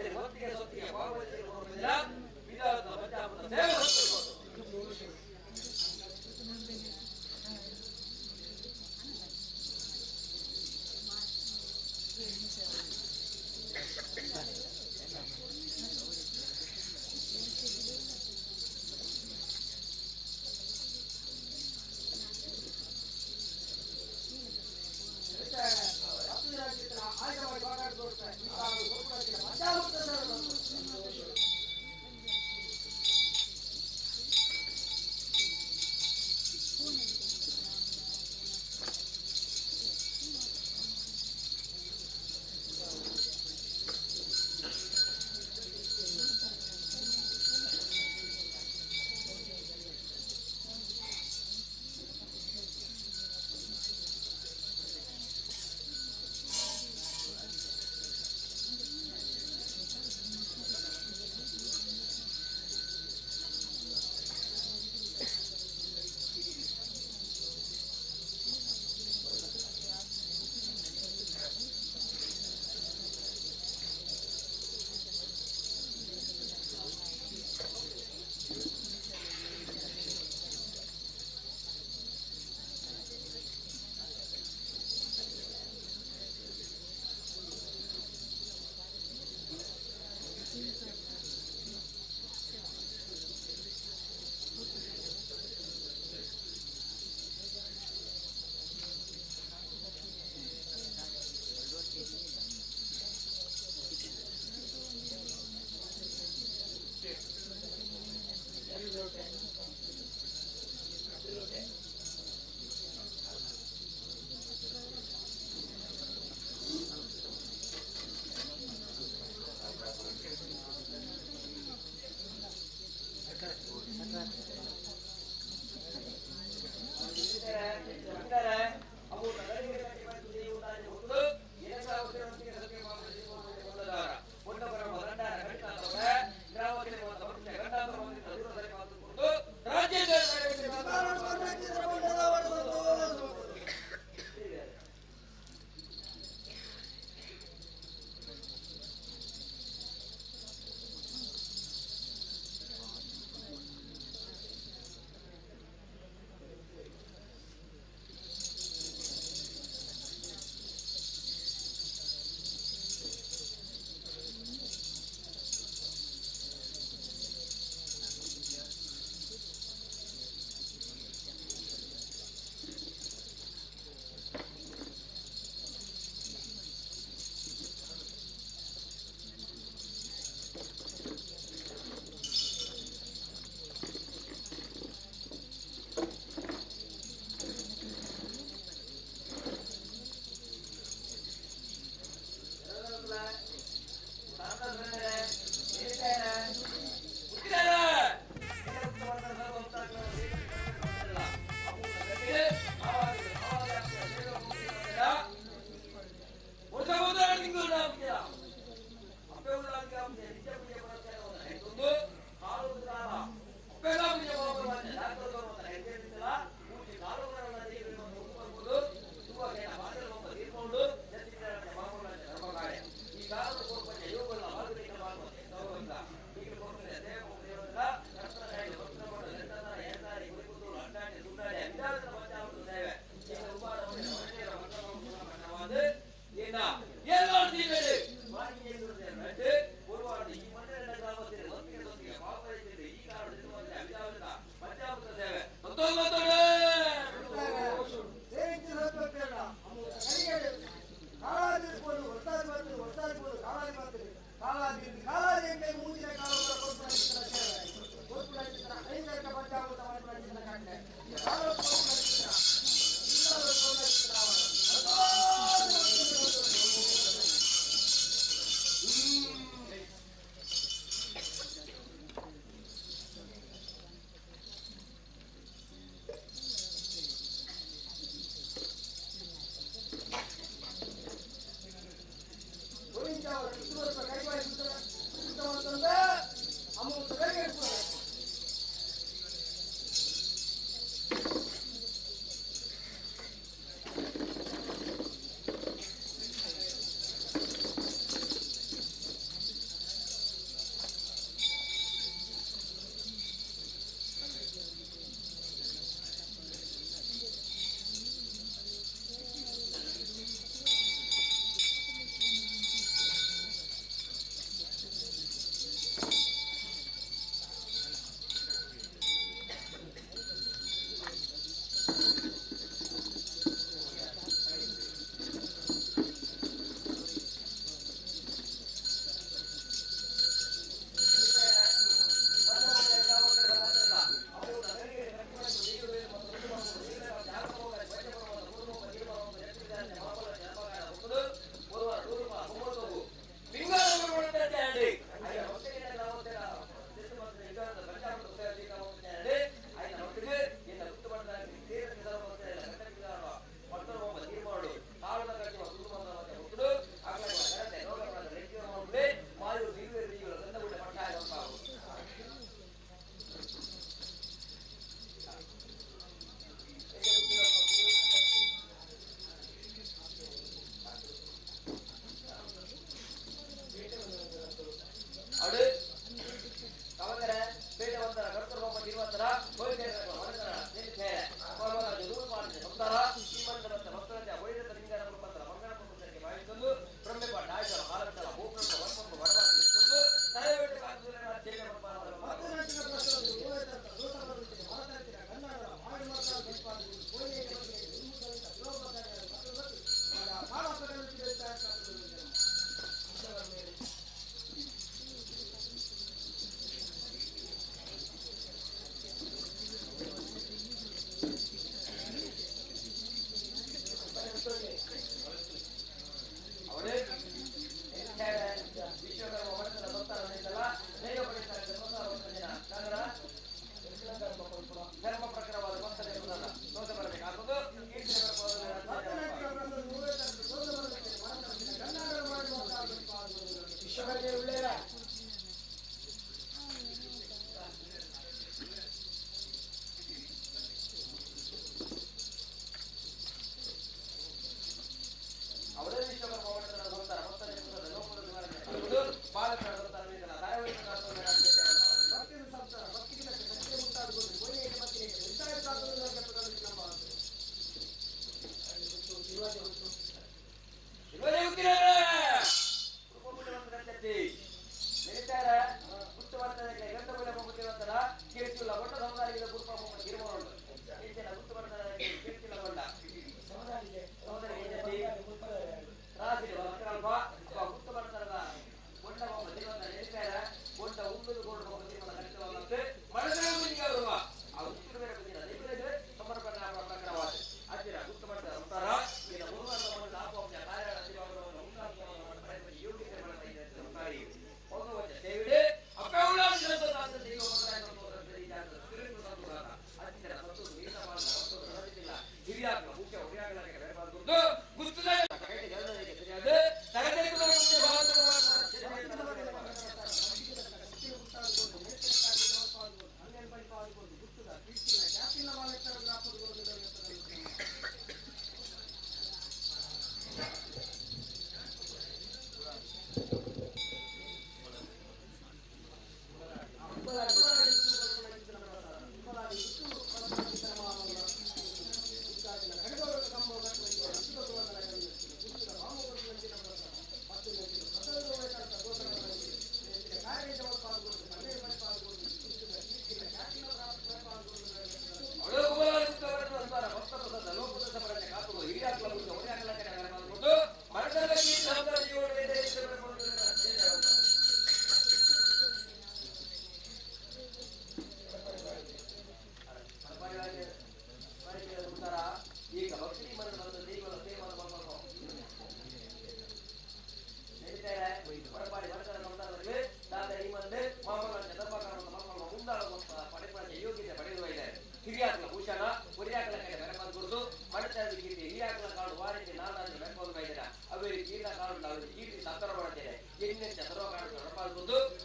ಭಕ್ತರಿಗೆ ಒತ್ತಿಗೆ ಸೊತ್ತಿಗೆ ಭಾಗವತಿಗೆ ಕೊಡುವುದಿಲ್ಲ ವಿಧಾನದ ಪಂಚಾಮೃತ ಸೇವೆ ಸಲ್ಲಿಸುವುದು.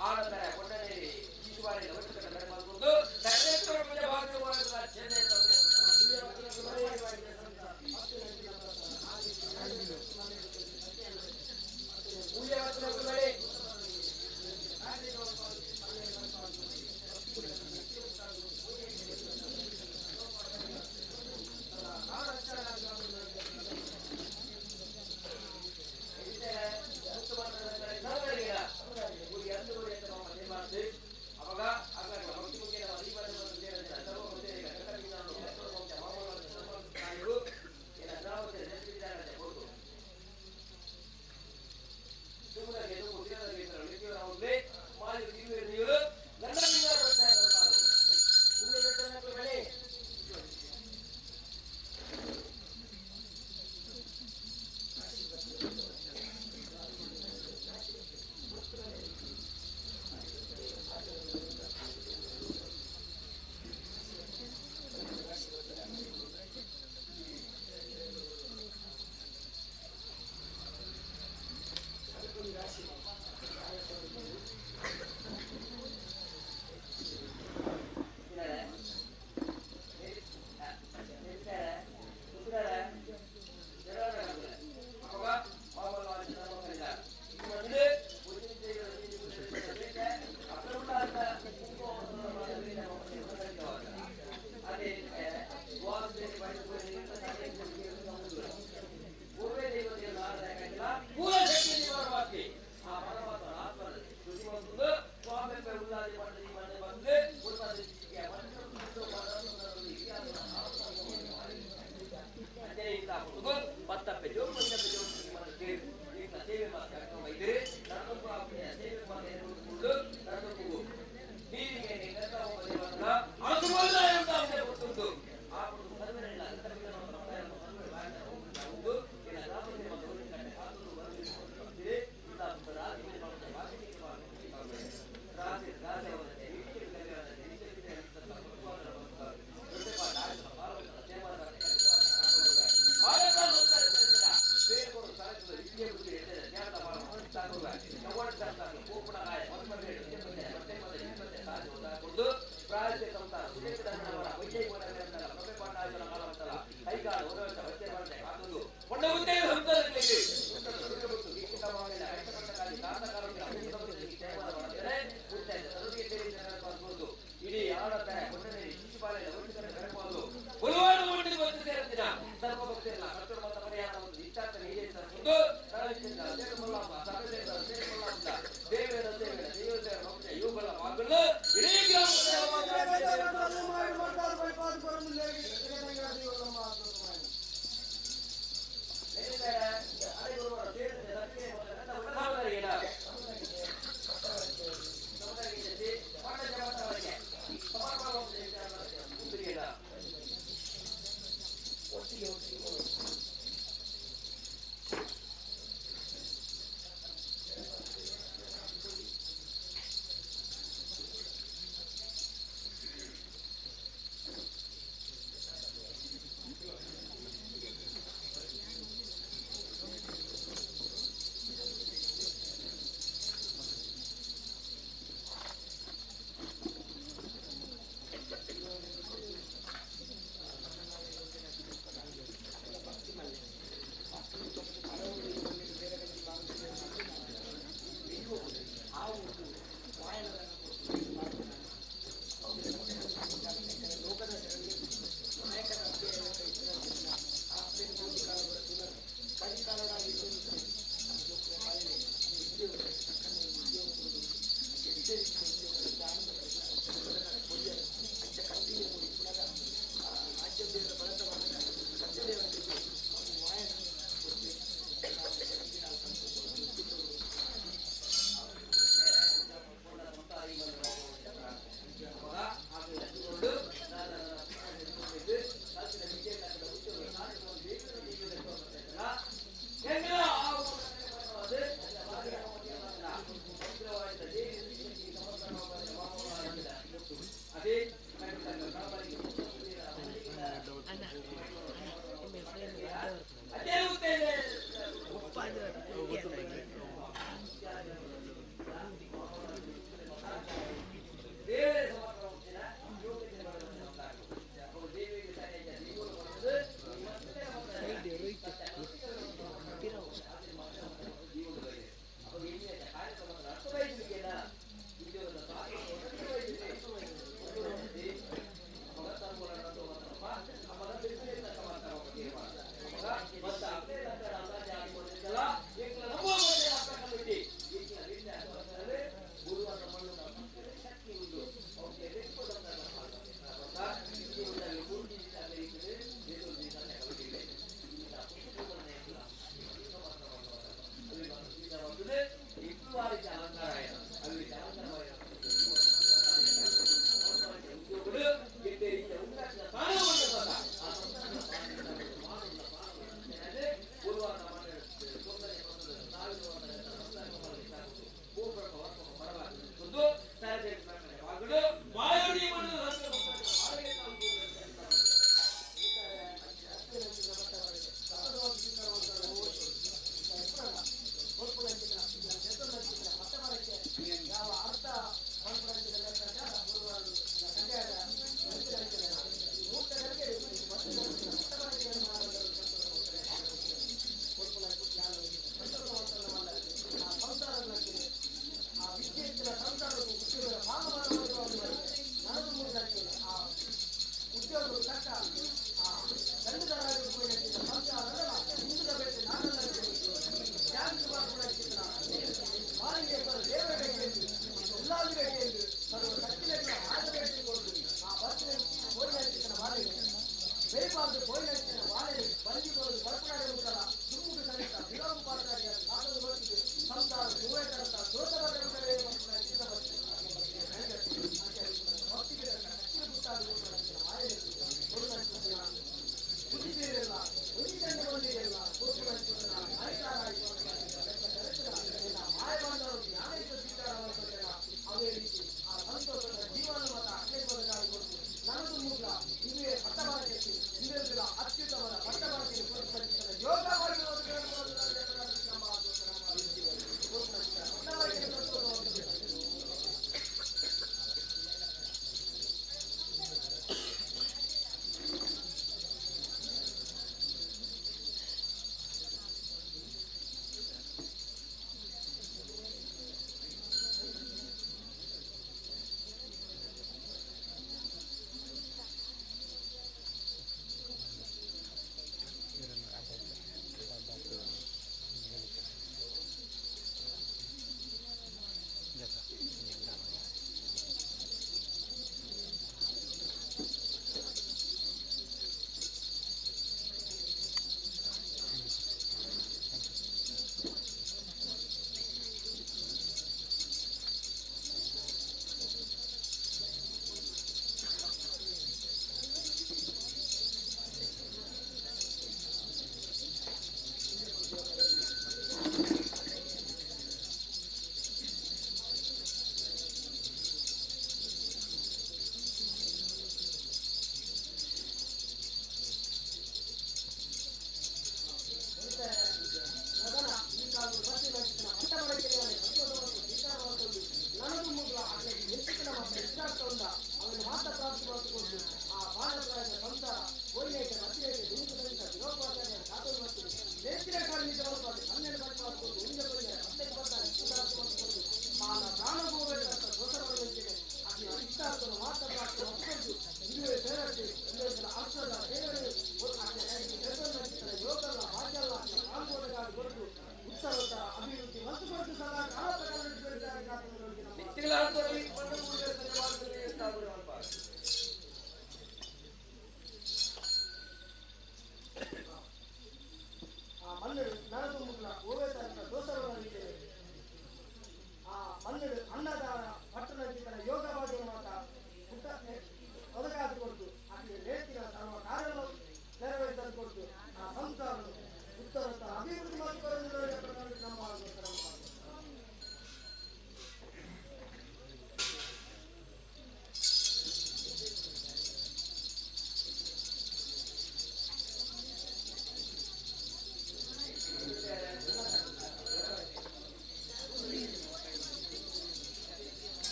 ಆನಂತರ ಕೊಂಡನೇರಿ ಶಿಶುಬಾರಿ ಒಟ್ಟು ಸರ್ವೇಶ್ವರ ಪೂಜೆ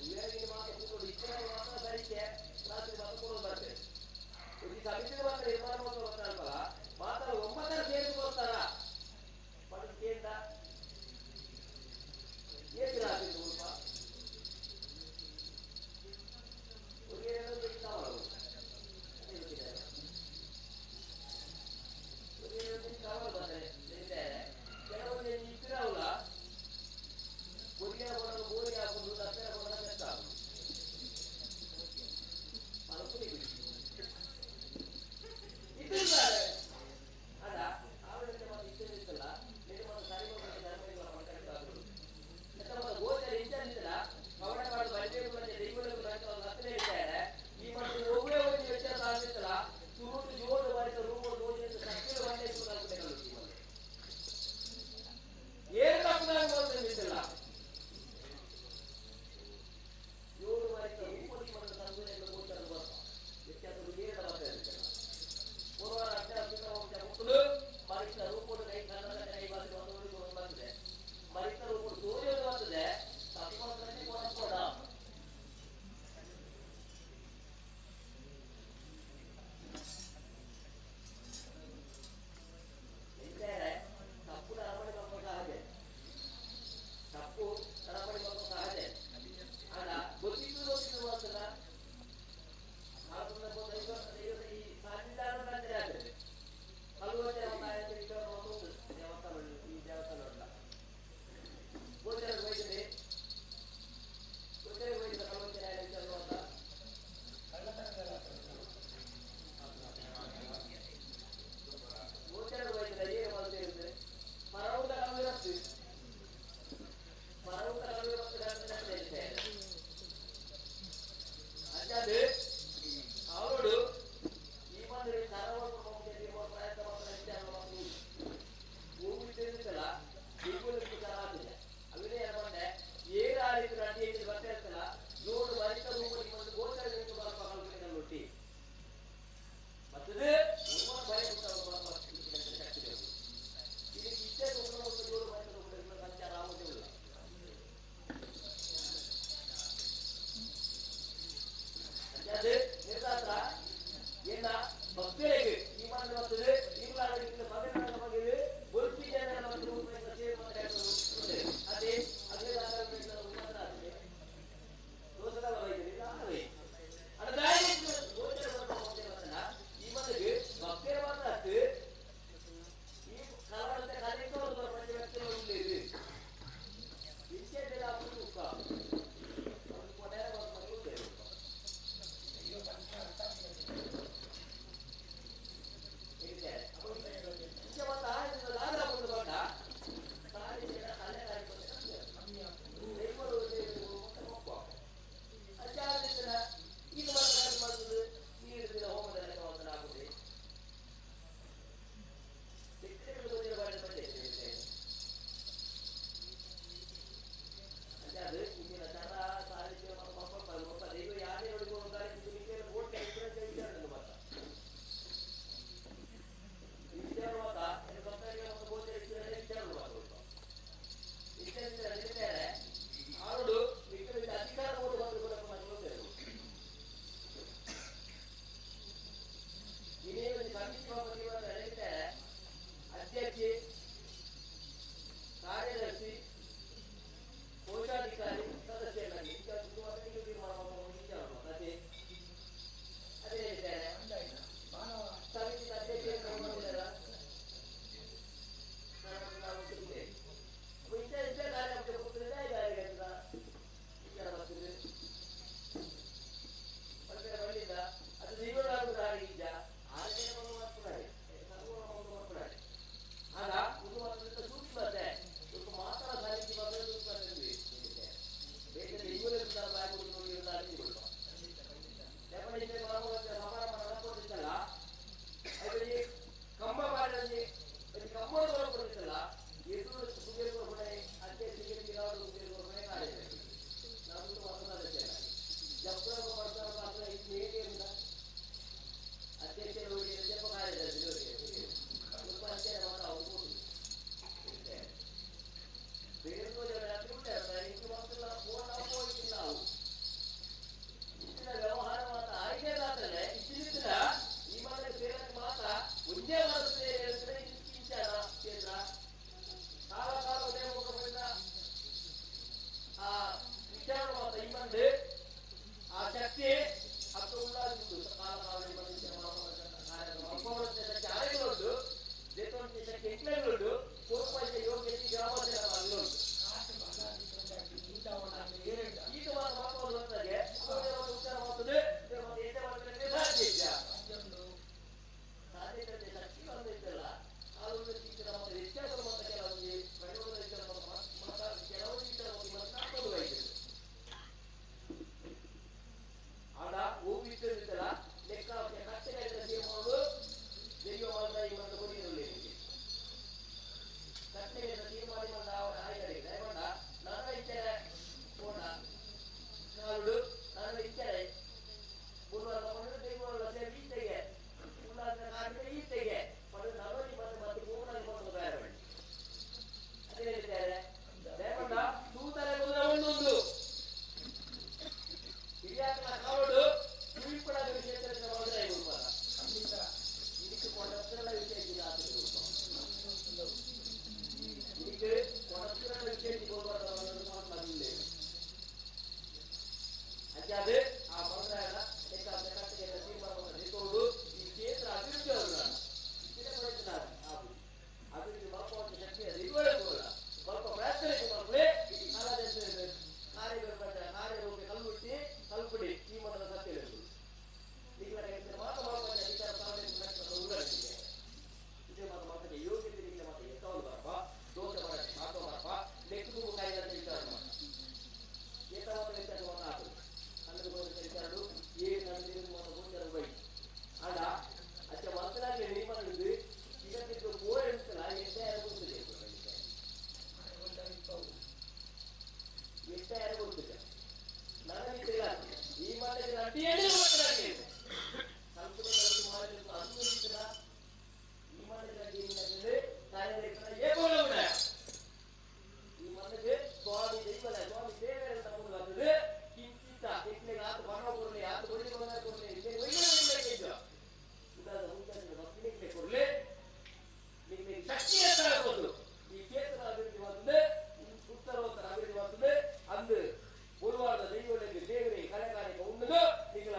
ಉಯ್ಯಾರಿಗೆ ಮಾತ್ರ ಕೂಟೋಡು ಇಚ್ಛೆ ಮಾತ್ರ ಸರಿಕೆ ರಾತ್ರಿ ಮಾತ್ರ ಕೊಡೋದು ಬರ್ತೇವೆ. ಈ ಸಮಿತಿ ಮಾತ್ರ ನಿರ್ಮಾಣ ಮಾಡುವ ಮಾತ್ರ ಒಂಬತ್ತರ ಸೇರಿ ಕೊಡ್ತಾರ ಪಡೆದು ಕೇಂದ್ರ ಏನ್ ರಾತ್ರಿ ಸ್ವಲ್ಪ ಮನಂಡು ಆ ಶಕ್ತಿ ಅತ್ತ ಉಳ್ಳಾದಿತ್ತು ಕಾಲ ಕಾಲ ಶಕ್ತಿ ಆರೆಗ್ಲುಂಡು ದೇತೊಂತೆ ಶಕ್ತಿ ಎಂಕ್ಲೆಗ್ಲುಂಡು ಪೂರ್ಪಂಚ ಯೋಗ್ಯತೆ ಗ್ರಾಮದ ಅಲ್ಲುಂಡು ಈಗ ಮಾತ್ರ ಮಾತಾಡೋದು ಅಂತಾಗೆ ಉತ್ತರ ಮಾಡ್ತದೆ ಮತ್ತೆ ಎಂತ ಮಾಡ್ತಾರೆ ಸಾಧ್ಯ ಇಲ್ಲ ಸಾಧ್ಯತೆ ಶಕ್ತಿ ಒಂದು ಇತ್ತಲ್ಲ ಅದು ಟೀಚರ್ ಮತ್ತೆ ವ್ಯತ್ಯಾಸ ಮಾತ್ರ ಕೆಲವೊಂದು ಕೆಲವು ಟೀಚರ್ ಮಾತಾಡೋದು ಐತೆ ಆಡ ಹೋಗಿಟ್ಟಿರ್ತಾರ ಲೆಕ್ಕ ಕಟ್ಟೆಗಳ ತೀರ್ಮಾನಗಳು ದೈವ ಮಾತ್ರ ಈ ಒಂದು ಕೊಡಿಯಲ್ಲಿ ಕಟ್ಟೆಗಳ ತೀರ್ಮಾನ ಆಯ್ತಾರೆ ದಯವಂಡ ನನ್ನ ಇಚ್ಛೆ ಕೋಣ ನಾಡು ನನ್ನ ಇಚ್ಛೆ ಗುರುವಾರ ತಗೊಂಡ್ರೆ ದೈವಗಳ ಸೇವೆ ಈತೆಗೆ ಉಳ್ಳಾದ ಕಾರ್ಯ ಈತೆಗೆ ಮತ್ತು ನವನಿ ಮತ್ತು ಮತ್ತೆ ಪೂರ್ಣ ಮತ್ತು ಬೇರೆ ಬಳ್ಳಿ ಅದೇ ಹೇಳ್ತಾರೆ ದಯವಂಡ ಸೂತರ ಕುದುರೆ ಒಂದೊಂದು ಹಿರಿಯಾಕನ ಕಾವಡು ತುಳಿಪಡದ ವಿಷಯದಲ್ಲಿ ಹೋದ್ರೆ ಗುರುವಾರ ಇದಕ್ಕೆ ಕೊಡತ್ತಿರಳ ವಿಷಯ ಇದಕ್ಕೆ ಕೊಡತ್ತಿರಳ ವಿಷಯ ಗುರುವಾರ ಅದೇ ಆ ಬಂದಾಗ ತೀರ್ಮಾನವನ್ನು ಈ ಕ್ಷೇತ್ರ ಅಭಿವೃದ್ಧಿ ಅವರ ಅಭಿವೃದ್ಧಿ ಮಲ್ಪುವಂತ ಶಕ್ತಿ ಅದು ಇದುವರೆಗೂ ಕೂಡ ಸ್ವಲ್ಪ ಪ್ರಯತ್ನ ಮಕ್ಕಳೇ ಕಾರ್ಯರೂಪಿ ಕಲ್ಬಿಟ್ಟಿ ಕಲ್ಪುಡಿ ಈ ಮೊದಲ ಸತ್ಯ ಹೇಳುವುದು ಈಗ ಮಾತು ಮಾಡುವ ಅಧಿಕಾರ ಉದಾಹರಣೆಗೆ ಇದೇ ಮಾತು ಮಾತಕ್ಕೆ ಯೋಗ್ಯತೆ ಇಲ್ಲ ಮಾತು ಎತ್ತವಲು ಬರಪ್ಪ ದೋಷ ಬರಕ್ಕೆ ಮಾತು ಬರಪ್ಪ ಲೆಕ್ಕೂ ಕಾಯ್ದೆ ಅಂತ ವಿಚಾರ ಮಾಡ ಏತಾವತ್ತ ವಿಚಾರ ಮಾತು ಹನ್ನೆರಡು ಗೋಚರ ವಿಚಾರಡು ಏಳು ಹನ್ನೆರಡು ಮಾತು ಗೋಚರ ಬೈ ಅಲ್ಲ ಅಚ್ಚ ಮಂತ್ರಾಲಯ ನಿರ್ಮಾಣ ಇವತ್ತಿದ್ದು ಬೋರ್ ಅಂತಲ್ಲ ಎಷ್ಟೇ ಗೊತ್ತಿದೆ ಎಷ್ಟೇ ಗೊತ್ತಿದೆ ನನಗೆ ಈ ಮಾತಿಗೆ ಅಡ್ಡಿ ಮಾತನಾಡ್ತೀನಿ ಈ ಮಾತಿಗೆ ಅಡ್ಡಿ ಈ ಮನೆಗೆ ಸ್ವಾಮಿ ದೈವದ ಸ್ವಾಮಿ ದೇವರ ತಗೊಂಡು ಕಿಂಚಿತ ಇಟ್ಲಿಗೆ ಆತ ಬಣ ಕೊಡ್ಲಿ ಆತ ಕೊಡ್ಲಿ ಬಣ ಕೊಡ್ಲಿ ಇಲ್ಲೇ ಕೊಡ್ಲಿ ನಿಮಗೆ ಶಕ್ತಿ ಎತ್ತಾಗಬಹುದು ಈ ಕ್ಷೇತ್ರ ಅಭಿವೃದ್ಧಿ ಮಾಡ್ತದೆ ಉತ್ತರೋತ್ತರ ಅಭಿವೃದ್ಧಿ ಮಾಡ್ತದೆ ಅಂದು ಗುರುವಾರದ ದೈವಗಳಿಗೆ ದೇವರಿಗೆ ಕರೆ ಕಾರ್ಯಕ್ಕೆ ಉಂಡು ನಿಗಳ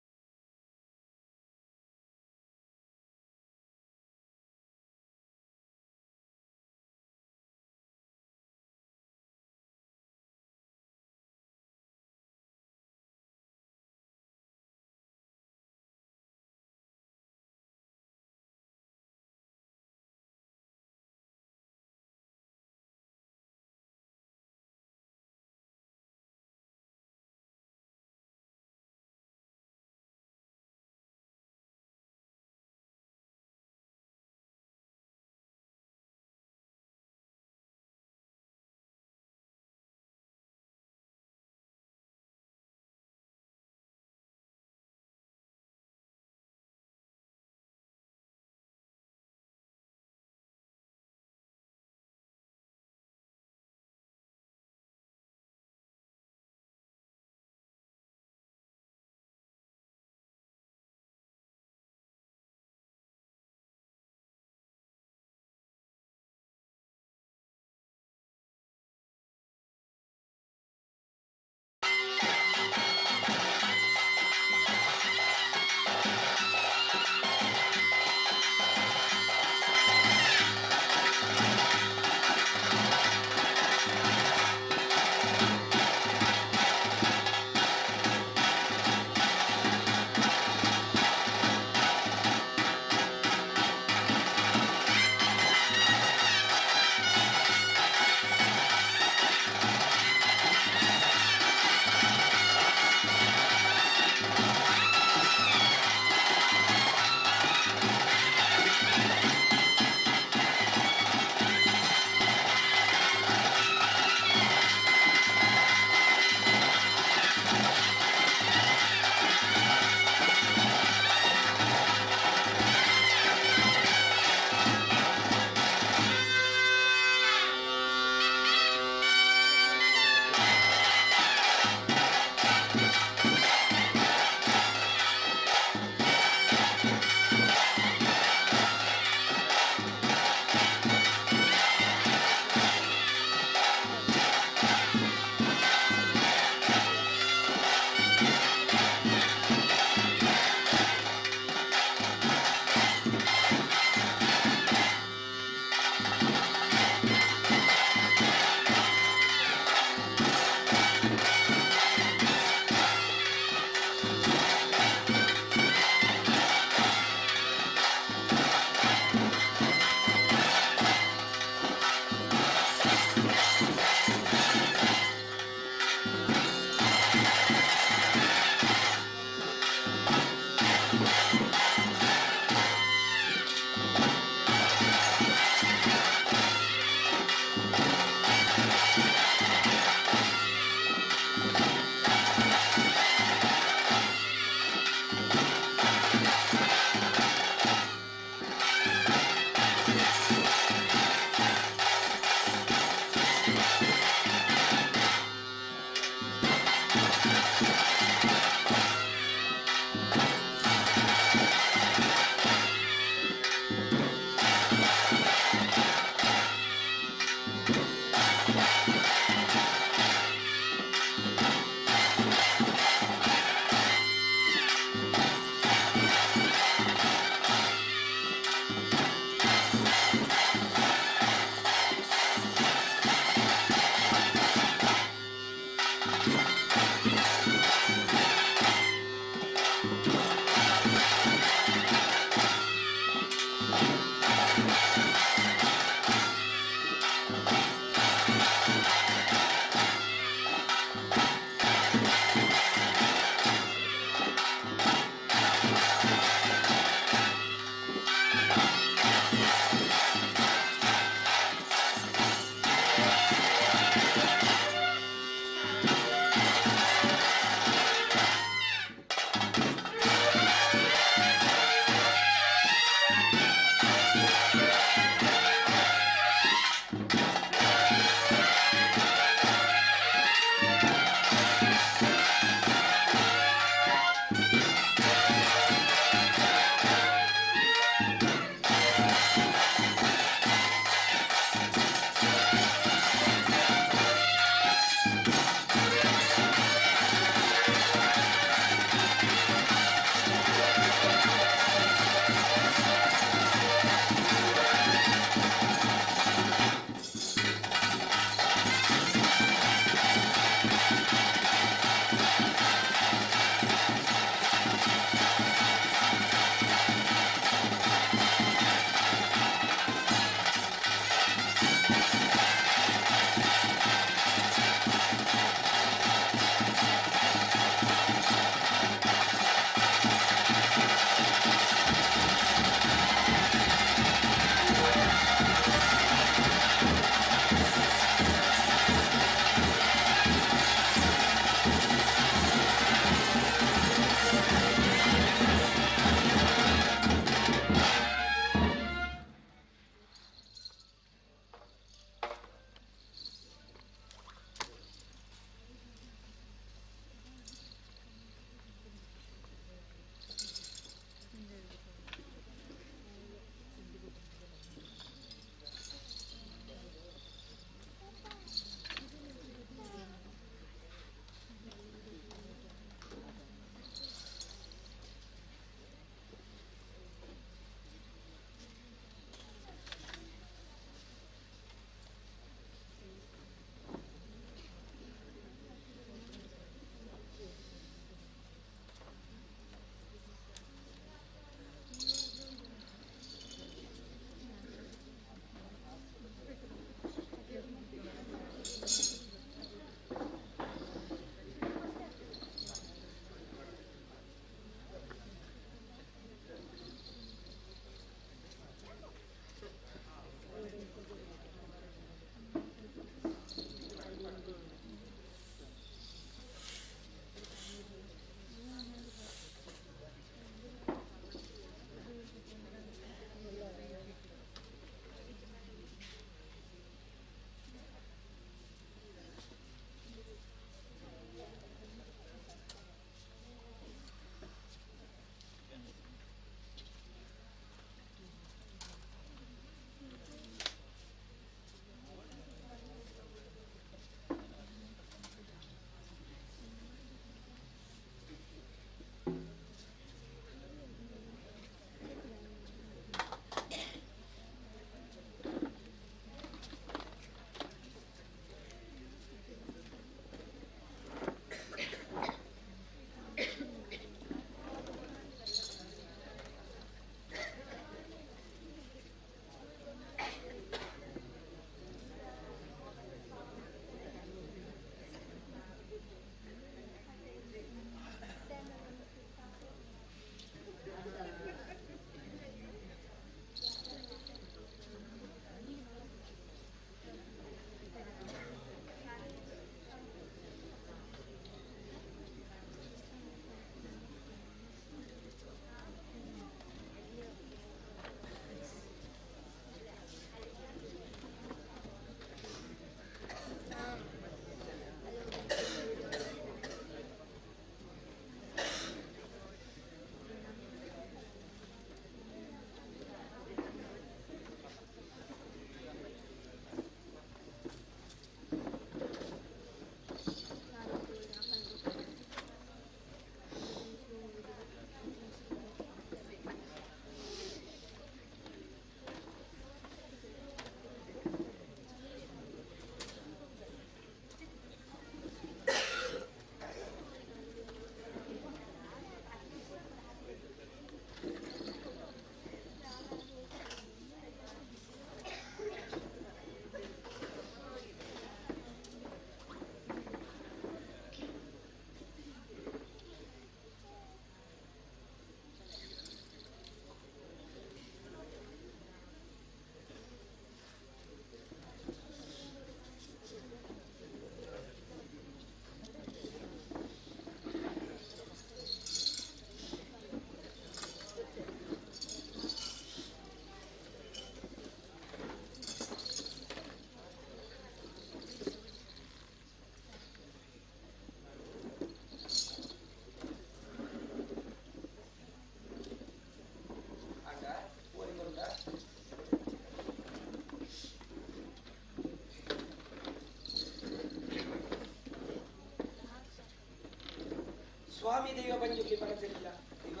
ಸ್ವಾಮಿ ದೈವ ಪಂಜುರ್ಲಿ ಪಡತಿಲ್ಲ ಇವ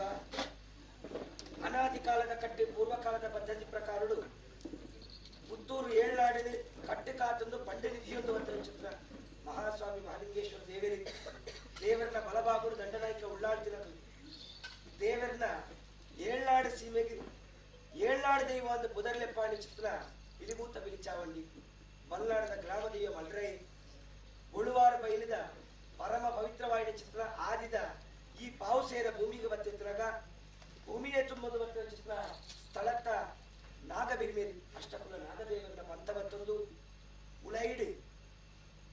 ಅನಾದಿ ಕಾಲದ ಕಟ್ಟೆ ಪೂರ್ವಕಾಲದ ಪದ್ಧತಿ ಪ್ರಕಾರಡು ಪುತ್ತೂರು ಏಳ್ನಾಡಿನ ಕಟ್ಟೆ ಕಾತಂದು ಪಂಡನಿಧಿಯೊಂದು ಅಂತ ಚಿತ್ರ ಮಹಾಸ್ವಾಮಿ ಮಹಾಲಿಂಗೇಶ್ವರ ದೇವರಿ ದೇವರನ್ನ ಬಲಬಾಗುಡು ದಂಡನಾಯಕ ಉಳ್ಳಾಡ್ತಿರದು ದೇವರನ್ನ ಏಳ್ನಾಡು ಸೀಮೆಗೆ ಏಳ್ನಾಡು ದೈವ ಒಂದು ಪುದರ್ಲೆಪ್ಪಾಣಿ ಚಿತ್ರ ಇಲಿಭೂತ ಬಿಲಿಚಾವಂಡಿ ಮಲ್ನಾಡದ ಗ್ರಾಮ ದೈವ ಮಲ್ರೈ ಉಳುವಾರ ಬೈಲಿದ ಪರಮ ಪವಿತ್ರವಾಯಿನ ಚಿತ್ರ ಆದಿದ ಈ ಪಾವುಸೇರ ಭೂಮಿಗೆ ಬತ್ತಿದ್ರಾಗ ಭೂಮಿಯೇ ತುಂಬದು ಬತ್ತಿದ ಚಿತ್ರ ಸ್ಥಳತ್ತ ನಾಗಬಿರಿಮೇರಿ ಅಷ್ಟಕುಲ ನಾಗದೇವರ ಪಂಥ ಬತ್ತೊಂದು ಉಳೈಡು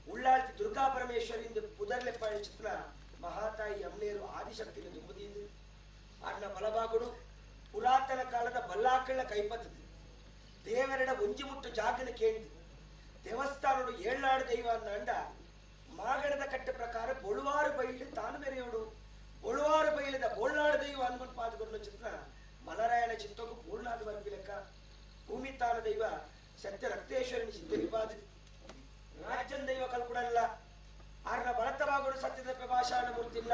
ಉಳ್ಳಾಳ್ತಿ ದುರ್ಗಾ ಪರಮೇಶ್ವರಿಂದ ಪುದರ್ಲೆಪ್ಪಾಣಿ ಚಿತ್ರ ಮಹಾತಾಯಿ ಅಮ್ನೇರು ಆದಿಶಕ್ತಿನ ದುಂಬುದೀಂದು ಅನ್ನ ಬಲಬಾಗುಡು ಪುರಾತನ ಕಾಲದ ಬಲ್ಲಾಕಳ್ಳ ಕೈಪತ್ತದು ದೇವರೆಡ ಒಂಜಿ ಮುಟ್ಟು ಜಾಗನ ಕೇಂದ್ರ ದೇವಸ್ಥಾನಡು ಏಳ್ನಾಡು ದೈವ ಅಂದ ಮಾಗಣದ ಕಟ್ಟೆ ಪ್ರಕಾರ ಬೊಳುವಾರು ಬೈಲು ತಾನು ಮೆರೆಯೋಡು ಬೊಳುವಾರು ಬೈಲದ ಬೋಳ್ನಾಡು ದೈವ ಅನ್ಮನ್ ಪಾದಗೊಂಡ ಚಿತ್ರ ಮಲರಾಯಣ ಚಿತ್ತಕ್ಕೂ ಪೂರ್ಣಾದ ಬರ್ಪಿ ಲೆಕ್ಕ ಭೂಮಿ ತಾನ ದೈವ ಸತ್ಯ ರಕ್ತೇಶ್ವರನ ಚಿತ್ತ ವಿವಾದ ರಾಜ್ಯನ ದೈವ ಕಲ್ಪುಡಲ್ಲ ಆರ್ನ ಬಳತವಾಗುಡು ಸತ್ಯದ ಪ್ರಭಾಷಾಣ ಮೂರ್ತಿಲ್ಲ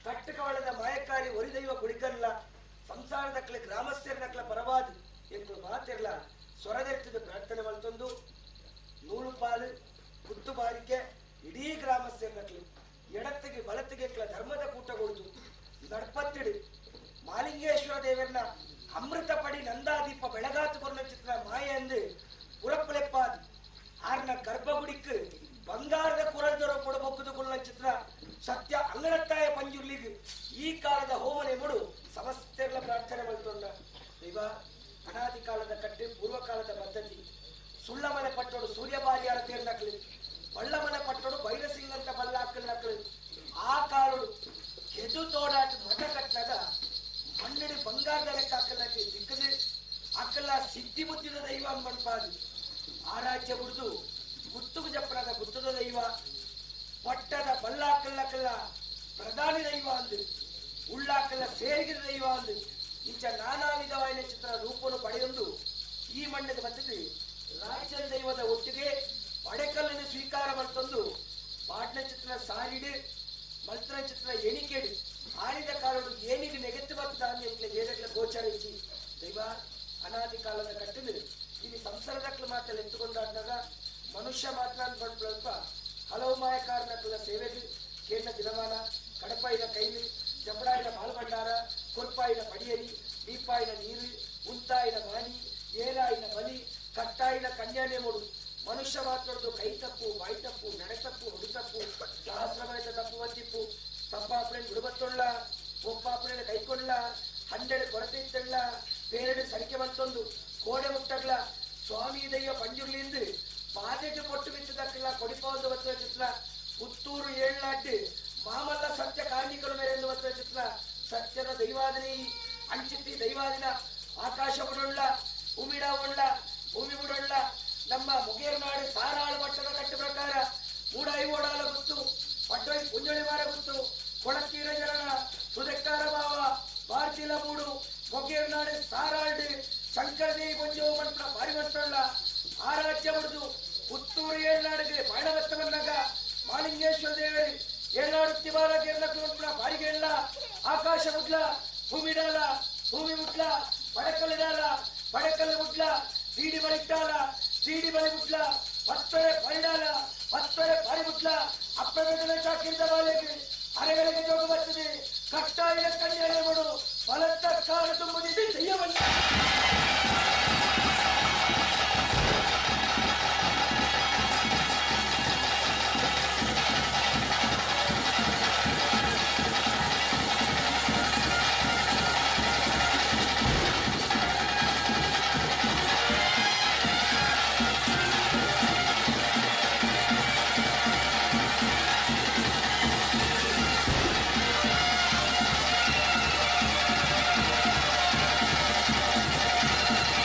ಕಟ್ಟಕವಳದ ಮಾಯಕಾರಿ ಒರಿ ದೈವ ಕುಡಿಕಲ್ಲ ಸಂಸಾರದ ಕ್ಲೆ ಗ್ರಾಮಸ್ಥರ ನಕ್ಲ ಪರವಾದ ಎಂಕುಲು ಮಾತಿರ್ಲ ಸ್ವರದೆತ್ತಿದ ಪ್ರಾರ್ಥನೆ ಮಲ್ತೊಂದು ನೂಲುಪಾಲು ಕುತ್ತು ಬಾರಿಕೆ ಇಡೀ ಗ್ರಾಮಸ್ಥರ ನಕ್ಲು ಎಡತ್ತಿಗೆ ಬಲತ್ತಿಗೆ ಕ್ಲ ಧರ್ಮದ ಕೂಟಗೊಳ್ದು ನಡ್ಪತ್ತಿಡು ಮಾಲಿಂಗೇಶ್ವರ ದೇವರನ್ನ ಅಮೃತ ಪಡಿ ನಂದಾದೀಪ ಬೆಳಗಾತು ಕೊರ್ನ ಚಿತ್ರ ಮಾಯ ಎಂದು ಪುರಪ್ಪಲೆಪ್ಪಾದು ಆರ್ನ ಗರ್ಭಗುಡಿக்கு ಬಂಗಾರದ ಕುರಲ್ದೊರ ಕೊಡಬೊಕ್ಕದು ಕೊಲ್ಲ ಚಿತ್ರ ಸತ್ಯ ಅಂಗನತ್ತಾಯ ಪಂಜುರ್ಲಿಗೆ ಈ ಕಾಲದ ಹೋಮನೆ ಮುಡು ಸಮಸ್ತೆಲ್ಲ ಪ್ರಾರ್ಥನೆ ಮಲ್ತೊಂಡ ದೈವ ಅನಾದಿ ಕಾಲದ ಕಟ್ಟೆ ಪೂರ್ವಕಾಲದ ಪದ್ಧತಿ ಸುಳ್ಳಮನೆ ಪಟ್ಟೋಡು ಸೂರ್ಯಬಾರಿಯಾರ ತೇರ್ನಕ್ಲು ಬಳ್ಳಮನೆ ಪಟ್ಟೋಡು ಬೈರಸಿಂಗಂತ ಬಲ್ಲಾಕಲ್ ನಕ್ಲು ಆ ಕಾಲಡು ಕೆದು ತೋಡಾಟ ಮಠ ಕಟ್ಟಲಾಗ ಮಣ್ಣಿಡಿ ಬಂಗಾರದ ಲೆಕ್ಕ ಹಾಕಲಾಕಿ ದಿಕ್ಕದೆ ಅಕ್ಕಲ್ಲ ಸಿದ್ಧಿ ಬುದ್ಧಿದ ದೈವ ಮಣ್ಪಾದು ಆ ರಾಜ್ಯ ಬಿಡ್ದು ಗುತ್ತುಗು ಜಪ್ಪನಾದ ಗುತ್ತದ ದೈವ ಪಟ್ಟದ ಬಲ್ಲಾಕಲ್ಲಕಲ್ಲ ಪ್ರಧಾನಿ ದೈವ ಅಂದು ಉಳ್ಳಾಕಲ್ಲ ಸೇರಿಗಿದ ದೈವ ಅಂದು ಇಂಚ ನಾನಾ ವಿಧವಾಯಿನ ಚಿತ್ರ ರೂಪನು ಪಡೆಯೊಂದು ಈ ಮಣ್ಣದ ಬರ್ತದೆ ರಾಜ್ಯದ ದೈವದ ಒಟ್ಟಿಗೆ ಪಡೆಕಲ್ಲನ್ನು ಸ್ವೀಕಾರ ಮಲ್ತೊಂದು ಪಾಟ್ನ ಚಿತ್ರ ಸಾರಿಡು ಮಲ್ತನ ಚಿತ್ರ ಎಣಿಕೆಡು ಆಳಿದ ಕಾಲಡು ಏನಿಗೆ ನೆಗೆತ್ತು ಬರ್ತದೆ ಏನೆಲ್ಲ ಗೋಚರ ಇಜ್ಜಿ ದೈವ ಅನಾದಿ ಕಾಲದ ಕಟ್ಟಿದು ಇಲ್ಲಿ ಸಂಸಾರದಕ್ಲು ಮಾತಲ್ಲಿ ಎತ್ತುಕೊಂಡಾಗ ಮನುಷ್ಯ ಮಾತ್ರ ಅನ್ಕೊಂಡ್ಬಲ್ಪ ಹಲವು ಮಾಯಕಾರನಕ್ಕಲ ಸೇವೆಗೆ ಕೇಂದ್ರ ದಿನಮಾನ ಕಡಪಾಯಿನ ಕೈಲಿ ಜಬಡಾಯಿನ ಬಾಲ್ಭಂಡಾರ ಕೊರ್ಪಾಯಿನ ಪಡಿಯರಿ ದೀಪಾಯಿನ ನೀರು ಉಂತಾಯಿನ ಮಾನಿ ಏಲಾಯಿನ ಬಲಿ ಕಟ್ಟಾಯಿನ ಕನ್ಯಾನೆ ಮೂಡು ಮನುಷ್ಯ ಮಾತ್ರದ್ದು ಕೈ ತಪ್ಪು ಬಾಯಿ ತಪ್ಪು ನಡೆ ತಪ್ಪು ನುಡಿ ತಪ್ಪು ಸಹಸ್ರಮಯದ ತಪ್ಪು ವಂದಿಪ್ಪು ತಪ್ಪಾಪಣೆ ಬಿಡುಬತ್ತೊಳ್ಳ ಒಪ್ಪಾಪಣೆ ಕೈಕೊಳ್ಳ ಹನ್ನೆರಡು ಕೊರತೆ ಇತ್ತಳ್ಳ ಬೇರೆಡೆ ಸರಿಕೆ ಬಂತೊಂದು ಕೋಡೆ ಮುಟ್ಟಗ್ಲ ಸ್ವಾಮಿ ದೈವ ಪಂಜುರ್ಲಿಂದು ಪಾದೆಗೆ ಕೊಟ್ಟು ಬಿತ್ತದಕ್ಕೆಲ್ಲ ಕೊಡಿಪೌದು ಬತ್ತ ಚಿತ್ರ ಪುತ್ತೂರು ಏಳ್ನಾட்டு ಮಾಮಲ್ಲ ಸತ್ಯ ಕಾರ್ಮಿಕರು ಮೇಲೆ ಬತ್ತ ಚಿತ್ರ ಸತ್ಯದ ದೈವಾದಿನಿ ಅಂಚಿತ್ತಿ ದೈವಾದಿನ ಆಕಾಶ ಬುಡೊಳ್ಳ ಭೂಮಿಡ ಉಳ್ಳ ಭೂಮಿ ಬುಡೊಳ್ಳ ನಮ್ಮ ಮುಗೇರ್ನಾಡು ಸಾರಾಳು ಮಟ್ಟದ ಕಟ್ಟು ಪ್ರಕಾರ ಮೂಡಾಯಿ ಓಡಾಲ ಗುತ್ತು ಪಟ್ಟೋಯ್ ಪುಂಜಳಿ ಮಾರ ಗುತ್ತು ಕೊಳಕೀರ ಜನನ ಸುದೆಕ್ಕಾರ ಭಾವ ಭಾರತೀಲ ಮೂಡು ಮೊಗೇರ್ನಾಡು ಸಾರಾಳ್ಡು ಶಂಕರದೇವಿ ಕೊಂಜೋ ಮಂತ್ರ ಭಾರಿ ಮಂತ್ರಲ್ಲ ಆ ರಾಜ್ಯ ಮುಡಿದು ಪುತ್ತೂರು ಏಳ್ನಾಡಿಗೆ ಬಾಣಬತ್ತ ಬಂದಾಗ ಮಾಲಿಂಗೇಶ್ವರ ದೇವರಿ ಏಳ್ನಾಡು ತಿವಾರ ಕೇರಳ ಬಾರಿಗೆ ಎಲ್ಲ ಆಕಾಶ ಮುಡ್ಲ ಭೂಮಿಡಾಲ ಭೂಮಿ ಮುಟ್ಲ ಪಡಕಲ್ಲಿಡಾಲ ಪಡಕಲ್ಲು ಮುಟ್ಲ ಸೀಡಿ ಬಳಿಟ್ಟಾಲ ಸೀಡಿ ಬಳಿ ಮುಟ್ಲ ಪತ್ತರೆ ಪರಿಡಾಲ ಪತ್ತರೆ ಪರಿ ಮುಟ್ಲ ಅಪ್ಪೆ ಚಾಕಿರ್ದ ಬಾಲೆಗೆ ಅರೆಗಳಿಗೆ ಜೋಗ ಬರ್ತದೆ ಕಟ್ಟಾಯಿನ ಕಣ್ಣೆಳೆ ಬಿಡು ಬಲತ್ತ ಕಾಲು ತುಂಬುದಿದೆ ದೆಯ್ಯವನ್ನ. Thank you.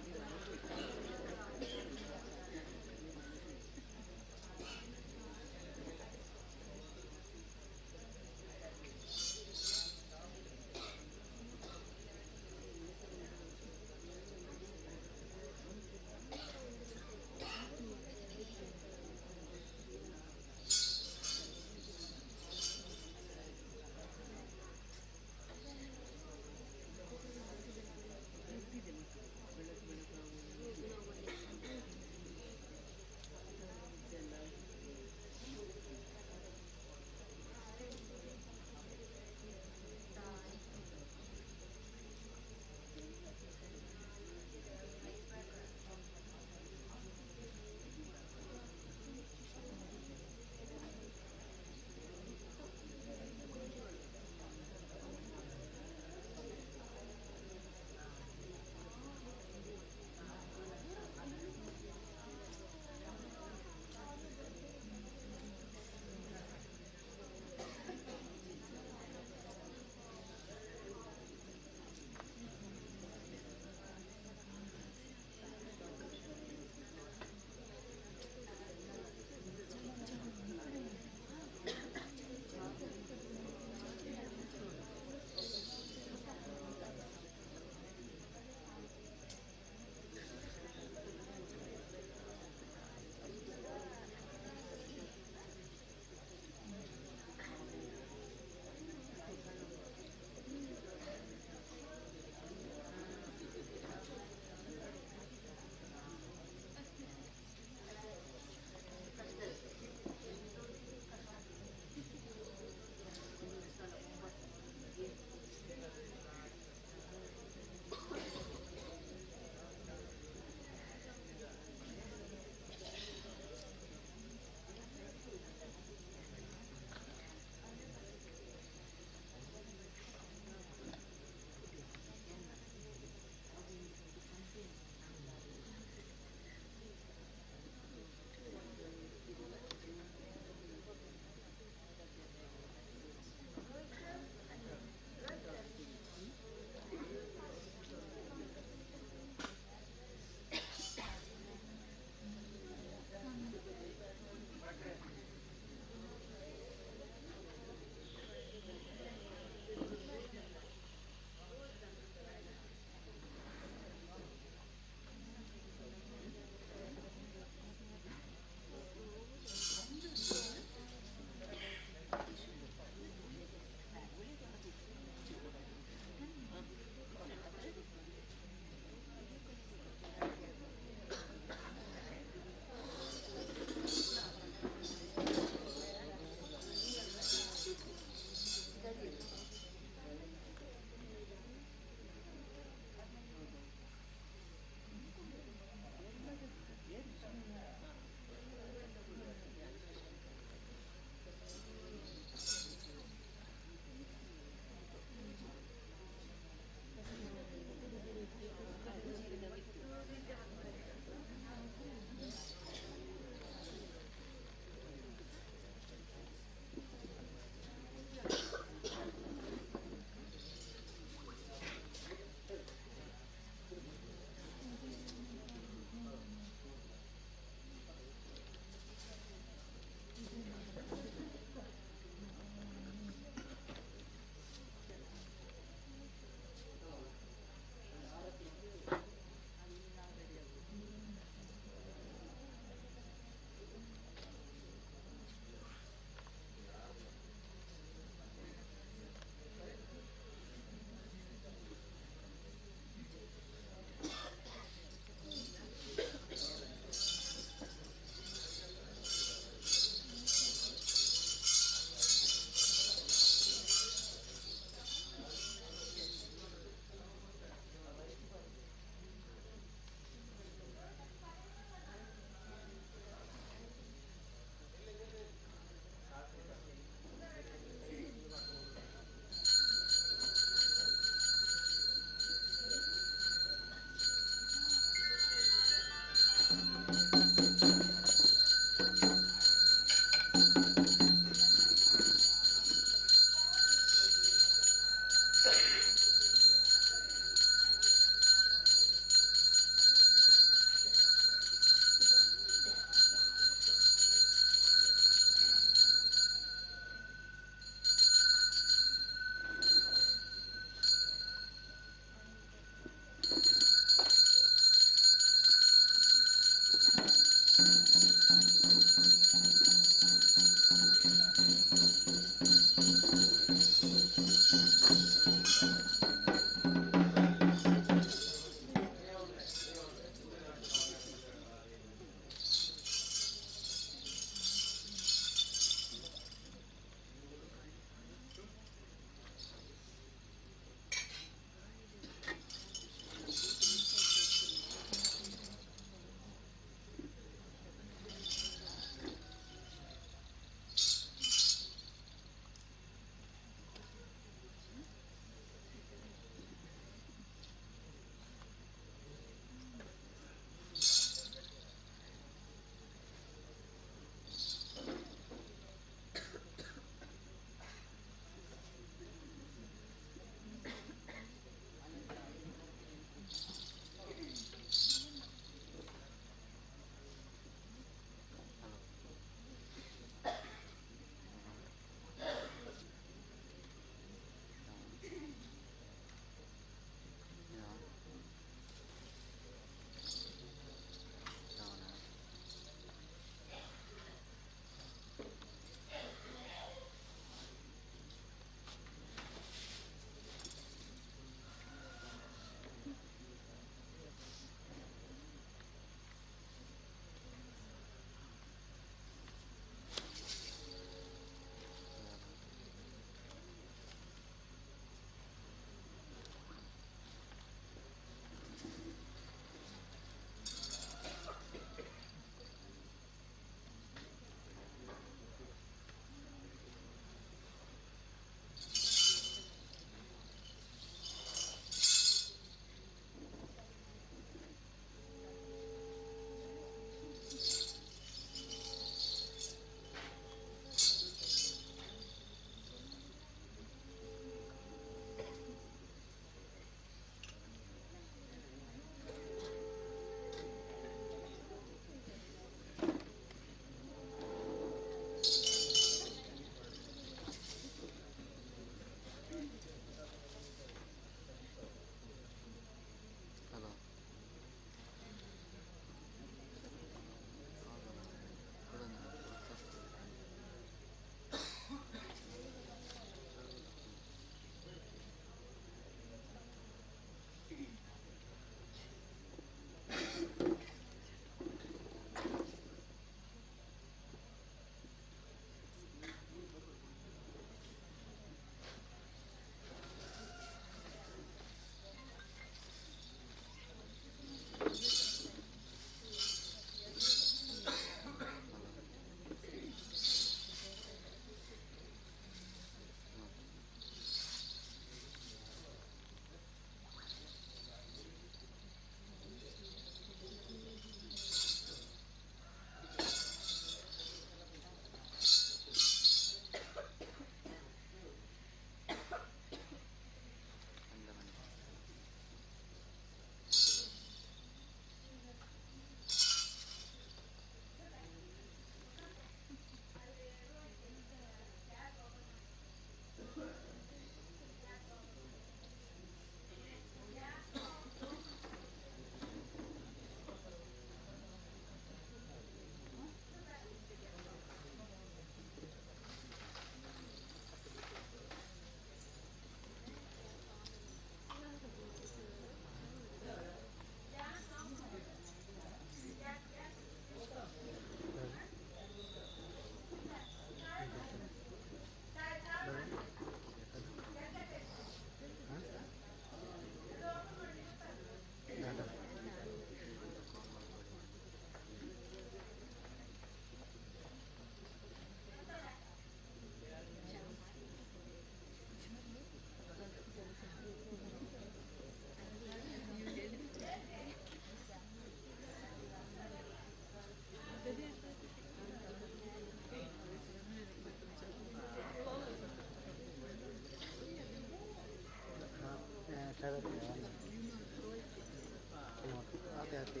ಆತೆ ಆತೆ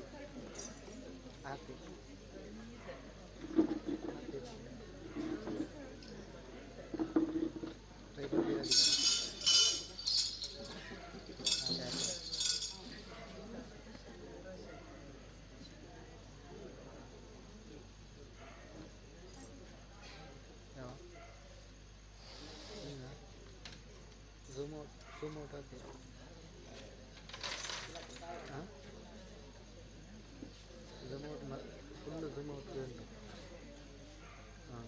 ಆತೆ Zoom out ಆತೆ. ಹಾಂ, zoom out, full zoom out ಉಂಟು. ಹಾಂ.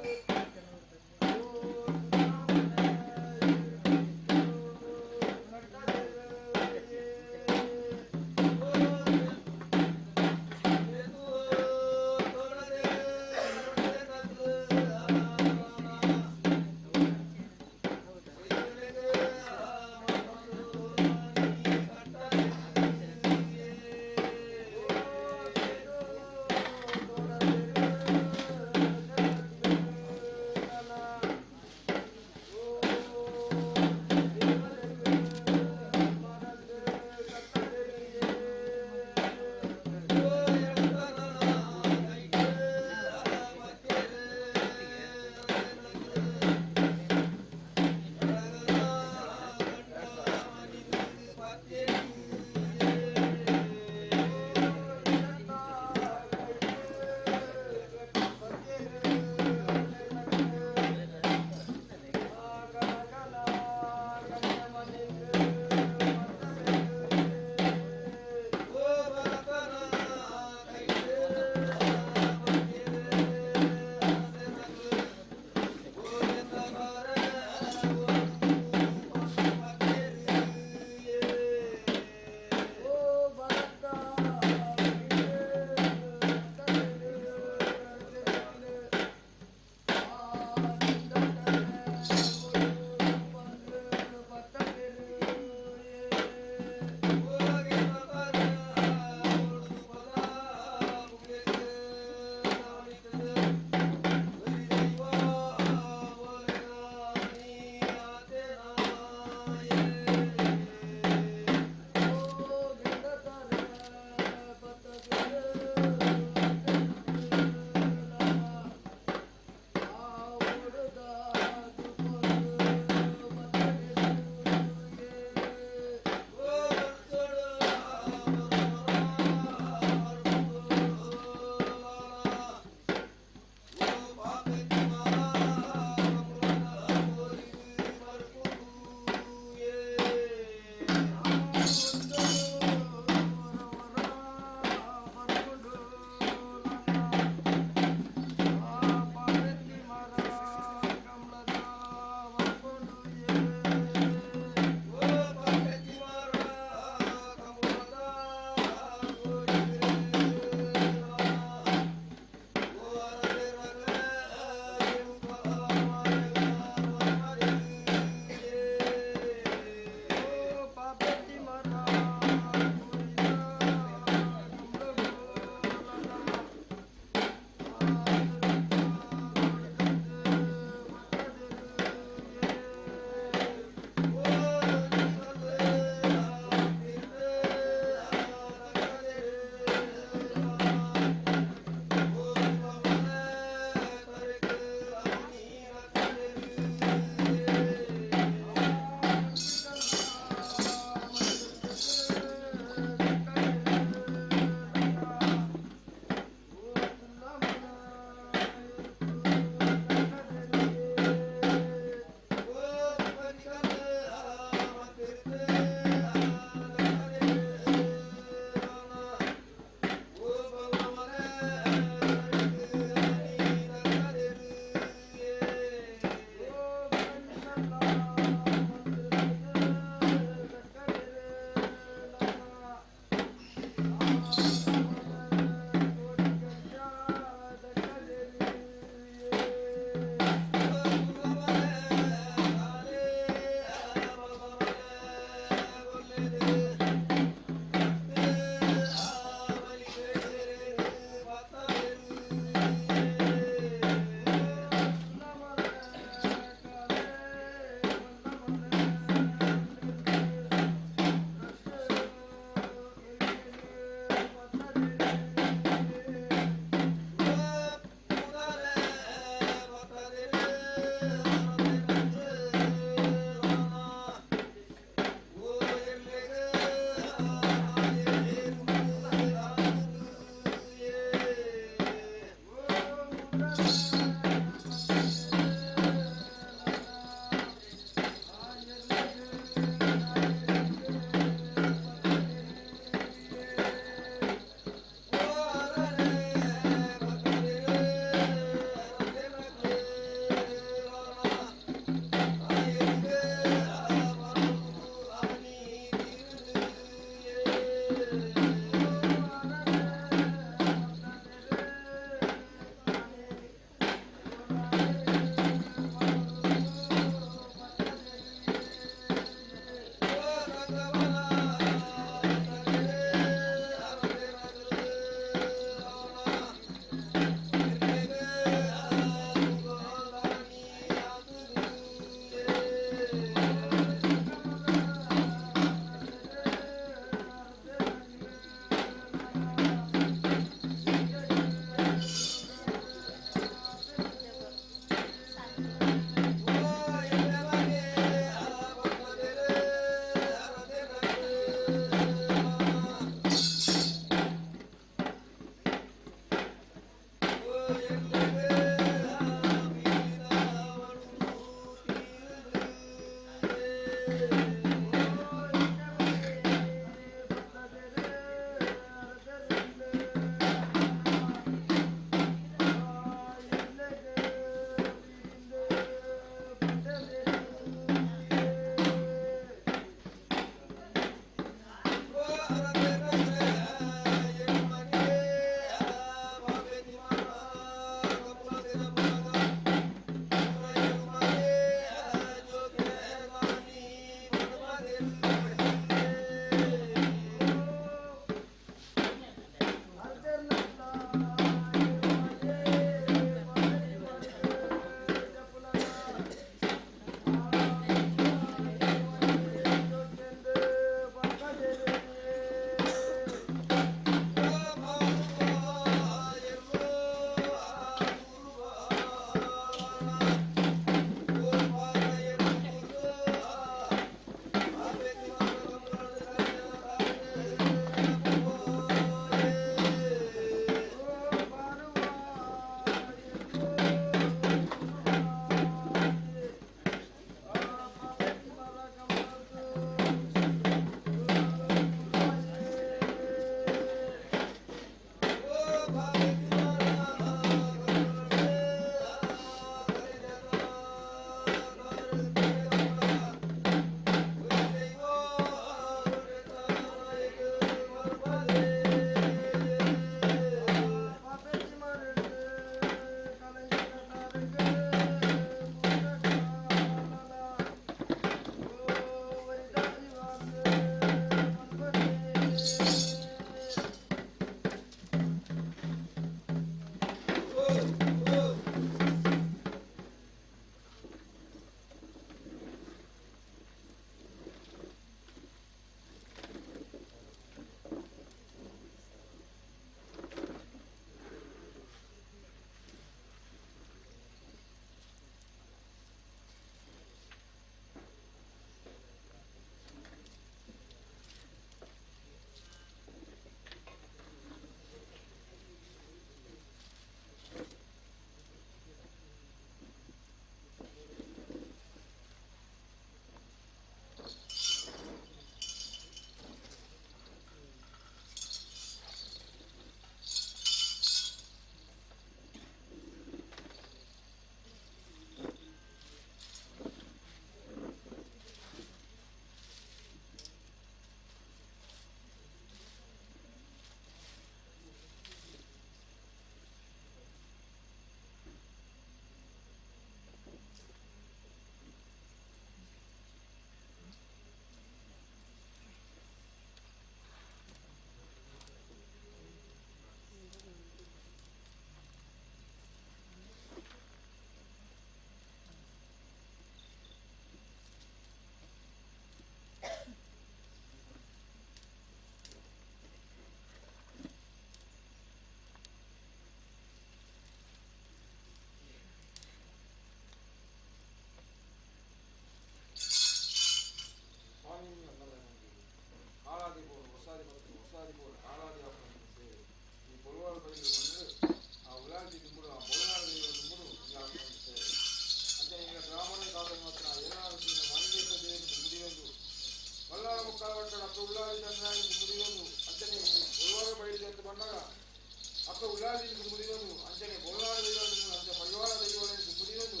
ಅಪ್ಪ ಉಳ್ಳಾದಿ ದುಂಬುದಿನದು ಅಂಚನೆ ಬೋಲಾಡ ದೈವಗಳನ್ನು ಅಂಚ ಪರಿವಾರ ದೈವಗಳನ್ನು ದುಂಬುದಿನದು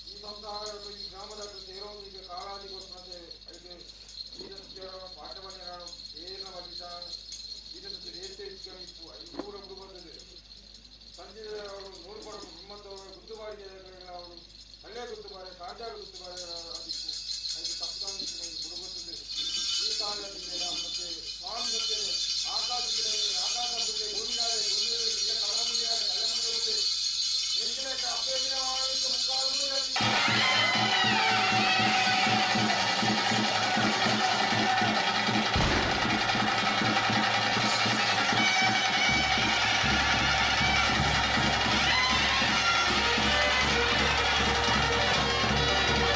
ಈ ಸಂಸಾರ ಈ ಗ್ರಾಮದ ಸೇರೋಂದಿಗೆ ಕಾಳಾದಿ ಕೊಟ್ಟಂತೆ ಅದಕ್ಕೆ ವೀರಸತ್ಯರ ಪಾಠವನ್ನೇ ಏನ ವಲಿತ ವೀರಸತ್ಯ ರೇತೆ ಇತ್ತು ಐದು ನೂರ ಬಂದಿದೆ ಸಂಜೆ ಅವರು ನೂರು ಪಡ ನಿಮ್ಮಂಥವರು ಗುದ್ದುಬಾರಿಗೆ ಅವರು ಹಳ್ಳಿಯ ಗುದ್ದುಬಾರೆ ಕಾಜಾರ ಗುದ್ದುಬಾರೆ ಅದಕ್ಕೆ ಅದಕ್ಕೆ ತಪ್ಪು ಬುಡಬಂದಿದೆ ಈ ಕಾಲದಿಂದ ಮತ್ತೆ ಸ್ವಾಮಿ ಸತ್ಯನೇ ಆಕಾಶ ಆಕಾಶ ಬುದ್ಧಿ ಭೂಮಿಯಾರೆ ಭೂಮಿಯಲ್ಲಿ ಕಳಮುಡಿಯಾರೆ ಕಳ್ಳಮುಡಿ ಅಪ್ಪೇನ ಮುಕ್ಕಾಲು.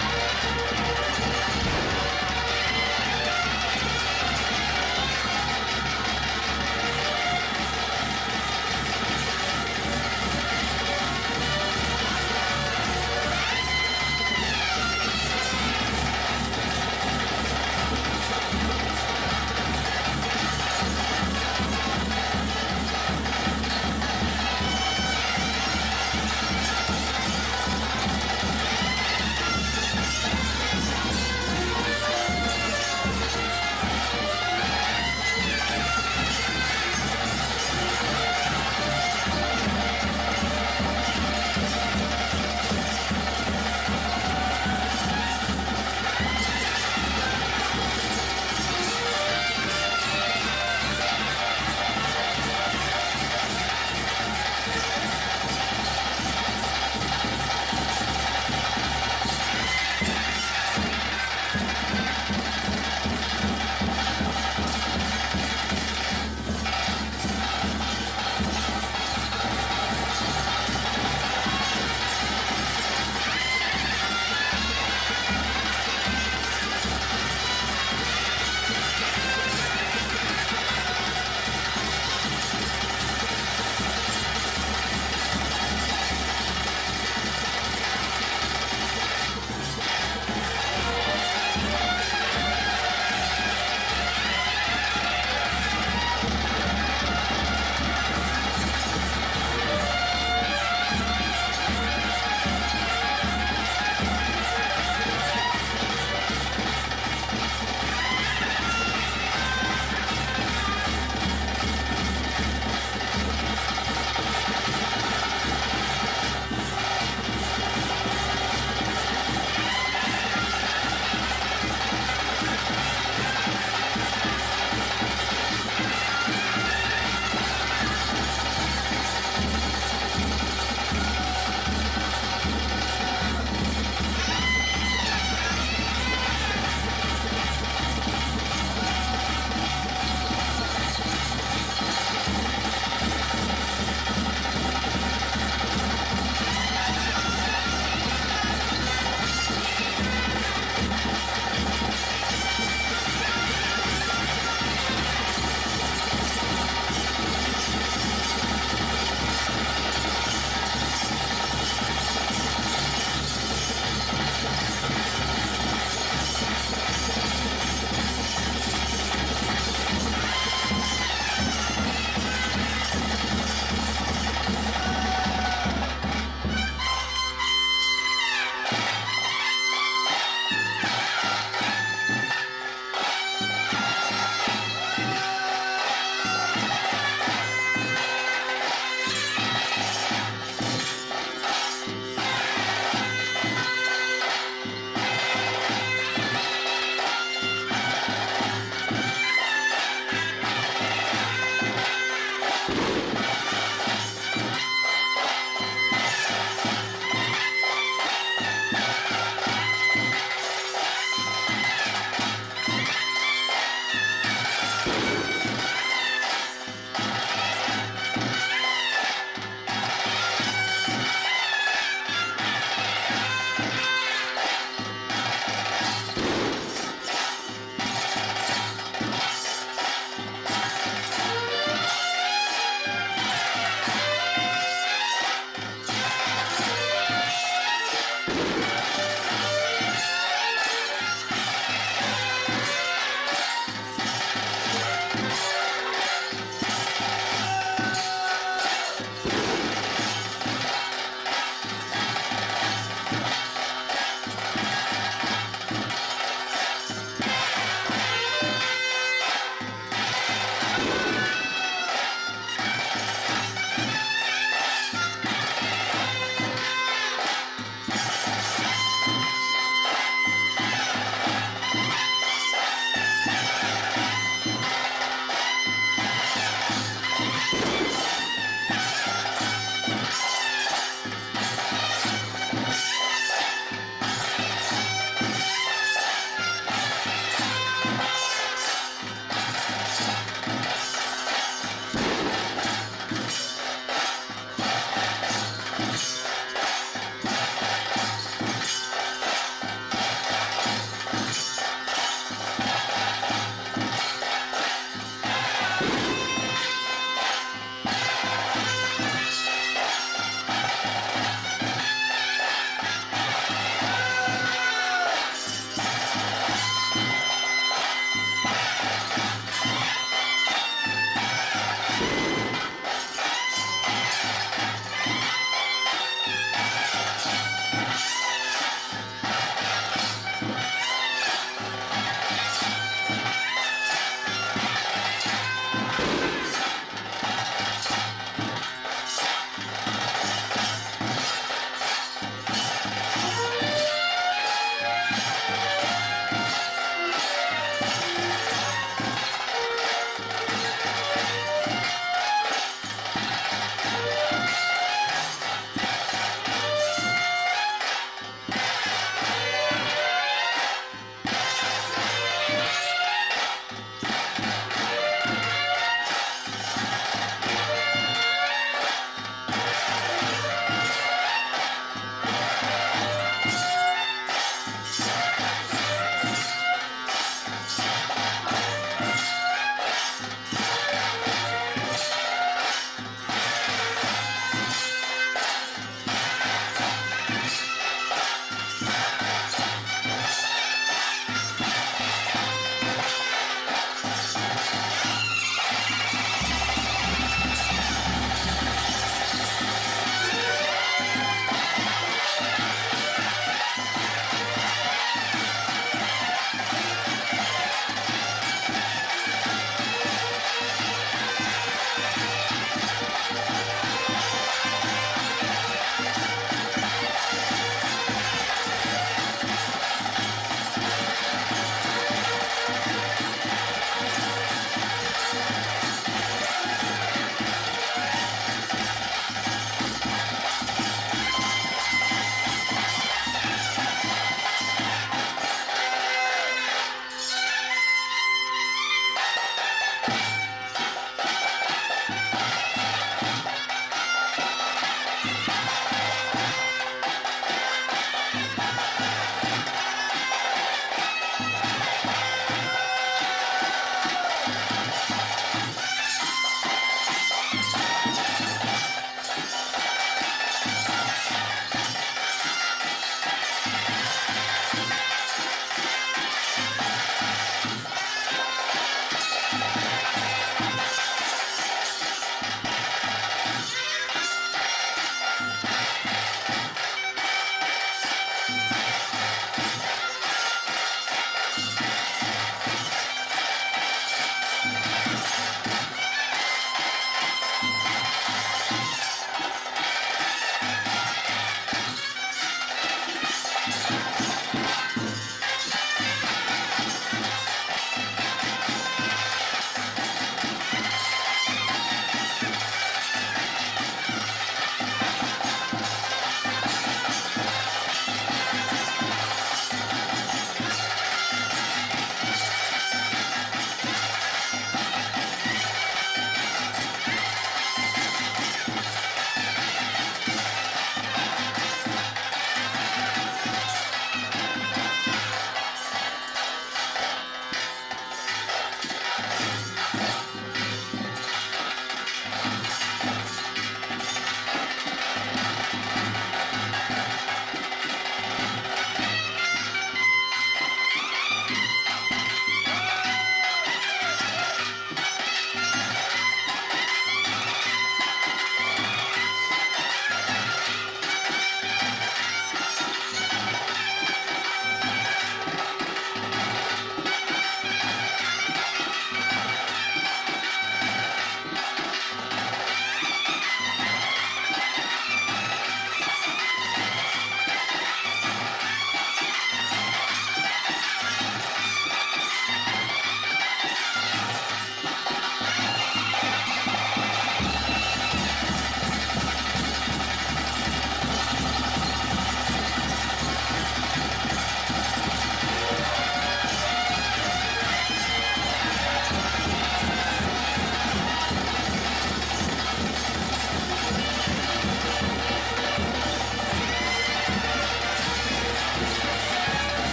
Thank you.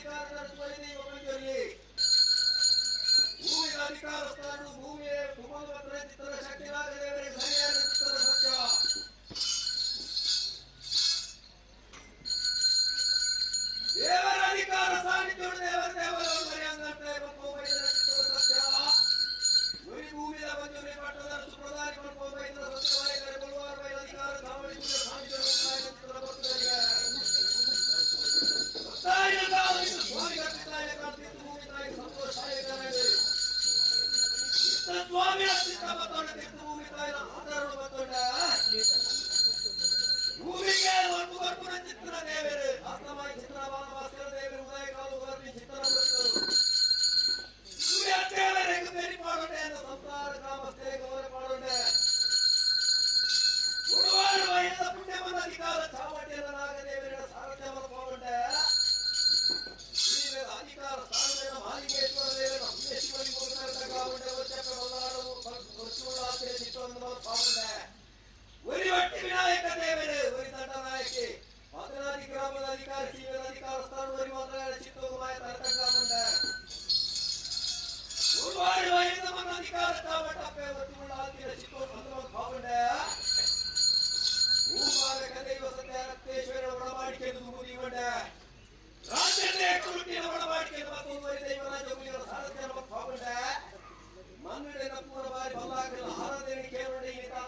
ಅಧಿಕಾರ ದೈವ ಭೂಮಿಯ ಅಧಿಕಾರ ಸ್ಥಾನ ಭೂಮಿಯ ಚಿತ್ರ ಶಕ್ತಿನಾಗದೇವರಿಗೆ ಸರಿಯಾದ ಚಿತ್ರ ಸತ್ಯ. ದೇವರ ಅಧಿಕಾರ ಸಾನ್ನಿಧ್ಯ ದೇವರ ದೇವರ ಸತ್ಯ. ಭೂಮಿಯ ಮಂಜೂರಿ ಪಟ್ಟದ ಸುಪ್ರಧಾನಿ ಅಧಿಕಾರ ಸ್ವಾಮಿ ಭೂಮಿಗೆ ಚಿತ್ರ ದೇವರು ಅಸ್ತಮಾಯಿ ಚಿತ್ರ ಭಾಸ್ಕರ ದೇವರು ಉದಯ ಕಾಲು ಚಿತ್ರ ಸಂಸಾರ ಗ್ರಾಮಸ್ಥೆ ಗೌರ ಪಾಡೋಣ ಗುರುವಾರ ವಯಸ್ಸ ಪುಣ್ಯವನ ಅಧಿಕಾರ ಚಾವಟಿಯ ನಾಗದೇವರ ಸಾರಥ್ಯವನ್ನು ಪಾಡೋಣ ಅಧಿಕಾರ ಸ್ಥಾನದ ಮಾಲಿಂಗೇಶ್ವರ ದೇವರ ಪುಣ್ಯಶಿವನಿ ಒರಿವಟ್ಟಿ ವಿನಾಯಕ ದೇವರು ಒರಿ ದಂಡನಾಯಕಿ ಮದನಾದಿ ಗ್ರಾಮದ ಅಧಿಕಾರಿ ಸೀಮೆಯ ಅಧಿಕಾರ ಸ್ಥಾನ ಒರಿ ಮಾತ್ರ ಚಿತ್ತೋಗುಮಾಯ ತರತಂಗಾಮುಂಡ ಗುರುವಾರ ವಯಸ್ಸಮನ ಅಧಿಕಾರ ಚಾವಟಪ್ಪೆ ಒತ್ತುಳ್ಳ ಆತಿರ ಚಿತ್ತೋ ಭಾವುಂಡ ಭೂಮಾಲಕ ದೈವ ಸತ್ಯ ರಕ್ತೇಶ್ವರ ಒಳಮಾಡಿಕೆಂದು ಮುಗಿಯುವಂಡ ರಾಜ್ಯದೇ ಕುರುಟಿನ ಒಳಮಾಡಿಕೆಂದು ಮತ್ತೊಂದು ದೈವರಾಜ ಹುಲಿಯವರ ಸಾರಥ್ಯನ ಭಾವುಂಡ ಮನ್ನುಡೆನ ಪೂರ್ಣ ಬಾರಿ ಬಲ್ಲಾಗಲ ಆರಾಧನೆ ಕೇವಲ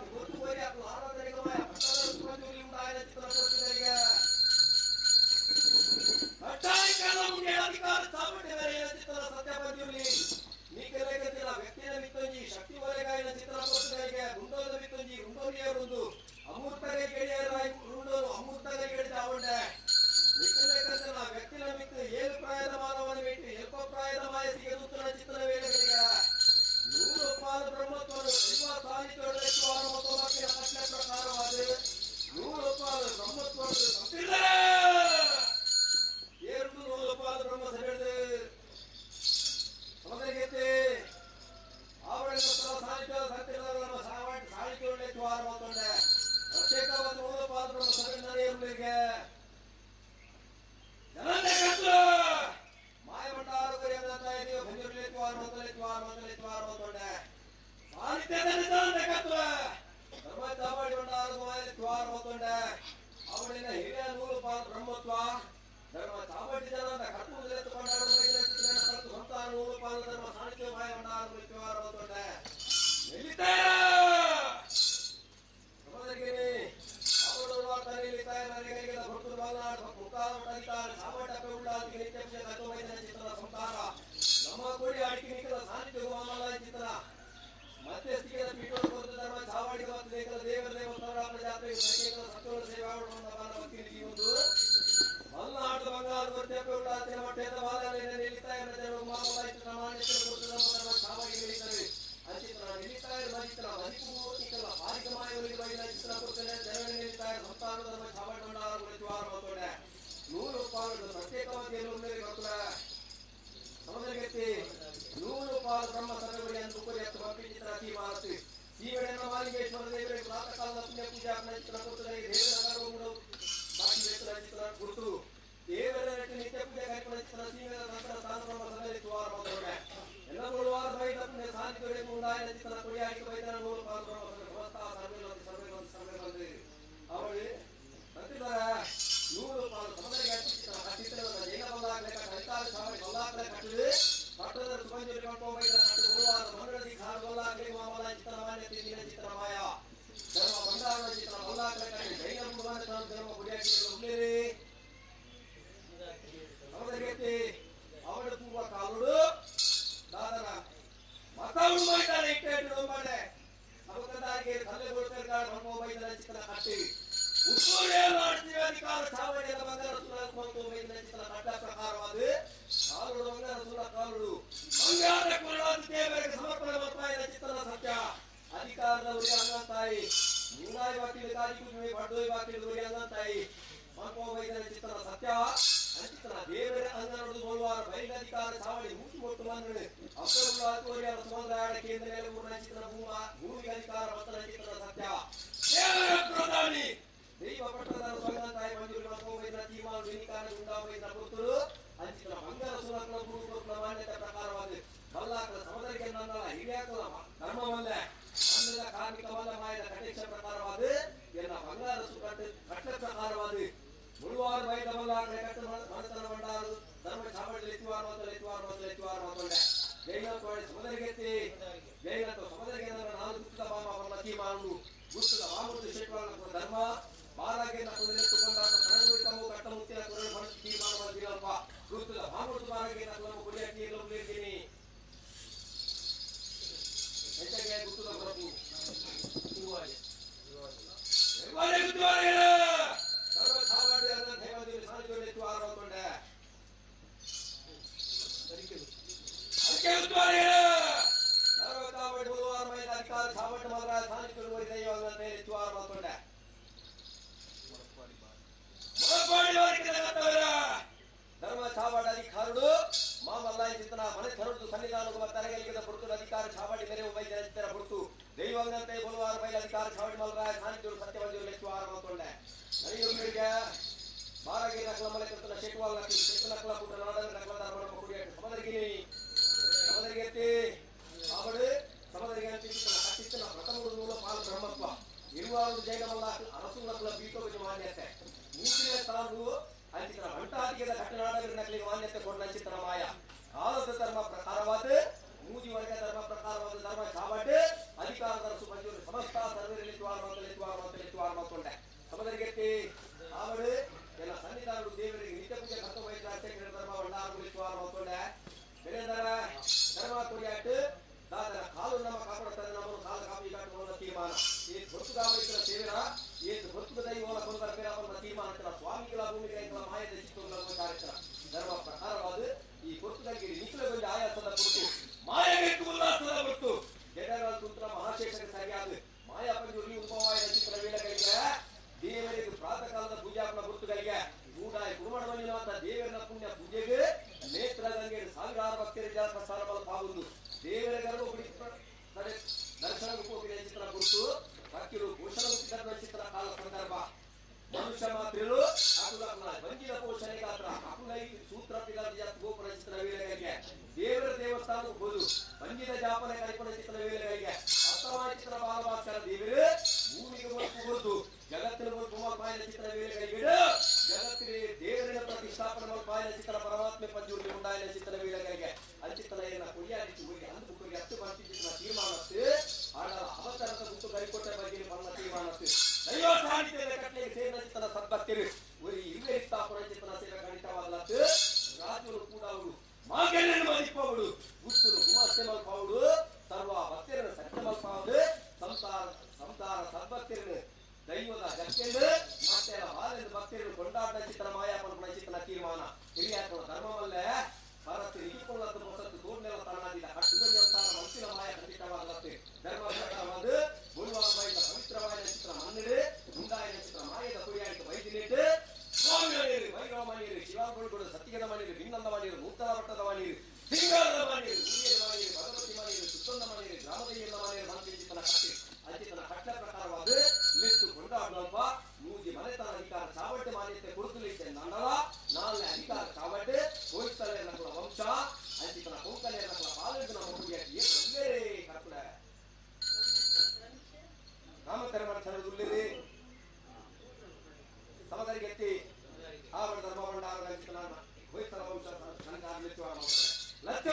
ಗುರುತು ಬರಿ ಅದು ಆರಾಧನೆಗೆ ಮಾಯ ಪಟ್ಟದ ಸುರಂಜುಲಿ ಉಂಟಾಯನ ಚಿತ್ರ ಕೊಟ್ಟಿದ್ದರಿಗೆ ಅಧಿಕಾರ ಚಾಮುಂಡಿ ಚಿತ್ರ ಸತ್ಯ ಬಂದಿರಲಿ ನೀಕಲೇಗತಿಲ್ಲ ವ್ಯಕ್ತಿಯ ಮಿತ್ತೊಂಜಿ ಶಕ್ತಿ ಬಲೆಗಾಯಿನ ಚಿತ್ರ ಕೊಟ್ಟಿದ್ದರಿಗೆ ಗುಂಡೋದ ಮಿತ್ತೊಂಜಿ ಗುಂಡೋಲಿಯರುಂದು ಅಮೂರ್ತಗೆ ಗೆಳೆಯರಾಯಿ ರುಂಡೋರು ಅಮೂರ್ತಗೆ ಗೆಳೆಯ ಚಾವುಂಡೆ ನಿಕ್ಕಲೇಕಂತಿಲ್ಲ ವ್ಯಕ್ತಿನ ಮಿತ್ತು ಏಳು ಪ್ರಾಯದ ಮಾನವನ ಬಿಟ್ಟು ಎಲ್ಪ ಪ್ರಾಯದ ಮಾಯ ಸಿಗದುತ್ತನ ಚಿತ್ರ ವೇಳೆಗಳಿಗೆ ನೂರು ಪಾದ ಬ್ರಹ್ಮತ್ವರು ದೈವ ಸಾನ್ನಿಧ್ಯದ ಮತ್ತು ಕಟ್ಟಳೆ ಪ್ರಕಾರವಾದ ನೂರು ಪಾದ ಬ್ರಹ್ಮತ್ವರು ಏರು ನೂರು ಪಾದ ಬ್ರಹ್ಮ ಸಭೆಯದು ಸಮಗತೆ ಆವರಣ ಸಾನ್ನಿಧ್ಯ ಸತ್ಯದ ನಮ್ಮ ಸಾಹಿತ್ಯದಲ್ಲಿ ದ್ವಾರ ಮಾತೊಂಡೆ ಪ್ರತ್ಯೇಕವಾದ ನೂರು ಪಾದ ಬ್ರಹ್ಮ ಸಭೆ ನಡೆಯಲಿಗೆ ಮಾಯಮಂಡಾರ ದ್ವಾರ ದ್ವಾರ ದ್ವಾರ ಮಾತೊಂಡೆ ಧರ್ಮ ಚಾವಡಿ ಭಂಡಾರ ದ್ವಾರ ಮಾತೊಂಡೆ ಅವಳಿನ ಹಿರಿಯ ನೂರು ಪಾದ ಬ್ರಹ್ಮತ್ವ ಧರ್ಮ ಚಾವಡಿ ಜನ ಕಟ್ಟು ಸಂತಾನ ನೂರು ಪಾದ ಧರ್ಮ ಸಾನ್ನಿಧ್ಯ ಮಾಯ ಭಂಡಾರ ದ್ವಾರ ಮಾತೊಂಡೆ ನಮ್ಮ ಕೋಡಿ ಅಡಿಕೆ ನಿಖಲ ಸಾನ್ನಿಧ್ಯ ಚಿತ್ರ ಮಧ್ಯಸ್ಥಿಕೆಯ ಪೀಠೋಡ ಕೊರತೆ ಧರ್ಮ ಚಾವಾಡಿ ದೇವರ ದೇವಸ್ಥಾನ ಜಾತ್ರೆ ಸತ್ಯೋಳ ಸೇವಾ ಒಂದು ಮಲ್ನಾಡದ ಬಂಗಾರ ಕೊರತೆ ಮಠದ ಚಾವಾಡಿ ನಿಲ್ಲಿದ್ದಾರೆ ಅಚಿತ್ರ ನಿಲ್ಲಿತಾರೆ ಮಜಿತ್ರ ಮದಿಪು ನಿಖಲ ಬಾರಿಕಮಾಯ ಬೈಲ ಚಿತ್ರ ಕೊಡ್ತೇನೆ ಜನಗಳ ನಿಲ್ಲಿತಾರೆ ಸಂತಾನ ಧರ್ಮ ಚಾವಾಡಿ ದ್ವಾರ ಮಾತೋಡೆ ನೂರು ಪಾಲು ಪ್ರತ್ಯೇಕವಾಗಿ ಗೊತ್ತಲ್ಲ ಸಮುದ್ರಗತಿ ನೂರು ಪಾಲು ಬ್ರಹ್ಮ ಸಭೆಗಳು ಎಂದು ಕುರಿತು ಚಿತ್ರ ತೀಮಾರತಿ ಸೀಮೆಯನ್ನು ಮಾಲಿಂಗೇಶ್ವರ ದೇವರಿಗೆ ಪ್ರಾತಃ ಕಾಲದ ಪುಣ್ಯ ಪೂಜೆ ಚಿತ್ರ ಕೊಡ್ತದೆ ದೇವರ ಗರ್ಭಗುಡ ಬಾಕಿ ವೇತನ ಚಿತ್ರ ಗುರುತು ದೇವರ ನಿತ್ಯ ಪೂಜೆ ಕಾರ್ಯಕ್ರಮ ಚಿತ್ರ ಸೀಮೆಯ ನಂತರ ಸ್ಥಾನ ಬ್ರಹ್ಮ ಸಭೆಯಲ್ಲಿ ದ್ವಾರ ಮಾತೋಡೆ ಎಲ್ಲ ವಾರ ಬೈದ ಪುಣ್ಯ ಸಾನ್ನಿಧ್ಯಗಳಿಗೆ ಮುಂದಾಯನ ಚಿತ್ರ ಕೊಡಿಯಾಗಿ ಬೈದನ ನೂರು ಪಾಲು ಬ್ರಹ್ಮ ಸಭೆ ಸಮಸ್ತ ಸರ್ವೆ ಸರ್ವೆ ಸರ್ವೆ ಬಂದು ಅವಳು ಪ್ರತಿದಾರ ನೂರು ಪಾಲು ಸಮುದ್ರಕ್ಕೆ ಚಿತ್ರ ಚಿತ್ರದ ಜೈನ ಬಲ್ಲಾಗಲೆ ಕಲಿತಾದ ಸ್ವಾಮಿ ಬಲ್ಲಾಗಲೆ ಕಟ್ಟಿದೆ ಪಟ್ಟದ ಸುಮಂಜೂರಿ ಮಟ್ಟೋಬೈದ ಕಟ್ಟು ಗುರುವಾರ ಮಂಡಳಿ ಖಾರ ಬಲ್ಲಾಗಲಿ ಮಾಮಲ ಚಿತ್ರಮಾನ್ಯ ತಿಂದಿನ ಚಿತ್ರಮಾಯ ಧರ್ಮ ಬಂಗಾರದ ಚಿತ್ರ ಬಲ್ಲಾಗಲೆ ಕಟ್ಟಿ ಜೈನ ಭಗವಾನ್ ಧರ್ಮ ಗುಡಿಯಾಗಿ ಉಳ್ಳೇರಿ ಸಮುದ್ರಕ್ಕೆ ಅವಳ ಪೂರ್ವ ಕಾಲುಡು ದಾದರ ಮತವು ಮಾಡ್ತಾರೆ ಇಟ್ಟೆ ಮಾಡೆ ಅವಕದಾರಿಗೆ ತಲೆ ಕೊಡ್ತಾರೆ ಮಟ್ಟೋಬೈದನ ಚಿತ್ರ ಕಟ್ಟಿ ಅಧಿಕಾರ ಚಾವಡಿಯ ಬಂಗಾರ ಸುರ ಚಿತ್ರ ಕಟ್ಟ ಪ್ರಕಾರವಾದ ಕಾಲುಡು ಬಂಗಾರ ಸುರ ಕಾಲುಡು ಬಂಗಾರದ ಕೊರಳಾದ ದೇವರಿಗೆ ಸಮರ್ಪಣೆ ಮತ್ತಾಯಿನ ಚಿತ್ರದ ಸತ್ಯ ಅಧಿಕಾರದ ಉರಿ ಅಂಗಂತಾಯಿ ಮೂಡಾಯಿ ಬಾಕಿಲು ಕಾಲಿ ಕುಜುಮೆ ಪಡ್ಡೋಯ್ ಬಾಕಿಲು ಉರಿ ಅಂಗಂತಾಯಿ ಮನ್ಮೋಬೈದನ ಚಿತ್ರದ ಸತ್ಯ ಅಂಚಿತ್ರ ದೇವರ ಅಂಗನಡು ಸೋಲ್ವಾರ ಬೈಲಧಿಕಾರ ಚಾವಡಿ ಮೂತಿ ಒಟ್ಟು ಮನ್ನಳು ಅಪ್ಪರುಳ್ಳ ತೋರಿಯರ ಸಮುದಾಯ ಕೇಂದ್ರ ನೆಲಗೂರಿನ ಚಿತ್ರ ಭೂಮ ಭೂಮಿಗೆ ಅಧಿಕಾರ ಮತ್ತನ ಚಿತ್ರದ ಸತ್ಯ ದೇವರ ಪ್ರಧಾನಿ ದೈವ ಪಟ್ಟದರ ಸ್ವಾಗತ ತಾಯಿ ಮಂಜೂರಿ ಮನ್ಮೋಬೈದನ ತೀರ್ಮಾನ ವಿನಿಕಾರ ಗುಂಡಾಬೈದನ ಪುತ್ರರು ಅಂಚಿತ್ರ ಜೈನತ್ವಾಡಿ ಸಮದರಿಗೆತ್ತಿ ಜೈನತ್ವ ಸಮದರಿಗೆ ನಾಲ್ಕು ಗುತ್ತದ ಬಾಮ ಅವರ ತೀರ್ಮಾನವು ಗುತ್ತದ ಬಾಮುತ್ತು ಶೆಟ್ವಾಳ ಧರ್ಮ ಬಾರಾಗೆ ನಕುಲೆತ್ತುಕೊಂಡ ಕರಣುವಿಕಮು ಕಟ್ಟಮುತ್ತಿನ ಕುರಳು ಮನಸ್ಸು ತೀರ್ಮಾನ ಮಾಡಿರಪ್ಪ ಗುತ್ತದ ಬಾಮುತ್ತು ಬಾರಾಗೆ ನಕುಲಮ ಕುಡಿಯ ತೀರ್ಲು ಇರ್ತೀನಿ ಎಂತಗೆ ಗುತ್ತದ ಹೊರಪು ಧರ್ಮ ಚಾವಾಡ ಅಧಿಕಾರುಡು ಮಾಮಲ್ಲಾಯ ಚಿಂತನ ಮನೆ ಥರದ್ದು ಸನ್ನಿಧಾನಕ್ಕೆ ತರಗಲಿಗೆ ಪುರ್ತು ಅಧಿಕಾರ ಚಾವಾಡಿ ಮೇರೆ ಉಭಯ ಜನಚಿತ್ತರ ಪುರ್ತು ದೈವಂಗಂತೆ ಬುಧವಾರ ಬೈಲ ಅಧಿಕಾರ ಚಾವಾಡಿ ಮಲ್ಲರಾಯ ಸಾನ್ನಿಧ್ಯರು ಸತ್ಯವಂತಿಯರು ಲೆಚ್ಚುವಾರ ಮಾತೊಂಡೆ ನರಿಯುರಿಗೆ ಬಾರಗಿ ನಕಲ ಮಲೆ ಕರ್ತನ ಶೇಖವಾಲ ನಕಲಿ ಶೇಖ ನಕಲ ಪುಟ್ಟ ನಾಡನ ನಕಲ ಧರ್ಮ ಕುಡಿಯ ಸಮದರಿಗಿನಿ ಸಮದರಿಗೆತ್ತಿ ಆವಡು ಸಮದರಿಗೆ ಅಂತಿನ ಪ್ರಥಮ ಮೂಲ ಪಾಲ ಬ್ರಹ್ಮತ್ವ ಇರುವಾರು ಜೈನಮಲ್ಲ ಅರಸು ನಕಲ ಬೀಟೋ ಮಾನ್ಯತೆ ಮೂಸಿನ ತಾನು ಅಂಚಿತನ ಅಂಟಾದಿಗೆದ ಘಟನಾಡಗರ ನಕಲಿಗೆ ಮಾನ್ಯತೆ ಕೊಡ ಅಂಚಿತನ ಮಾಯ ಕಾಲದ ಧರ್ಮ ಪ್ರಕಾರವಾದ ಮೂಜಿ ವರ್ಗ ಧರ್ಮ ಪ್ರಕಾರವಾದ ಧರ್ಮ ಚಾವಟೆ ಅಧಿಕಾರದ ಸುಪಂಜೂರು ಸಮಸ್ತ ಸರ್ವರಲ್ಲಿ ದ್ವಾರ ಮಾತಲ್ಲಿ ದ್ವಾರ ಮಾತಲ್ಲಿ ದ್ವಾರ ಮಾತೊಂಡೆ ಸಮದರಿಗೆತ್ತಿ ಆವಡು ಎಲ್ಲ ಸನ್ನಿಧಾನರು ದೇವರಿಗೆ ನಿತ್ಯ ಪೂಜೆ ಕರ್ತವ್ಯ ಧರ್ಮ ಭಂಡಾರ ದ್ವಾರ ಮಾತೊಂಡೆ ಬೆಳೆದರ ಧರ್ಮ ಕೊಡಿಯಾಟು ದಾದರ ಕಾಲು ನಮ್ಮ ಕಾಪಾಡುತ್ತಾರೆ ನಮ್ಮನ್ನು ಕಾಲ ಕಾಪಿ ಕಾಟುವ ತೀರ್ಮಾನ ಈ ಹೊತ್ತುಗಾವಲಿಗಳ ಸೇವೆನ ಈ ಹೊತ್ತು ದೈವನ ಕೊಂದರ ಪೇರವನ್ನ ತೀರ್ಮಾನ ಸ್ವಾಮಿಗಳ ಭೂಮಿಗಳ ಮಾಯದ ಚಿತ್ತಗಳ ಕಾರ್ಯಕ್ರಮ ಧರ್ಮ ಪ್ರಕಾರವಾದ ಈ ಹೊತ್ತುದಾಗಿ ನಿಖಿಲಗೊಂದು ಆಯಾಸದ ಪುರ್ತು ಮಾಯಬೇಕು ಉಲ್ಲಾಸದ ಪುರ್ತು ಜನರ ತುಂತ್ರ ಮಹಾಶೇಷಕ್ಕೆ ಸರಿಯಾದ ಮಾಯಾ ಪಂಜುರಿ ಉಪವಾಯ ಚಿತ್ರ ವೇಳೆಗಳಿಗೆ ದೇವರಿಗೆ ಪ್ರಾತಃ ಕಾಲದ ಪೂಜಾಪನ ಗುರುತುಗಳಿಗೆ ಮೂಡಾಯಿ ಕುರುಮಣವನ್ನಿರುವಂತ ದೇವರನ ಪುಣ್ಯ ಪೂಜೆಗೆ ನೇತ್ರಗಂಗೆ ಸಾವಿರಾರು ಭಕ್ತರ ಜಲ ಪ್ರಸಾರ ಪಾಗುದು ದೇವರ ಗರ್ಭಗುಡಿ ದರ್ಶನ ಹೋಗಿದ ಚಿತ್ರ ಗುರುತು ಭಕ್ತರು ಘೋಷಣ ಚಿತ್ರ ಕಾಲ ಸಂದರ್ಭ ಮನುಷ್ಯ ಮಾತ್ರಲು ಅಕುಲನ ಬಂಜಿನ ಪೋಷಣೆ ಗಾತ್ರ ಅಕುಲೈ ಸೂತ್ರ ಪಿದಾದ ಗೋಪುರ ಚಿತ್ರ ವೇಳೆಗಳಿಗೆ ದೇವರ ದೇವಸ್ಥಾನಕ್ಕೆ ಹೋದು ಬಂಜಿನ ಜಾಪನೆ ಕೈಪಡ ಚಿತ್ರ ವೇಳೆಗಳಿಗೆ ಅಸ್ತಮಾನ ಚಿತ್ರ ಬಾಲಭಾಸ್ಕರ ದೇವರು ಭೂಮಿಗೆ ಹೋದು ಜಗತ್ತಿನ ಕುಮಾರ ಚಿತ್ರ ವೇಳೆಗಳಿಗೆ ಜಗತ್ತಿನ ದೇವರಿನ ಪ್ರತಿಷ್ಠಾಪನೆ ಮಲ್ಪಾಯನ ಚಿತ್ರ ಪರಮಾತ್ಮೆ ಪಂಜೂರಿ ಉಂಡಾಯನ ಚಿತ್ರ ವೇಳೆಗಳಿಗೆ ಅಂಚಿತನ ಕೊಡಿಯಾದಿತ್ತು ಹೋಗಿ ಅಂದು ಬುಕ್ಕಿಗೆ ಹತ್ತು ಬರ್ತಿದ್ದ ತೀರ್ಮಾನತ್ತು ಆಗ ಅವತರದ ಗುಟ್ಟು ಕೈಕೊಟ್ಟ ಬಗ್ಗೆ ಬಲ್ಲ ತೀರ್ಮಾನತ್ತು ದೈವ ಸಾಹಿತ್ಯದ ಕಟ್ಟಲೆಗೆ ಸೇರಿದ ಚಿತ್ತನ ಸದ್ಭಕ್ತರು ಒಂದು ಇರುವೆ ಸ್ಥಾಪನ ಚಿತ್ತನ ಸೇವೆ ಖಂಡಿತವಾದಲತ್ತು ರಾಜರು ಕೂಡ ಅವರು ಮಾಗೆಯನ್ನು ಮದಿಪ್ಪವಳು ಗುಟ್ಟುನು ಗುಮಾಸ್ತೆ ಮಲ್ಪಾವಳು ಸರ್ವ ಭಕ್ತರನ್ನು ಸತ್ಯ ಮಲ್ಪಾವಳು ಸಂಸಾರ ಸಂಸಾರ ಸದ್ಭಕ್ತರನ್ನು ದೈವದ ಜಕ್ಕೆಂದು ಮತ್ತೆ ಬಾಲ್ಯದ ಭಕ್ತರನ್ನು ಕೊಂಡಾಟ ಚಿತ್ರ ಮಾಯಾಪನ ಚಿತ್ತನ ತೀರ್ಮಾನ ಹಿರಿಯಾಕನ ಧರ್ಮವಲ್ಲೇ ಭಾರತ ಇರಿಕೊಳ್ಳದ ಹೊಸತು ತೋರ್ನೆಲ್ಲ ತರಣಾದಿಲ್ಲ ಕಟ್ಟು ಬಂದಂತಹ ಮನಸ್ಸಿನ ಮಾಯ ಖಂಡಿತವಾದಲತ್ತೆ ಧರ್ಮ ಪ್ರಕಾರವಾದ ಗುರುವಾರ ಬೈದ ಪವಿತ್ರವಾದ ಚಿತ್ರ ಮನ್ನಿಡು ಮುಂದಾಯಿನ ಚಿತ್ರ ಮಾಯದ ಕುರಿಯಾಯಿತು ವೈದ್ಯನಿಟ್ಟು ಸ್ವಾಮಿಯರು ವೈರವ ಮನೆಯರು ಶಿವಾಗುರುಗಳು ಸತ್ಯದ ಮನೆಯರು ಭಿನ್ನಂದ ಮನೆಯರು ನೂತನ ಮಟ್ಟದ ಮನೆಯರು ಸಿಂಗಾರದ ಮನೆಯರು ಊರಿಯರ ಮನೆಯರು ಭಗವತಿ ಮನೆಯರು ಸುತ್ತಂದ ಮನೆಯರು ಗ್ರಾಮದಯ್ಯನ ಮನೆಯರು ಮಂತ್ರಿ ಚಿತ್ತನ ಕಟ್ಟಿ ಅಜಿತನ ಕಟ್ಟಲ ಪ್ರಕಾರವಾದ ಲಿಟ್ಟು ಕೊಂಡಾಡಲ್ಪ ಮೂಜಿ ಮನೆತನ ಅಧಿಕಾರ ಚಾವಟ್ಟೆ ಮಾನ್ಯತೆ ಕೊಡುತ್ತಲಿದ್ದೆ ನನ್ನಲ ನಾಲ್ನೇ ಅಧಿಕಾರ ಚಾವಟ್ಟೆ ಹೋಯ್ತಲೆ ನಕಲ ವಂಶ ಅಜಿತನ ಕೊಂಕಲೆ ನಕಲ ಪಾಲಿನ ಮಗುವಿಗೆ ಏ ಕರ್ಕುಲ ರಾಮಕರ ಮಾಡ್ತಾರೆ ಸಮದರಿಗೆ ಎತ್ತಿ ಆವರ ಧರ್ಮ ಭಂಡಾರ ಹೊಯ್ಸಳ ವಂಶ ಲಕ್ಷ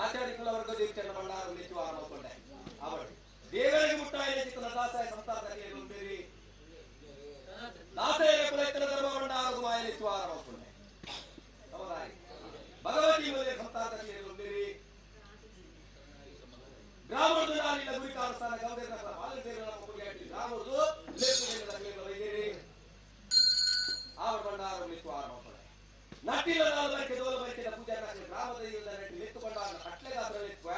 ಆಚಾರ್ಯ ಕುಲ ವರ್ಗ ದೇವತೆಯನ್ನು ಭಂಡಾರ ನಿತ್ಯವಾರ ಮಾಡಿಕೊಂಡೆ ಅವರು ದೇವರಿಗೆ ಮುಟ್ಟಾಯ ಚಿತ್ತನ ದಾಸಾಯ ಸಂಸಾರದ ಬೇರೆ ದಾಸಾಯ ಕುಲ ಇತರ ಧರ್ಮ ಭಂಡಾರ ಮಾಯ ನಿತ್ಯವಾರ ಮಾಡಿಕೊಂಡೆ ಸಮುದಾಯ ಭಗವತಿ ಮೊದಲೇ ಸಂಸಾರದ ಬೇರೆ ಗ್ರಾಮದ ನಾನಿಲ್ಲ ಗುರಿ ಕಾಣಿಸ್ತಾನೆ ಗೌಡರ ಬಾಲದೇವರ ಗ್ರಾಮದ್ದು ಆವರ ಭಂಡಾರ ನಿತ್ಯವಾರ ಮಾಡಿಕೊಂಡೆ ನಟಿಲ ಬರಿಕೆ ದೋಲ ಬರಿಕೆದ ಪೂಜಾರಿ ಗ್ರಾಮದ ನೆತ್ತುಕೊಂಡ ಕಟ್ಲೆಗಾತ್ರ ನೆತ್ವ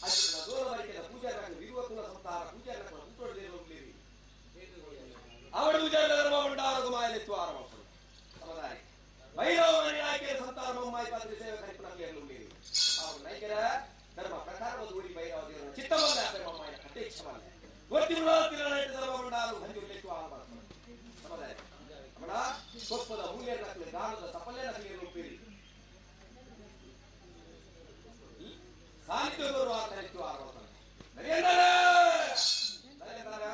ಅಲ್ಲಿ ದೋಲ ಬರಿಕೆದ ಪೂಜಾರಿ ವಿರುವ ಕುಲ ಸಂಸಾರ ಪೂಜಾರಿ ಕುಂಟೋಡಿ ಅವಳ ಪೂಜಾರಿ ಧರ್ಮ ಭಂಡಾರ ಮಾಯ ನೆತ್ವಾರ ಮಕ್ಕಳು ಸಮುದಾಯ ಭೈರವ ಆಯ್ಕೆ ಸಂತಾನ ಮಮ್ಮಾಯಿ ಪಾತ್ರೆ ಸೇವೆ ಕರಿಪುನ ಅವರು ನಾಯಕರ ಧರ್ಮ ಪ್ರಕಾರದ ಊರಿ ಭೈರವ ದೇವರ ಚಿತ್ತವಲ್ಲ ಮಮ್ಮಾಯ ಕಟೇಕ್ಷವಲ್ಲ ಗೊತ್ತಿಲ್ಲ ಧರ್ಮ ಭಂಡಾರ ಹಂಜು ನೆತ್ವಾರ ಮಕ್ಕಳು ಸಮುದಾಯ ಅಮ್ಮಣ ಕೊಪ್ಪದ ಮೂಲ್ಯನ ಗಾನದ ಸಫಲ್ಯನ ರೂಪಿರಿ ಸಾಹಿತ್ಯದವರು ನರೇಂದ್ರ ನರೇಂದ್ರ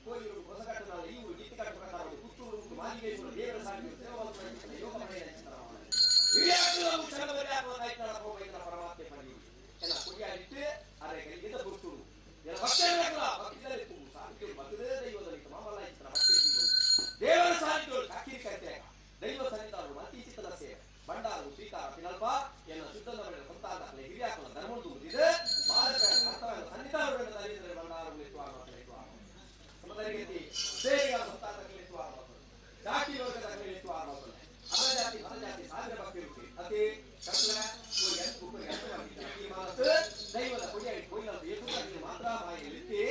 ಕೋಯಿರು ಹೊಸಗಟ್ಟನ ಇವರು ನೀತಿ ಕಟ್ಟ ಪ್ರಕಾರ ಪುತ್ತೂರು ಮಾಲಿಗೇಶ್ವರ ದೇವರ ಸಾಹಿತ್ಯ ಸೇವಾ ಯೋಗ ಮನೆಯ ಭೂಷಣ ಬರೆಯ ಪರಮಾತ್ಮೆ ಪಡೆಯುವುದು ಎನ್ನ ಕುಡಿಯಾಡಿಟ್ಟು ಅರೆ ಕೈಗಿಂತ ಗುರುತುಡು ದೇವರ ಸಾಹಿತ್ಯಗಳು ಕಕ್ಕಿರಿ ಕೈತ್ಯಾಗ ದೈವ ಸನ್ನಿಧಾನರು ಅತಿ ಚಿತ್ತದ ಸೇವೆ ಬಂಡಾರು ಸ್ವೀಕಾರ ಪಿನಲ್ಪ ಎನ್ನ ಶುದ್ಧನ ಸಂತಾನದಲ್ಲಿ ಹಿರಿಯಾಕಲ ಧರ್ಮದ್ದು ಇದೆ ಮಾದಕ ಕರ್ತವ್ಯ ಸನ್ನಿಧಾನರು ಬಂಡಾರು ಸಮುದಾಯಕ್ಕೆ ಸೇವೆಗಳ ಸಂತಾನದಲ್ಲಿ ಜಾತಿ ವರ್ಗದ ಜಾತಿ ಜಾತಿ ಸಾವಿರ ಭಕ್ತಿರುತ್ತೆ ಅತಿ ಕರ್ತವ್ಯ ದೈವದ ಕೊಡಿಯಾಗಿ ಕೋಯಿಲಂತ ಏಕುಂಡದಲ್ಲಿ ಮಾತ್ರ ಮಾಯೆಯಲ್ಲಿತ್ತಿ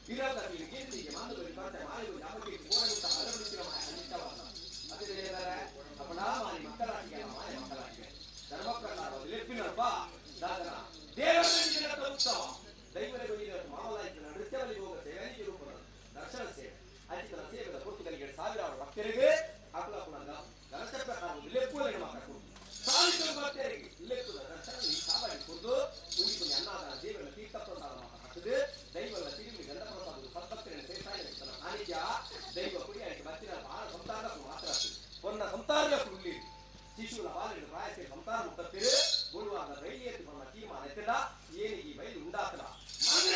ವಿರೋಧದಲ್ಲಿ ಕೇಂದ್ರಿಗೆ ಮಾಂದದಲ್ಲಿ ಬರ್ತೆ ಮಾಯು ಯಾವಕ್ಕೆ ಕೋರಗುತ್ತ ಹಲವೃತ್ತಿನ ಮಾಯ ಅನಿಷ್ಟವಾದ ಅದೇ ಹೇಳಿದರೆ ಅಪಣ ಮಾನಿ ಮಕ್ಕಳಾಗಿಗೆ ಮಾಯ ಮಕ್ಕಳಾಗಿಗೆ ಧರ್ಮ ಪ್ರಕಾರ ಲೆಪ್ಪಿನಪ್ಪ ದಾದನ ದೇವರ ಉತ್ಸವ ದೈವರ ಮಾಮಲಾಯಿತ ನೃತ್ಯದಲ್ಲಿ ಹೋಗ ಸೇವೆಗೆ ರೂಪದ ದರ್ಶನ ಸೇವೆ ಅಜಿತನ ಸೇವೆದ ಪೋರ್ಚುಗಲ್ಗೆ ಸಾವಿರಾರು ಭಕ್ತರಿಗೆ ಅಕುಲ ಪುನಗ ಗಣಸ ಪ್ರಕಾರ ಲೆಪ್ಪುಗಳಿಗೆ ಮಾತ್ರ ಕೊಡುದು ಸಾವಿರ ಭಕ್ತರಿಗೆ ಲೆಪ್ಪುದ ದರ್ಶನ ಈ ಸಾವಳಿ ಕೊಡುದು ಉಳಿಪುನಿ ಅನ್ನದಾನ ದೇವರ ತೀರ್ಥ ಪ್ರಸಾದ ಮಾತ್ರ ಹಾಕುದು ದೈವದ ತಿರುಗಿ ಗಂಧ ಪ್ರಸಾದ ಸದ್ಭಕ್ತರನ್ನು ಸೇರಿಸಾಗಿ ತನ್ನ ಸಾನ್ನಿಧ್ಯ ದೈವ ಕುಡಿಯಾಗಿ ಭಕ್ತಿನ ಬಾಳ ಸಂತಾನಕ್ಕೂ ಮಾತ್ರ ಪೊನ್ನ ಸಂತಾನಕ್ಕೂ ಉಳ್ಳಿ ಶಿಶುಗಳ ಬಾಲಿನ ಪ್ರಾಯಕ್ಕೆ ಸಂತಾನ ಮುಟ್ಟತ್ತಿರು ಗುರುವಾದ ರೈಲಿಯತ್ತು ಬಣ್ಣ ತೀರ್ಮಾನ ಎತ್ತದ ಏನಿಗೆ ಬೈಲು ಉಂಡಾತದ ಮಾನ್ಯ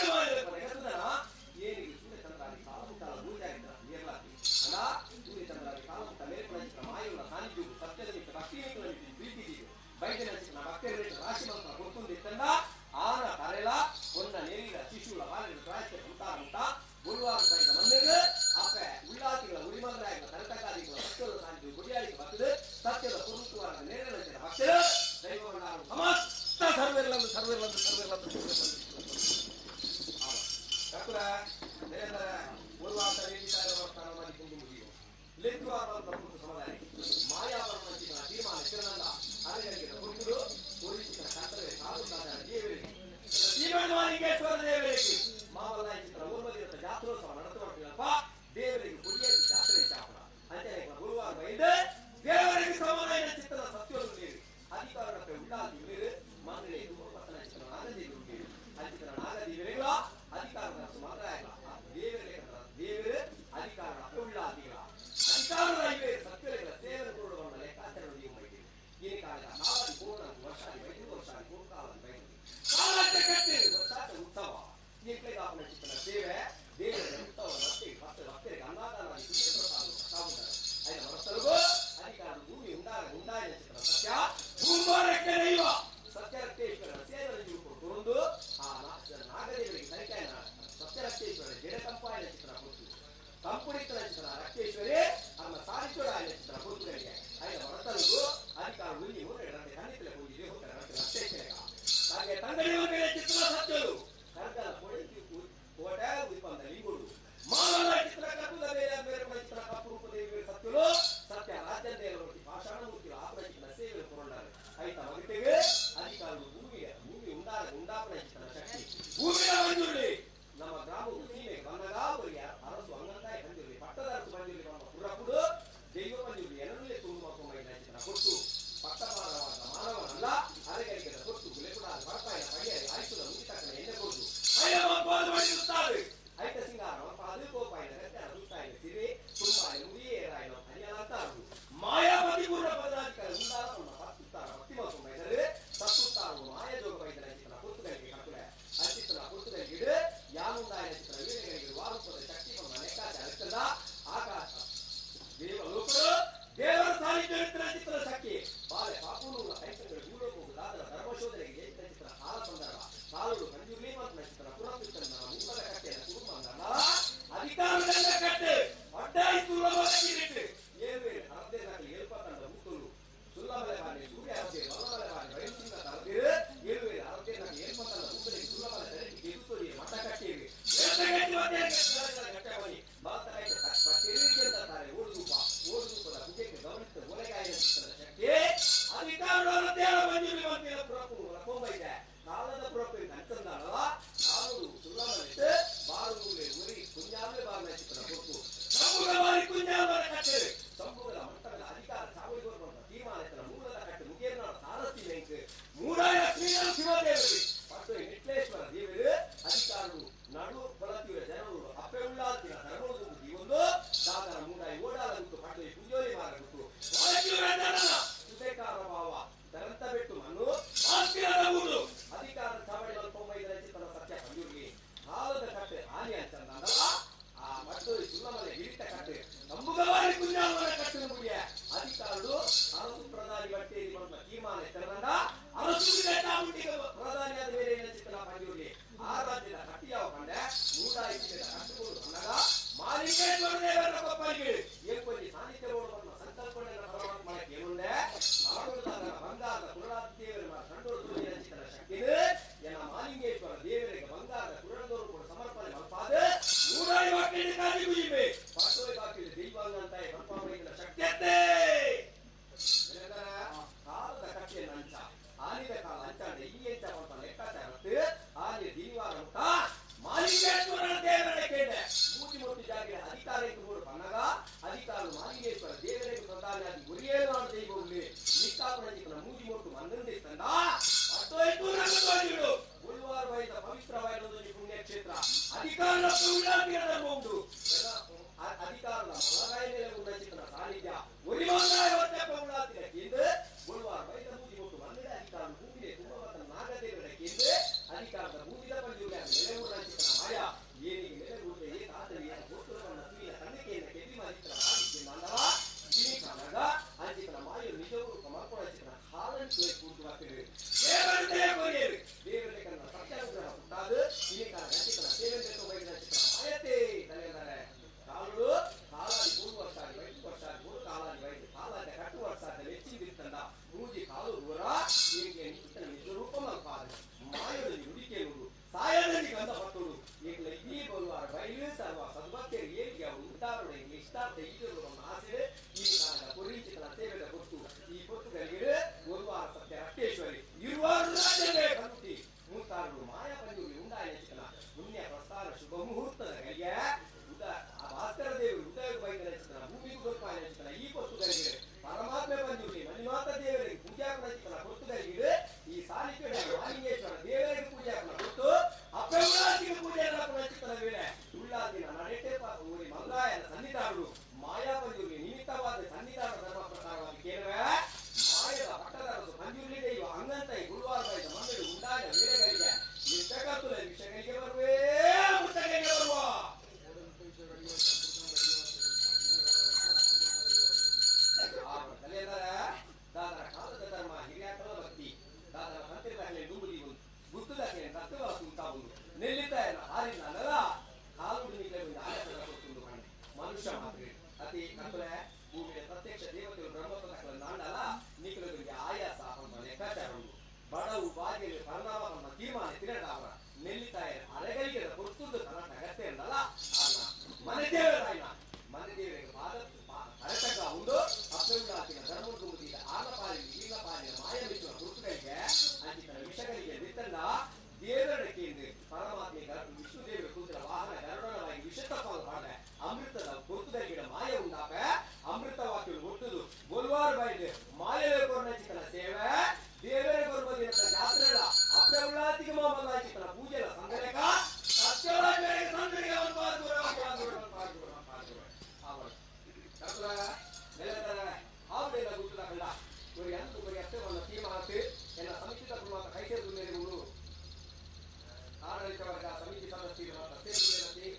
ಏನಿಗೆ ಸೂರ್ಯಚಂದ್ರಾದಿ ಕಾಲಮುಟ್ಟಾಲ ಭೂಮಿಯಾಗಿದ್ದ ನೇರಲಾತಿ ಅಲ್ಲ ಸೂರ್ಯಚಂದ್ರಾದಿ ಕಾಲಮುಟ್ಟ ಮೇಲ್ಪಡಿಸಿದ ಮಾಯುಗಳ ಸಾನ್ನಿಧ್ಯವು ಸತ್ಯದ ಮಿಕ್ಕ ಭಕ್ತಿ ಪ್ರೀತಿ ಬೈದಿನ ಭಕ್ತರ ರಾಶಿ ಮಂತ್ರ ಗೊತ್ತುಂದಿತ್ತಂದ ಆನ ಕರೆಲ ಒನ್ನ ನೇರಿದ ಶಿಶುಗಳ ಬಾಲಿನ ಪ್ರಾಯಕ್ಕೆ ಸಂತಾನ ಮುಟ್ಟ ಗುರುವಾರ ಬೈದ ಮಣ್ಣಿಗೆ ಅಪ್ಪೆ ಉಳ್ಳಾತಿಗಳ ಉರಿಮಂದ್ರಾಯಗಳ ತರತಕಾದಿಗಳ ಭಕ್ತರ ಸಾನ್ನಿಧ್ಯವು ಗುಡಿಯಾಳಿಗೆ ಬರ್ತದೆ ಸತ್ಯದ ಪುರುಷವಾದ ನೇರನ ಭಕ್ತರು ದೈವವನ್ನು ಸಮಸ್ತ ಸರ್ವೆಲ್ಲಂದು ಸರ್ವೆಲ್ಲಂದು ಸರ್ವೆಲ್ಲಂದು ಸರ್ವೆಲ್ಲಂದು ಕಕ್ಕುರ ದೇವರ ಒಂದು ಸಮುದಾಯ ಮಾಯಾವರಣ ತೀರ್ಮಾನ ಕಿರಣಲ್ಲ ಅರಗರಿಗೆ ಗುರುತುಡು ಪೊಲೀಸರ ಕರ್ತವ್ಯ ಸಾಧುತ್ತಾದ ದೇವರಿಗೆ ತೀರ್ಮಾನವಾನಿಕೇಶ್ವರ ದೇವರಿಗೆ ಮಾವಲಾಯ ಚಿತ್ರ ಊರ್ವದಿರತ ಜಾತ್ರೋತ್ಸವ ನಡೆಸುವ ದೇವರಿಗೆ ಕುಡಿಯ ಜಾತ್ರೆ ಚಾಪಣ ಅಂತೆ ಗುರುವಾರ ಬೈದ ದೇವರಿಗೆ ಸಮಾನ ಚಿತ್ರದ ಸತ್ಯವನ್ನು ನೀರು ಅಧಿಕಾರಕ್ಕೆ ಉಳ್ಳಾದಿ ನೀರು ಮಾನವೇ ಪತ್ತನ ಚಿತ್ರ ನಾಗದೇವಿ ಉಂಟು ಅಚಿತ್ರ ನಾಗದೇವಿಗಳ ಅಧಿಕಾರದ ಮಾತ್ರ ದೇವರಿಗೆ ದೇವರು ಅಧಿಕಾರ ಉಳ್ಳಾದಿಗಳ ಅಧಿಕಾರದ ಇವೆ ಸತ್ಯಗಳ ಸೇವೆ ಕೊಡುವ ಲೆಕ್ಕಾಚಾರ ಈ ಕಾಲ ನಾಲ್ಕು ಪೂರ್ಣ ವರ್ಷ ಐದು ವರ್ಷ ಪೂರ್ಣ ಕಾಲಕ್ಕೆ ಕಟ್ಟಿ ವರ್ಷಾಟ ಉತ್ಸವ ಈ ಚಿತ್ರ ಸೇವೆ ದೇವರ ಉತ್ಸವ ಮತ್ತೆ ಭಕ್ತ ಭಕ್ತರಿಗೆ ಅನ್ನದಾನ ಐದು ವರ್ಷಗಳಿಗೂ ಅಧಿಕಾರ ಭೂಮಿ ಉಂಡಾಗ ಉಂಡಾಯ ಚಿತ್ರ ಸತ್ಯ ಭೂಮಾರಕ್ಕೆ ದೈವ ಸತ್ಯರಕ್ತೇಶ್ವರ ಸೇವೆಯಲ್ಲಿ ಕೊರೊಂದು ಆ ನಾಗದೇವರಿಗೆ ಸರಿಕಾಯನ ಸತ್ಯರಕ್ತೇಶ್ವರ ಜಡ ತಂಪಾಯನ ಚಿತ್ರ ಕೊಟ್ಟು ತಂಪುಡಿತನ ಚಿತ್ರ ರಕ್ತೇಶ್ವರಿ ನಮ್ಮ ಸಾರಿಚೋರಾಯನ ಚಿತ್ರ ಕೊಡುತ್ತರಿಗೆ ಐದು ಹೊರತರಿಗೂ ಅಧಿಕಾರ ಉಲ್ಲಿ ಕಣ್ಣಿತಲೆ ಹೋಗಿದೆ ರಕ್ತೇಶ್ವರ ಹಾಗೆ ತಂಗಡಿ ಚಿತ್ರ ಸತ್ಯರು ಕರ್ಗಲ ಕೊಡಿ ಕೋಟೆ ಉತ್ಪನ್ನ ಲಿಂಗುಡು ಮಾನವ ಚಿತ್ರ ಕಪ್ಪುದ ಬೇರೆ ಬೇರೆ ಚಿತ್ರ ಕಪ್ಪು ರೂಪದೇವಿ ಸತ್ಯರು ಸತ್ಯ ರಾಜ್ಯದೇವರ ಪಾಷಾಣ ಮೂರ್ತಿಗಳು ಆಪರ ಚಿತ್ರ ಸೇವೆ ಕೊರೊಂಡಾರೆ ಐತ ಮಗತೆಗೆ ಒರಿಯೇಲಾದ ದೈವವುಳ್ಳಿ ನಿಷ್ಠಾಪನ ಮೂಜಿ ಮೊಟ್ಟು ಮಂದಂದೆ ತಂದ ಅತ್ತೋಯ್ತು ರಂಗತೋಜಿಡು ಗುಲ್ವಾರ್ ಬೈದ ಪವಿತ್ರವಾದ ಪುಣ್ಯಕ್ಷೇತ್ರ ಅಧಿಕಾರ ಉಂಟು ಅಧಿಕಾರದ ಮಲಗಾಯ ಮೇಲೆ ಉಂಟಾಚಿತನ ಸಾನ್ನಿಧ್ಯ ಒರಿಮಾಂಗಾಯ ಒತ್ತೆಪ್ಪ ಉಳ್ಳಾತಿನ ಕೇಂದ್ರ ಗುಲ್ವಾರ್ ಬೈದ ಮೂಜಿ ಮೊಟ್ಟು ಮಂದಡೆ ಅಧಿಕಾರ ಭೂಮಿಗೆ ತುಂಬ ನಾಗದೇವರ ಕೇಂದ್ರ ಅಧಿಕಾರದ ಭೂಮಿದ ಪಂಜುರ್ಯ ನೆಲೆ ಉಳ್ಳಾಚಿತನ ಮಾಯ ಏನಿಗೆ ನೆಲೆ ಉಂಟೆ ಏ ತಾತನಿಯ ಗೋತ್ರವನ್ನ ತುಯಿನ ಕಣ್ಣಿಕೆಯಿಂದ ಕೆದಿ ಮಾದಿತನ ಸಾನ್ನಿಧ್ಯ ನಂದವ ಕನಗ ಅಂಚಿತನ ಮಾಯು ನಿಜವು ಮಲ್ಕೊಳಚಿತನ ಹಾಲನ್ ಕೂತು ಬರ್ತಿದೆ ದೇವರಂತೆ ಕೊರಿಯರು ದೇವರೇ ಕನ್ನ ಸತ್ಯಾನುಗ್ರಹ ಹುಟ್ಟಾದು ಇಲ್ಲಿ ಕಾಲ ಅಂಚಿತನ ಸೇವೆಂತೆ ಬೈದಿನ ಚಿತ್ರ ಮಾಯತೆ ತಲೆದರೆ ಕಾಲು ಕಾಲಾದಿ 3 ವರ್ಷ ಆಗಿ 5 ವರ್ಷ ಆಗಿ 3 ಕಾಲಾದಿ ಬೈದು ಕಾಲಾದ ಕಟ್ಟು ವರ್ಷ ಆದ ಮೆಚ್ಚಿದಿತ್ತಂದ ಮೂಜಿ ಕಾಲು ದೂರ ಹೀಗೆ ನಿಂತನ ನಿಜ ರೂಪ ಮಲ್ಪಾದ ಮಾಯದಲ್ಲಿ ಹುಡಿಕೆಯುವುದು ಸಾಯದಲ್ಲಿ ಗಂಧ ಪಟ್ಟುಡು ಈಗಲೇ ಈ ಬರುವಾರ ಬೈಲು ಸರ್ವ ಸದ್ಭಕ್ತರು ಏನಿಗೆ ಅವರು ಉದ್ದಾರುಡೆ ಇಷ್ಟಾರ್ಥ ಈಜರು ಆಸೆ ಈ ಕಾಲದ ಪುರೀಚಿತನ ಸೇವೆದ ಗೊತ್ತು ಈ ಪೊತ್ತುಗಳಿಗೆ ಗುರುವಾರ ಸತ್ಯ ರಕ್ತೇಶ್ವರಿ ಇರುವಾರು ರಾಜ್ಯವೇ ಕರುತಿ ಮುಂತಾರು ಮಾಯಾ ಪಂಜುರಿ ಉಂಡಾಯ ಚಿತನ ಪುಣ್ಯ ಪ್ರಸ್ಥಾನ ಶುಭ ಮುಹೂರ್ತದ ಗಳಿಗೆ ಉದ ಆ ಭಾಸ್ಕರ ದೇವರು ಉದಯ ಬೈದನ ಚಿತನ ಭೂಮಿಗೂ ಗೊತ್ತಾಯ ಚಿತನ ಈ ಪೊತ್ತುಗಳಿಗೆ ಪರಮಾತ್ಮ ಪಂಜುರಿ ಮಂಜುನಾಥ ದೇವರಿಗೆ ಪೂಜಾ ಚಿತನ ಪೊತ್ತುಗಳಿಗೆ ಈ ಸಾಲಿಕೆ ಮಾಲಿಂಗೇಶ್ವರ ದೇವರಿಗೆ ಪೂಜೆ ಕೊಟ್ಟು ಅಪ್ಪೆಉಳ್ಳಾತಿಗೆ ಪೂಜೆ ಚಿತನ ವೇಳೆ ಉಳ್ಳಾದಿನ ನಡೆಟೆ ಊರಿ ಮಂಗಾಯನ ಸನ್ನಿಧಾನರು ಮಾಯಾ ಪಂಜುರ್ಲಿ ನಿಮಿತ್ತವಾದ ಸನ್ನಿಧಾನ ಧರ್ಮ ಪ್ರಕಾರವಾಗಿ ಕೇಳುವೆ ಮಾಯದ ಪಟ್ಟದರಸು ಪಂಜುರ್ಲಿ ದೈವ ಅಂಗಂತ ಗುರುವಾರ ಬೈದ ಮಂದಿರ ಉಂಡಾದ ವೇಳೆಗಳಿಗೆ ಎಷ್ಟಕತ್ತುಲ ವಿಷಯಗಳಿಗೆ ಬರುವೇ ಪುಸ್ತಕಗಳಿಗೆ ಬರುವ ದಾದರ ಕಾಲದ ಧರ್ಮ ಹಿರಿಯಾಕಲ ಭಕ್ತಿ ದಾದರ ತಂತ್ರಿದಾಗಲೇ ಡೂಬುದಿ ಗುರ್ತುದಾಗಲೇ ತತ್ವ ಸುಂತಾವುದು ನೆಲ್ಲಿತ ಹಾರಿನ ನೆಲ ಕಾಲು ನಿಗಲಿಂದ ಆಯಾಸದ ಕೊಟ್ಟುಂಡು ಕಂಡೆ ಮನುಷ್ಯ ಮಾತ್ರ ಅತಿ ಕತ್ತಲೆ ಭೂಮಿಯ ಪ್ರತ್ಯಕ್ಷ ದೇವತೆಗಳು ಬ್ರಹ್ಮತ್ವದ ನಾಂಡಲ ನಿಖಲಗಳಿಗೆ ಆಯಾಸ ಪಂಪ ಲೆಕ್ಕಾಚಾರ ಉಂಟು ಬಡವು ಬಾಗಿಲು ಪರಿಣಾಮ ಪಂಪ ತೀರ್ಮಾನ ತಿರಡಾವರ ನೆಲ್ಲಿತಾಯ ಅರೆಗಳಿಗೆ ಕೊಡ್ತುಂದು ತನ್ನ ಅಗತ್ಯ ಎಂದಲ್ಲ ಮನೆ ದೇವರಾಯನ ಮನೆ ದೇವರಿಗೆ ಪಾದ ಅರತಕ್ಕ ಉಂಡು ಅಪ್ಪೆಉಳ್ಳಾತಿನ ಧರ್ಮದುಂಬುದಿದ ಆನ ಪಾಲಿನ ಈನ ಪಾಲಿನ ಮಾಯ ಬಿಚ್ಚುವ ಗುರುತುಗಳಿಗೆ ಅಂಚಿತನ ವಿಷಗಳಿಗೆ ಬಿತ್ತಂದ ದೇವರ ಕೇಂದ್ರ ಪರಮಾತ್ಮ ವಿಷ್ಣು ದೇವರ ಕೂತರ ವಾಹನ ಗರುಡನವಾಗಿ ವಿಷತಪ್ಪ ಪಾಡ ಅಮೃತದ ಗುರುತುಗಳಿಗೆ ಮಾಯ ಉಂಡಾಪ ಅಮೃತ ವಾಕ್ಯ ಒಟ್ಟುದು ಗೋಲ್ವಾರ್ ಬೈದು ಮಾಯವೇ ಕೊರ್ನ ಚಿಕ್ಕನ ಸೇವೆ ದೇವರ ಕೊರ್ಬದಿನ ಜಾತ್ರೆಗಳ ಅಪ್ಪೆಉಳ್ಳಾತಿಗೆ ಮಾಮಲ್ಲ ಚಿಕ್ಕನ ಪೂಜೆಲ ಸಂಗಲೇಕ ಸತ್ಯರಾಜರಿಗೆ ಸಂದರಿಗೆ ಒಂದು ಪಾದೂರ ಪಾದೂರ ಪಾದೂರ ಪಾದೂರ ಅವರು ಕತ್ತಲ ನೆಲೆತರ ಆವುದೆಲ್ಲ ಗುಟ್ಟದ ಕಳ್ಳ ಇವರು ಎಂತು ಬರೀ ಅಷ್ಟೇ ಒಂದು ತೀರ್ಮಾನ ಎಲ್ಲ ಸಮಿತಿತ ಕುಮಾರ ಕೈ ಸೇರಿದು ಆಡಳಿತ ವರ್ಗ ಸಮಿತಿ ಸದಸ್ಯರು ಮಾತ್ರ ಸೇರಿಸಿ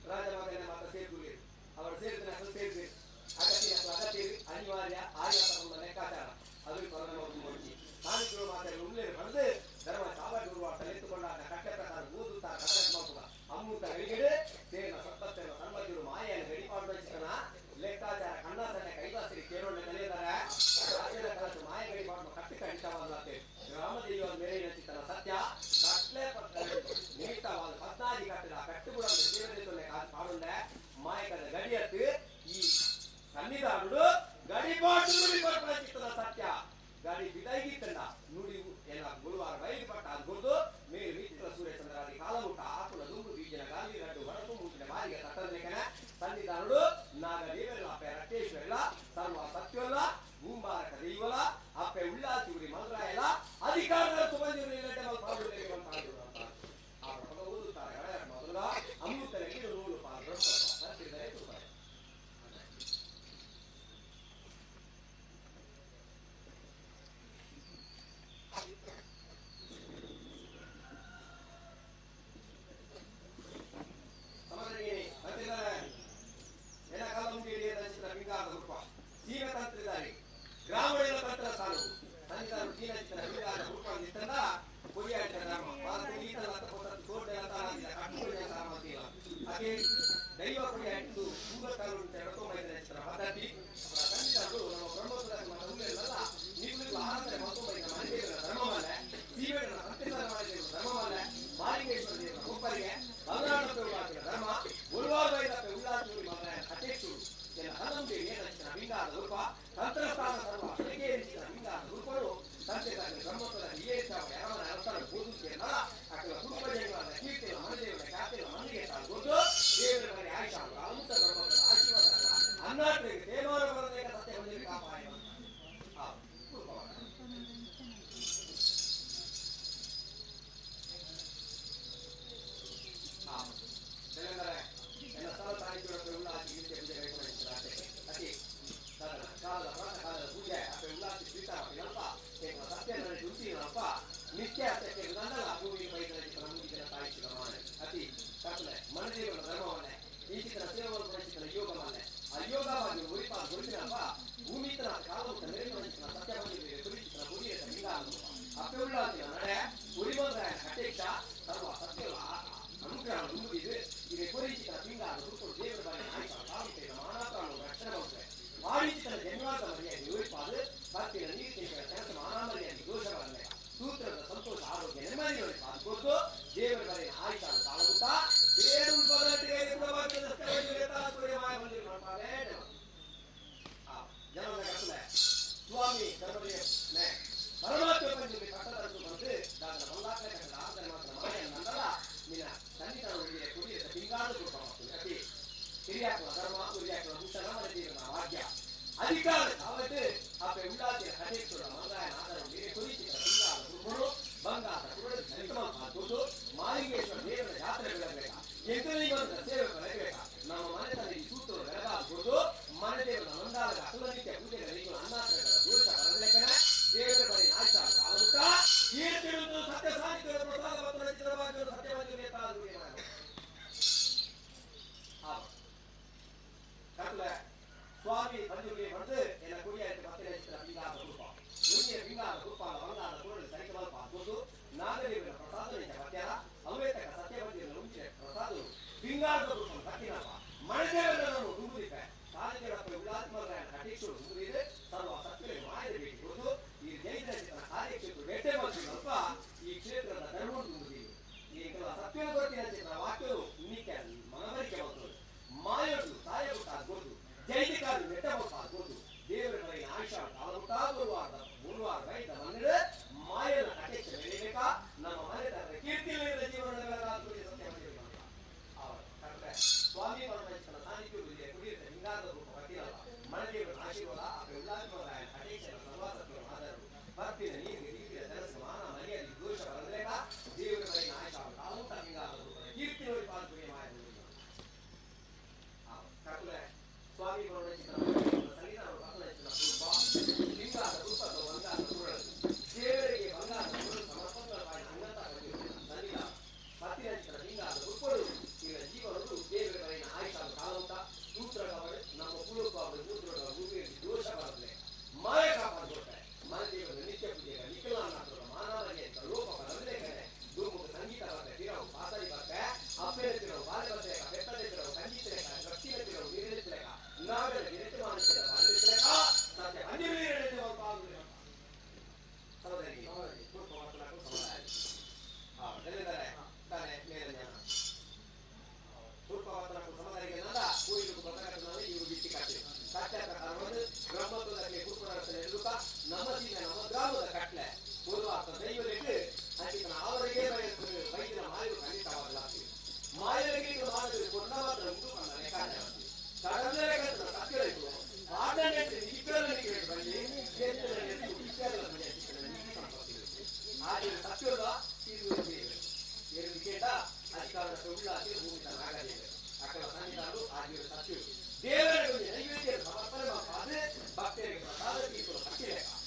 ರಾಜಮಗನ ಮಾತ್ರ ಸೇರಿದುಲಿ ಅವರು ಸೇರಿದ ಸೇರಿಸಿ ಅಗತ್ಯ ಅಗತ್ಯ ಅನಿವಾರ್ಯ ಆಯಾಸ ಲೆಕ್ಕಾಚಾರ ಅದು ಪರಮ ಸ್ಥಾನಿಕರು ಮಾತ್ರ ಉಳ್ಳೇ ಬಂದು ಧರ್ಮ ಸಾವಯವ ತಲೆತ್ತುಕೊಂಡಾಗ ಕಟ್ಟೆ ಪ್ರಕಾರ ಓದುತ್ತಾ ಕಥೆ ಅಮ್ಮೂತ ಗಳಿಗೆ ಸೇರಿನ ಸತ್ತೇನ ಸನ್ಮತಿರು ಮಾಯೆಯನ್ನು ಗಡಿಪಾಡು ಚಿಕ್ಕನ ಲೆಕ್ಕಾಚಾರ ಕಣ್ಣಾಸನೆ ಕೈಲಾಸರಿ ಕೇರೋಣ ಕಲಿಯಿದ್ದಾರೆ ರಾಜ್ಯದ ಕಲಸು ಮಾಯ ಗಡಿಪಾಡು ಕಟ್ಟಿ ಕಡಿತವಾದತ್ತೆ ಗ್ರಾಮದೇವಿಯ ಮೇಲಿನ ಚಿತ್ತನ ಸತ್ಯ ಕಟ್ಲೆ ನಿಮಿತ್ತವಾದ ಪದ್ನಾದಿ ಕಟ್ಟಿದ ಕಟ್ಟುಗುಡ ದೇವತೆ ಪಾಡುಂಡೆ ಮಾಯಕದ ಗಡಿಯತ್ತು ಈ ಸನ್ನಿಧಾನುಡು ಗಡಿಪಾಟು ನುಡಿ ಪರ್ಪಣ ಚಿತ್ತನ ಸತ್ಯ ಗಡಿ ಬಿದಾಯಿಗಿತ್ತಂಡ ನುಡಿ ಎಲ್ಲ ಗುರುವಾರ ಬೈಲು ಪಟ್ಟ ಅದು ಗುರುದು ಮೇಲು ಮಿತ್ರ ಸೂರ್ಯಚಂದ್ರಾದಿ ಕಾಲಮುಟ್ಟ ಆಕುಲ ದುಂಬು ಬೀಜನ ಗಾಲಿ ರಡ್ಡು ಹೊರತು ಮೂಟಿನ ಬಾರಿಗೆ ತಟ್ಟದಲೇಖನ ಸನ್ನಿಧಾನುಡು ನಾಗದೇವರಲ್ಲ ಅಪ್ಪೆ ರಕ್ತೇಶ್ವರಲ್ಲ ಸರ್ವ ಸತ್ಯವಲ್ಲ ಭೂಂಬಾರಕ ದೈವಲ ಅಪ್ಪೆ ಉಳ್ಳಾತಿ ಉರಿ ಮಲ್ರಾಯಲ ಅಧಿಕಾರದ ಸುಬಂದಿರು ಓದುತ್ತಾರೆ ಮೊದಲ ಅಮೃತರಿಗೆ ನೂರು ಪಾಲು ಗ್ರಾಮೀಣ ತಂತ್ರ ಸಾಲು ಸನ್ನಿಧಾನ ದೀನಚಿತ್ರ ಬಿಂಗಾರದ ರೂಪ ನಿತ್ತಂದ ಕೊರಿಯಾಟ ಧರ್ಮ ದೈವ ಕೊರಿಯಾಟಿದ್ದು ಪೂರ್ವಕಾಲ ಪದ್ಧತಿ ಸನ್ನಿಧಾನರು ನಮ್ಮ ಬ್ರಹ್ಮೋತ್ಸವ ಉಳ್ಳೆಲ್ಲ ನೀವು ಆನಂದ ಮತ್ತೊಬ್ಬರಿಗೆ ಮನೆದೇವರ ಧರ್ಮವಲ್ಲ ಸೀಮೆಗಳ ತಂತ್ರಿಗಳ ಮಾಡಿದ ಧರ್ಮವಲ್ಲ ಮಾಲಿಂಗೇಶ್ವರ ದೇವರ ಒಬ್ಬರಿಗೆ ಬಲರಾಮ ಧರ್ಮ ಉಲ್ವಾರ ಉಳ್ಳಾತೂರಿ ಮಗನ ಅಧ್ಯಕ್ಷರು ಬಿಂಗಾರದ ರೂಪ ತಂತ್ರಸ್ಥಾನ ಸರ್ವ ಬಿಂಗಾರದ ರೂಪರು ತಂತ್ರಿಗಳ ಬ್ರಹ್ಮೋತ್ಸವದ ಕೀರ್ತಿಯ ಮನದೇವರ ಖ್ಯಾತಿಯ ಮನೆಗೆ ತಾಳ್ಕೊಂಡು ದೇವರ ಮನೆ ಆಯುಷ ಅಮೃತ ಬ್ರಹ್ಮದ ಆಶೀರ್ವಾದ ಅನ್ನಾತ್ರಿಗೆ ದೇವಾರ ಬರದೇಕ ಸತ್ಯ ಹೊಂದಿರಿ ಕಾಪಾಡ. ನಿತ್ಯ ನಂದಲ ಭೂಮಿ ಬೈದನ ಮುಗಿದ ತಾಯಿಸಿದ ಮಾನೆ ಅತಿ ಕತ್ತಲೆ ಮನದೇವನ ಧರ್ಮವನ್ನೇ ಈಚಿತನ ಸೇವವನ್ನು ಪ್ರಚಿತನ ಯೋಗವನ್ನೇ ಆ ಯೋಗವಾಗಿ ಉರಿಪ ಗುರುತಿನಪ್ಪ ಭೂಮಿತನ ಕಾಲವು ನೆರವೇರಿಸಿದ ಸತ್ಯವನ್ನು ತುರಿಸಿದ ಗುರಿಯ ಲಿಂಗಾನು ಅಪ್ಪೆಯುಳ್ಳಾತಿನ ನಡೆ ಉರಿಮಂದ್ರಾಯನ ಕಟೇಕ್ಷ ಸರ್ವ ಸತ್ಯಗಳ ಅನುಗ್ರಹ ನುಂಗುದಿದೆ ಇದೆ ಕೊರಿಚಿತನ ಪಿಂಗಾದ ಗುರುತು ದೇವರ ಬಳಿ ನಾಯಕ ತಾಲೂಕಿನ ಮಾನಾಪ್ರಾಣ ರಕ್ಷಣೆ ಮಾಡುತ್ತೆ ವಾಣಿಜ್ಯನ ಜನ್ಮಾದ ಮರ್ಯಾದೆ ಉರಿಪಾದ ಭಕ್ತಿನ ನೀತಿನ ಕೆಲಸ ಮಾನಾಮರ್ಯಾದೆ ದೋಷವನ್ನೇ ಸೂತ್ರದ ಸಂತೋಷ ಆರೋಗ್ಯ ನೆಮ್ಮದಿ ಕೊಟ್ಟು ದೇವರ ಬಳಿ ಆಯುಷ ತಾಳಗುತ್ತಾ ಸ್ವಾಮಿ ಪರಮಾತ್ಮ ಕಟ್ಟದದ್ದು ಬಂದು ದಾದನ ಬಲ್ಲಾಕ್ಲೆ ಕಟ್ಟದ ಆತನ ಮಾತ್ರ ಮಾಯ ನಂದಲ ನಿನ್ನ ಸನ್ನಿಧಾನಗಳಿಗೆ ಕುಡಿಯದ ಪಿಂಗಾದ ರೂಪ ಅತಿ ಹಿರಿಯಾಕುವ ಧರ್ಮ ಉರಿಯಾಕುವ ಭೂಷಣ ಮನೆ ಭಾಗ್ಯ ಅಧಿಕಾರ ಅವತ್ತು ಅಪ್ಪೆ ಉಳ್ಳಾತಿಯ ಕಟೇಶ್ವರ ಮಂಗಾಯನ ಆಧಾರದಲ್ಲಿ ಕುರಿಚಿತ ಪಿಂಗಾದ ರೂಪರು ಬಂಗಾರ ಕುರುಡು ಸರಿತಮಂತ ಮಾಲಿಂಗೇಶ್ವರ ದೇವರ ಜಾತ್ರೆ ಬೆಳಗಬೇಕ ಎದುರಿಗೊಂದ ಸೇವೆ ಬೆಳಗಬೇಕ ನಮ್ಮ ಮನೆಯಲ್ಲಿ ಸೂತ್ರ ಬೆಳಗಾದ ಮನೆ ದೇವರ ಮಂದಾಲದ ಅಸುರನಿತ್ಯ ಪೂಜೆಗಳಿಗೆ ಅನ್ನಾತ್ರಗಳ ದೋಷ ಬರಲೇಕನೆ ದೇವರ ಬಳಿ ನಾಶ ಕಾಲುತ್ತಾ ಕೀರ್ತಿರುವುದು ಸತ್ಯ ಸಾಹಿತ್ಯದ ಪ್ರಸಾದ ಮತ್ತು ರಚಿತವಾಗಿರುವ ಸತ್ಯವಾಗಿ ಸ್ವಾಮಿ ಬಂಧುಗೆ ಬಂದು ಎಲ್ಲ ಕುರಿಯಾಯಿತು ಮತ್ತೆ ಪಿಂಗಾದ ರೂಪ ನುಂಗಿಯ ಪಿಂಗಾದ ರೂಪ ಬಂಗಾರದ ಕುರುಳು ಸರಿತಮಲ್ಪ ಹಾಕುವುದು ನಾಗದೇವರ ಪ್ರಸಾದ ಪತ್ಯಾರ ಅವೇತಕ ಸತ್ಯವಂತಿಯ ನುಂಚಿನ ಪ್ರಸಾದ ಪಿಂಗಾರದ ರೂಪ ಕತ್ತಿನಪ್ಪ ಮಣದೇವರನ್ನು ನುಂಗುದಿದ್ದೆ ಸಾಧನೆಗಳಪ್ಪ ಉಳ್ಳಾತ್ಮರಾಯಣ ಕಟೀಕ್ಷರು ನುಂಗುದಿದೆ ಸರ್ವ ಸತ್ಯಗಳಿಗೆ ಮಾಯದ ಭೇಟಿ ಕೊಟ್ಟು ಈ ಜೈನ ಕಾರ್ಯಕ್ಷೇತ್ರ ಬೇಟೆ ಮಾಡ್ತೀನಲ್ಪ ಈ ಕ್ಷೇತ್ರದ ಧರ್ಮ ನುಂಗುದಿದೆ ಈ ಸತ್ಯನ ಕೊರತೆ ವಾಕ್ಯವು ನಿಕ್ಕೆ ಮನವರಿಕೆ ಬಂತು ಮಾಯೋದು ಸಾಯಗುತ್ತಾ ಗೊತ್ತು ಜೈವಿಕಾದಿ ನೆಟ್ಟಬಹುದು ದೇವರ ಬಳಿ ಆಯುಷ ಕಾಲುತ್ತಾ ಬರುವಾರ ಬುರುವಾರ ರೈತ ಮನೆಯ ಮಾಯನ ಕಟೇಕ್ಷ ಬೆಳೆಯಬೇಕಾ ನಮ್ಮ ಮನೆತನದ ಕೀರ್ತಿಗಳಿಂದ ಜೀವನದ ಸತ್ಯ ಸ್ವಾಮಿ ಪರಮೇಶ್ವರ ಸಾನ್ನಿಧ್ಯವಿದೆ ಕುಡಿಯುತ್ತೆ ಲಿಂಗಾದ ರೂಪ ಪತಿಯಲ್ಲ ಮನೆದೇವರ ಆಶೀರ್ವಾದ ಉಲ್ಲಾತ್ಮರಾಯನ ಕಟೇಕ್ಷನ ಸರ್ವಾಸತ್ವ ಮಾದರು ಭಕ್ತಿಯ ನೀರಿಗೆ ರೀತಿಯ ಜಲಸ ಮಾನ ಮನೆಯಲ್ಲಿ ದೋಷ ಬರಲೇಕ ದೇವರ ಬಳಿ ಆಯುಷ ಕಾಲುತ್ತಾ ಲಿಂಗಾದ ರೂಪದ ಕೀರ್ತಿ ನೋಡಿ ಪಾಲ್ಪುರಿ ಮಾಯ ಸ್ವಾಮಿ ಲಿಂಗಾದ ರೂಪದ ಬಂಗಾರದ ಕುರುಳು ದೇವರಿಗೆ ಬಂಗಾರದ ಕುರುಳು ಸಮರ್ಪಣೆ ಅಂಗಂತ ಸನ್ನಿಧಾನ ಪತಿರಂಚಿತ ಲಿಂಗಾದ ರೂಪಗಳು ಇವರ ಜೀವನವು ದೇವರ ಬಳಿನ ಆಯುಷ ಕಾಲುತ್ತ ಸೂತ್ರಗಳು ನಮ್ಮ ಕುಲುಪಾಡು ಮೂತ್ರಗಳ ಭೂಮಿಯಲ್ಲಿ ದೋಷ ಬರಲೆ ಮಾಯ ಕಾಪಾಡಿಕೊಡ್ತಾರೆ ಮನದೇವರ ನಿತ್ಯ ಪೂಜೆಗಳ ನಿಖಲಾನಾಥರ ಮಾನವನಿಗೆ ಅಂತ ಲೋಪ ಬರಲೇ ಕಡೆ ದುರ್ಮುಖ ಸಂಗೀತ ಬರ್ತೆ ತಿರವು ಪಾಸರಿ ಬರ್ತೆ ಅಪ್ಪೆ ತಿರವು ಬಾಲೆ ಬರ್ತೆ ಬೆಟ್ಟಲೆ ತಿರವು ಸಂಗೀತ ಭಕ್ತಿಯ ತಿರವು ನೀರಿನ ನಾವೆಲ್ಲ ನಿರತೆ ಮಾಡುತ್ತಿಲ್ಲ ಸತ್ಯ ಸಹೋದರಿ ನಮ್ಮ ಗ್ರಾಮದ ಕಟ್ಲೆ ಪೂರ್ವಾರ್ಥ ದೈವರಿಗೆ ಅವರಿಗೆ ವೈದ್ಯನ ಮಾಯು ಖಂಡಿತವಾಗಲ್ಲ ಮಾಯರಿಗೆ ಮಾಡಿದ್ರೆ ಕೊನ್ನ ಮಾತ್ರ ಉಂಟು ದೇವರ ನೈವೇದ್ಯ ಸಮರ್ಪಣೆ ಭಕ್ತರಿಗೆ ಪ್ರಸಾದ ತೀರ್ಪು ಹಕ್ಕಿಲೇಕ